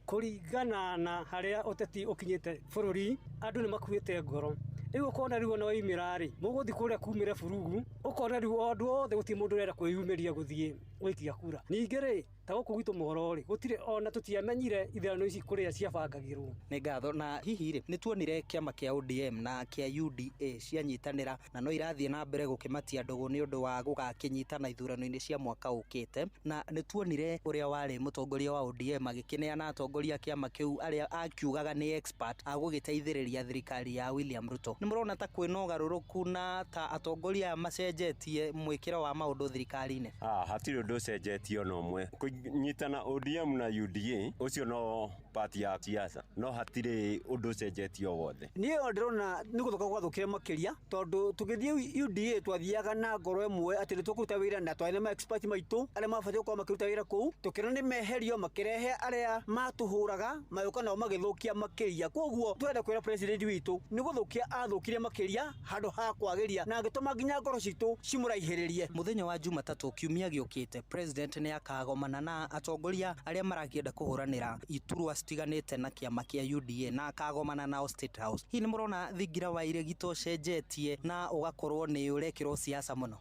Kũringana na harĩa ũteti ũkinyĩte bũrũri, andũ nĩ makuĩte ngoro. Rĩu ũkona rĩu ona waumĩra rĩ, mũgũthiĩ kũrĩa kumĩre burugu, ũkona rĩu andũ othe gũtirĩ mũndũ ũrenda kwĩyumĩria gũthiĩ gũikia kura. Ningĩ rĩ, Ta gũkũ gwitũ Mohoro rĩ, gũtirĩ ona tũtiamenyire ithurano ici kũrĩa ciabangagĩrwo. Nĩ ngatho. Na hihi rĩ, nĩ tuonire kĩama kĩa ODM na kĩa UDA cianyitanĩra na no irathiĩ na mbere gũkĩmatia ndũgũ nĩ ũndũ wa gũgakĩnyitana ithurano-inĩ cia mwaka ũkĩte, na nĩ tuonire ũrĩa warĩ mũtongoria wa ODM agĩkĩneana atongoria a kĩama kĩu arĩa akiugaga nĩ expert a gũgĩteithĩrĩria thirikari ya William Ruto. Nĩ mũrona ta kwĩna ũgarũrũku na ta atongoria aya macenjetie mwĩkĩro wa maũndũ thirikari-inĩ? Hatirĩ ũndũ ũcenjetie ona ũmwe. Kũnyitana ODM na UDA ũcio no party ya siasa, no hatirĩ ũndũ ũcenjetie o wothe. Niĩ ndĩrona nĩ gũthũka gwathũkire makĩria, tondũ tũgĩthiĩ UDA twathiaga na ngoro ĩmwe atĩ nĩ tũkũruta wĩra na twarĩ na ma expert maitũ arĩa mabatiĩ gũkorwo makĩruta wĩra kũu, tũkĩona nĩ meherio makĩrehe arĩa matũhũraga magĩũka nao magĩthũkia makĩria. Koguo twenda kwĩra president witũ nĩ gũthũkia athũkirie makĩria handũ ha kwagĩria, na agĩtũma nginya ngoro citũ cimũraihĩrĩrie. Mũthenya wa Jumatatũ kiumia gĩũkĩte, president nĩ akagomana na atongoria arĩa marakĩenda kũhũranĩra iturwa citiganĩte na kĩama kĩa UDA na akagomana nao State House. Hihi nĩ mũrona thingira wa iregi to ũcenjetie na ũgakorwo nĩ ũrekĩrwo siasa mũno?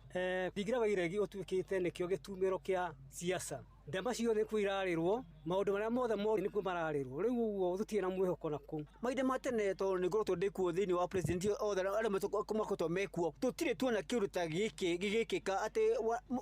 Thingira wa iregi ũtuĩkĩte nĩkĩo gĩtumĩro kĩa siasa. Ndema ciothe nĩkuo irarĩrwo, maũndũ marĩa mothe moru nĩkuo mararĩrwo. Rĩu ũguo tũtirĩ na mwĩhoko na kũu. Mahinda ma tene tondũ nĩ ngoretwo ndĩ kuo thĩinĩ wa president othe arĩa makoretwo mekuo, tũtirĩ tuona kĩũndũ ta gĩkĩ gĩgĩkĩka atĩ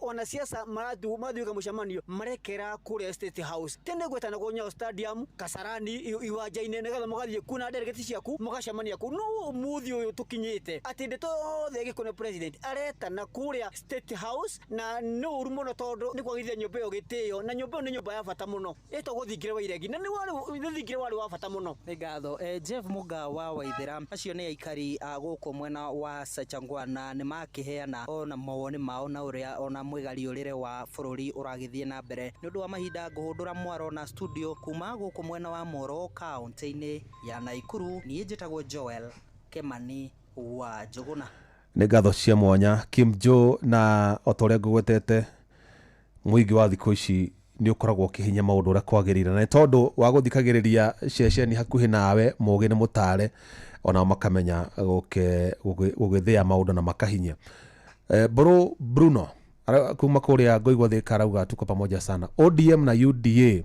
wanasiasa marathiĩ mũcemanio marekera kũrĩa State House. Tene gwetanagwo Nyayo Stadium, Kasarani, iwanja-inĩ, nĩgetha mũgathiĩ kuo na delegate ciaku mũgacemania kũu. No ũmũthĩ ũyũ tũkinyĩte atĩ ndeto yothe ĩgĩkwo nĩ president aretana kũrĩa State House, na nĩ ũru mũno tondũ nĩ kwagithia nyũmba ĩyo gĩtĩo, na nyũmba ĩyo nĩ nyũmba ya bata mũno ĩtagwo thingira wa iregi, na nĩ thingira warĩ wa bata mũno. Nĩ ngatho. Jeff Muga wa Waithera, acio nĩ aikari a gũkũ mwena wa Sachangwana, nĩ makĩheana ona mawoni mao na ũrĩa ona mwĩgariũrĩre wa bũrũri ũragĩthiĩ na mbere. Nĩ ũndũ wa mahinda ngũhũndũra mwaro na studio kuma gũkũ mwena wa Moro kaunti-inĩ ya Naikuru. Niĩ njĩtagwo Joel Kemani wa Njũgũna. Nĩ ngatho cia mwanya Kim Joe, na o ta ũrĩa ngũgwetete mũingĩ wa thikũ ici nĩ ũkoragwo ũkĩhinya maũndũ ũrĩa kwagĩrĩire, na nĩ tondũ wa gũthikagĩrĩria ceceni hakuhĩ nawe mũgĩ nĩ mũtare, onao makamenya gũgĩthĩa maũndũ na makahinya. Bro Bruno kuma kũrĩa Ngoigwa Thika arauga tuko pamoja sana. ODM na UDA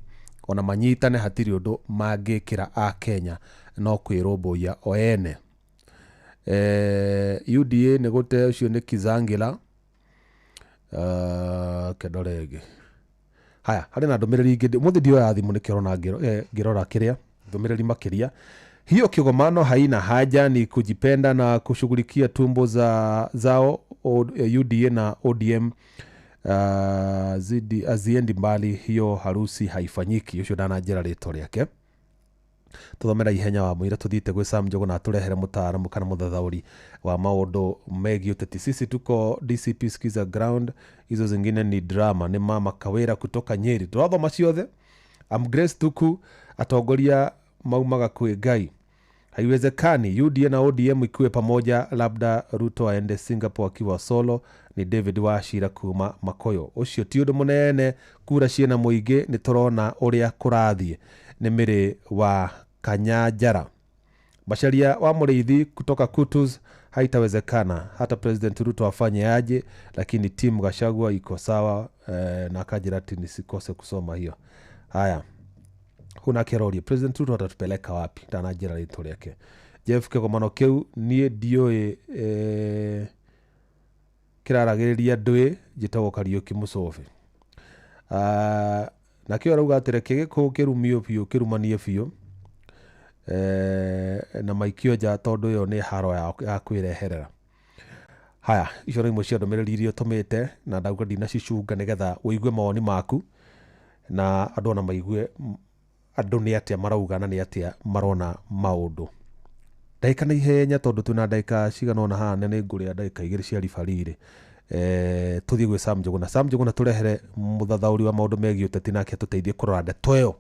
ona manyitane hatirĩ ũndũ mangĩkĩra a Kenya no kwĩrũmbũiya o ene. UDA nĩ gũte ũcio nĩ Kizangila. Kendore ĩngĩ. Haya, harĩ na ndũmĩrĩri ingĩ mũthĩ ndioya thimũ nĩkĩo ũrona ngĩrora kĩrĩa ndũmĩrĩri makĩria. Hiyo kigomano haina haja, ni kujipenda na kushughulikia tumbo zao. UDA na ODM aziendi mbali, hiyo harusi haifanyiki. Ucio ndananjĩra rĩtwa rĩake. Tuthomera ihenya wa mũira tuthiĩte gwĩ Sam Njũgũna atũrehere mũtaaramu kana mũthathaũri wa maũndũ megiĩ ũteti. Sisi tuko DCP Skiza ground, hizo zingine ni drama. Ni mama Kawira kutoka Nyeri. Tũrathoma ciothe. Am Grace Tuku, atongoria maumaga kwĩ Ngai. Haiwezekani UDA na ODM ikiwe pamoja, labda Ruto aende Singapore akiwa solo. Ni David Wachira kuma Makoyo. Ucio ti ũndũ mũnene, kura ciĩna mũingĩ, nĩ tũrona ũrĩa kũrathiĩ. Nĩ Mĩrĩ wa Kanyanjara. Macharia wa Mũrĩithi kutoka Kutus, haitawezekana hata President Ruto afanye aje, lakini timu Gachagua iko sawa. Na akajira ati nisikose kusoma hiyo. Haya, huna kerori President Ruto atatupeleka wapi? Ndananjĩra rĩtwa rĩake. Jeff kĩgomano kĩu niĩ ndiũĩ kĩraragĩrĩria ndũĩ. Njĩtagwo Kariũki Mũcũbĩ. Nakĩo arauga atĩ reke gĩkũyũ kĩrumio biũ, kĩrumanie biũ, na maikio nja tondũ ĩyo nĩ haro ya kwĩreherera. Haya, icio nĩ imwe cia ndũmĩrĩri iria ũtũmĩte na ndauga ndinacicunga nĩgetha ũigue mawoni maku na andũ ona maigue andũ nĩ atĩa marauga na nĩ atĩa marona maũndũ. Ndagĩka na ihenya tondũ twĩna ndagĩka cigana ũna haha na nĩ ngũrĩa ndagĩka 2 cia ribariri. Tũthiĩ gwĩ Sam Njũgũna. Sam Njũgũna tũrehere mũthathaũri wa maũndũ megiĩ ũteti nake atũteithie kũrora ndeto ĩyo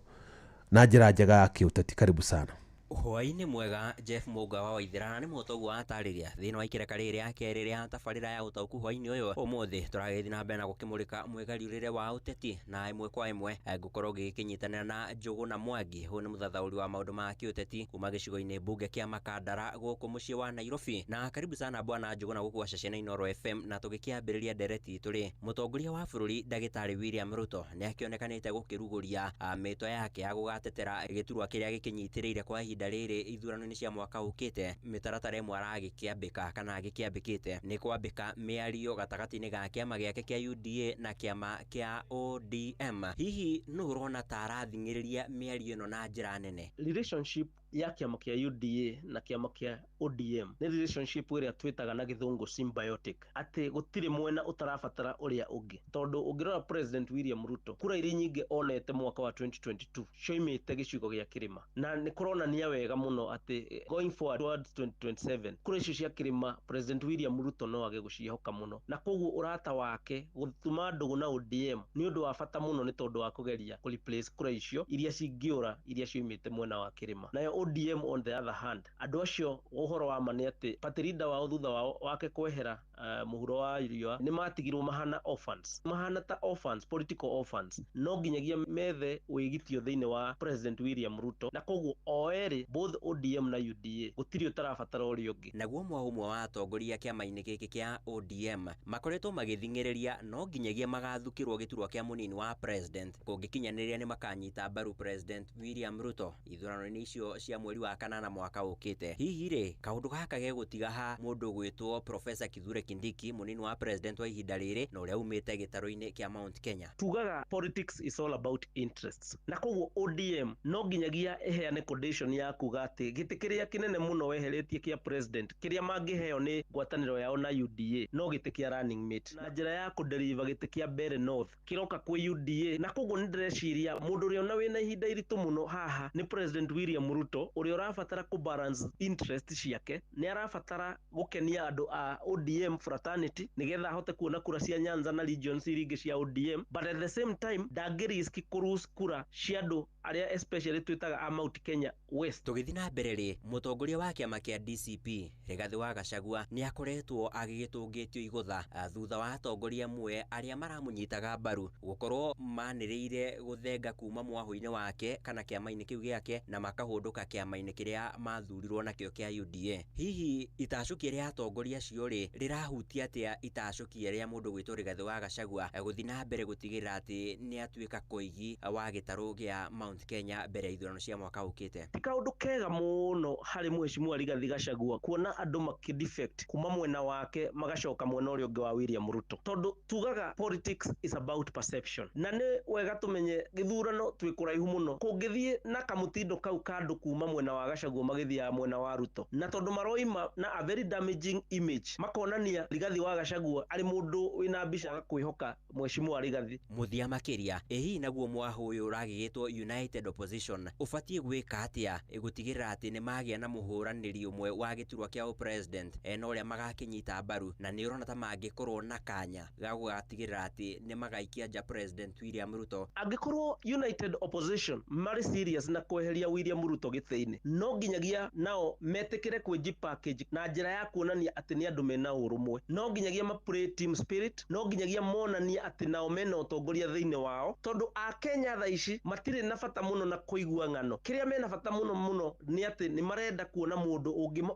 na njĩra njega ya kĩũteti. Karibu sana. Hwaĩ-inĩ mwega Jeff Mũga wa Waithera, na nĩ mũtoguo watarĩria thĩinĩ wa ikereka rĩrĩ rĩa kerĩ rĩa tabarĩra ya ũtaũku hwaĩ-inĩ ũyũ. Ũmũthĩ tũragĩthiĩ na mbere na gũkĩmũrĩka mwĩgariũrĩre wa ũteti, na ĩmwe kwa ĩmwe ngũkorwo ngĩgĩkĩnyitanĩra na Njũgũna Mwangi. Ũyũ nĩ mũthathaũri wa maũndũ ma kĩũteti kuma gĩcigo-inĩ mbunge kĩa Makandara gũkũ mũciĩ wa Nairobi. Na karibu sana bwana Njũgũna gũkũ gwa ceceni Inooro FM. Na tũgĩkĩambĩrĩria ndereti itũ rĩ, mũtongoria wa bũrũri ndagĩtarĩ William Ruto nĩ akĩonekanĩte gũkĩrugũria mĩto yake ya gũgatetera gĩturwa kĩrĩa gĩkĩnyitĩrĩire kwa ihinda rĩrĩ ithurano-inĩ cia mwaka ũkĩte. Mĩtaratara ĩmwe aragĩkĩambĩka kana agĩkĩambĩkĩte nĩ kwambĩka mĩario gatagatĩ-inĩ ga kĩama gĩake kĩa UDA na kĩama kĩa ODM. Hihi nũ ũrona ta arathing'ĩrĩria mĩario ĩno na njĩra nene? Relationship ya kĩama kĩa UDA na kĩama kĩa ODM nĩ relationship ĩrĩa twĩtaga na gĩthũngũ symbiotic, atĩ gũtirĩ mwena ũtarabatara ũrĩa ũngĩ. Tondũ ũngĩrora President William Ruto, kura iria nyingĩ onete mwaka wa 2022 cioimĩte gĩcigo gĩa kĩrĩma, na nĩ kũronania wega mũno atĩ going forward towards 2027 kura icio cia kĩrĩma President William Ruto no age gũciĩhoka mũno, na koguo ũrata wake gũtuma ndũgũ na ODM nĩ ũndũ wa bata mũno, nĩ tondũ wa kũgeria kũ replace kura icio iria cingĩũra iria cioimĩte mwena wa kĩrĩma. Nayo ODM on the other hand, andũ acio ũhoro wa ma nĩ atĩ party leader wao thutha wao wake kwehera mũhuro wa riũa nĩ matigirwo mahana orphans, mahana ta orphans, political orphans. No nginyagia methe wĩgitio thĩinĩ wa President William Ruto, na koguo o erĩ both ODM na UDA gũtirĩ ũtarabatara ũrĩa ũngĩ. Naguo mwahu ũmwe wa atongoria kĩama-inĩ gĩkĩ kĩa ODM makoretwo magĩthing'ĩrĩria no nginyagia magathukĩrwo gĩturwa kĩa mũnini wa president kũngĩkinyanĩria nĩ makanyita mbaru President William Ruto ithurano-inĩ icio cia mweri wa kanana mwaka ũkĩte. Hihi rĩ, kaũndũ gaka gegũtiga ha mũndũ gwĩtwo Professor Kithure Kindiki, mũnini wa president wa ihinda rĩrĩ na ũrĩa umĩte gĩtarũ-inĩ kĩa Mount Kenya? Tugaga politics is all about interests, na koguo ODM no nginyagia ĩheane condition ya kuga atĩ gĩtĩ kĩrĩa kĩnene mũno weheretie kĩa president kĩrĩa mangĩheo nĩ ngwatanĩro yao na UDA no gĩtĩ kĩa running mate, na njĩra ya kũdeliver gĩtĩ kĩa Mbeere North kĩroka kwĩ UDA. Na koguo nĩ ndĩreciria mũndũ ũrĩa ona wĩna ihinda iritũ mũno haha nĩ President William Ruto, ũrĩa ũrabatara kũ balance interest ciake. Nĩ arabatara gũkenia andũ a ODM fraternity nĩgetha ahote kuona kura cia Nyanza na regions iria ingĩ cia ODM, but at the same time ndangĩ risk kũ kura cia andũ arĩa especially twĩtaga a Mount Kenya West. Tũgĩthiĩ na mbere rĩ, mũtongoria wa kĩama kĩa DCP Rigathĩ wa Gachagua nĩ akoretwo agĩgĩtũngĩtio igũtha thutha wa atongoria amwe arĩa maramũnyitaga mbaru gũkorwo manĩrĩire gũthenga kuma mwahũ-inĩ wake kana kĩama-inĩ kĩu gĩake na makahũndũka kĩama-inĩ kĩrĩa mathurirwo nakĩo kĩa UDA. Hihi itacũkia rĩa atongoria acio rĩ rĩrahutia atĩa itacũkia rĩa mũndũ gwĩtwo Rigathĩ wa Gachagua gũthiĩ na mbere gũtigĩrĩra atĩ nĩ atuĩka koigi wa gĩtarũ gĩa Mount Kenya mbere ya ithurano cia mwaka ũkĩte? Ti kaũndũ kega mũno harĩ mheshimiwa Rigathĩ Gachagua kuona andũ makĩ defect kuma mwena wake magacoka mwena ũrĩa ũngĩ wa William Ruto, tondũ tugaga politics is about perception, na nĩ wega tũmenye gĩthurano twĩ kũraihu mũno kũngĩthiĩ na kamũtindo kau ka andũ kuma mwena wa Gachagua magĩthiaga mwena wa Ruto, na tondũ maroima na a very damaging image, makonania Rigathĩ wa Gachagua arĩ mũndũ wĩna mbica kwĩhoka mheshimiwa Rigathĩ. Mũthia makĩria, ĩ hihi naguo mwahũ ũyũ ũragĩgĩtwo United Opposition ũbatiĩ gwĩka atĩa gũtigĩrĩra atĩ nĩ magĩa na mũhũranĩri ũmwe wa gĩturwa kĩa president na ũrĩa magakĩnyita mbaru, na nĩ ũrona ta mangĩkorwo na kanya ga gũgatigĩrĩra atĩ nĩ magaikia nja President William Ruto? Angĩkorwo United Opposition marĩ serious na kweheria William Ruto gĩtĩ-inĩ, no nginyagia nao metĩkĩre kwĩnji package na njĩra ya kuonania atĩ nĩ andũ mena ũrũmwe, no nginyagia ma play team spirit, no nginyagia monanie atĩ nao mena ũtongoria thĩinĩ wao, tondũ Akenya thaa ici matirĩ na bata mũno na kũigua ng'ano. Kĩrĩa mena bata mũno mũno nĩ atĩ nĩ marenda kuona mũndũ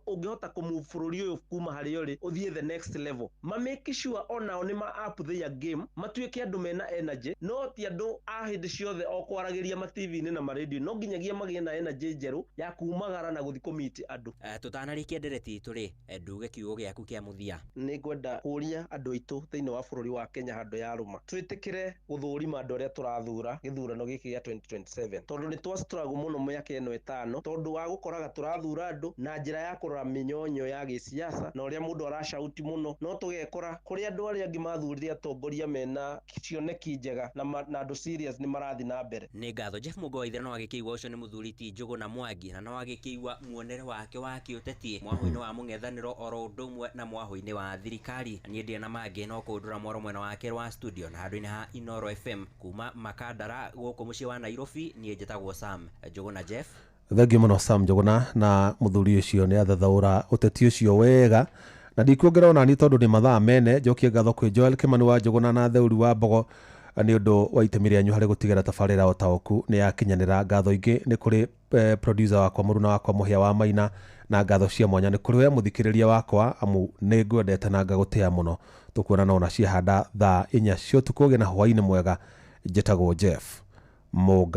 ũngĩhota kũmove bũrũri ũyũ kuma harĩa ũrĩ ũthiĩ the next level. Ma make sure onao nĩ ma up their game, matuĩke andũ mena energy, no ti andũ a hĩndĩ ciothe o kwaragĩria ma TV-inĩ na ma radio. No nginyagia magĩe na energy njerũ ya kumagara na gũthiĩ kũmeet andũ. Tũtanarĩkia ndereti itũ rĩ, nduge kiugo gĩaku kĩa mũthia. Nĩ ngwenda kũria andũ aitũ thĩinĩ wa bũrũri wa Kenya handũ ya rũma twĩtĩkĩre gũthũrima andũ arĩa tũrathura gĩthurano gĩkĩ gĩa 2027, tondũ nĩ twa struggle mũno mĩaka ĩno ĩtano, tondũ wa gũkoraga tũrathura andũ na njĩra ya kũrora mĩnyonyo ya gĩsiasa na ũrĩa mũndũ aracauti mũno, no tũgekora kũrĩ andũ arĩa angĩ mathurire atongoria mena cioneki njega na andũ serious nĩ marathiĩ na mbere. Nĩ ngatho Jeff Mũgo wa Ithera, no agĩkĩigua ũcio nĩ mũthuri ti Njũgũna Mwangi, na no agĩkĩigua muonere wake wa kĩũteti mwahũ-inĩ wa mũng'ethanĩro oro ũndũ ũmwe na mwahũ-inĩ wa thirikari. Niĩ ndirĩ na mangĩ no kũndũra mwaro mwena wake wa studio na handũ-inĩ ha Inooro FM kuma Makandara gũkũ mũciĩ wa Nairobi. Niĩ njĩtagwo Sam Njũgũna Jeff. Thengiũ mũno Sam Njũgũna, na mũthuri ũcio nĩ athathaũra ũteti ũcio wega na ndikuongerera onani tondũ nĩ mathaa mene. Njokie ngatho kwĩ Joel Kĩmani wa Njũgũna na Theuri wa Mbogo nĩ ũndũ wa itemi rĩanyu harĩ gũtigĩra tabarĩra ũtaũku nĩ yakinyanĩra. Ngatho ingĩ nĩ kũrĩ producer wakwa, mũruna wakwa Mũhĩa wa Maina, na ngatho cia mwanya nĩ kũrĩ we mũthikĩrĩria wakwa, amu nĩ ngwendete na ngagũtĩa mũno. Tũkuonana ona ciahanda thaa 4 cia ũtukũ. Ũgĩe na hwaĩ-inĩ mwega. Njĩtagwo Jeff Mũnga.